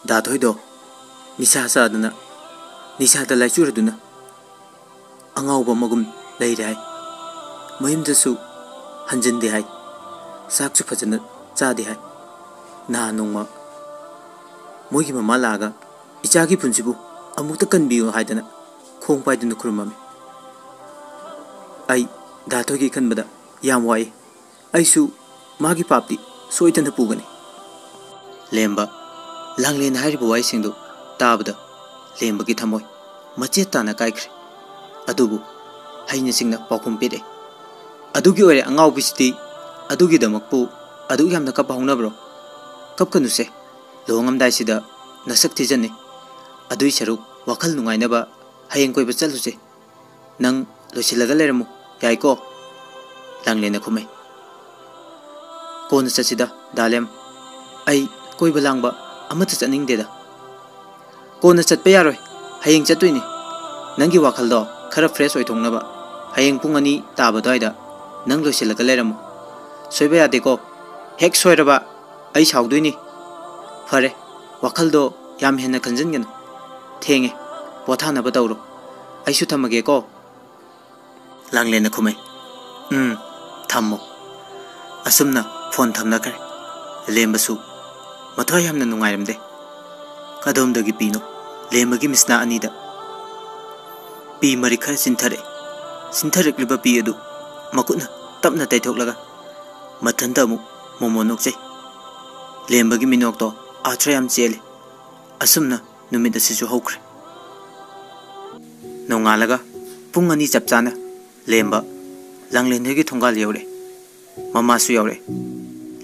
"ꯗꯥ ꯊꯣꯏꯗꯣ ꯅꯤꯁꯥ ꯆꯥꯗꯅ, ꯅꯤꯁꯥꯗ ꯂꯥꯏꯆꯨꯔꯗꯨꯅ ꯑꯉꯥꯎꯕ ꯑꯃꯒꯨꯝ ꯂꯩꯔꯦ ꯍꯥꯏ꯫ ꯃꯌꯨꯝꯗꯁꯨ ꯍꯟꯖꯤꯟꯗꯦ ꯍꯥꯏ꯫ ꯆꯥꯛꯁꯨ ꯐꯖꯅ ꯆꯥꯗꯦ ꯍꯥꯏ꯫ ꯅꯍꯥꯟ ꯅꯣꯡꯃ ꯃꯣꯏꯒꯤ ꯃꯃꯥ ꯂꯥꯛꯑꯒ ꯏꯆꯥꯒꯤ ꯄꯨꯟꯁꯤꯕꯨ ꯑꯃꯨꯛꯇ ꯀꯟꯕꯤꯌꯨ ꯍꯥꯏꯗꯅ ꯈꯣꯡ ꯄꯥꯏꯗꯨꯅ ꯈꯨꯔꯨꯝꯃꯝꯃꯤ꯫ ꯑꯩ ꯗꯥ ꯊꯣꯏꯒꯤ ꯈꯟꯕꯗ ꯌꯥꯝ ꯋꯥꯏ꯫ ꯑꯩꯁꯨ ꯃꯥꯒꯤ ꯄꯥꯞꯇꯤ ꯁꯣꯏꯗꯅ ꯄꯨꯒꯅꯤ꯫" ꯂꯦꯝꯕ ꯂꯥꯡꯂꯦꯟ ꯍꯥꯏꯔꯤꯕ ꯋꯥꯍꯩꯁꯤꯡꯗꯨ ꯇꯥꯕꯗ ꯂꯦꯝꯕꯒꯤ ꯊꯃꯣꯏ ꯃꯆꯦꯠ ꯇꯥꯅ ꯀꯥꯏꯈ꯭ꯔꯦ꯫ ꯑꯗꯨꯕꯨ ꯍꯩꯅꯁꯤꯡꯅ ꯄꯥꯎꯈꯨꯝ ꯄꯤꯔꯛꯑꯦ, "ꯑꯗꯨꯒꯤ ꯑꯣꯏꯔꯦ ꯑꯉꯥꯎꯕꯤꯁꯤꯗꯤ, ꯑꯗꯨꯒꯤꯗꯃꯛꯄꯨ ꯑꯗꯨꯛ ꯌꯥꯝꯅ ꯀꯞꯄ ꯍꯧꯅꯕ꯭ꯔꯣ? ꯀꯞꯀꯅꯨꯁꯦ, ꯂꯨꯍꯣꯡꯉꯝꯗꯥꯏꯁꯤꯗ ꯅꯁꯛ ꯊꯤꯖꯟꯅꯤ꯫ ꯑꯗꯨꯏ ꯁꯔꯨꯛ ꯋꯥꯈꯜ ꯅꯨꯡꯉꯥꯏꯅꯕ ꯍꯌꯦꯡ ꯀꯣꯏꯕ ꯆꯠꯂꯨꯁꯦ꯫ ꯅꯪ ꯂꯣꯏꯁꯤꯜꯂꯒ ꯂꯩꯔꯝꯃꯨ, ꯌꯥꯏꯀꯣ?" ꯂꯥꯡꯂꯦꯟꯅ ꯈꯨꯝꯃꯦ, "ꯀꯣꯟꯅ ꯆꯠꯁꯤꯗ, ꯗꯥꯂꯦꯝ꯫ ꯑꯩ ꯀꯣꯏꯕ ꯂꯥꯡꯕ ꯑꯃꯠꯇ ꯆꯠꯅꯤꯡꯗꯦꯗ꯫" "ꯀꯣꯟꯅ ꯆꯠꯄ ꯌꯥꯔꯣꯏ, ꯍꯌꯦꯡ ꯆꯠꯇꯣꯏꯅꯤ꯫ ꯅꯪꯒꯤ ꯋꯥꯈꯜꯗꯣ ꯈꯔ ꯐ꯭ꯔꯦꯁ ꯑꯣꯏꯊꯣꯛꯅꯕ ꯍꯌꯦꯡ ꯄꯨꯡ ꯑꯅꯤ ꯇꯥꯕ ꯑꯗꯨꯋꯥꯏꯗ ꯅꯪ ꯂꯣꯏꯁꯤꯜꯂꯒ ꯂꯩꯔꯝꯃꯨ꯫ ꯁꯣꯏꯕ ꯌꯥꯗꯦꯀꯣ, ꯍꯦꯛ ꯁꯣꯏꯔꯕ ꯑꯩ ꯁꯥꯎꯗꯣꯏꯅꯤ꯫" "ꯐꯔꯦ, ꯋꯥꯈꯜꯗꯣ ꯌꯥꯝ ꯍꯦꯟꯅ ꯈꯟꯖꯤꯟꯒꯅꯨ꯫ ꯊꯦꯡꯉꯦ, ꯄꯣꯊꯥꯅꯕ ꯇꯧꯔꯣ꯫ ꯑꯩꯁꯨ ꯊꯝꯃꯒꯦꯀꯣ꯫" ꯂꯥꯡꯂꯦꯟꯅ ꯈꯨꯝꯃꯩ, "ꯎꯝ, ꯊꯝꯃꯣ꯫" ꯑꯁꯨꯝꯅ ꯐꯣꯟ ꯊꯝꯅꯈ꯭ꯔꯦ꯫ ꯂꯦꯝꯕꯁꯨ ꯃꯊ꯭ꯋꯥꯏ ꯌꯥꯝꯅ ꯅꯨꯡꯉꯥꯏꯔꯝꯗꯦ꯫ ꯀꯗꯣꯝꯗꯒꯤ ꯄꯤꯅꯣ ꯂꯦꯝꯕꯒꯤ ꯃꯤꯠꯁꯅꯥ ꯑꯅꯤꯗ ꯄꯤ ꯃꯔꯤꯛ ꯈꯔ ꯆꯤꯟꯊꯔꯛꯏ꯫ ꯆꯤꯟꯊꯔꯛꯂꯤꯕ ꯄꯤ ꯑꯗꯨ ꯃꯈꯨꯠꯅ ꯇꯞꯅ ꯇꯩꯊꯣꯛꯂꯒ ꯃꯊꯟꯇ ꯑꯃꯨꯛ ꯃꯣꯃꯣꯟ ꯅꯣꯛꯆꯩ꯫ ꯂꯦꯝꯕꯒꯤ ꯃꯤꯅꯣꯛꯇꯣ ꯑꯥꯔꯊ ꯌꯥꯝ ꯆꯦꯜꯂꯤ꯫ ꯑꯁꯨꯝꯅ ꯅꯨꯃꯤꯠ ꯑꯁꯤꯁꯨ ꯍꯧꯈ꯭ꯔꯦ꯫ ꯅꯣꯡꯉꯥꯜꯂꯒ ꯄꯨꯡ ꯑꯅꯤ ꯆꯞ ꯆꯥꯅ ꯂꯦꯝꯕ ꯂꯥꯡꯂꯦꯟ ꯍꯣꯏꯒꯤ ꯊꯣꯡꯒꯥꯜ ꯌꯧꯔꯦ꯫ ꯃꯃꯥꯁꯨ ꯌꯧꯔꯦ꯫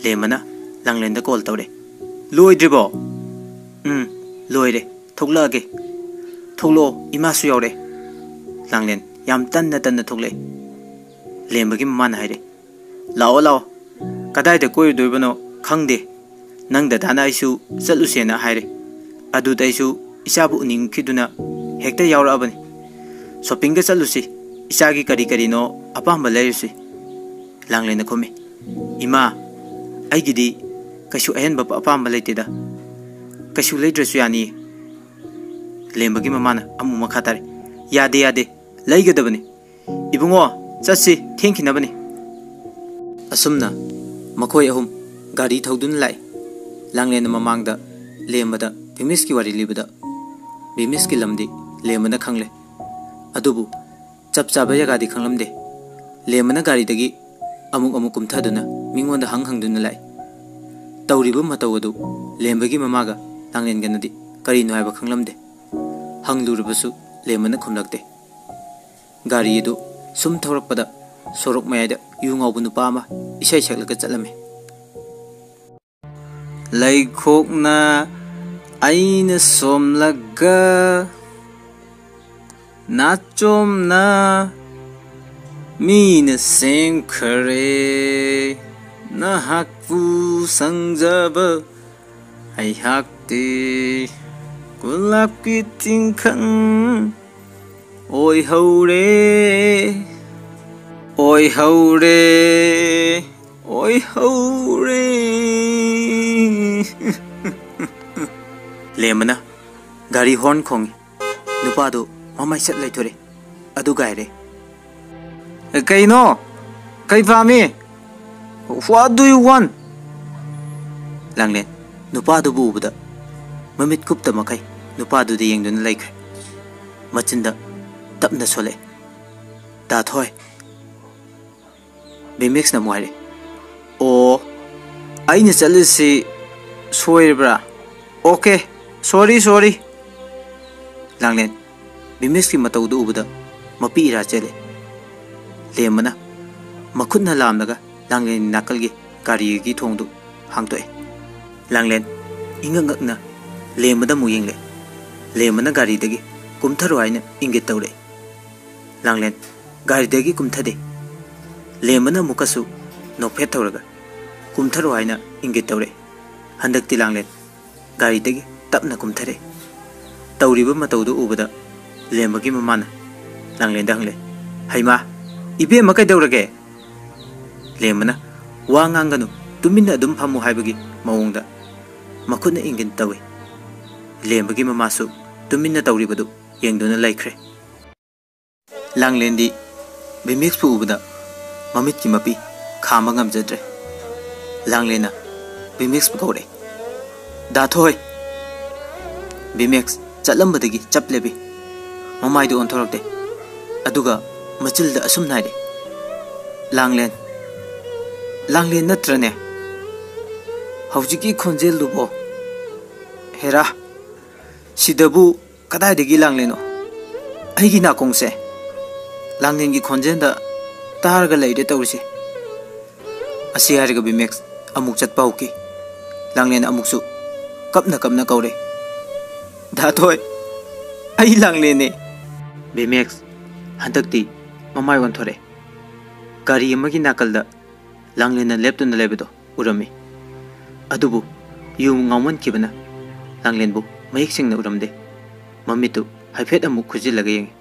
ꯂꯦꯝꯕꯅ ꯂꯥꯡꯂꯦꯟꯗ ꯀꯣꯜ ꯇꯧꯔꯦ꯫ "ꯂꯣꯏꯗ꯭ꯔꯤꯕꯣ?" "ꯎꯝ, ꯂꯣꯏꯔꯦ꯫ ꯊꯣꯛꯂꯛꯑꯒꯦ꯫" "ꯊꯣꯛꯂꯛꯑꯣ, ꯏꯃꯥꯁꯨ ꯌꯧꯔꯦ꯫" ꯂꯥꯡꯂꯦꯟ ꯌꯥꯝ ꯇꯟꯅ ꯇꯟꯅ ꯊꯣꯛꯂꯛꯑꯦ꯫ ꯂꯦꯝꯕꯒꯤ ꯃꯃꯥꯅ ꯍꯥꯏꯔꯦ, "ꯂꯥꯛꯑꯣ, ꯂꯥꯛꯑꯣ꯫ ꯀꯗꯥꯏꯗ ꯀꯣꯏꯔꯨꯗꯣꯏꯕꯅꯣ ꯈꯪꯗꯦ꯫ ꯅꯪ ꯗꯗꯥꯅ ꯑꯩꯁꯨ ꯆꯠꯂꯨꯁꯦꯅ ꯍꯥꯏꯔꯦ꯫ ꯑꯗꯨꯗ ꯑꯩꯁꯨ ꯏꯆꯥꯕꯨ ꯎꯅꯤꯡꯈꯤꯗꯨꯅ ꯍꯦꯛꯇ ꯌꯥꯎꯔꯛꯑꯕꯅꯤ꯫ ꯁꯣꯄꯤꯡꯒ ꯆꯠꯂꯨꯁꯤ꯫ ꯏꯆꯥꯒꯤ ꯀꯔꯤ ꯀꯔꯤꯅꯣ ꯑꯄꯥꯝꯕ ꯂꯩꯔꯨꯁꯤ꯫" ꯂꯥꯡꯂꯦꯟꯅ ꯈꯨꯝꯃꯤ, "ꯏꯃꯥ, ꯑꯩꯒꯤꯗꯤ ꯀꯩꯁꯨ ꯑꯍꯦꯟꯕ ꯑꯄꯥꯝꯕ ꯂꯩꯇꯦꯗ꯫ ꯀꯩꯁꯨ ꯂꯩꯗ꯭ꯔꯁꯨ ꯌꯥꯅꯤꯌꯦ꯫" ꯂꯦꯝꯕꯒꯤ ꯃꯃꯥꯅ ꯑꯃꯨꯛ ꯃꯈꯥ ꯇꯥꯔꯦ, "ꯌꯥꯗꯦ, ꯌꯥꯗꯦ, ꯂꯩꯒꯗꯕꯅꯤ꯫ ꯏꯕꯨꯡꯉꯣ, ꯆꯠꯁꯤ, ꯊꯦꯡꯈꯤꯅꯕꯅꯤ꯫" ꯑꯁꯨꯝꯅ ꯃꯈꯣꯏ ꯑꯍꯨꯝ ꯒꯥꯔꯤ ꯊꯧꯗꯨꯅ ꯂꯥꯛꯏ꯫ ꯂꯥꯡꯂꯦꯟꯅ ꯃꯃꯥꯡꯗ ꯂꯦꯝꯕꯗ ꯚꯤꯃꯤꯁꯀꯤ ꯋꯥꯔꯤ ꯂꯤꯕꯗ, ꯚꯤꯃꯤꯁꯀꯤ ꯂꯝꯗꯤ ꯂꯦꯝꯕꯅ ꯈꯪꯂꯦ꯫ ꯑꯗꯨꯕꯨ ꯆꯞ ꯆꯥꯕ ꯖꯒꯥꯗꯤ ꯈꯪꯂꯝꯗꯦ꯫ ꯂꯦꯝꯕꯅ ꯒꯥꯔꯤꯗꯒꯤ ꯑꯃꯨꯛ ꯑꯃꯨꯛ ꯀꯨꯝꯊꯗꯨꯅ ꯃꯤꯉꯣꯟꯗ ꯍꯪ ꯍꯪꯗꯨꯅ ꯂꯥꯛꯏ꯫ ꯇꯧꯔꯤꯕ ꯃꯇꯧ ꯑꯗꯨ ꯂꯦꯝꯕꯒꯤ ꯃꯃꯥꯒ ꯂꯥꯡꯂꯦꯟꯒꯅꯗꯤ ꯀꯔꯤꯅꯣ ꯍꯥꯏꯕ ꯈꯪꯂꯝꯗꯦ꯫ ꯍꯪꯂꯨꯔꯕꯁꯨ ꯂꯦꯝꯕꯅ ꯈꯨꯝꯂꯛꯇꯦ꯫ ꯒꯥꯔꯤ ꯑꯗꯨ ꯁꯨꯝ ꯊꯧꯔꯛꯄꯗ ꯁꯣꯔꯣꯛ ꯃꯌꯥꯏꯗ ꯌꯨ ꯉꯥꯎꯕ ꯅꯨꯄꯥ ꯑꯃ ꯏꯁꯩ ꯁꯛꯂꯒ ꯆꯠꯂꯝꯃꯤ꯫ ꯂꯩꯈꯣꯛꯅ ꯑꯩꯅ ꯁꯣꯝꯂꯒ ꯅꯥꯆꯣꯝꯅ ꯃꯤꯅ ꯁꯦꯝꯈꯔꯦ꯫ ꯅꯍꯥꯛꯄꯨ ꯁꯪꯖꯕ ꯑꯩꯍꯥꯛꯇꯤ ꯒꯨꯂꯥꯞꯀꯤ ꯇꯤꯡꯈꯪ ꯑꯣꯏꯍꯧꯔꯦ, ꯑꯣꯏꯍꯧꯔꯦ, ꯑꯣꯏꯍꯧꯔꯦ꯫ ꯂꯦꯝꯕꯅ ꯒꯥꯔꯤ ꯍꯣꯔꯟ ꯈꯣꯡꯉꯤ꯫ ꯅꯨꯄꯥꯗꯨ ꯃꯃꯥꯏ ꯁꯠ ꯂꯩꯊꯣꯔꯦ꯫ ꯑꯗꯨ ꯒꯥꯏꯔꯦ꯫ "ꯀꯩꯅꯣ? ꯀꯩ ꯄꯥꯝꯃꯤ? What do you want?" ꯂꯥꯡꯂꯦꯟ ꯅꯨꯄꯥꯗꯨꯕꯨ ꯎꯕꯗ ꯃꯃꯤꯠ ꯀꯨꯞꯇ ꯃꯈꯩ ꯅꯨꯄꯥꯗꯨꯗ ꯌꯦꯡꯗꯨꯅ ꯂꯩꯈ꯭ꯔꯦ꯫ ꯃꯆꯤꯟꯗ ꯇꯞꯅ ꯁꯣꯜꯂꯛꯑꯦ, "ꯗꯥ ꯊꯣꯏ꯫" ꯕꯤꯃꯦꯛꯁꯅ ꯑꯃꯨꯛ ꯍꯥꯏꯔꯛꯑꯦ, "ꯑꯣ, ꯑꯩꯅ ꯆꯠꯂꯤꯁꯤ ꯁꯣꯏꯔꯕ꯭ꯔꯥ? Okay, sorry, sorry꯫" ꯂꯥꯡꯂꯦꯟ ꯕꯤꯃꯦꯛꯁꯀꯤ ꯃꯇꯧꯗꯨ ꯎꯕꯗ ꯃꯄꯤ ꯏꯔꯥ ꯆꯦꯜꯂꯦ꯫ ꯂꯦꯝꯕꯅ ꯃꯈꯨꯠꯅ ꯂꯥꯝꯂꯒ ꯂꯥꯡꯂꯦꯟꯒꯤ ꯅꯥꯀꯜꯒꯤ ꯒꯥꯔꯤꯒꯤ ꯊꯣꯡꯗꯨ ꯍꯥꯡꯗꯣꯛꯑꯦ꯫ ꯂꯥꯡꯂꯦꯟ ꯏꯉꯛ ꯉꯛꯅ ꯂꯦꯝꯕꯗ ꯑꯃꯨꯛ ꯌꯦꯡꯂꯦ꯫ ꯂꯦꯝꯕꯅ ꯒꯥꯔꯤꯗꯒꯤ ꯀꯨꯝꯊꯔꯣ ꯍꯥꯏꯅ ꯏꯪꯒꯤꯠ ꯇꯧꯔꯛꯑꯦ꯫ ꯂꯥꯡꯂꯦꯟ ꯒꯥꯔꯤꯗꯒꯤ ꯀꯨꯝꯊꯗꯦ꯫ ꯂꯦꯝꯕꯅ ꯑꯃꯨꯛꯀꯁꯨ ꯅꯣꯛꯐꯦꯠ ꯊꯧꯔꯒ ꯀꯨꯝꯊꯔꯣ ꯍꯥꯏꯅ ꯏꯪꯒꯤꯠ ꯇꯧꯔꯛꯑꯦ꯫ ꯍꯟꯗꯛꯇꯤ ꯂꯥꯡꯂꯦꯟ ꯒꯥꯔꯤꯗꯒꯤ ꯇꯞꯅ ꯀꯨꯝꯊꯔꯛꯑꯦ꯫ ꯇꯧꯔꯤꯕ ꯃꯇꯧꯗꯨ ꯎꯕꯗ ꯂꯦꯝꯕꯒꯤ ꯃꯃꯥꯅ ꯂꯥꯡꯂꯦꯟꯗ ꯍꯪꯂꯦ, "ꯍꯩꯃꯥ, ꯏꯕꯦꯝꯃ ꯀꯩꯗꯧꯔꯒꯦ?" ꯂꯦꯝꯕꯅ, "ꯋꯥ ꯉꯥꯡꯒꯅꯨ, ꯇꯨꯃꯤꯟꯅ ꯑꯗꯨꯝ ꯐꯝꯃꯨ" ꯍꯥꯏꯕꯒꯤ ꯃꯑꯣꯡꯗ ꯃꯈꯨꯠꯅ ꯏꯪꯒꯤꯠ ꯇꯧꯏ꯫ ꯂꯦꯝꯕꯒꯤ ꯃꯃꯥꯁꯨ ꯇꯨꯃꯤꯟꯅ ꯇꯧꯔꯤꯕꯗꯨ ꯌꯦꯡꯗꯨꯅ ꯂꯩꯈ꯭ꯔꯦ꯫ ꯂꯥꯡꯂꯦꯟꯗꯤ ꯕꯤꯃꯦꯛꯁꯄꯨ ꯎꯕꯗ ꯃꯃꯤꯠꯀꯤ ꯃꯄꯤ ꯈꯥꯝꯕ ꯉꯝꯖꯗ꯭ꯔꯦ꯫ ꯂꯥꯡꯂꯦꯟꯅ ꯕꯤꯃꯦꯛꯁꯄꯨ ꯀꯧꯔꯦ, "ꯗꯥ ꯊꯣꯏ!" ꯕꯤꯃꯦꯛꯁ ꯆꯠꯂꯝꯕꯗꯒꯤ ꯆꯞ ꯂꯦꯞꯄꯤ꯫ ꯃꯃꯥꯏꯗꯨ ꯑꯣꯟꯊꯣꯔꯛꯇꯦ꯫ ꯑꯗꯨꯒ ꯃꯆꯤꯜꯗ ꯑꯁꯨꯝ ꯍꯥꯏꯔꯦ, "ꯂꯥꯡꯂꯦꯟ, ꯂꯥꯡꯂꯦꯟ ꯅꯠꯇ꯭ꯔꯅꯦ? ꯍꯧꯖꯤꯛꯀꯤ ꯈꯣꯟꯖꯦꯜꯗꯨꯕꯣ? ꯍꯦꯔꯥ, "ꯁꯤꯗꯕꯨ ꯀꯗꯥꯏꯗꯒꯤ ꯂꯥꯡꯂꯦꯟꯅꯣ? ꯑꯩꯒꯤ ꯅꯥꯀꯣꯡꯁꯦ ꯂꯥꯡꯂꯦꯟꯒꯤ ꯈꯣꯟꯖꯦꯜꯗ ꯇꯥꯔꯒ ꯂꯩꯔꯦ ꯇꯧꯔꯤꯁꯦ꯫" ꯑꯁꯤ ꯍꯥꯏꯔꯒ ꯕꯤꯃꯦꯛꯁ ꯑꯃꯨꯛ ꯆꯠꯄ ꯍꯧꯈꯤ꯫ ꯂꯥꯡꯂꯦꯟ ꯑꯃꯨꯛꯁꯨ ꯀꯞꯅ ꯀꯞꯅ ꯀꯧꯔꯦ, "ꯗꯥ ꯊꯣꯏ, ꯑꯩ ꯂꯥꯡꯂꯦꯟꯅꯦ!" ꯕꯤꯃꯦꯛꯁ ꯍꯟꯗꯛꯇꯤ ꯃꯃꯥꯏ ꯑꯣꯟꯊꯣꯔꯛꯑꯦ꯫ ꯒꯥꯔꯤ ꯑꯃꯒꯤ ꯅꯥꯀꯜꯗ ꯂꯥꯡꯂꯦꯟꯅ ꯂꯦꯞꯇꯨꯅ ꯂꯩꯕꯗꯣ ꯎꯔꯝꯃꯤ꯫ ꯑꯗꯨꯕꯨ ꯌꯨ ꯉꯥꯎꯃꯟꯈꯤꯕꯅ ꯂꯥꯡꯂꯦꯟꯕꯨ ꯃꯌꯦꯛ ꯁꯦꯡꯅ ꯎꯔꯝꯗꯦ꯫ ꯃꯃꯤꯠꯇꯨ ꯍꯥꯏꯐꯦꯠ ꯑꯃꯨꯛ ꯈꯨꯖꯤꯜꯂꯒ ꯌꯦꯡꯉꯤ꯫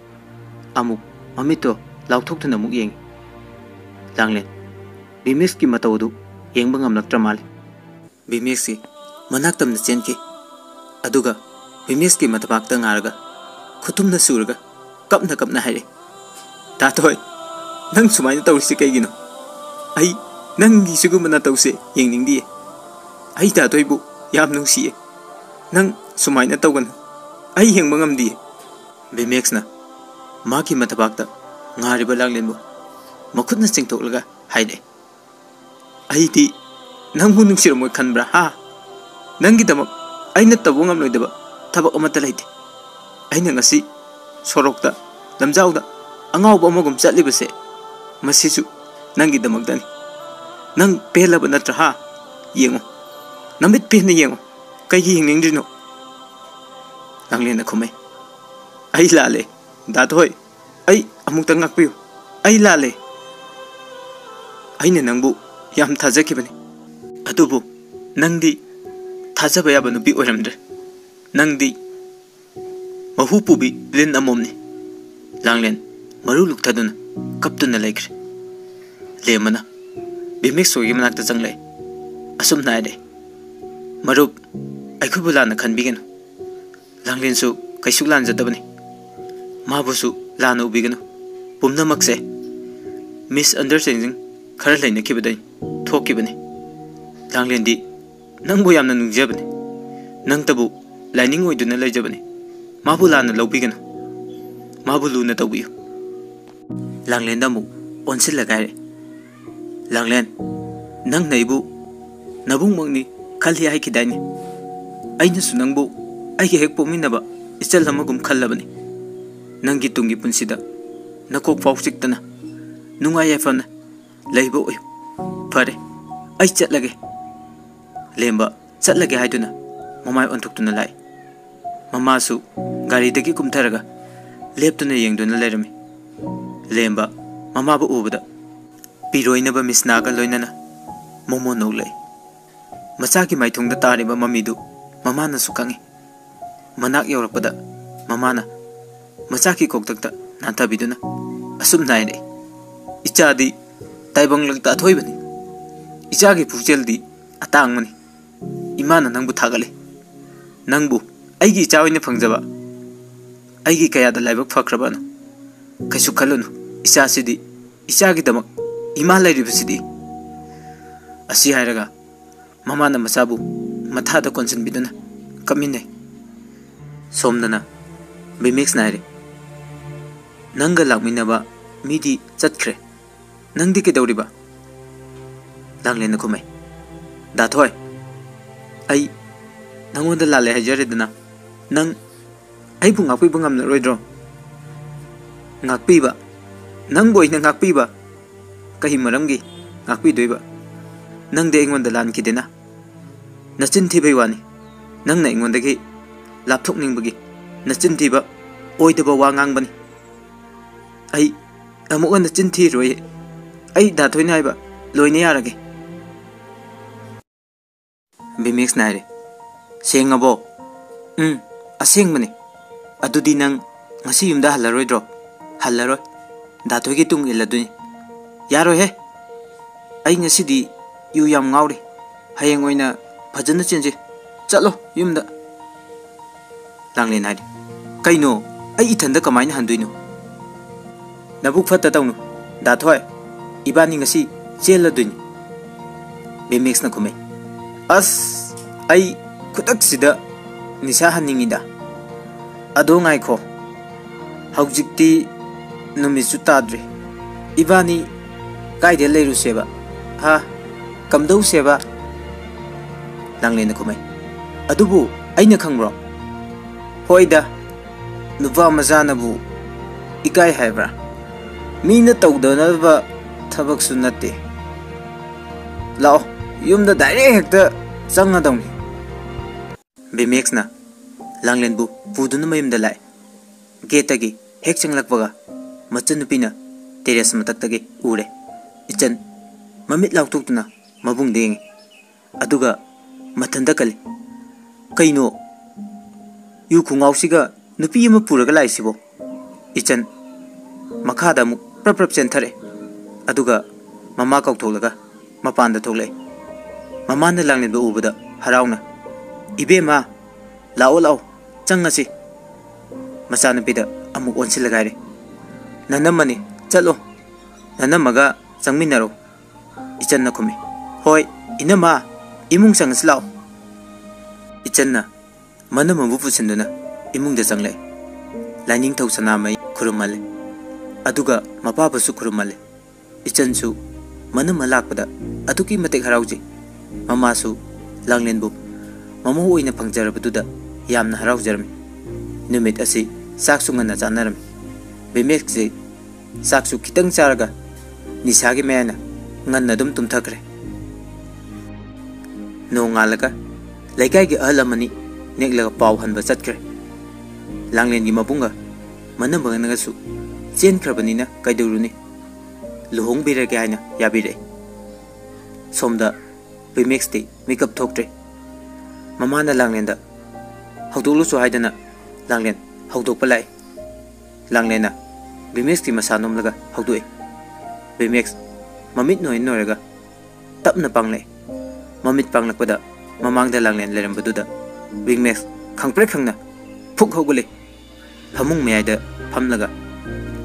ꯑꯃꯨꯛ ꯃꯃꯤꯠꯇꯣ ꯂꯥꯎꯊꯣꯛꯇꯨꯅ ꯑꯃꯨꯛ ꯌꯦꯡꯉꯤ꯫ ꯂꯥꯡꯂꯦꯟ ꯕꯤꯃꯦꯛꯁꯀꯤ ꯃꯇꯧ ꯑꯗꯨ ꯌꯦꯡꯕ ꯉꯝꯂꯛꯇ꯭ꯔ ꯃꯥꯜꯂꯦ꯫ ꯕꯤꯃꯦꯛꯁꯀꯤ ꯃꯅꯥꯛ ꯇꯝꯅ ꯆꯦꯟꯈꯤ꯫ ꯑꯗꯨꯒ ꯕꯤꯃꯦꯛꯁꯀꯤ ꯃꯊꯕꯥꯛꯇ ꯉꯥꯔꯒ ꯈꯨꯇꯨꯝꯅ ꯁꯨꯔꯒ ꯀꯞꯅ ꯀꯞꯅ ꯍꯥꯏꯔꯦ, "ꯗꯥ ꯊꯣꯏ, ꯅꯪ ꯁꯨꯃꯥꯏꯅ ꯇꯧꯔꯤꯁꯤ ꯀꯩꯒꯤꯅꯣ? ꯑꯩ ꯅꯪꯒꯤ ꯁꯤꯒꯨꯝꯕ ꯅꯇꯧꯁꯦ ꯌꯦꯡꯅꯤꯡꯗꯤꯌꯦ꯫ ꯑꯩ ꯗꯥ ꯊꯣꯏꯕꯨ ꯌꯥꯝ ꯅꯨꯡꯁꯤꯌꯦ꯫ ꯅꯪ ꯁꯨꯃꯥꯏꯅ ꯇꯧꯒꯅꯨ꯫ ꯑꯩ ꯌꯦꯡꯕ ꯉꯝꯗꯤꯌꯦ꯫" ꯕꯤꯃꯦꯛꯁꯅ ꯃꯥꯒꯤ ꯃꯊꯕꯥꯛꯇ ꯉꯥꯔꯤꯕ ꯂꯥꯡꯂꯦꯟꯕꯨ ꯃꯈꯨꯠꯅ ꯆꯤꯡꯊꯣꯛꯂꯒ ꯍꯥꯏꯔꯛꯑꯦ, "ꯑꯩꯗꯤ ꯅꯪꯕꯨ ꯅꯨꯡꯁꯤꯔꯝꯃꯣꯏ ꯈꯟꯕ꯭ꯔꯥ, ꯍꯥ? ꯅꯪꯒꯤꯗꯃꯛ ꯑꯩꯅ ꯇꯧꯕ ꯉꯝꯂꯣꯏꯗꯕ ꯊꯕꯛ ꯑꯃꯠꯇ ꯂꯩꯇꯦ꯫ ꯑꯩꯅ ꯉꯁꯤ ꯁꯣꯔꯣꯛꯇ, ꯂꯝꯖꯥꯎꯗ ꯑꯉꯥꯎꯕ ꯑꯃꯒꯨꯝ ꯆꯠꯂꯤꯕꯁꯦ, ꯃꯁꯤꯁꯨ ꯅꯪꯒꯤꯗꯃꯛꯇꯅꯤ꯫ ꯅꯪ ꯄꯦꯜꯂꯕ ꯅꯠꯇ꯭ꯔꯥ, ꯍꯥ? ꯌꯦꯡꯉꯨ, ꯅꯃꯤꯠ ꯄꯦꯟꯅ ꯌꯦꯡꯉꯨ꯫ ꯀꯩꯒꯤ ꯌꯦꯡꯅꯤꯡꯗ꯭ꯔꯤꯅꯣ?" ꯂꯥꯡꯂꯦꯟꯅ ꯈꯨꯝꯃꯦ, "ꯑꯩ ꯂꯥꯜꯂꯦ, ꯗꯥ ꯊꯣꯏ꯫ ꯑꯩ ꯑꯃꯨꯛꯇ ꯉꯥꯛꯄꯤꯌꯨ꯫ ꯑꯩ ꯂꯥꯜꯂꯦ꯫ ꯑꯩꯅ ꯅꯪꯕꯨ ꯌꯥꯝ ꯊꯥꯖꯈꯤꯕꯅꯤ꯫ ꯑꯗꯨꯕꯨ ꯅꯪꯗꯤ ꯊꯥꯖꯕ ꯌꯥꯕ ꯅꯨꯄꯤ ꯑꯣꯏꯔꯝꯗ꯭ꯔꯦ꯫ ꯅꯪꯗꯤ ꯃꯍꯨ ꯄꯨꯕꯤ ꯂꯤꯟ ꯑꯃꯣꯝꯅꯤ꯫" ꯂꯥꯡꯂꯦꯟ ꯃꯔꯨ ꯂꯨꯛꯊꯗꯨꯅ ꯀꯞꯇꯨꯅ ꯂꯩꯈ꯭ꯔꯦ꯫ ꯂꯦꯝꯕꯅ ꯕꯤꯃꯦꯛꯁ ꯍꯣꯏꯒꯤ ꯃꯅꯥꯛꯇ ꯆꯪꯂꯛꯑꯦ꯫ ꯑꯁꯨꯝꯅ ꯍꯥꯏꯔꯛꯑꯦ, "ꯃꯔꯨꯞ, ꯑꯩꯈꯣꯏꯕꯨ ꯂꯥꯟꯅ ꯈꯟꯕꯤꯒꯅꯨ꯫ ꯂꯥꯡꯂꯦꯟꯁꯨ ꯀꯩꯁꯨ ꯂꯥꯟꯖꯗꯕꯅꯤ꯫ ꯃꯥꯕꯨꯁꯨ ꯂꯥꯟꯅ ꯎꯕꯤꯒꯅꯨ꯫ ꯄꯨꯝꯅꯃꯛꯁꯦ misunderstanding ꯈꯔ ꯂꯩꯅꯈꯤꯕꯗꯩ ꯊꯣꯛꯈꯤꯕꯅꯤ꯫ ꯂꯥꯡꯂꯦꯟꯗꯤ ꯅꯪꯕꯨ ꯌꯥꯝꯅ ꯅꯨꯡꯖꯕꯅꯤ꯫ ꯅꯪꯇꯕꯨ ꯂꯥꯏꯅꯤꯡ ꯑꯣꯏꯗꯨꯅ ꯂꯩꯖꯕꯅꯤ꯫ ꯃꯥꯕꯨ ꯂꯥꯟꯅ ꯂꯧꯕꯤꯒꯅꯨ꯫ ꯃꯥꯕꯨ ꯂꯨꯅ ꯇꯧꯕꯤꯌꯨ꯫" ꯂꯥꯡꯂꯦꯟꯗ ꯑꯃꯨꯛ ꯑꯣꯟꯁꯤꯜꯂꯒ ꯍꯥꯏꯔꯦ, "ꯂꯥꯡꯂꯦꯟ, ꯅꯪꯅ ꯑꯩꯕꯨ ꯅꯕꯨꯡꯃꯛꯅꯤ ꯈꯜꯂꯤ ꯍꯥꯏꯈꯤꯗꯥꯏꯅꯦ? ꯑꯩꯅꯁꯨ ꯅꯪꯕꯨ ꯑꯩꯒ ꯍꯦꯛ ꯄꯣꯛꯃꯤꯟꯅꯕ ꯏꯆꯜ ꯑꯃꯒꯨꯝ ꯈꯜꯂꯕꯅꯤ꯫ ꯅꯪꯒꯤ ꯇꯨꯡꯒꯤ ꯄꯨꯟꯁꯤꯗ ꯅꯀꯣꯛ ꯐꯥꯎ ꯆꯤꯛꯇꯅ ꯅꯨꯡꯉꯥꯏ ꯌꯥꯏꯐꯅ ꯂꯩꯕ ꯑꯣꯏꯌꯨ꯫ ꯐꯔꯦ, ꯑꯩ ꯆꯠꯂꯒꯦ꯫" ꯂꯦꯝꯕ ꯆꯠꯂꯒꯦ ꯍꯥꯏꯗꯨꯅ ꯃꯃꯥꯏ ꯑꯣꯟꯊꯣꯛꯇꯨꯅ ꯂꯥꯛꯏ꯫ ꯃꯃꯥꯁꯨ ꯒꯥꯔꯤꯗꯒꯤ ꯀꯨꯝꯊꯔꯒ ꯂꯦꯞꯇꯨꯅ ꯌꯦꯡꯗꯨꯅ ꯂꯩꯔꯝꯃꯤ꯫ ꯂꯦꯝꯕ ꯃꯃꯥꯕꯨ ꯎꯕꯗ ꯄꯤꯔꯣꯏꯅꯕ ꯃꯤꯁꯅꯥꯒ ꯂꯣꯏꯅꯅ ꯃꯣꯃꯣꯟ ꯅꯣꯛꯂꯛꯏ꯫ ꯃꯆꯥꯒꯤ ꯃꯥꯏꯊꯣꯡꯗ ꯇꯥꯔꯤꯕ ꯃꯃꯤꯗꯨ ꯃꯃꯥꯅꯁꯨ ꯈꯪꯏ꯫ ꯃꯅꯥꯛ ꯌꯧꯔꯛꯄꯗ ꯃꯃꯥꯅ ꯃꯆꯥꯒꯤ ꯀꯣꯛꯊꯛꯇ ꯅꯥꯟꯊꯕꯤꯗꯨꯅ ꯑꯁꯨꯝꯅ ꯍꯥꯏꯔꯛꯏ, "ꯏꯆꯥꯗꯤ ꯇꯥꯏꯕꯪ ꯂꯛꯇ ꯑꯊꯣꯏꯕꯅꯤ꯫ ꯏꯆꯥꯒꯤ ꯄꯨꯛꯆꯦꯜꯗꯤ ꯑꯇꯥꯡꯕꯅꯤ꯫ ꯏꯃꯥꯅ ꯅꯪꯕꯨ ꯊꯥꯒꯠꯂꯤ꯫ ꯅꯪꯕꯨ ꯑꯩꯒꯤ ꯏꯆꯥ ꯑꯣꯏꯅ ꯐꯪꯖꯕ ꯑꯩꯒꯤ ꯀꯌꯥꯗ ꯂꯥꯏꯕꯛ ꯐꯈ꯭ꯔꯕꯅꯣ꯫ ꯀꯩꯁꯨ ꯈꯜꯂꯨꯅꯨ, ꯏꯆꯥꯁꯤꯗꯤ, ꯏꯆꯥꯒꯤꯗꯃꯛ ꯏꯃꯥ ꯂꯩꯔꯤꯕꯁꯤꯗꯤ꯫" ꯑꯁꯤ ꯍꯥꯏꯔꯒ ꯃꯃꯥꯅ ꯃꯆꯥꯕꯨ ꯃꯊꯥꯗ ꯀꯣꯟꯁꯤꯟꯕꯤꯗꯨꯅ ꯀꯞꯃꯤꯟꯅꯩ꯫ ꯁꯣꯝꯗꯅ ꯕꯤꯃꯦꯛꯁꯅ ꯍꯥꯏꯔꯦ, "ꯅꯪꯒ ꯂꯥꯛꯃꯤꯟꯅꯕ ꯃꯤꯗꯤ ꯆꯠꯈ꯭ꯔꯦ, ꯅꯪꯗꯤ ꯀꯩꯗꯧꯔꯤꯕ?" ꯂꯥꯡꯂꯦꯟꯅ ꯈꯨꯝꯃꯩ, "ꯗꯥ ꯊꯣꯏ, ꯑꯩ ꯅꯪꯉꯣꯟꯗ ꯂꯥꯜꯂꯦ ꯍꯥꯏꯖꯔꯦꯗꯅ, ꯅꯪ ꯑꯩꯕꯨ ꯉꯥꯛꯄꯤꯕ ꯉꯝꯂꯔꯣꯏꯗ꯭ꯔꯣ?" "ꯉꯥꯛꯄꯤꯕ? ꯅꯪꯕꯨ ꯑꯩꯅ ꯉꯥꯛꯄꯤꯕ? ꯀꯔꯤ ꯃꯔꯝꯒꯤ ꯉꯥꯛꯄꯤꯗꯣꯏꯕ? ꯅꯪꯗꯤ ꯑꯩꯉꯣꯟꯗ ꯂꯥꯟꯈꯤꯗꯦꯅ꯫ ꯅꯆꯤꯟ ꯊꯤꯕꯩ ꯋꯥꯅꯤ꯫ ꯅꯪꯅ ꯑꯩꯉꯣꯟꯗꯒꯤ ꯂꯥꯞꯊꯣꯛꯅꯤꯡꯕꯒꯤ ꯅꯆꯤꯟ ꯊꯤꯕ, ꯑꯣꯏꯗꯕ ꯋꯥ ꯉꯥꯡꯕꯅꯤ꯫ ꯑꯩ ꯑꯃꯨꯛ ꯍꯟꯅ ꯆꯤꯟ ꯊꯤꯔꯣꯏ꯫ ꯑꯩ ꯗꯥ ꯊꯣꯏꯅ ꯍꯥꯏꯕ ꯂꯣꯏꯅ ꯌꯥꯔꯒꯦ꯫" ꯕꯤꯃꯦꯛꯁꯅ ꯍꯥꯏꯔꯦ, "ꯁꯦꯡꯉꯕꯣ?" "ꯎꯝ, ꯑꯁꯦꯡꯕꯅꯤ꯫ ꯑꯗꯨꯗꯤ ꯅꯪ ꯉꯁꯤ ꯌꯨꯝꯗ ꯍꯜꯂꯔꯣꯏꯗ꯭ꯔꯣ?" "ꯍꯜꯂꯔꯣꯏ꯫ ꯗꯥ ꯊꯣꯏꯒꯤ ꯇꯨꯡ ꯏꯜꯂꯗꯣꯏꯅꯤ꯫" "ꯌꯥꯔꯣꯏꯍꯦ꯫ ꯑꯩ ꯉꯁꯤꯗꯤ ꯌꯨ ꯌꯥꯝ ꯉꯥꯎꯔꯤ꯫ ꯍꯌꯦꯡ ꯑꯣꯏꯅ ꯐꯖꯅ ꯆꯦꯟꯁꯤ꯫ ꯆꯠꯂꯣ ꯌꯨꯝꯗ꯫" ꯂꯥꯡꯂꯦꯟ ꯍꯥꯏꯔꯤ, "ꯀꯩꯅꯣ? ꯑꯩ ꯏꯊꯟꯗ ꯀꯃꯥꯏꯅ ꯍꯟꯗꯣꯏꯅꯣ?" "ꯅꯕꯨꯛ ꯐꯠꯇ ꯇꯧꯅꯨ, ꯗꯥ ꯊꯣꯏ꯫ ꯏꯕꯥꯅꯤ ꯉꯁꯤ ꯆꯦꯜꯂꯗꯣꯏꯅꯤ꯫" ꯕꯤꯃꯦꯛꯁꯅ ꯈꯨꯝꯃꯤ, "ꯑꯁ, ꯑꯩ ꯈꯨꯗꯛꯁꯤꯗ ꯅꯤꯁꯥ ꯍꯟꯅꯤꯡꯉꯤꯗ꯫ ꯑꯗꯣ ꯉꯥꯏꯈꯣ, ꯍꯧꯖꯤꯛꯇꯤ ꯅꯨꯃꯤꯠꯁꯨ ꯇꯥꯗ꯭ꯔꯤ꯫ ꯏꯕꯥꯅꯤ ꯀꯥꯏꯗ ꯂꯩꯔꯨꯁꯦꯕ? ꯍꯥ? ꯀꯝꯗꯧꯁꯦꯕ?" ꯂꯥꯡꯂꯦꯟꯅ ꯈꯨꯝꯃꯩ, "ꯑꯗꯨꯕꯨ ꯑꯩꯅ ꯈꯪꯕ꯭ꯔꯣ? "ꯍꯣꯏꯗ, ꯅꯨꯄꯥ ꯃꯆꯥꯅꯕꯨ ꯏꯀꯥꯏ ꯍꯥꯏꯕ꯭ꯔꯥ? ꯃꯤꯅ ꯇꯧꯗꯅꯕ ꯊꯕꯛꯁꯨ ꯅꯠꯇꯦ꯫ ꯂꯥꯛꯑꯣ, ꯌꯨꯝꯗ ꯗꯥꯏꯔꯦꯛ ꯍꯦꯛꯇ ꯆꯪꯉꯗꯧꯅꯤ"꯫ ꯕꯤꯃꯦꯛꯁꯅ ꯂꯥꯡꯂꯦꯟꯕꯨ ꯄꯨꯗꯨꯅ ꯃꯌꯨꯝꯗ ꯂꯥꯛꯑꯦ꯫ ꯒꯦꯠꯇꯒꯤ ꯍꯦꯛ ꯆꯪꯂꯛꯄꯒ ꯃꯆꯟꯅꯨꯄꯤꯅ ꯇꯦꯔꯦꯁ ꯃꯊꯛꯇꯒꯤ ꯎꯔꯦ꯫ ꯏꯆꯟ ꯃꯃꯤꯠ ꯂꯥꯎꯊꯣꯛꯇꯨꯅ ꯃꯕꯨꯡꯗ ꯌꯦꯡꯉꯤ꯫ ꯑꯗꯨꯒ ꯃꯊꯟꯇ ꯀꯜꯂꯤ꯫ "ꯀꯩꯅꯣ? ꯌꯨ ꯈꯣꯡꯉꯥꯎꯁꯤꯒ ꯅꯨꯄꯤ ꯑꯃ ꯄꯨꯔꯒ ꯂꯥꯛꯏꯁꯤꯕꯣ?" ꯏꯆꯟ ꯃꯈꯥꯗ ꯑꯃꯨꯛ ꯄ꯭ꯔꯞ ꯄ꯭ꯔꯞ ꯆꯦꯟꯊꯔꯛꯑꯦ꯫ ꯑꯗꯨꯒ ꯃꯃꯥ ꯀꯧꯊꯣꯛꯂꯒ ꯃꯄꯥꯟꯗ ꯊꯣꯛꯂꯛꯑꯦ꯫ ꯃꯃꯥꯅ ꯂꯥꯡꯂꯦꯟꯕ ꯎꯕꯗ ꯍꯔꯥꯎꯅ, "ꯏꯕꯦꯝꯃ, ꯂꯥꯛꯑꯣ, ꯂꯥꯛꯑꯣ, ꯆꯪꯉꯁꯤ"꯫ ꯃꯆꯥꯅꯨꯄꯤꯗ ꯑꯃꯨꯛ ꯑꯣꯟꯁꯤꯜꯂꯒ ꯍꯥꯏꯔꯦ, "ꯅꯅꯝꯃꯅꯤ, ꯆꯠꯂꯣ, ꯅꯅꯝꯃꯒ ꯆꯪꯃꯤꯟꯅꯔꯣ"꯫ ꯏꯆꯟꯅ ꯈꯨꯝꯃꯤ, "ꯍꯣꯏ, ꯏꯅꯝꯃ, ꯏꯃꯨꯡ ꯆꯪꯉꯁꯤ ꯂꯥꯛꯑꯣ"꯫ ꯏꯆꯟꯅ ꯃꯅꯝꯃꯕꯨ ꯄꯨꯁꯤꯟꯗꯨꯅ ꯏꯃꯨꯡꯗ ꯆꯪꯂꯛꯑꯦ꯫ ꯂꯥꯏꯅꯤꯡꯊꯧ ꯁꯅꯥꯃꯍꯤ ꯈꯨꯔꯨꯝꯍꯜꯂꯦ꯫ ꯑꯗꯨꯒ ꯃꯄꯥꯕꯨꯁꯨ ꯈꯨꯔꯨꯝꯍꯜꯂꯦ꯫ ꯏꯆꯟꯁꯨ ꯃꯅꯝꯃ ꯂꯥꯛꯄꯗ ꯑꯗꯨꯛꯀꯤ ꯃꯇꯤꯛ ꯍꯔꯥꯎꯖꯩ꯫ ꯃꯃꯥꯁꯨ ꯂꯥꯡꯂꯦꯟꯕꯨ ꯃꯃꯧ ꯑꯣꯏꯅ ꯐꯪꯖꯔꯕꯗꯨꯗ ꯌꯥꯝꯅ ꯍꯔꯥꯎꯖꯔꯝꯃꯤ꯫ ꯅꯨꯃꯤꯠ ꯑꯁꯤ ꯆꯥꯛꯁꯨ ꯉꯟꯅ ꯆꯥꯅꯔꯝꯃꯤ꯫ ꯕꯤꯃꯦꯛꯁꯦ ꯆꯥꯛꯁꯨ ꯈꯤꯇꯪ ꯆꯥꯔꯒ ꯅꯤꯁꯥꯒꯤ ꯃꯌꯥꯏꯅ ꯉꯟꯅ ꯑꯗꯨꯝ ꯇꯨꯝꯊꯈ꯭ꯔꯦ꯫ ꯅꯣꯡꯉꯥꯜꯂꯒ ꯂꯩꯀꯥꯏꯒꯤ ꯑꯍꯜ ꯑꯃꯅꯤ ꯅꯦꯛꯂꯒ ꯄꯥꯎ ꯍꯟꯕ ꯆꯠꯈ꯭ꯔꯦ꯫ ꯂꯥꯡꯂꯦꯟꯒꯤ ꯃꯕꯨꯡꯒ ꯃꯅꯝꯃꯅꯒꯁꯨ ꯆꯦꯟꯈ꯭ꯔꯕꯅꯤꯅ ꯀꯩꯗꯧꯔꯨꯅꯤ? ꯂꯨꯍꯣꯡꯕꯤꯔꯒꯦ ꯍꯥꯏꯅ ꯌꯥꯕꯤꯔꯛꯏ꯫ ꯁꯣꯝꯗ ꯕꯤꯃꯦꯛꯁꯇꯤ ꯃꯤꯀꯞ ꯊꯣꯛꯇ꯭ꯔꯦ꯫ ꯃꯃꯥꯅ ꯂꯥꯡꯂꯦꯟꯗ ꯍꯧꯗꯣꯛꯂꯨꯆꯣ ꯍꯥꯏꯗꯅ ꯂꯥꯡꯂꯦꯟ ꯍꯧꯗꯣꯛꯄ ꯂꯥꯛꯏ꯫ ꯂꯥꯡꯂꯦꯟꯅ ꯕꯤꯃꯦꯛꯁꯀꯤ ꯃꯁꯥ ꯅꯣꯝꯂꯒ ꯍꯧꯗꯣꯛꯏ꯫ ꯕꯤꯃꯦꯛꯁ ꯃꯃꯤꯠ ꯅꯣꯏ ꯅꯣꯏꯔꯒ ꯇꯞꯅ ꯄꯥꯡꯂꯛꯏ꯫ ꯃꯃꯤꯠ ꯄꯥꯡꯂꯛꯄꯗ ꯃꯃꯥꯡꯗ ꯂꯥꯡꯂꯦꯟ ꯂꯩꯔꯝꯕꯗꯨꯗ ꯕꯤꯃꯦꯛꯁ ꯈꯪꯄ꯭ꯔꯦꯛ ꯈꯪꯅ ꯐꯨꯛ ꯍꯧꯒꯠꯂꯤ꯫ ꯐꯃꯨꯡ ꯃꯌꯥꯏꯗ ꯐꯝꯂꯒ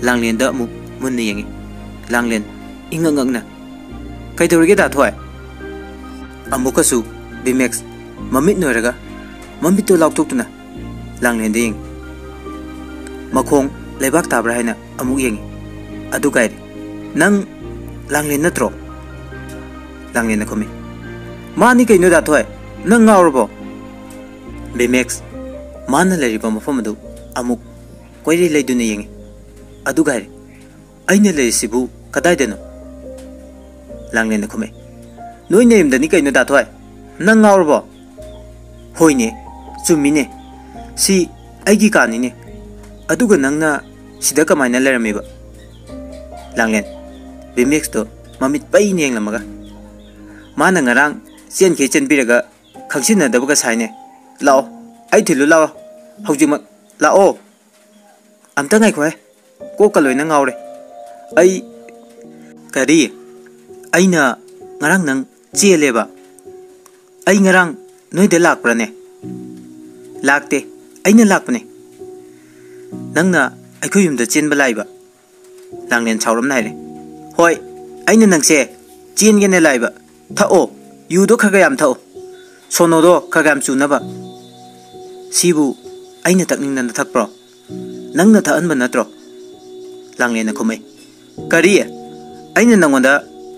ꯂꯥꯡꯂꯦꯟꯗ ꯑꯃꯨꯛ ꯃꯨꯟꯅ ꯌꯦꯡꯉꯤ꯫ ꯂꯥꯡꯂꯦꯟ ꯏꯉꯛ ꯉꯛꯅ, "ꯀꯩꯗꯧꯔꯒꯦ ꯗꯥ ꯊꯣꯏ?" ꯑꯃꯨꯛꯀꯁꯨ ꯕꯤꯃꯦꯛꯁ ꯃꯃꯤꯠ ꯅꯣꯏꯔꯒ ꯃꯃꯤꯠꯇꯨ ꯂꯥꯎꯊꯣꯛꯇꯨꯅ ꯂꯥꯡꯂꯦꯟꯗ ꯌꯦꯡꯉꯤ꯫ ꯃꯈꯣꯡ ꯂꯩꯕꯥꯛ ꯇꯥꯕ꯭ꯔꯥ ꯍꯥꯏꯅ ꯑꯃꯨꯛ ꯌꯦꯡꯉꯤ꯫ ꯑꯗꯨ ꯀꯥꯏꯔꯦ꯫ "ꯅꯪ ꯂꯥꯡꯂꯦꯟ ꯅꯠꯇ꯭ꯔꯣ?" ꯂꯥꯡꯂꯦꯟꯅ ꯈꯨꯝꯃꯤ꯫ "ꯃꯥꯅꯤ ꯀꯩꯅꯣ ꯗꯥ ꯊꯣꯏ, ꯅꯪ ꯉꯥꯎꯔꯕꯣ?" ꯕꯤꯃꯦꯛꯁ ꯃꯥꯅ ꯂꯩꯔꯤꯕ ꯃꯐꯝ ꯑꯗꯨ ꯑꯃꯨꯛ ꯀꯣꯏꯔꯩ ꯂꯩꯗꯨꯅ ꯌꯦꯡꯉꯤ꯫ ꯑꯗꯨꯒ ꯍꯥꯏꯔꯦ, "ꯑꯩꯅ ꯂꯩꯔꯤꯁꯤꯕꯨ ꯀꯗꯥꯏꯗꯅꯣ?" ꯂꯥꯡꯂꯦꯟꯅ ꯈꯨꯝꯃꯛꯏ, "ꯅꯣꯏ ꯅꯌꯨꯝꯗꯅꯤ ꯀꯩꯅꯣ, ꯗꯥ ꯊꯣꯏ꯫ ꯅꯪ ꯉꯥꯎꯔꯕꯣ?" "ꯍꯣꯏꯅꯦ, ꯆꯨꯝꯃꯤꯅꯦ꯫ ꯁꯤ ꯑꯩꯒꯤ ꯀꯥꯅꯤꯅꯦ꯫ ꯑꯗꯨꯒ ꯅꯪꯅ ꯁꯤꯗ ꯀꯃꯥꯏꯅ ꯂꯩꯔꯝꯃꯤꯕ?" ꯂꯥꯡꯂꯦꯟ, ꯚꯤꯃꯦꯛꯁꯇꯣ ꯃꯃꯤꯠ ꯄꯩꯅ ꯌꯦꯡꯂꯝꯃꯒ, "ꯃꯥꯅ ꯉꯔꯥꯡ ꯆꯦꯟꯈꯩ ꯆꯦꯟꯕꯤꯔꯒ ꯈꯪꯁꯤꯟꯅꯗꯕꯒ ꯁꯥꯏꯅꯦ꯫ ꯂꯥꯛꯑꯣ, ꯑꯩ ꯊꯤꯜꯂꯨ ꯂꯥꯛꯑꯣ꯫ ꯍꯧꯖꯤꯛꯃꯛ ꯂꯥꯛꯑꯣ꯫ ꯑꯝꯇ ꯉꯥꯏꯈꯣꯍꯦ, ꯀꯣꯛꯀ ꯂꯣꯏꯅ ꯉꯥꯎꯔꯦ꯫ ꯑꯩ, ꯀꯔꯤ? ꯑꯩꯅ ꯉꯔꯥꯡ ꯅꯪ ꯆꯦꯜꯂꯦꯕ? ꯑꯩ ꯉꯔꯥꯡ ꯅꯣꯏꯗ ꯂꯥꯛꯄ꯭ꯔꯅꯦ?" "ꯂꯥꯛꯇꯦ, ꯑꯩꯅ ꯂꯥꯛꯄꯅꯦ꯫ ꯅꯪꯅ ꯑꯩꯈꯣꯏ ꯌꯨꯝꯗ ꯆꯦꯟꯕ ꯂꯥꯛꯏꯕ?" ꯂꯥꯡꯂꯦꯟ ꯁꯥꯎꯔꯝꯅ ꯍꯥꯏꯔꯦ, "ꯍꯣꯏ, ꯑꯩꯅ ꯅꯪꯁꯦ ꯆꯦꯟꯒꯦꯅ ꯂꯥꯛꯏꯕ꯫ ꯊꯛꯑꯣ, ꯌꯨꯗꯣ ꯈꯔ ꯈꯔ ꯌꯥꯝ ꯊꯛꯑꯣ, ꯁꯣꯅꯣꯗꯣ ꯈꯔ ꯈꯔ ꯌꯥꯝ ꯆꯨꯅꯕ꯫ ꯁꯤꯕꯨ ꯑꯩꯅ ꯊꯛꯅꯤꯡꯗꯅ ꯊꯛꯄ꯭ꯔꯣ? ꯅꯪꯅ ꯊꯛꯍꯟꯕ ꯅꯠꯇ꯭ꯔꯣ?" ꯂꯥꯡꯂꯦꯟꯅ ꯈꯨꯝꯃꯛꯏ, "ꯀꯔꯤ? ꯑꯩꯅ ꯅꯪꯉꯣꯟꯗ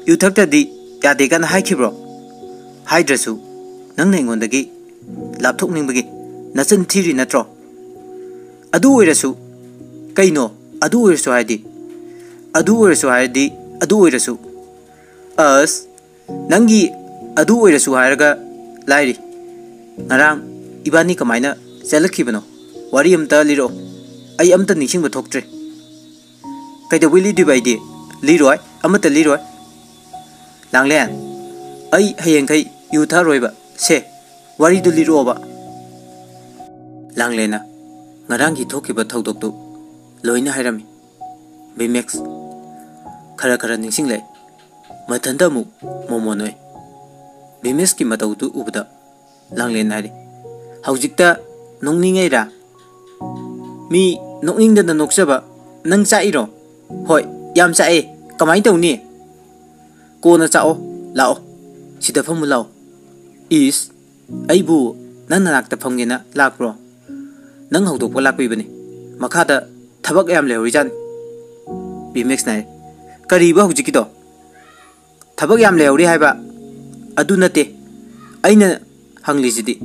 ꯌꯨ ꯊꯛꯇ꯭ꯔꯗꯤ ꯌꯥꯗꯦ ꯀꯥꯏꯅ ꯍꯥꯏꯈꯤꯕ꯭ꯔꯣ? ꯍꯥꯏꯗ꯭ꯔꯁꯨ ꯅꯪꯅ ꯑꯩꯉꯣꯟꯗꯒꯤ ꯂꯥꯞꯊꯣꯛꯅꯤꯡꯕꯒꯤ ꯅꯆꯤꯟ ꯊꯤꯔꯤ ꯅꯠꯇ꯭ꯔꯣ? ꯑꯗꯨ ꯑꯣꯏꯔꯁꯨ, ꯀꯩꯅꯣ ꯑꯗꯨ ꯑꯣꯏꯔꯁꯨ ꯍꯥꯏꯗꯤ? ꯑꯗꯨ ꯑꯣꯏꯔꯁꯨ ꯍꯥꯏꯔꯗꯤ ꯑꯗꯨ ꯑꯣꯏꯔꯁꯨ꯫ ꯑꯁ, ꯅꯪꯒꯤ ꯑꯗꯨ ꯑꯣꯏꯔꯁꯨ ꯍꯥꯏꯔꯒ ꯂꯥꯏꯔꯤ꯫ ꯉꯔꯥꯡ ꯏꯕꯥꯅꯤ ꯀꯃꯥꯏꯅ ꯆꯦꯜꯂꯛꯈꯤꯕꯅꯣ? ꯋꯥꯔꯤ ꯑꯝꯇ ꯂꯤꯔꯛꯑꯣ꯫ ꯑꯩ ꯑꯝꯇ ꯅꯤꯡꯁꯤꯡꯕ ꯊꯣꯛꯇ꯭ꯔꯦ꯫" "ꯀꯩꯗꯧꯕꯩ ꯂꯤꯗꯣꯏꯕ ꯑꯩꯗꯤ? ꯂꯤꯔꯣꯏ, ꯑꯃꯠꯇ ꯂꯤꯔꯣꯏ꯫" "ꯂꯥꯡꯂꯦꯟ, ꯑꯩ ꯍꯌꯦꯡꯈꯩ ꯌꯨ ꯊꯛꯑꯔꯣꯏꯕ꯫ ꯁꯦ, ꯋꯥꯔꯤꯗꯨ ꯂꯤꯔꯛꯑꯣꯕ꯫" ꯂꯥꯡꯂꯦꯟꯅ ꯉꯔꯥꯡꯒꯤ ꯊꯣꯛꯈꯤꯕ ꯊꯧꯗꯣꯛꯇꯨ ꯂꯣꯏꯅ ꯍꯥꯏꯔꯝꯃꯤ꯫ ꯚꯤꯃꯦꯛꯁ ꯈꯔ ꯈꯔ ꯅꯤꯡꯁꯤꯡꯂꯛꯏ꯫ ꯃꯊꯟꯇ ꯑꯃꯨꯛ ꯃꯣꯃꯣꯟ ꯑꯣꯏ꯫ ꯚꯤꯃꯦꯛꯁꯀꯤ ꯃꯇꯧꯗꯨ ꯎꯕꯗ ꯂꯥꯡꯂꯦꯟ ꯍꯥꯏꯔꯤ, "ꯍꯧꯖꯤꯛꯇ ꯅꯣꯛꯅꯤꯡꯉꯩꯔꯥ? ꯃꯤ ꯅꯣꯛꯅꯤꯡꯗꯅ ꯅꯣꯛꯆꯕ ꯅꯪ ꯆꯥꯛꯏꯔꯣ? ꯍꯣꯏ, ꯌꯥꯝ ꯆꯥꯛꯑꯦ꯫ ꯀꯃꯥꯏꯅ ꯇꯧꯅꯤ? ꯀꯣꯟꯅ ꯆꯥꯛꯑꯣ, ꯂꯥꯛꯑꯣ꯫ ꯁꯤꯗ ꯐꯝꯃꯨ ꯂꯥꯛꯑꯣ꯫" "ꯏꯁ, ꯑꯩꯕꯨ ꯅꯪ ꯅꯅꯥꯛꯇ ꯐꯝꯒꯦꯅ ꯂꯥꯛꯄ꯭ꯔꯣ? ꯅꯪ ꯍꯧꯗꯣꯛꯄ ꯂꯥꯛꯄꯤꯕꯅꯤ꯫ ꯃꯈꯥꯗ ꯊꯕꯛ ꯌꯥꯝ ꯂꯩꯍꯧꯔꯤꯖꯥꯠꯅꯤ꯫" ꯚꯤꯃꯦꯛꯁꯅ ꯍꯥꯏꯔꯤ, "ꯀꯔꯤꯕ ꯍꯧꯖꯤꯛꯀꯤꯗꯣ? ꯊꯕꯛ ꯌꯥꯝ ꯂꯩꯍꯧꯔꯤ ꯍꯥꯏꯕ? ꯑꯗꯨ ꯅꯠꯇꯦ ꯑꯩꯅ ꯍꯪꯂꯤꯁꯤꯗꯤ꯫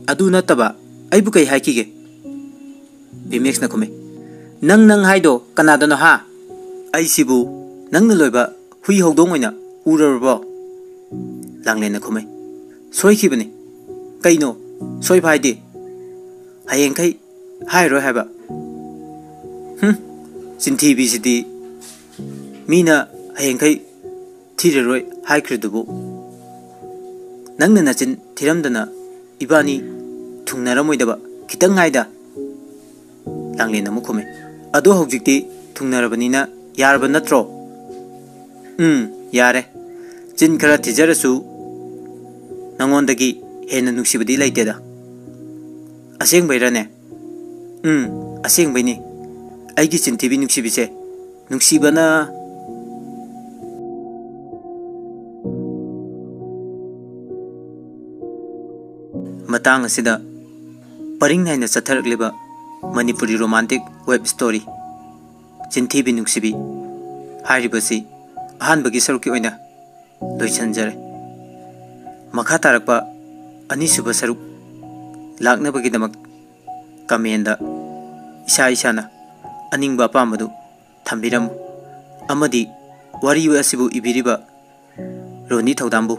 ꯑꯗꯨ ꯅꯠꯇꯕ, ꯑꯩꯕꯨ ꯀꯩ ꯍꯥꯏꯈꯤꯒꯦ?" ꯚꯤꯃꯦꯛꯁꯅ ꯈꯨꯝꯃꯤ꯫ "ꯅꯪ, ꯅꯪ ꯍꯥꯏꯗꯣ ꯀꯅꯥꯗꯅꯣ ꯍꯥ? ꯑꯩꯁꯤꯕꯨ ꯅꯪꯅ ꯂꯣꯏꯕ ꯍꯨꯏ ꯍꯧꯗꯣꯡ ꯑꯣꯏꯅ ꯎꯔꯨꯔꯕꯣ?" ꯂꯥꯡꯂꯦꯟꯅ ꯈꯨꯝꯃꯤ꯫ "ꯁꯣꯏꯈꯤꯕꯅꯤ꯫ ꯀꯩꯅꯣ ꯁꯣꯏꯕ ꯍꯥꯏꯗꯤ? ꯍꯌꯦꯡꯈꯩ ꯍꯥꯏꯔꯣꯏ ꯍꯥꯏꯕ?" "ꯍꯨꯝ, ꯆꯤꯟꯊꯤꯕꯤꯁꯤꯗꯤ꯫ ꯃꯤꯅ ꯍꯌꯦꯡꯈꯩ ꯊꯤꯔꯔꯣꯏ ꯍꯥꯏꯈ꯭ꯔꯤꯗꯨꯕꯨ꯫ ꯅꯪꯅ ꯅꯆꯤꯟ ꯊꯤꯔꯝꯗꯅ ꯏꯕꯥꯅꯤ ꯊꯨꯡꯅꯔꯝꯃꯣꯏꯗꯕ ꯈꯤꯇꯪ ꯉꯥꯏꯗ?" ꯂꯥꯡꯂꯦꯟ ꯑꯃꯨꯛ ꯈꯨꯝꯃꯤ꯫ "ꯑꯗꯣ ꯍꯧꯖꯤꯛꯇꯤ ꯊꯨꯡꯅꯔꯕꯅꯤꯅ ꯌꯥꯔꯕ ꯅꯠꯇ꯭ꯔꯣ?" "ꯎꯝ, ꯌꯥꯔꯦ꯫ ꯆꯤꯟ ꯈꯔ ꯊꯤꯖꯔꯁꯨ ꯅꯉꯣꯟꯗꯒꯤ ꯍꯦꯟꯅ ꯅꯨꯡꯁꯤꯕꯗꯤ ꯂꯩꯇꯦꯗ꯫ ꯑꯁꯦꯡꯕꯩꯔꯅꯦ?" "ꯎꯝ, ꯑꯁꯦꯡꯕꯩꯅꯤ꯫ ꯑꯩꯒꯤ ꯆꯤꯟꯊꯤꯕꯤ ꯅꯨꯡꯁꯤꯕꯤꯁꯦ꯫ ꯅꯨꯡꯁꯤꯕꯅ" ꯃꯇꯥꯡ ꯑꯁꯤꯗ ꯄꯔꯤꯡ ꯅꯥꯏꯅ ꯆꯠꯊꯔꯛꯂꯤꯕ ꯃꯅꯤꯄꯨꯔꯤ romantic web story ꯆꯤꯟꯊꯤꯕꯤ ꯅꯨꯡꯁꯤꯕꯤ ꯍꯥꯏꯔꯤꯕꯁꯤ ꯑꯍꯥꯟꯕꯒꯤ ꯁꯔꯨꯛꯀꯤ ꯑꯣꯏꯅ ꯂꯣꯏꯁꯤꯟꯖꯔꯦ꯫ ꯃꯈꯥ ꯇꯥꯔꯛꯄ ꯑꯅꯤꯁꯨꯕ ꯁꯔꯨꯛ ꯂꯥꯛꯅꯕꯒꯤꯗꯃꯛ comment ꯏꯁꯥ ꯏꯁꯥꯅ ꯑꯅꯤꯡꯕ ꯑꯄꯥꯝꯕꯗꯨ ꯊꯝꯕꯤꯔꯝꯃꯨ꯫ ꯑꯃꯗꯤ ꯋꯥꯔꯤ ꯑꯁꯤꯕꯨ ꯏꯕꯤꯔꯤꯕ ꯔꯣꯅꯤ ꯊꯧꯗꯥꯝꯕꯨ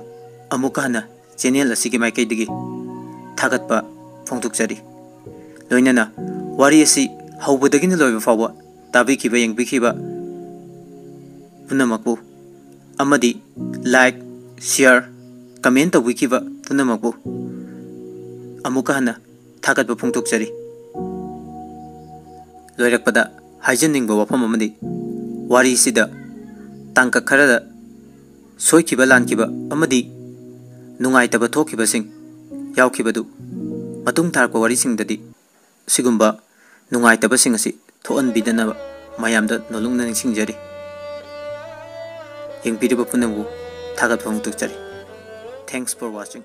ꯑꯃꯨꯛꯀ ꯍꯟꯅ channel ꯑꯁꯤꯒꯤ ꯃꯥꯏꯀꯩꯗꯒꯤ ꯊꯥꯒꯠꯄ ꯐꯣꯡꯗꯣꯛꯆꯔꯤ꯫ ꯂꯣꯏꯅꯅ ꯋꯥꯔꯤ ꯑꯁꯤ ꯍꯧꯕꯗꯒꯤꯅ ꯂꯣꯏꯕ ꯐꯥꯎꯕ ꯇꯥꯕꯤꯈꯤꯕ, ꯌꯦꯡꯕꯤꯈꯤꯕ ꯄꯨꯝꯅꯃꯛꯄꯨ ꯑꯃꯗꯤ like, share, comment ꯇꯧꯕꯤꯈꯤꯕ ꯄꯨꯝꯅꯃꯛꯄꯨ ꯑꯃꯨꯛꯀ ꯍꯟꯅ ꯊꯥꯒꯠꯄ ꯐꯣꯡꯗꯣꯛꯆꯔꯤ꯫ ꯂꯣꯏꯔꯛꯄꯗ ꯍꯥꯏꯖꯅꯤꯡꯕ ꯋꯥꯐꯝ ꯑꯃꯗꯤ, ꯋꯥꯔꯤꯁꯤꯗ ꯇꯥꯡꯀꯛ ꯈꯔꯗ ꯁꯣꯏꯈꯤꯕ, ꯂꯥꯟꯈꯤꯕ ꯑꯃꯗꯤ ꯅꯨꯡꯉꯥꯏꯇꯕ ꯊꯣꯛꯈꯤꯕꯁꯤꯡ ꯌꯥꯎꯈꯤꯕꯗꯨ ꯃꯇꯨꯡ ꯇꯥꯔꯛꯄ ꯋꯥꯔꯤꯁꯤꯡꯗꯗꯤ ꯑꯁꯤꯒꯨꯝꯕ ꯅꯨꯡꯉꯥꯏꯇꯕꯁꯤꯡ ꯑꯁꯤ ꯊꯣꯛꯍꯟꯕꯤꯗꯅꯕ ꯃꯌꯥꯝꯗ ꯅꯣꯜꯂꯨꯛꯅ ꯅꯤꯡꯁꯤꯡꯖꯔꯤ꯫ ꯌꯦꯡꯕꯤꯔꯤꯕ ꯄꯨꯝꯅꯃꯛꯄꯨ ꯊꯥꯒꯠꯄ ꯐꯣꯡꯗꯣꯛꯆꯔꯤ꯫ Thanks for watching.